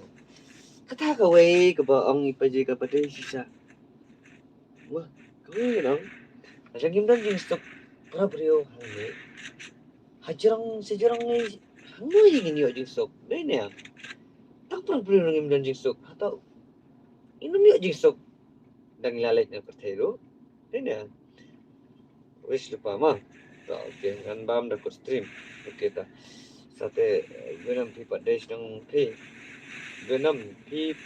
Kata ka wei ka ba ong i paji ka pate sisa. Wah, kawei nang. Lada ngim don jingsuk para briew hangne. Hajrong sejrong ngi hangne ngin ïoh jingsuk. Dei ne? Tang para briew ngim don jingsuk. Hato ngim ïoh jingsuk. Dang lalek na pyrthei ruh. Dei ne? Wish lypa ma. Ta okay ngan bam da ko stream. Okay ta. Sate, eh, Venom phi pat dei shnong phi. Venom phi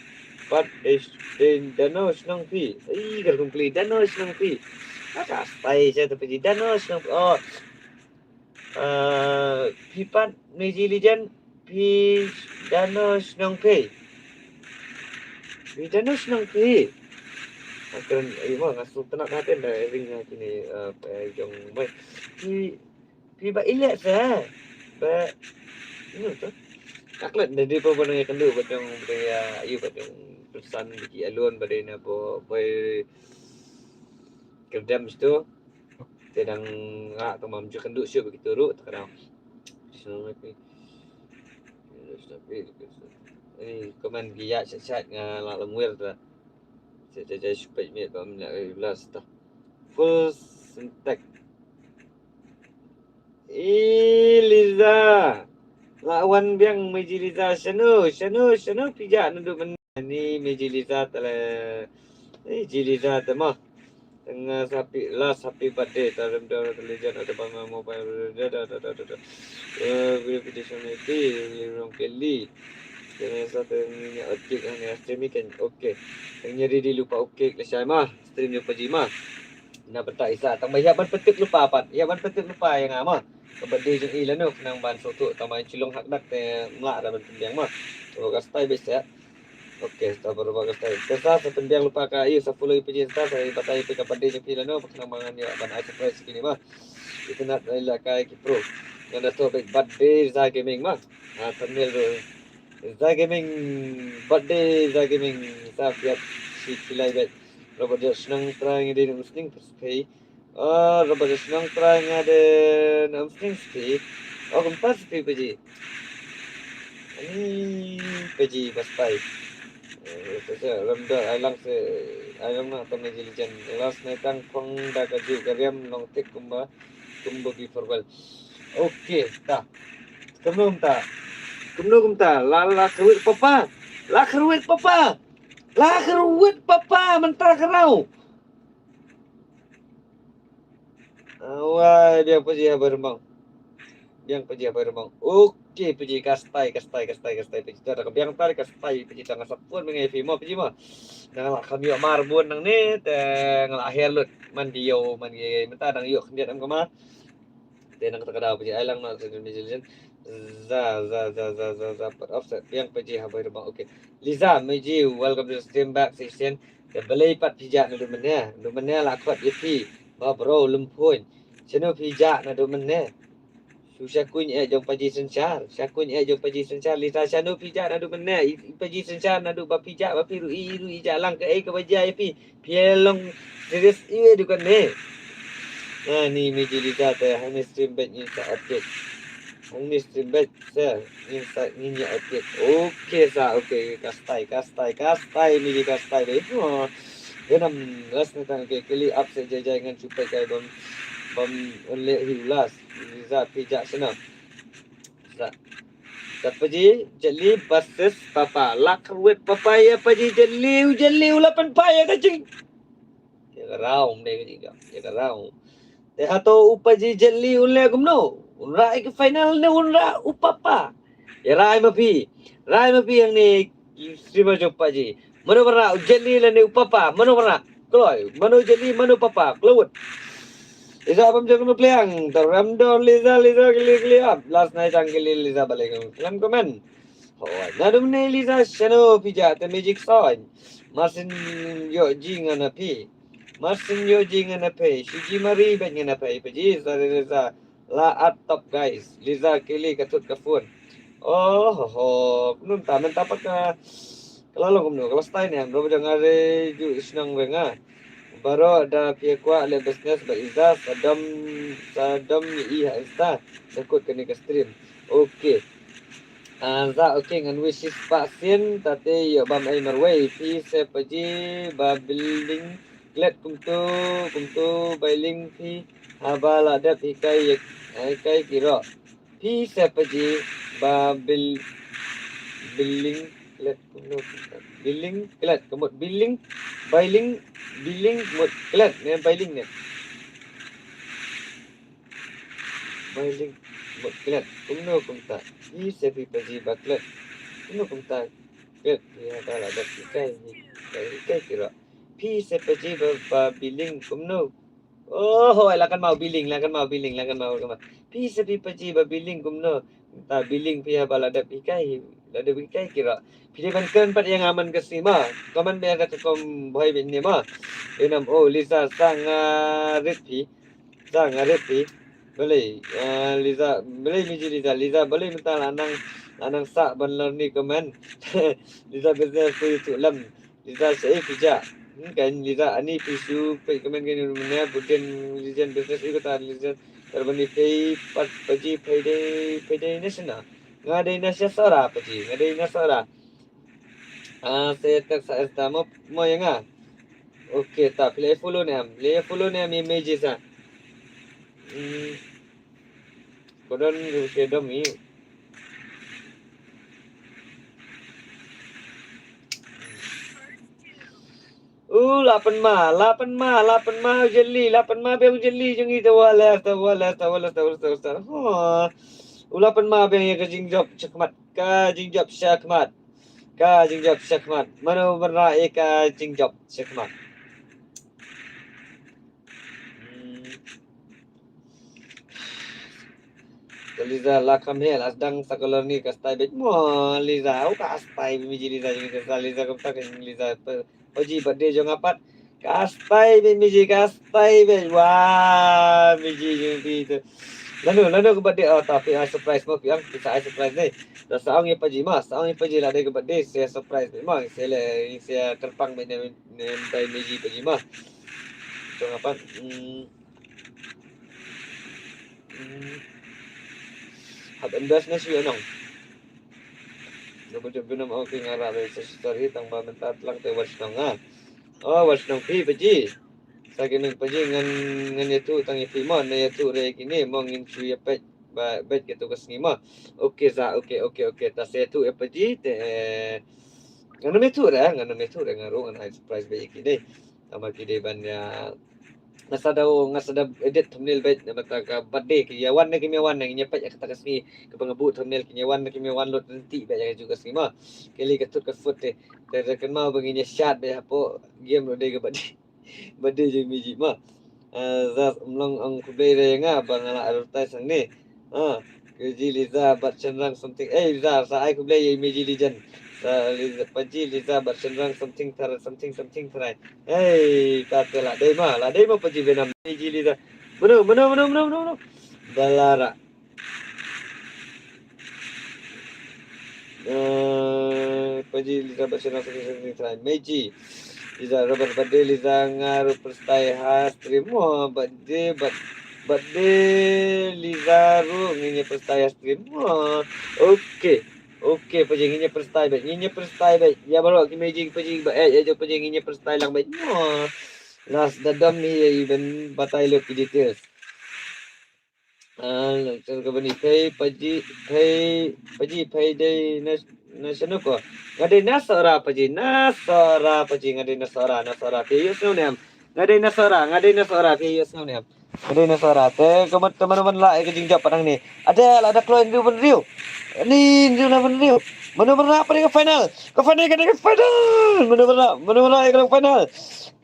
pat dei dei dano shnong phi. Ih kar kum kli dano shnong phi. Aka stai sa ta phi dano shnong phi. Oh. Eh, phi pat meji lijan phi dano shnong phi. Phi dano shnong phi. Akan ih ma ngasu tena katen da ring kini eh jong mai. Phi Phi ba ilek sa. Ba inu tu. Taklet da dei pa ba nang ïa kynduh ba dong ba dei ïa ayu ba dong pynsan ba ki alun ba dei na ba bai kerdem situ. Te dang nga ka mam ju kynduh shu ba ki turu ta ka dang. Sino mai pi. Ini komen ki ïa chat chat nga la lamwir ta. Chat chat chat shu peit miet ba mna ui blas ta. Full syntax. Ih Liza. La wan biang meji Liza shano shano shano pija nadu men ni meji Liza tale. Meji Liza tama. Tengah sapi las sapi bade tarem dor kelijan ada bama mobile da da da da da. Eh, video video shano ti rong keli. Tengah satu ni objek yang ni stream ni kan okey. Yang nyari di lupa okey le shai mah stream ni paji mah. Na pynta isa tang ba ïa ban petik lupa pat ïa ban petik lupa ïa nga ma. Ka birthday jong i lano khnang ban soto tang ba chilong hak dak te mla da ban pynbiang ma. Ka stai bes ïa. Okay, star baru ba ka stai. Te sa sa pynbiang lupa ka i sa follow i pynjin star sa i batai i ka birthday jong i lano khnang ba ngan ïa ban ai surprise kini ma. Itynnad ila kai ki pro. Nga da thoh bad birthday Za Gaming ma. Ah, thumbnail ruh. Za Gaming, birthday Za Gaming. Sa phi ap shi phi lai bad. Robert Josh Nang Trai nga dei na Umsning phi. Ah, Robert Josh Nang Trai nga dei na Umsning phi. Oh, kumta phi Paji. Ani Paji ba spy. Eh, sa sa ramdor ai lang se ai lang na tam ji lijan. Last night tang khong da ka ju ka riam long tik kumba kumba before well. Okay, ta. Kumno kumta? Kumno kumta? La la kruit papa. La kruit papa. La kruit papa mynta ka rau. Awai, biang Paji ha Bairembang. Biang Paji ha Bairembang. Okay, Paji ka spy, ka spy, ka spy, ka spy, Paji. Ta da ka biang ta da ka spy, Paji ta nga sa pun mengai phi mo, Paji mo. Nang la kham ïoh mar bun nang ne, te nga la her lut. Man ki ïoh, man ki mynta nang ïoh khyndiat em ka mar. Te nang kata ka daw Paji ai lang na sa ni jilin. Za, za, za, za, za, za, pat offset. Biang Paji ha Bairembang. Okay. Liza, Meji, welcome to the stream back session. Te balei pat phi jah naduh mynne? Naduh mynne la khot ïa phi ba bro lum phuin. Shano phi jah naduh mynne? Shu sha kuiñ eh jong Paji Synshar. Sha kuiñ eh jong Paji Synshar. Lita shano phi jah naduh mynne? I, i Paji Synshar naduh ba phi jah ba phi ruh i ruh i jah lang kaei kaba jia ïa phi. Phi long serious i wei dukan ne. Ani Meji Lita te hangne stream bad ngin sa update. Hangne stream bad. Sa, ngin sa, ngin ïa update. Okay, sa, okay, ka style, ka style, ka style, Meji ka style dei. Oh, ganam, last night tang, okay, kali up sa jai jai ngan cupai kai bam, bam, only hi ulas. Za phi jah sana. Sa. Sa Paji, Jet Li versus Papa. Lak ruwet Papa ïa Paji Jet Li, u Jet Li u la pynpa ïa ka jing. Ïa ka round dei ka jing. Ïa ka round. Te hato u Paji Jet Li un leh kumno? Un rah ïa ka final ne un rah u Papa? Ïa rai ma phi. Rai ma phi hangne ki streamer jong Paji. Mano ban rah u Jet Li lane u Papa? Mano ban rah? Kloi. Mano Jet Li, mano Papa? Kloi wut. Liza bam jong no pliang. Te rem dor Liza, Liza kili kili up. Last night tang kili Liza balik. Klam comment. Hoi. Naduh mynne Liza shano phi jah te Magic Sign. Marsin yo jing ana phi. Marsin yo jing ana phi. Shiji mari bad ngana phi. Paji sa Liza. La at top guys. Liza kili ka tut ka phone. Oh ho ho. Kumno mynta mynta pat ka, ka la long kumno ka la style ne em. Bro jong nga re ju isnong re nga. Baroh da phi kwah leh business bad Liza sa dom sa dom ïa i ha Insta. Da kut kane ka stream. Okay. Ah, za okay ngan wish spah sien tate ïoh bam ei marwei phi se Paji ba building klet kumto kumto bailing phi haba la dep hikai ïa hikai ki ro. Phi se Paji ba bil building klet kumno kumto bailing klet kumut bailing bailing bailing mut klet ne bailing ne. Bailing mut klet kumno kumta. Phi se phi Paji ba klet kumno kumta. Klet phi haba la dep hikai hikai ki ro. Phi se Paji ba ba bailing kumno. Oh, hoi, la kan mau bailing, la kan mau bailing, la kan mau kan mau. Phi se phi Paji ba bailing kumno. Ta bailing phi haba la dep hikai, la dep hikai ki ro. Phi dei ban kren pat ïa nga man ka sngi ma. Comment bad ka kom bhoi bad ne ma. Ïa nam oh Liza sa nga rit phi. Sa nga rit phi. Balei, ah, Liza, balei Meji Liza, Liza, balei mynta la nang, la nang sah ban lorni comment. Liza business tu tu lem. Liza sa eh phi jah. Hmm, kan Liza ani phi shu phi comment kan mynne buten Liza business iko ta Liza. Terbani phi pat Paji phi dei, phi dei na shana. Nga dei na sha Sora Paji, nga dei na Sora. Ah, se tak sa esta mo mo ïa nga. Okay, ta phi la follow ne em? La follow ne em i Meji sa. Hmm. Ko don ru ke dom i. U la pynma, la pynma, la pynma u Jet Li, la pynma biang u Jet Li jong i tawala, tawala, tawala, tawala, tawala. Ha. U la pynma biang ïa ka jingjop shakhmat, ka jingjop shakhmat. Ka jingjop shakhmat. Mano ban rah ïa ka jingjop shakhmat. Hmm. Ka Liza la kham he la sdang sa ka lorni ka style bad mo Liza u ka style Meji Liza jong ka Liza ka tak Liza pa Paji birthday jong apat ka style bad Meji ka style bad wah Meji jong pi tu. Lano, lano ka birthday, oh, ta phi ai surprise mo phi ong, phi sa ai surprise ne. Ta sa ong ïa Paji ma, sa ong ïa Paji lada ka birthday, sa surprise mo, sa leh, sa kyrpang mo ne, ne, bai Meji Paji ma. So ngapa? Hmm. Hmm. Hap endorse ne shu ïa nong. Nga ba jop junam, oh, ki nga rah re, sa sorry, tang ba mynta tlang te wat shnong nga. Oh, wat shnong phi Paji. Sa ki nang Paji ngan, ngan ïathuh tang ïa phi mo, na ïathuh re kine mo ngin shu ïa peit ba, beit kito ka sngi mo. Okay za, okay, okay, okay. Ta sa ïathuh ïa Paji te, eh, ngan ym ïathuh re, ngan ym ïathuh re, nga ruh ngan ai surprise beit ïa kine. Tang ba ki dei ban ïa, nga sa da, nga sa da edit thumbnail beit, namar ta ka birthday ki ïa wan ne kim ïa wan ne, ngin ïa peit ïa kata ka sngi, kaba nga buh thumbnail kin ïa wan ne kim ïa wan lut, lynti beit ïa ka ju ka sngi mo. Kali ka tut ka fut te. Te da kynmaw ba ngin ïa shad beit hapoh game ruh dei ka birthday. Birthday jong Meji mo. Eh, Zaz Umlong ong khublei re nga ba nga la advertise hangne. Ah, Meji Liza bad Shynrang something. Eh, Liza, sa ai khublei ïa Meji Legend. Sa Liza, Paji Liza bad Shynrang something tar, something, something trai. Hei, ta te la dei ma, la dei ma Paji Venom, Meji Liza. Mano, mano, mano, mano, mano, mano. Balara. Eh, Paji Liza bad Shynrang something, something trai. Meji. Liza, Robert birthday Liza nga ruh pyrshah ha stream. Wah, birthday, birth-, birthday Liza ruh ngin ïa pyrshah ha stream. Wah, okay. Okay, Paji ngin ïa pyrshah beit, ngin ïa pyrshah beit. Ïa baroh ki Meji Paji ba, eh, ïa jong Paji ngin ïa pyrshah lang beit. Wah. Nas da dam hi even batai lut ki details. Ah, ka bani phei Paji, phei Paji, phei dei na, na shano ko. Nga dei na Sohra Paji, na Sohra Paji, nga dei na Sohra, na Sohra. Phei ïohsngew ne em. Nga dei na Sohra, nga dei na Sohra, phei ïohsngew ne em. Nga dei na Sohra. Te ka mat, te mano ban lah ïa ka jingjop pat hangne. Ade la da kloi Andrew Bynriew. Ni Andrew na Bynriew. Mano ban lah pat ïa ka final. Ka final, ka dei ka final. Mano ban lah, mano ban lah ïa ka final.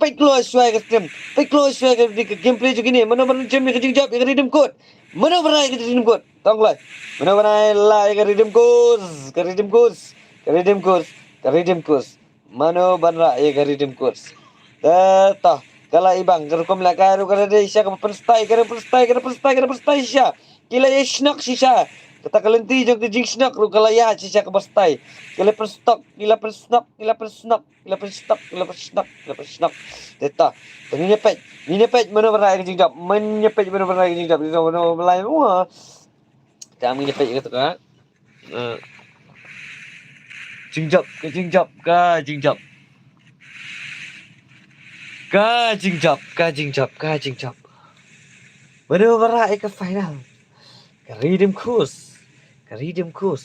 Peit kloi shuwa ïa ka stream. Peit kloi shuwa ïa ka, ka gameplay jong kine. Mano ban jem ïa ka jingjop ïa ka Redeem Code. Mano ban ai ka Redeem Code? Tong lai. Mano ban ai la ka Redeem Code? Ka Redeem Code. Ka Redeem Code. Ka Redeem Code. Mano ban ra ïa ka Redeem Code? Eh, ta. Ka la i bang ka rukom la ka ruh ka dei shisha ka pynstyle, ka pynstyle, ka pynstyle, ka pynstyle shisha. Ki la ïa shnok shisha. Kata ka lynti jong ka jingshnok ruh ka la ïa shisha ka pynstyle. Ki la pynstok, ki la pynsnok, ki la pynsnok. Lepas stok, lepas stok, lepas stok. Te ta. Te ngin ïa peit. Ngin ïa peit mano ba rai ka jingjop. Ngin ïa peit mano ba rai ka jingjop. Ngin ïa peit mano ba rai. Wah. Te ngin ïa peit ka tu ka. Eh. Jingjop, ka jingjop, ka jingjop. Ka jingjop, ka jingjop, ka jingjop. Mano ba rai ka final. Ka Redeem Code. Ka Redeem Code.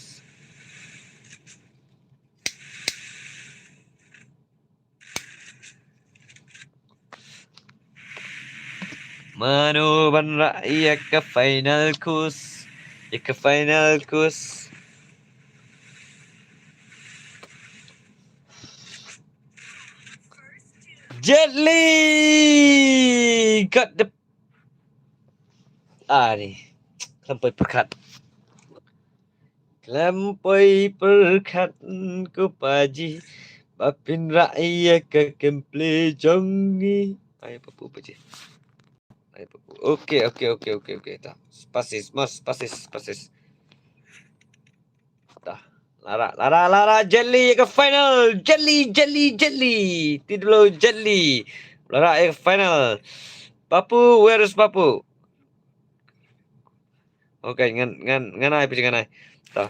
Mano ban rah ïa ka final code. Ïa ka final code. Jet Li got the, ah, ni. Khlem poi pyrkhat. Khlem poi pyrkhat ko Paji ba phin rah ïa ka gameplay jong ngi. Ai papu Paji. Ai papu. Okay, okay, okay, okay, okay. Ta. Spaces, mas spaces, spaces. Ta. Lara, lara, lara, Jet Li ïa ka final. Jet Li, Jet Li, Jet Li. Ti dolo Jet Li. Lara ïa ka final. Papu, where is Papu? Okay, ngan, ngan, ngan ai, phi ngan ai. Ta.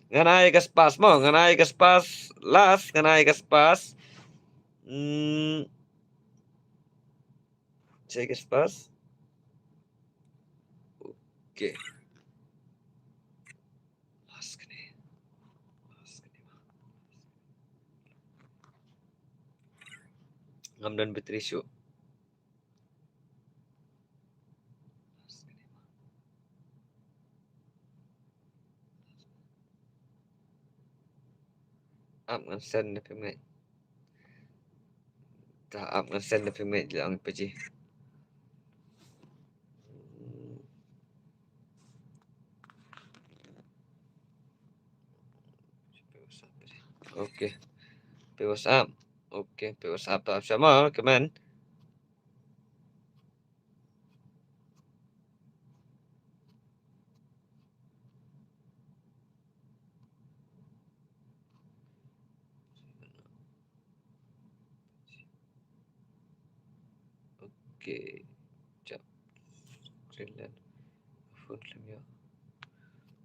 Ngan ai ka spas mo, ngan ai ka spas last, ngan ai ka spas. Hmm. Check ka spas. Okay. Last kane. Last kane. Ngam don battery shuh. Ap ngan send na phi mate. Ta ap ngan send na phi mate, la ong Paji. Okay. Phi WhatsApp. Okay, phi WhatsApp ta sama, comment. Okay. Jap. Greenland. Phone lem ya.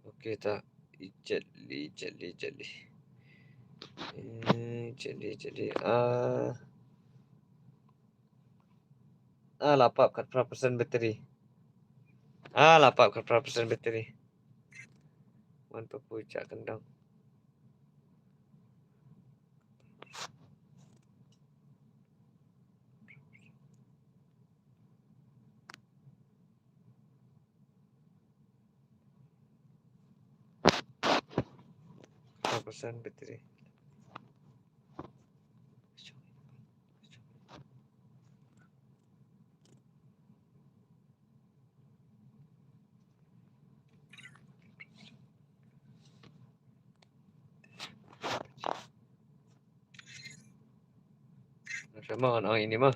Okay, ta. Ijat li, ijat li, ijat li. Eh, ijat li, ijat li. Ah. Ah, la pap khatphra percent battery. Ah, la pap khatphra percent battery. Wan papu ijat kyndong. Khatphra percent battery. Sama ngan ong ini mah.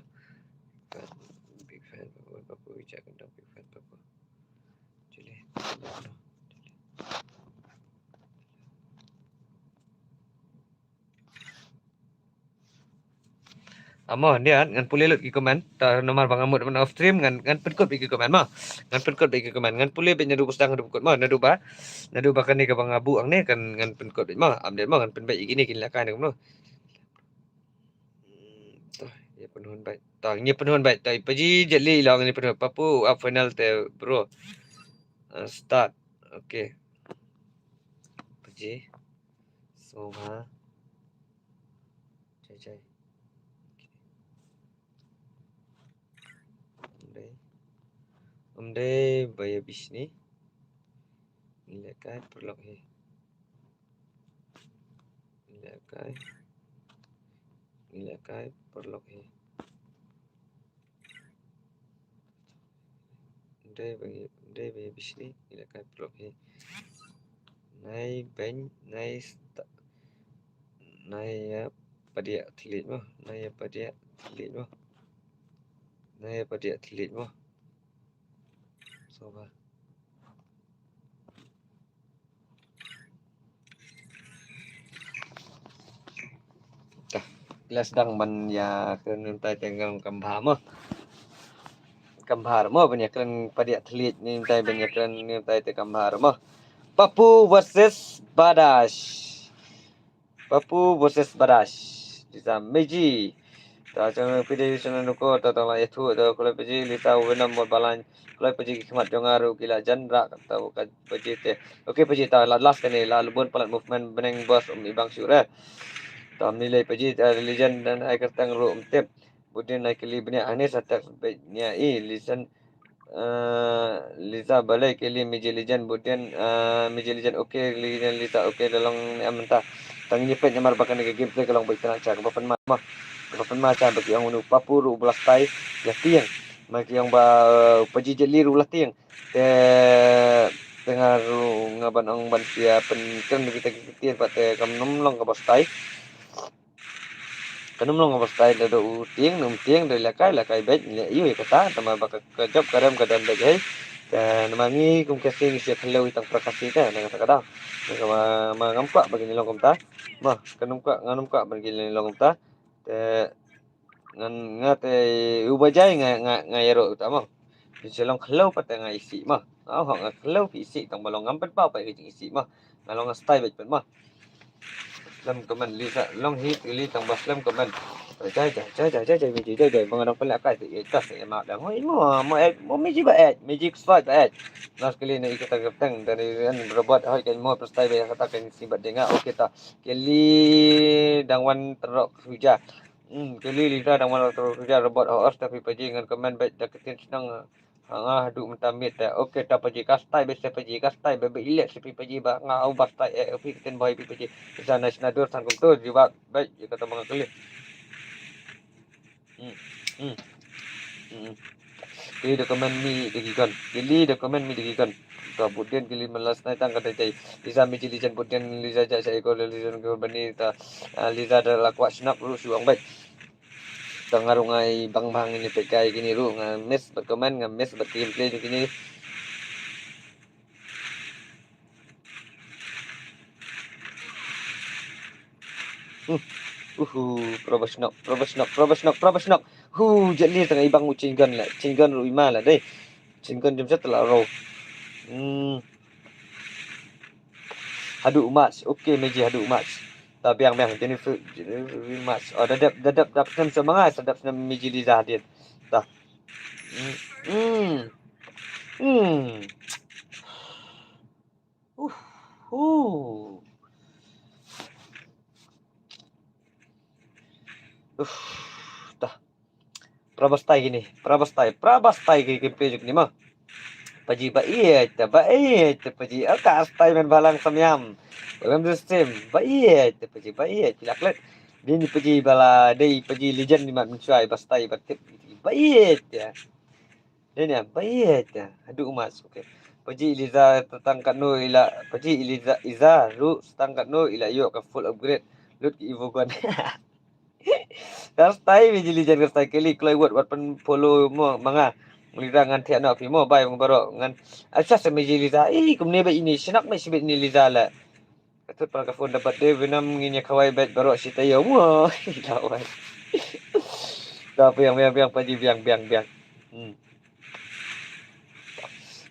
Big fan papu, papu ijat kyndong, big fan papu. Chile. Amo, dia ngan pule lut ki comment. Ta namar ba nga mut ban off stream ngan, ngan pynkut bad ki comment mo. Ngan pynkut bad ki comment. Ngan pule bad naduh ba sdang haduh ba kut mo. Naduh ba, naduh ba kane kaba nga buh hangne kan ngan pynkut bad mo. Update mo, ngan pynbeit ïa kine kin lehkai ne kumno. Hmm, to, ïa pynhun bad. To, ngi pynhun bad. To, paji jali long ngi pynhun. Papu up final te, bro. Uh, start. Okay. Paji. Sngewbha. Jai jai. Okay. Ym dei. Ym dei ba ïa bishni. Ngi lehkai paralok hi. Ngi lehkai. Ngi lehkai paralok hi. Ym dei ba ngi, ym dei ba ïa bishni, ngi lehkai paralok hi. Nai beiñ, nai sta-, nai ïa padiah thylliej mo, nai ïa padiah thylliej mo. Nai ïa padiah thylliej mo. Sngewbha. Tah, ki la sdang ban ïa kren, ngim tai te ngan kam bha mo. Kam bha mo ban ïa kren padiah thylliej, ngim tai ban ïa kren, ngim tai te kam bha mo. Papu versus Badash. Papu versus Badash. Lisa Meji. Ta chang pide chang nuko ta ta la ïathuh ta, khulai paji Lisa Winam Mot Balang. Khulai paji ki khmat jong nga ruh ki la jan rah kata ka paji te. Okay paji, ta la last kane, la lubun palat movement bneng boss, um i bang shuh re. Ta ym lei paji, ta Legend dan ai kyrteng ruh ym tip. Budin ai kylli bniah hangne sa text beit nia i, Lisa, eh, Lisa balei kylli Meji Legend, Budin, eh, Meji Legend okay, Legend Lisa okay, da long ne em mynta. Tang ngi peit namar ba kane ka game te ka long ba itynnat sha kaba pynma, kaba pynma sha ba ki ong uni u Papu ruh u ba la stai ïa tieng. Ma ki ong ba, eh, paji jali ruh la tieng. Te, te nga ruh nga ban ong ban sia pynkren kita ki tieng pat te kam nym long kaba stai. Kan ym long kaba stai, da u tieng, nym tieng, da lehkai, lehkai beit, leh ïu ïa kata, tama ba ka, ka jop ka rem ka don beit hei. Te namar ngi kum Khasi ngi shu khlem ïa tang para Khasi te, na kata ka daw. Te ma, ma ngam kwah ba kin long kumta. Ma, kan ym kwah, ngan ym kwah ba kin long kumta. Te ngan, nga te u ba jai nga, nga, nga ïaroh uta mo. Phi shu long khlem pat te nga isih mo. Nga hok nga khlem phi isih tang ba long ngam pat paw pat ka jing isih mo. Nga long nga stai beit pat mo. Slem comment Lisa long hi kylli tang ba slem comment. Jai jai jai jai jai jai jai jai jai ba nga dang pynlehkai te ïa ta se ïa ma dang hoi mo mo eh mo Meji ba eh Meji ksoi ba eh. Nas kylli na ïa kata ka teng dan ïa robot hoi kan mo pynlehkai ba ïa kata kan si ba dei nga okay ta. Kylli dang wan terok suja. Hmm, kylli Lisa dang wan terok suja robot ho os ta phi paji ngan comment beit da ka ktien shnong. Ha nga haduh mynta miet te. Okay ta paji ka stai beit se paji ka stai beit beit leh se phi paji ba nga u ba stai eh phi ktien boi phi paji. Sa na sna dur san kumto jiwa beit ïa kata ba nga kylli. Hmm. Hmm. Hmm. Kylli da comment mi da ki gon. Kylli da comment mi da ki gon. Ta Budin kylli man la snai tang kata jai. Lisa Meji Legend Budin Lisa ja sa iko Lisa ko bani ta, ah, Lisa da la kwah shnap ruh shu ong beit. Tang nga ruh nga i bang bang ini pekai kini ruh nga miss bad comment, nga miss bad gameplay jong kini. Hmm. Uhu, professional, professional, professional, professional. Ku jet li tang i bang u chingon la. Chingon ru ima la dei. Chingon jom chat la ro. Hmm. Haduh match. Okay, meji haduh match. Ta biang biang Jennifer, Jennifer match. Oh, dadap dadap dap snem sama ngai, dadap snem meji Liza hadien. Ta. Hmm. Hmm. Hmm. Uh. Uh. Uff, tah. Prabastai kine, prabastai, prabastai kine gameplay jong kine ma. Paji ba ïeit, ba ïeit, paji. Alka astai men balang samyam. Balang stream, ba ïeit, paji ba ïeit. Pila klet. Dini paji bala, dei paji legend ni mat mensuai, bastai, batip. Ba ïeit, ya. Dei ne, ba ïeit, ya. Haduh umat, okay. Paji Liza tang katno ila, paji Liza, Iza, ru tang katno ila ïoh ka full upgrade. Lut ki Evo gun. Ka stai biji Liza ka stai keli kloi wot wat pen polo mo manga. Liza ngan thiah nok phi mo bai mo baroh ngan. Asas biji Liza. Ih, kumne ba ini, shnok me sibit ini Liza la. Ka tut pala ka phone da birthday Venom ngin ïa khawai bad baroh shi taïew mo. Ih, lawai. Da biang, biang, biang, paji, biang, biang, biang. Hmm.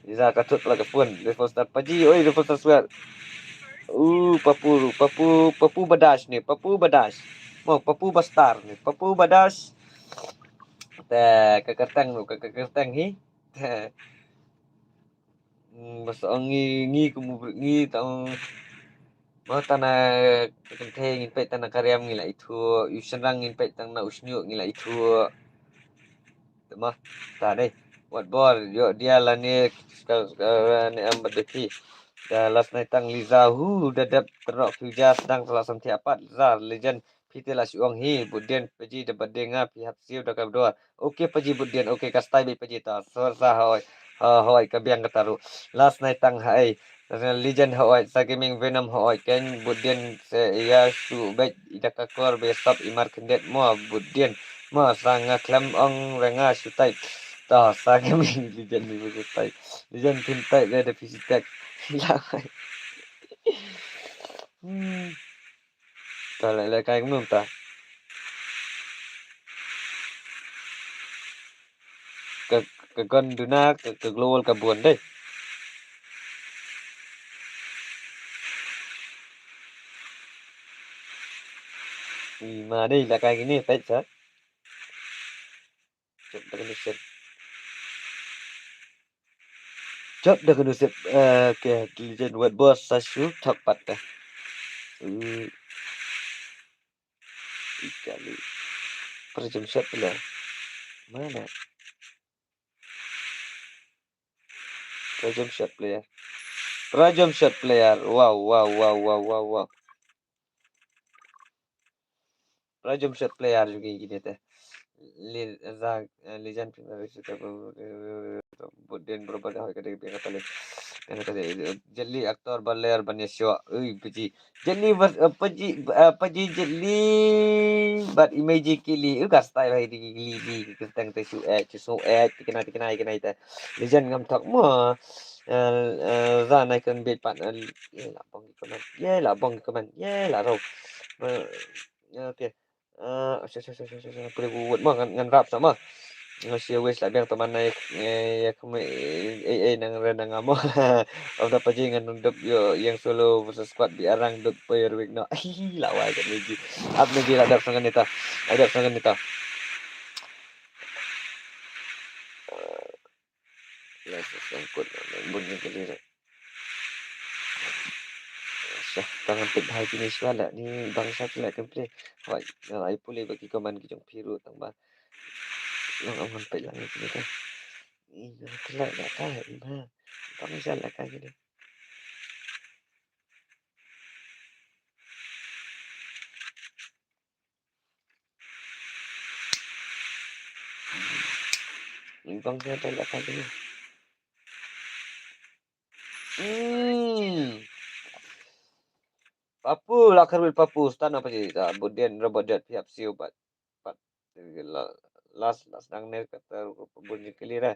Liza ka tut pala ka phone. Rifle Star paji, oi, Rifle Star swear. Uh, Papu, Papu, Papu Badash ni, Papu Badash. Mo, Papu Bastar ni, Papu Badash. Te, ka kerteng tu, ka, ka kerteng hi. Te. Hmm, bas ong ngi, ngi kum u br-, ngi tang, ma tang na ka kynthei ngin peit tang na ka riam ngi la ithuh, u shynrang ngin peit tang na u shñiuh ngi la ithuh. Te ma, ta dei. Wat bor, ïoh dia lane, ka, ka, ne em bad dei phi. Da last night tang Liza, hu, da dep terok phi u ja sdang sa la sam thiah pat, Liza, legend, phi te la shu ong hi, bud dien, paji da bad dei nga, phi hap siew da ka dor. Okay, paji bud dien, okay, ka stai beit paji ta. Sor sa hoi, ha, hoi, ka biang kata ruh. Last night tang ha ei. Legend hoi, sa gaming Venom hoi, ken bud dien se ïa shu beit i da ka kor be sap i mar khyndiat mo bud dien. Mo sa nga khlem ong re nga shu tai. Ta sa gaming legend ni shu tai. Legend phin tai re da phi shu tai. La hoi. Hmm. Ta leh leh kai kumno ta. Ka, ka gun duna, ka, ka global ka bun dei. Ih, ma dei la kai kine peit sa. Jop da ka nusip. Jop da ka nusip. Eh, okay, legend wet boss sa shu thok pat te. Uh. Ika li. Para jump shot pala. Mana? Para jump shot player. Para jump shot player. Wow, wow, wow, wow, wow, wow. Para jump shot player juga gini teh. Li-, za-, eh, Lijan Premier League kita bu-, bu-, bu-, bu-, bud dien bro bad hoi ka dei biang kata le. Biang kata le. Jet Li actor ba ler ban ïa shoh. Ui, paji. Jet Li bas, eh, paji, eh, paji Jet Li bad Imaji Kili. Ui, ka style hai di Kili di. Ka tang te shu eh, shu so eh, tikna, tikna, tikna ite. Lijan ngam thok mo. Eh, eh, za nai kan bit pat, eh, ye la bong ki comment. Ye la bong ki comment. Ye la ro. Eh, okay. Ah, sha, sha, sha, sha, sha, sha, pule bu wut mo, ngan, ngan rap sa mo. Nga shi wish la biang teman na, eh, ya kami, eh, eh, nang ren nang amo. Of da paji ngan nung dup yo, yang solo versus squad bi arang dup player week no. Hihi, la wai kat meji. Ap meji la dap sangan nita. La dap sangan nita. La sa sangkut, bun ni kali dah. Sa, tangan pit hai kini shuwa lah ni bangsa tu lah kan pli. Hoi, ai pule bagi koman ki jong phi ruh tang ba. Long aman pit lang ni kini kan. Ih, yang tu lah dah kah, ih, ba. Bangsa lah kah kini. Ih, bangsa lah kah kini. Hmm. Papu, la kharwil papu, stan apa jadi? Ta, budien, robot jat, piap siu, bat. Bat. La-, las, las nang ne, kata, bun jingkili, eh.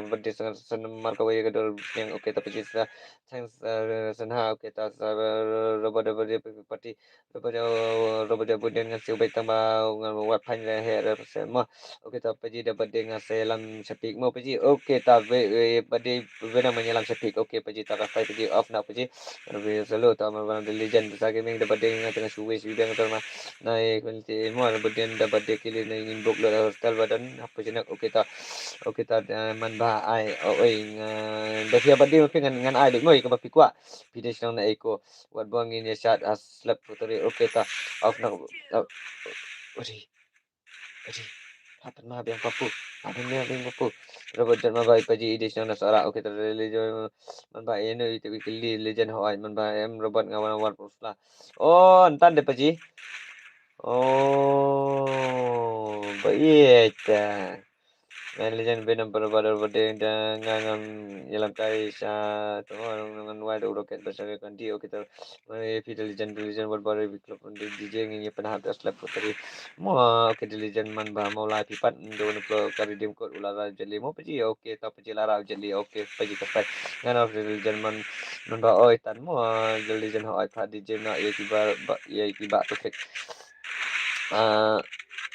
Robert Deng Sanha, San Marco Wei ka dor nyang, okay, ta paji sa, thanks, eh, Sanha, okay, ta sa, eh, Robert, Robert Deng party, Robert, Robert Deng Buden ngan siu bait tang ba ngan wat phan le he re se mo. Okay, ta paji da Robert Deng ngan se lam shapik mo paji. Okay, ta be, eh, Robert Deng be na manya lam shapik. Okay, paji ta ka sai paji off na paji. Be solo ta ma ba the legend sa gaming da Robert Deng ngan tang shu wis bi bang ta ma. Nai, kwen ti mo, na bad den da bad de kili na in bok lo da hostel ba don, apa jenak, okay ta. Okay ta, eh, man ba ai, oh, oi, nga, da phi bad de phi ngan, ngan ai bad mo, ika ba phi kwah. Phi de shnong na eko, wat bong in ya shat, ah, slap puteri, okay ta. Off na, oh, ori, ori. Hapan ma biang papu, hapan ma biang papu. Robot jan ma bai paji ide shnong na sara, okay ta, le jo, man ba eno ite kili legend ho ai, man ba em robot ngawan wan pusla. Oh, ntan de paji. Oh, ba iya ta. Ngan legend be number ba dor ba deng da nga ngam yalam tai sa to ngan wai da rocket ba sa kan di, okay ta. Ngan phi da legend, da legend wat ba bi club de D J ngin ye pernah hampir slap puteri. Mo, okay, da legend man ba mo lai phi pat ndo ne plo ka redeem code ula ra jeli mo paji, okay ta paji la ra jeli, okay paji ka pai. Ngan of da legend man, man ba oi tan mo, da legend ho ai pha D J na ye ki ba, ba, ye ki ba to fake. Ah,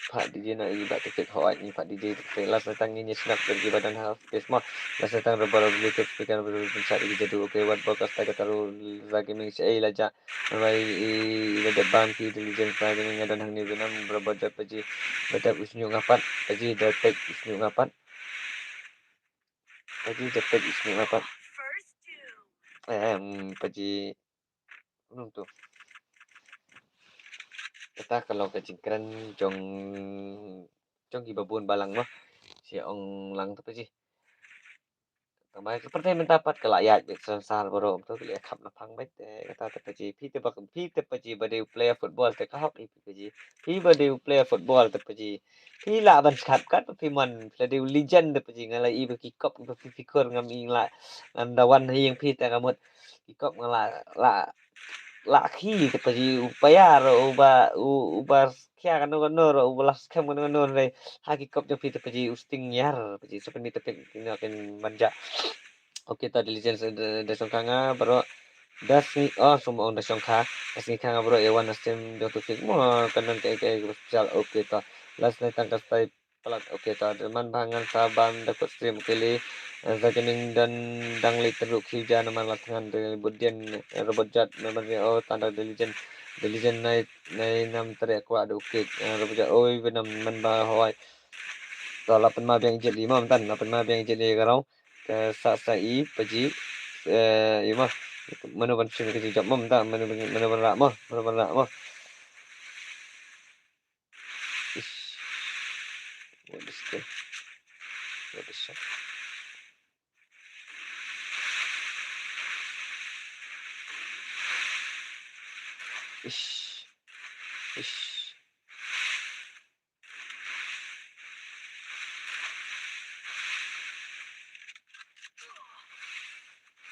pha D J na ye ba to fake ho ai ni pha D J to fake. Last na tang ni snap da ki ba dan ha space mo. Last na tang rubber of Bluetooth speaker, Bluetooth sa di jadu, okay, wat ba ka sta ka taru za gaming sa ei la ja. Bai i, i, i, da bam ki intelligence ta kini nga don hangne Vietnam bra ba da paji, ba da usnyu ngapat, paji da tek usnyu ngapat. Paji da tek usnyu ngapat. Em, paji, nung tu. Kata kalau ka jingkren jong, jong ki babun balang mah. Si ong lang tu paji. Tang ba ka pyrthei mynta pat ka la ïaid beit, sansar baroh to ka la khap na phang beit, te kata te paji, phi te ba, phi te paji ba dei u player football te ka hok ïa phi paji. Phi ba dei u player football te paji. Phi lah ban sngap kat ba phi mon, phi la dei u legend te paji, nga la i ba ki kop ba phi phi kur ngam i la, ngan da wan ha ïing phi te ka mut. Ki kop nga la, la la khi te paji u paya ro uba, u, uba khia kano kano ro uba la skhem kano kano re. Ha ki kop jong phi te paji u sting yar paji sa pynmih te pek kino kin manja. Okay ta diligence da, da shongkha nga bro. Da sngi, oh, sum ong da shongkha. Da sngi kha nga bro e wan na stem jong tu fik mo kan nan ke ke special. Okay ta. Last night tang ka stai palat, okay ta, de man ba ngan sa bam da kut stream, okay li. Eh, za gaming don dang li tynruh khiu ja na man la thngan de bud dien, eh, robot jat na man re, oh, tanda diligent, diligent nai, nai nam tre kwah de, okay, eh, robot jat, oi, benam man ba hoi. Ta la pynma biang jet li mam tan, la pynma biang jet li garau. Ke sa sa i paji, eh, i ma. Mano ban sim ke jop mam ta, mano ban, mano ban ra ma, mano ban ra ma. Ish. What is this? What is that? Ish. Ish.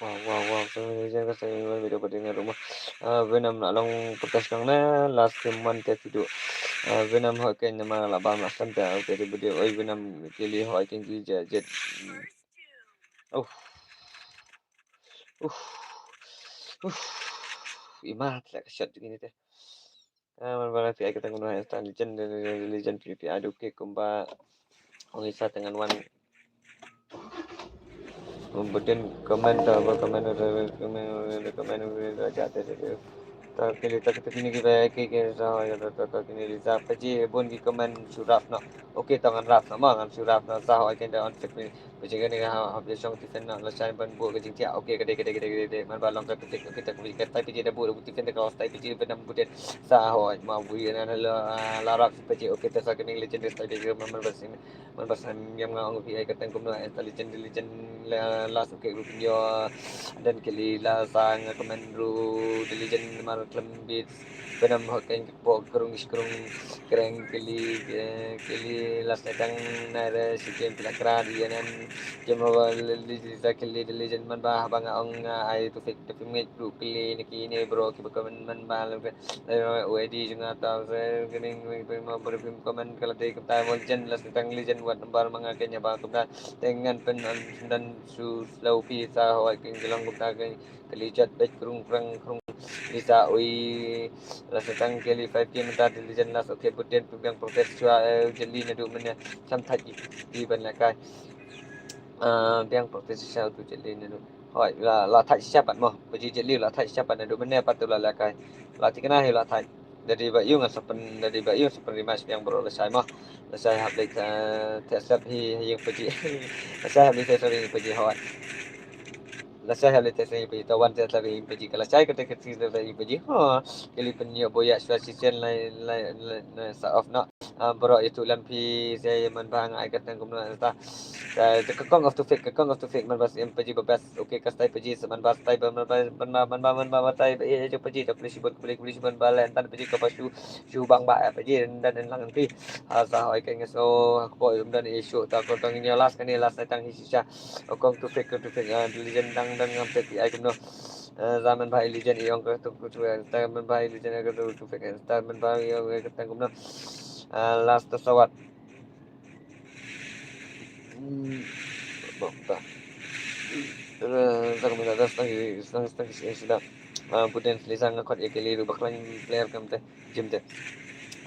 Wow, wow, wow. So, ni jang ka sa ni video pa ding rumah. Ah, Venom nak long protest nang na last game man te video. Ah, Venom ho ken nama la bam la san ta. Okay, di video. Oi, Venom kili ho ken ki je, je. Oh. Uh. Uh. Imat la ka shot gini te. Ah, man ba la pi ai kata ngun hai stan legend, legend pi pi adu ke kumba. Ong isa tengan wan. Button comment ta ba comment comment comment comment aja te te. Ta kili ta kini ki ba ke ke sa ya ta ta kini li sa paji bun ki comment surap na. Okay, ta ngan rap na ma ngan surap na sa ho ken da on screen. Jingkane ka hap, hap ïa shong tifen na, lashai ban buh ka jingthiah. Okay, ka dei, ka dei, ka dei, ka dei, ka dei. Man ba long ka tifen, okay, ta ka, ka style P G da buh, da buh tifen da ka style P G ba nam buh den. Sa hoi, ma buh ïa na la, la rap P G, okay, ta sa ka ning legend da style P G, man, man ba sim, man ba sim ïam nga ong phi ai ka tang kumno, intelligent, legend, la, la suk ke group yo, dan kili la sa nga comment ru, the legend mar klem beats, ba nam hot keng po krung, krung, kreng kili, eh, kili la sa tang na re si kem pila kra di nen. Kem ba li, li, li, sa kili, the legend man ba, ba nga ong nga ai tu fik, tu fik ngej bro kili ni ki ni bro ki ba comment man ba lem ke. Ai, ai, ai, di jong nga ta se kening, kening, kening, ma beri pim comment kala dei kumta mo legend, la sa tang legend wat nambar ma nga kenya ba kumta. Te ngan pyn on dan su slow pi sa hoi king gelong kumta ke kili jat bej krung krang krung. Lisa ui, la sa tang kili five K mynta, the legend last, okay, buten pynbiang protest chwa, eh, jeli na du mene, sam thaj i, i ban la kai. Ah, biang protest chwa tu jeli na du. Hoi, la, la thaj shisha pat mo, baji jeli la thaj shisha pat na du mene pat tu la la kai. La tikna hi la thaj. Dadi ba yu ngan sapan, dadi ba yu sapan rematch biang bro lashai mo. Lashai hap lek, eh, te sep hi, hi yang paji. Lashai hap lek te sep hi paji hoi. Lashai hap lek te sep hi paji, ta wan te sep hi paji. Ka lashai ka te ka sep hi paji. Ha, kili pynïoh boya shwa shisien lai, lai, lai, lai, sa off na. Ah, bro, itu lam phi, se man ba nga ai ka tang kumno ta. Ta, ta ka kong of tu fik, ka kong of tu fik, man ba sim paji ba best. Okay, ka style paji, sa man ba style ba, man ba, man ba, man ba, man ba, man ba, style ba, eh, eh, paji, ta please, bot, please, please, man ba, len tan paji, ka ba shu, shu bang ba, eh, paji, dan, dan lang pi. Ah, sa hoi ka ngeso, ko, dan, eh, shu, ta, ko, tang, nyo, last, kani, last, tang, hi, shisha. Oh, kong tu fik, kong tu fik, ah, legend, dang, dang, ngam fik, ai, kumno. Eh, zaman ba, legend, i, ong, ko, tu, ko, tu, eh, ta, man ba, legend, ko, tu, tu fik, eh, ta, man ba, i, ong, ko, tang, kumno. Ah, last, ta, sawat. Hmm, bok ta. Eh, sang mina da sang, sang, sang, sang, sang, sang. Ah, buten lisa nga khot ïa kili ruh ba khlaiñ player kam te, gym te.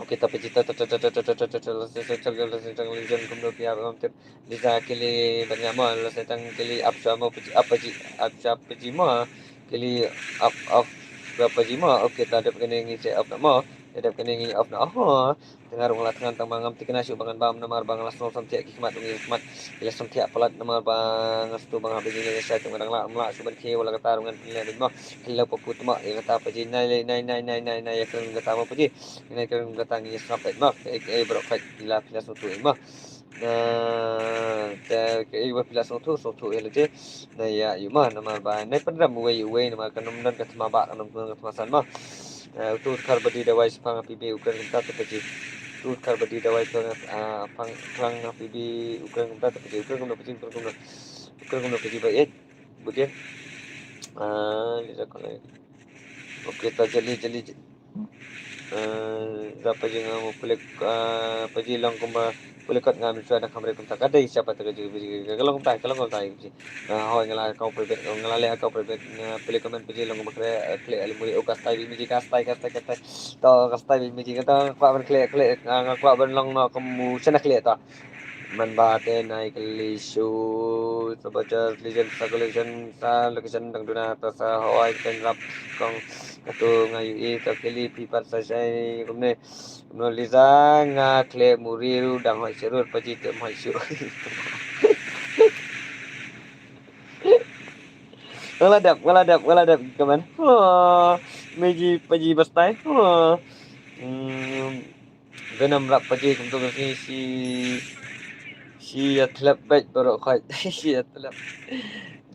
Okay, ta paji ta, ta, ta, lasa tang legend kumno phi ap kam te. Lisa kili ban ïa mo, lasa tang kili up shwa mo, paji, up paji, up shwa paji mo. Kili up, up shwa paji mo. Okay, ta dep kane ngi se up na mo. Ta dep kane ngi up na. Oh. Tang nga ruh nga la thngan tang ma ngam thikna shuh ba ngan bam namar ba nga la sngew samthiah ki khmat, ngi khmat. Ki la samthiah palat namar ba nga sngewthuh ba nga hap ïa jingïaleh shai tang ba dang lah, ym lah shuh ban khie, wat la kata ruh ngan pynleh beit mo. Khie la papu tma ïa kata paji, nai lei, nai, nai, nai, nai, ïa kren kata mo paji. Nai kren kata ngi sngap beit mo. Kaei kaei baroh khoit phi la, phi la sngewthuh ïa mo. Na, te kaei ba phi la sngewthuh, sngewthuh ïa lade. Na ïa ïa mo namar ba nai pynrem uwei uwei namar kan ym don ka thma ba, kan ym don ka thma san mo. Eh, utu khar badi dawai shipang ha P B u kren kumta te paji. Utu khar badi dawai shipang, ah, pang, pang ha P B u kren kumta te paji. U kren kumno paji, u kren kumno. U kren kumno paji ba ïeit. Budi. Ah, lida kone. Okay, ta jali, jali, jali. Eh, da paji nga mo pulik, ah, paji long kumba pulik kot nga mi shuwa da kamre kumta ka dei siapa ta ka jali paji ka long kumta, ka long kumta paji. Ah, hoi nga la kau private, nga la leh kau private, nga pili comment paji long kumba kre, eh, kle ali muri, oh, ka style bi miji, ka style, ka style, ka style. To, ka style bi miji, ka to, kwah ban kle, kle, ah, nga kwah ban long no, ka mu, shana kle to. Man ba te nai kali shu, sa ba jar, legend, sa collection, sa location, dang duna, ta sa hoi, ten rap, kong, katu, nga yu i, ka kali, pi pat, sa shai, kumne. Kumno Lisa nga khleh muri ruh dang hoi shuh ruh paji te hoi shuh. Nga la dep, nga la dep, nga la dep kaman. Ho. Meji paji bastai. Ho. Hmm. Venom rap paji kumtu shi shi shi athlep bek baroh khoi. Shi athlep.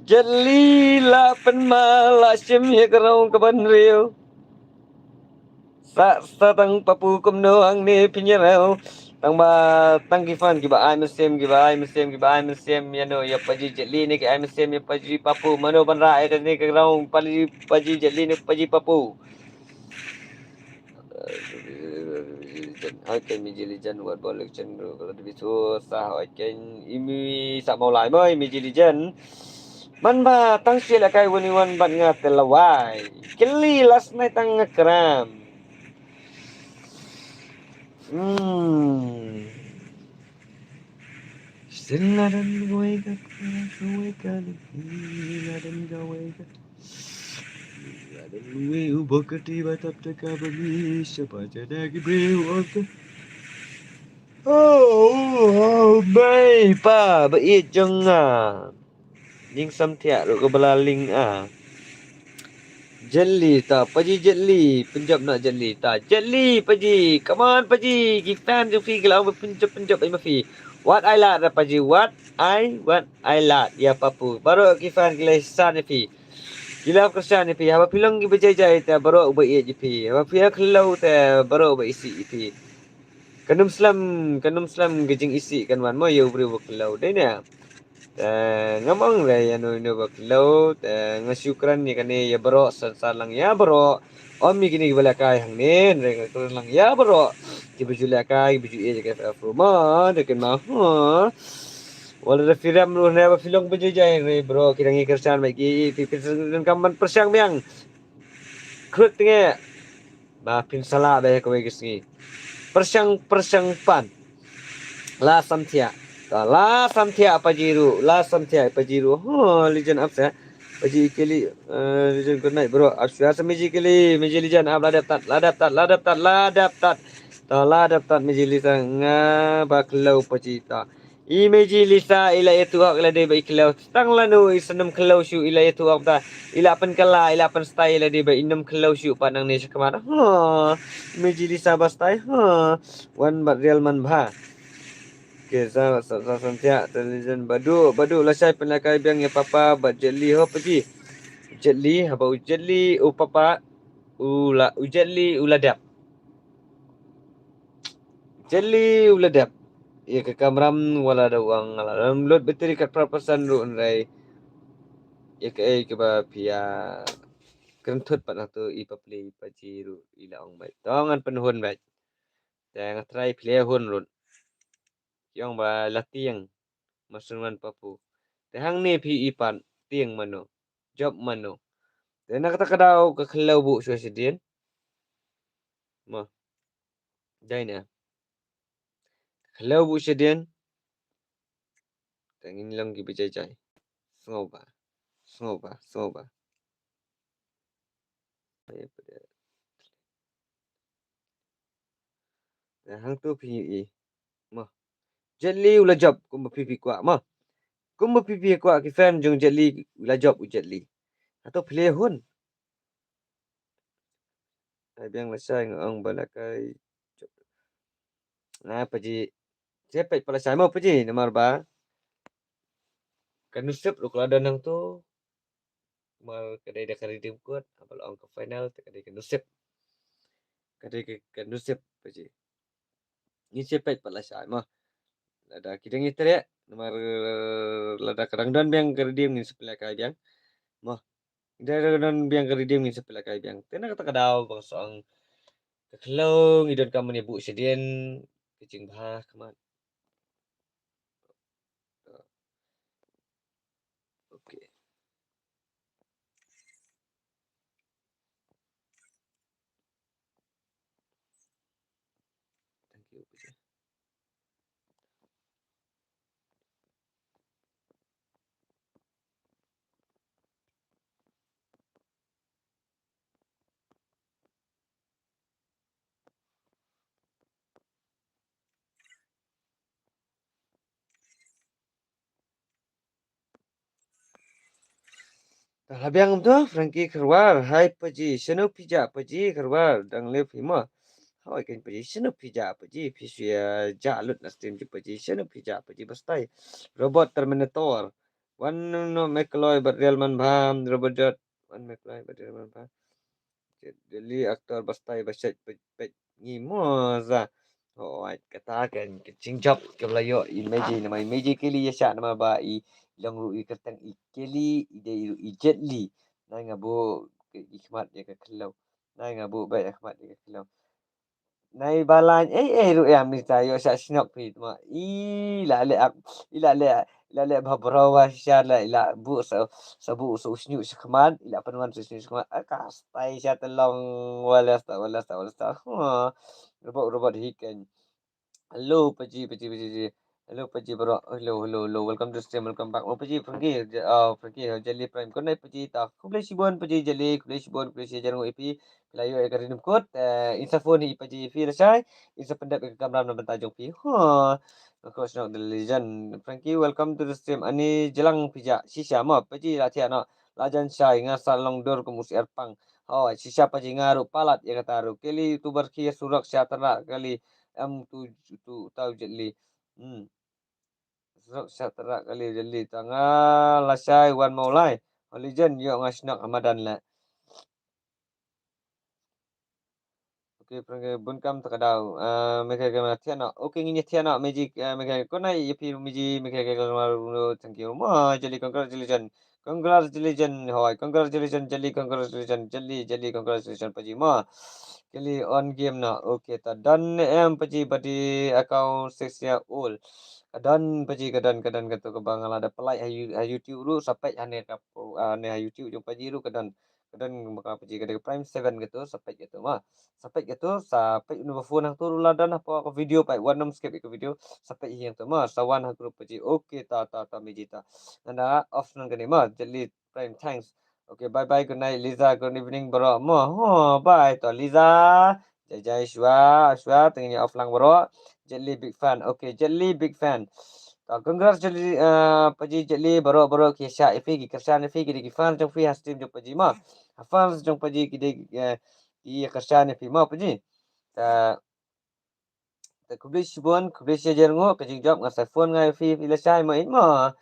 Jali la pynma la shim hi karong kaban riu. Sa, sa tang papu kumno hangne pynïarew. Tang ba, tang ki fan kiba ai mynsiem, kiba ai mynsiem, kiba ai mynsiem, ïa no, ïa paji jali ne ki ai mynsiem, ïa paji papu, mano ban rah ïa kane ka ground, paji, paji jali ne paji papu. Hai ken mi jili jan wat bol lek chen bro, kalau tu bisu sa hai ken imi sa mau lai mo imi jili jan. Man ba tang shi la kai wani wan bat nga te lawai. Kili last night tang nga kram. Hmm. Still la dan gawai ka, gawai ka, la dan gawai ka. La dan gawai u bokati ba tap te ka ba mi, siapa jada ki breu ong ka. Oh, oh, mei pa ba ïeit jong nga. Ning samthiah ruh ka bala ling a. Jet Li ta, paji Jet Li, pynjop na Jet Li ta. Jet Li, paji, come on paji, ki fan jong phi ki la ong ba pynjop, pynjop ai ma phi. Wat ai lad ra paji, wat ai, wat ai lad. Ïa papu, baroh ki fan ki la san ïa phi. Ki la kyrshan ïa phi, haba phi long ki ba jai jai te baroh ba ïeit ïa phi. Haba phi ïa khlaw te baroh ba isih ïa phi. Kan ym slem, kan ym slem ka jingisih kan wan mo ïa u briew ba khlaw dei ne. Te ngam ong re ïa no ïa no ba khlaw, te nga shu kren ïa kane ïa baroh, san san lang ïa baroh. Ym ïa kine ki ba lehkai hangne, re nga kren lang ïa baroh. Ki ba ju lehkai, ki ba ju ïeit ïa ka F F ruh mo, de ken ma, ha. Wala da phi rem ruh ne ba phi long ba jai jai re baroh, ki dang ïa kyrshan ba ki, phi, phi, phi, kam ban pyrshang biang. Khrut tnge. Ba phin sa lah bha kawei ka sngi. Pyrshang, pyrshang pan. La samthiah. Ta la samthiah paji ruh, la samthiah paji ruh. Ho, Legion up sa. Paji Kelly, eh, Legion good night bro. Up sa sa Meji Kelly, Meji Legion up la dep tat, la dep tat, la dep tat, la dep tat. Ta la dep tat Meji Lisa nga ba khlaw paji ta. I Meji Lisa i la ïathuh hok i la dei ba i khlaw. Tang lano i snem khlaw shuh i la ïathuh hok ta. I la pynkylla, i la pynstai i la dei ba i nym khlaw shuh pat nangne shakhmat. Ha. I Meji Lisa ba stai. Ha. Wan bad Real man bha. Ke sa sa sa samthiah television badu badu lashai pynlehkai biang ïa papa bad Jet Li ho paji. Jet Li haba u Jet Li u papa u la u Jet Li u la dep. Jet Li u la dep. Ïa ka kamram wala da wang la lam lut bateri kat pra persen ruh nrai. Ïa ka ei kaba pia kren thut pat nang tu i papli paji ruh i la ong bai. Tong an pynhun bai. Te nga trai pli hun ruh. Ki ong ba la tieng. Masun wan papu. Te hangne phi i pat tieng mano. Jop mano. Te na kata ka daw ka khlaw bu shuwa shadien. Ma. Dai na. Khlaw bu shadien. Te ngin long ki ba jai jai. Sngow ba. Sngow ba. Sngow ba. Te hangtu phi i. Ma. Jet Li u la jop kumba phi phi kwah ma. Kumba phi phi kwah ki fan jong Jet Li u la jop u Jet Li. Hato phi le hun. Ai biang lashai nga ong ba la kai. Na paji. Che peit pa lashai mo paji namar ba. Ka nusip ruh ka la don hangtu. Mar ka dei da ka Redeem Code, haba la ong ka final, te ka dei ka nusip. Ka dei ka, ka nusip, paji. Ngi che peit pat lashai, mo. Lada ki dang ïatrei, namar lada ka dang don biang ka Redeem ngin sa pynlehkai biang. Mo. Da dang don biang ka Redeem ngin sa pynlehkai biang. Te na kata ka daw, ba nga sa ong ka khlaw, ngi donkam ban ïa buh shadien, ka jingbha, khmat. Okay. Thank you. Dah la biang tu Frankie Kharwar, hai paji, shano phi jah paji Kharwar, dang live hi mo. Hawai kan paji, shano phi jah paji, phi shu ïa jah lut na stream ji paji, shano phi jah paji, ba stai. Robot Terminator. Wan no McLoy bad Real man bha, Robot Jot. Wan McLoy bad Real man bha. Jet Li actor ba stai ba shet peit peit ngi mo za. Hooid kata kan ka jingjop ka ba la ïoh i Meji namar i Meji Kelly ïa shah namar ba i long ruh i kyrteng i Kelly i dei ruh i Jet Li. Nai nga buh i khmat ïa ka khlaw. Nai nga buh beit ïa khmat ïa ka khlaw. Nai ba lain ei ei ruh ïa mynta ïoh shah shnok phi ma i la leh ak i la leh i la leh ba bro wa shisha la i la buh sa sa buh sa u shñiuh sha khmat i la pynwan sa u shñiuh sha khmat aka stai sha te long wala sta wala sta wala sta. Robot robot hi kan. Hello paji paji paji paji. Hello Paji bro. Hello, hello, hello. Welcome to stream. Welcome back. Oh Paji, Frankie, uh, Frankie, uh, Jelly Prime. Khublei Paji ta. Khublei shibun Paji Jelly. Khublei shibun, khublei shibun ïa phi. Ki la ïoh ïa ka riddim code. Eh, in sa phone hi Paji phi lashai. In sa pyndep ïa ka kamram na bynta jong phi. Huh. Of course not the legend. Frankie, welcome to the stream. Ani jlang phi ja. Shisha mo Paji la thiah no. La jan shai nga sa long dur kum u siar pang. Oh, shisha Paji nga ruh palat ïa kata ruh. Kali tu bar ki surok sha tara kali. Em tu tu tau Jelly. Hmm. Surok sha tara kali Jelly ta nga lashai wan maulai. Holy Jen ïoh nga shnok hamadan le. Okay, prangai bun kam ta ka dau. Ah, Michael Gamer thiah no. Okay, ngin ïa thiah no Magic, ah, Michael. Khublei ïa phi Miji, Michael Gamer, thank you. Ma, Jelly, congratulations. Congratulations, hoi. Congratulations, Jelly, congratulations, Jelly, Jelly, congratulations, Paji. Ma, kali on game no. Okay, ta done em Paji bad i account six year old. Ka done Paji, ka done, ka done katu kaba nga la da pynlait ha You-, ha YouTube ruh, sa peit hane ka, ah, ne ha YouTube jong Paji ruh ka done. Ka done ba ka Paji ka dei ka Prime seven katu, sa peit katu ma. Sa peit katu, sa peit na ba phone hangtu ruh la done hapoh ka video peit, wat nym skip ïa ka video, sa peit hangtu ma, sa wan ha group Paji. Okay, ta, ta, ta, Miji ta. Ngan da off nang kane ma, Jelly Prime, thanks. Okay, bye bye, good night, Liza, good evening, bro. Mo, ho, bye, to, Liza. Jai jai, shwa, shwa, tengin ïa off lang, bro. Jelly big fan. Okay, Jelly big fan. To, congrats, Jelly, uh, Paji Jelly, bro, bro, ki shah ïa phi, ki kyrshan ïa phi, ki dei ki fan jong phi, ha stream jong Paji ma. Ha fans jong Paji, ki dei, eh, ki kyrshan ïa phi ma, Paji. Ta, ta khublei shibun, khublei shihajar nguh, ka jingjop, nga sa phone nga ïa phi, phi lashai ma, in ma.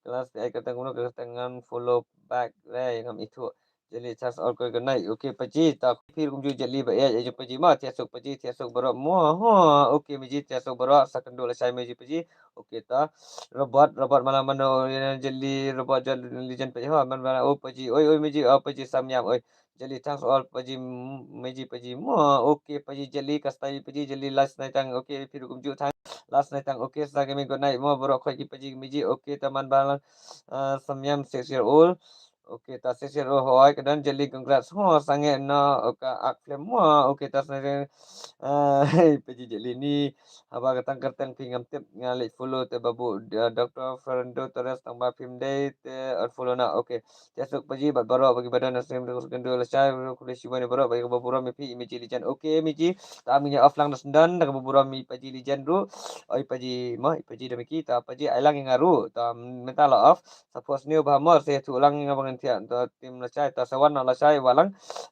Kelas ai ka tang kumno ka tang ngan follow back re ngam ithuh. Jelly, thanks all, khublei, good night. Okay Paji, ta phi kumjuh Jelly ba ïa, ïa Paji ma, thiah suk Paji, thiah suk baroh mo. Ho, okay Miji, thiah suk baroh, sa kynduh lashai Miji Paji. Okay ta. Robot, robot malam mano, ïa Jelly, robot Jelly, Legend Paji. Ho, man mana, oh Paji, oi, oi Miji, oh Paji, Samyam, oi. Jelly, thanks all, Paji, m-, Miji, Paji. Mo, okay, Paji, Jelly, kastai, Paji, Jelly, last night tang, okay, phi ruh kumjuh tang, last night tang, okay, sa kami good night, mo, baroh khoi ki Paji, Miji, okay, ta man balang, uh, Samyam, six year old, okay, ta six year old, hoi, ka done, Jelly, congrats, ho, sangeh, no, okay, ak film, mo, okay, ta sangeh, uh, hey, Paji, Jelly, ni, haba ka tang kyrteng phi ngam tip, nga leh follow te babu, uh, Doctor Fernando Torres, tang ba phim dei, te unfollow na, okay. Thiah suk Paji bad baroh ba ki ba don ha stream, ruh kynduh lashai, ruh khublei shibun ïa baroh ba ki ba burom ïa phi, Miji Legend. Okay Miji, ta ngin ïa off lang da sdang, da ka ba burom ïa Paji Legend ruh. Oi Paji, mo, ïa Paji da Miki, ta Paji ai lang ïa nga ruh. Ta mynta la off. Suppose new ba mor, sa ïathuh lang ïa nga ba ngin thiah, ta team lashai, ta sa wan noh lashai, wan lang.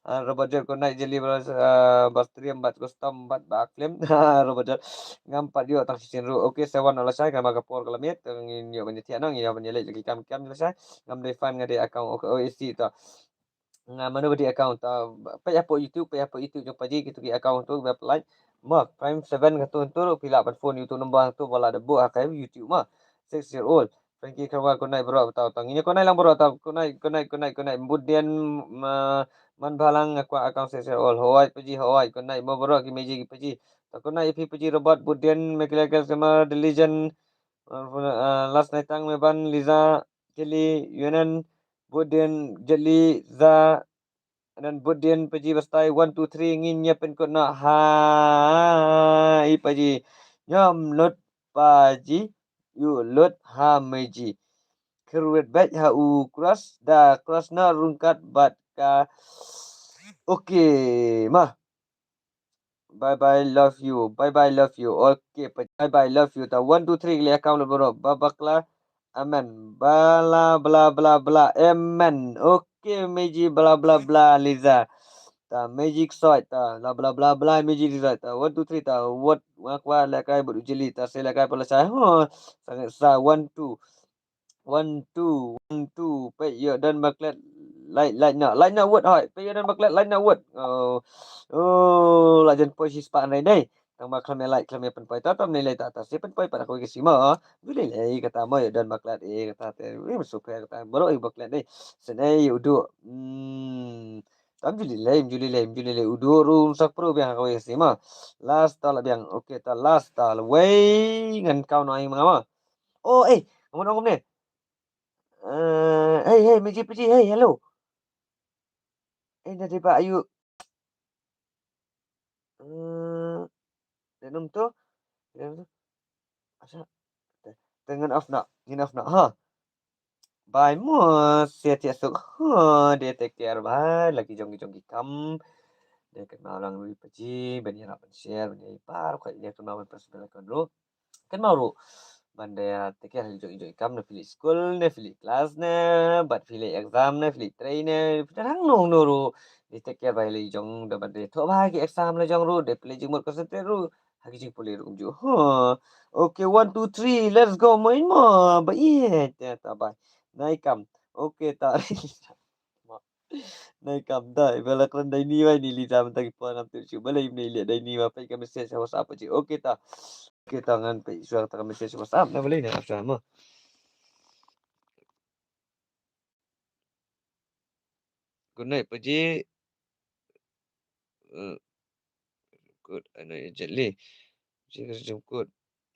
Ah, Robert Jot, good night, Jelly, bro, ah, ba stream, bad custom, bad ba film. Robert Jot, ngam pat ïoh tang shisien ruh. Okay, sa wan noh lashai, ka ma ka por ka la miet, ngin ïoh ban ïa thiah noh, ngin ïoh ban ïa leit lagi kam kam lashai. Ngam dei fan, nga dei account, okay, O S C ta. Nga mano ba dei account ta, peit hapoh YouTube, peit hapoh YouTube jong Paji, kitu ki account tu ba peit. Ma, Prime seven katu tu, phi lah ban phone YouTube number tu, ba la da buh ha ka YouTube ma. Six year old. Frankie Kharwa, good night bro, btau tang. Ngin ïa good night lang bro, tau. Good night, good night, good night, good night. Bud Dian, ma, man balang nga kwah account six year old. Hoi Paji, hoi, good night mo bro, ki Miji ki Paji. Tau good night phi Paji Robot, Bud Dian, Michael Gamer, The Legend. Uh, last night tang me ban Liza, Kelly, Yunan, Bud Dian, Jelly, Za, and then Bud Dian, Paji Bastai, one, two, three, ngin ïa pyn kot noh ha i Paji. Ñiam lut Paji, ïa lut ha Miji. Kyrwet bad ha u cross, da cross na rung kat bad ka. Okay, ma. Bye bye, love you. Bye bye, love you. Okay, bye bye, love you. Ta one, two, three, kali account lo bro. Ba bakla. Amen. Bla bla bla bla. Amen. Okay, Meji bla bla bla Liza. Ta Magic Sword ta. Bla bla bla bla Magic Sword ta. One, two, three ta. What? Wa kwa la kai bud ujili ta. Se la kai pala sa. Huh. Sangat sa. One, two. One, two, one, two. Peit ïoh don ba klet. Like, like na, like na wut hoi. Peit ïoh don ba klet, like na wut. Oh. Oh, la jan poi shi spah nai dei. Tang ba khlem ïa like, khlem ïa pynpoi. Ta tam nai lai ta ta. Si pynpoi pat kawei ka sima. Ju lei lei kata mo ïoh don ba klet. Eh, kata te. Eh, masuk kata. Baroh ïoh ba klet dei. Sen ei ïoh udu. Hmm. Tam ju lei lei, ju lei lei, ju lei lei. Udu ru sak pro biang kawei ka sima. Last ta la biang. Okay, ta last ta la. Wei ngan kau no ai manga ma. Oh, eh, ngam ong kumne. Eh, hey, hey, Meji, Peji, hey, hello. Eh, na dei ba ayu. Eh, da num to. Da num to. Asa. Te ngan off noh, ngan off noh ha. Bye mo, sia thiah suk ha. De take care bye. Laki jong ki jong ki kam. De kynmaw lang ri paji ban ïarap ban share ban ïa par khat ïa kynmaw ban press bell icon ruh. Kynmaw ruh ban de take care ha ki jong ki jong ki kam, ne phi leit school ne phi leit class ne bad phi leit exam ne phi leit trei ne phi dang nong no ruh. De take care bye lei jong da ban de thoh bha ki exam la jong ruh, de phi leit jingmut concentrate ruh ha ki jingpule ruh kumjuh. Huh. Okay, one, two, three, let's go. Mo in mo. Ba ïeit ta bye. Nai kam. Okay ta. Nai kam dai. Ba la kren dai ni wai ni li jam ta ki pon am tu shu. Ba la im ni li dai ni wa pa ka message WhatsApp ji. Okay ta. Okay ta ngan pa shu ta ka message WhatsApp na ba la ni WhatsApp mo. Good night paji. Uh, good. Ano ya jeli. Paji ka jumkut.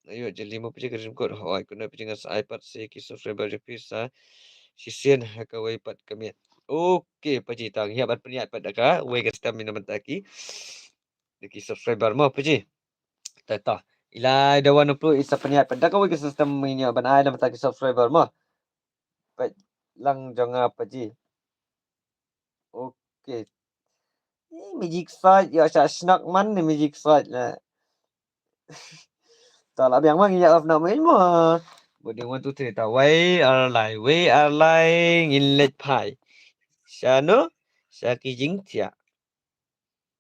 Ayo jeli mo paji ka jumkut. Hoi, good night paji ngan sa ai pat sa ki subscriber jong phi sa shisien ha kawei pat ka miet. Okay paji, tang ïa ban pynïaid pat da kawei ka stem ïa na mynta ki. Da ki subscriber mo paji. Ta ta. Ilai da wan upload isa pynïaid pat da kawei ka system ïa ban ai na mynta ki subscriber mo. Peit lang jong nga paji. Okay. Ni magic side ïa sha snak man ni magic side na. Ta la biang ma ngi ïa of na main mo. Bo ding one, two, three ta. Wei ar lai, wei ar lai ngin leit phai. Sha no, sha ki jingthiah.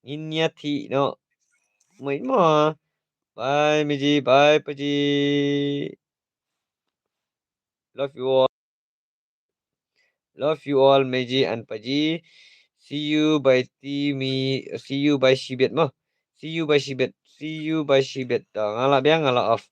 Ngin ïa thi no. Main mo. Bye Miji, bye Paji. Love you all. Love you all, Meji and Paji. See you by Timi. See you by Shibit mo. See you by Shibit. See you by Shibit. Dah, nga la biang, nga la off.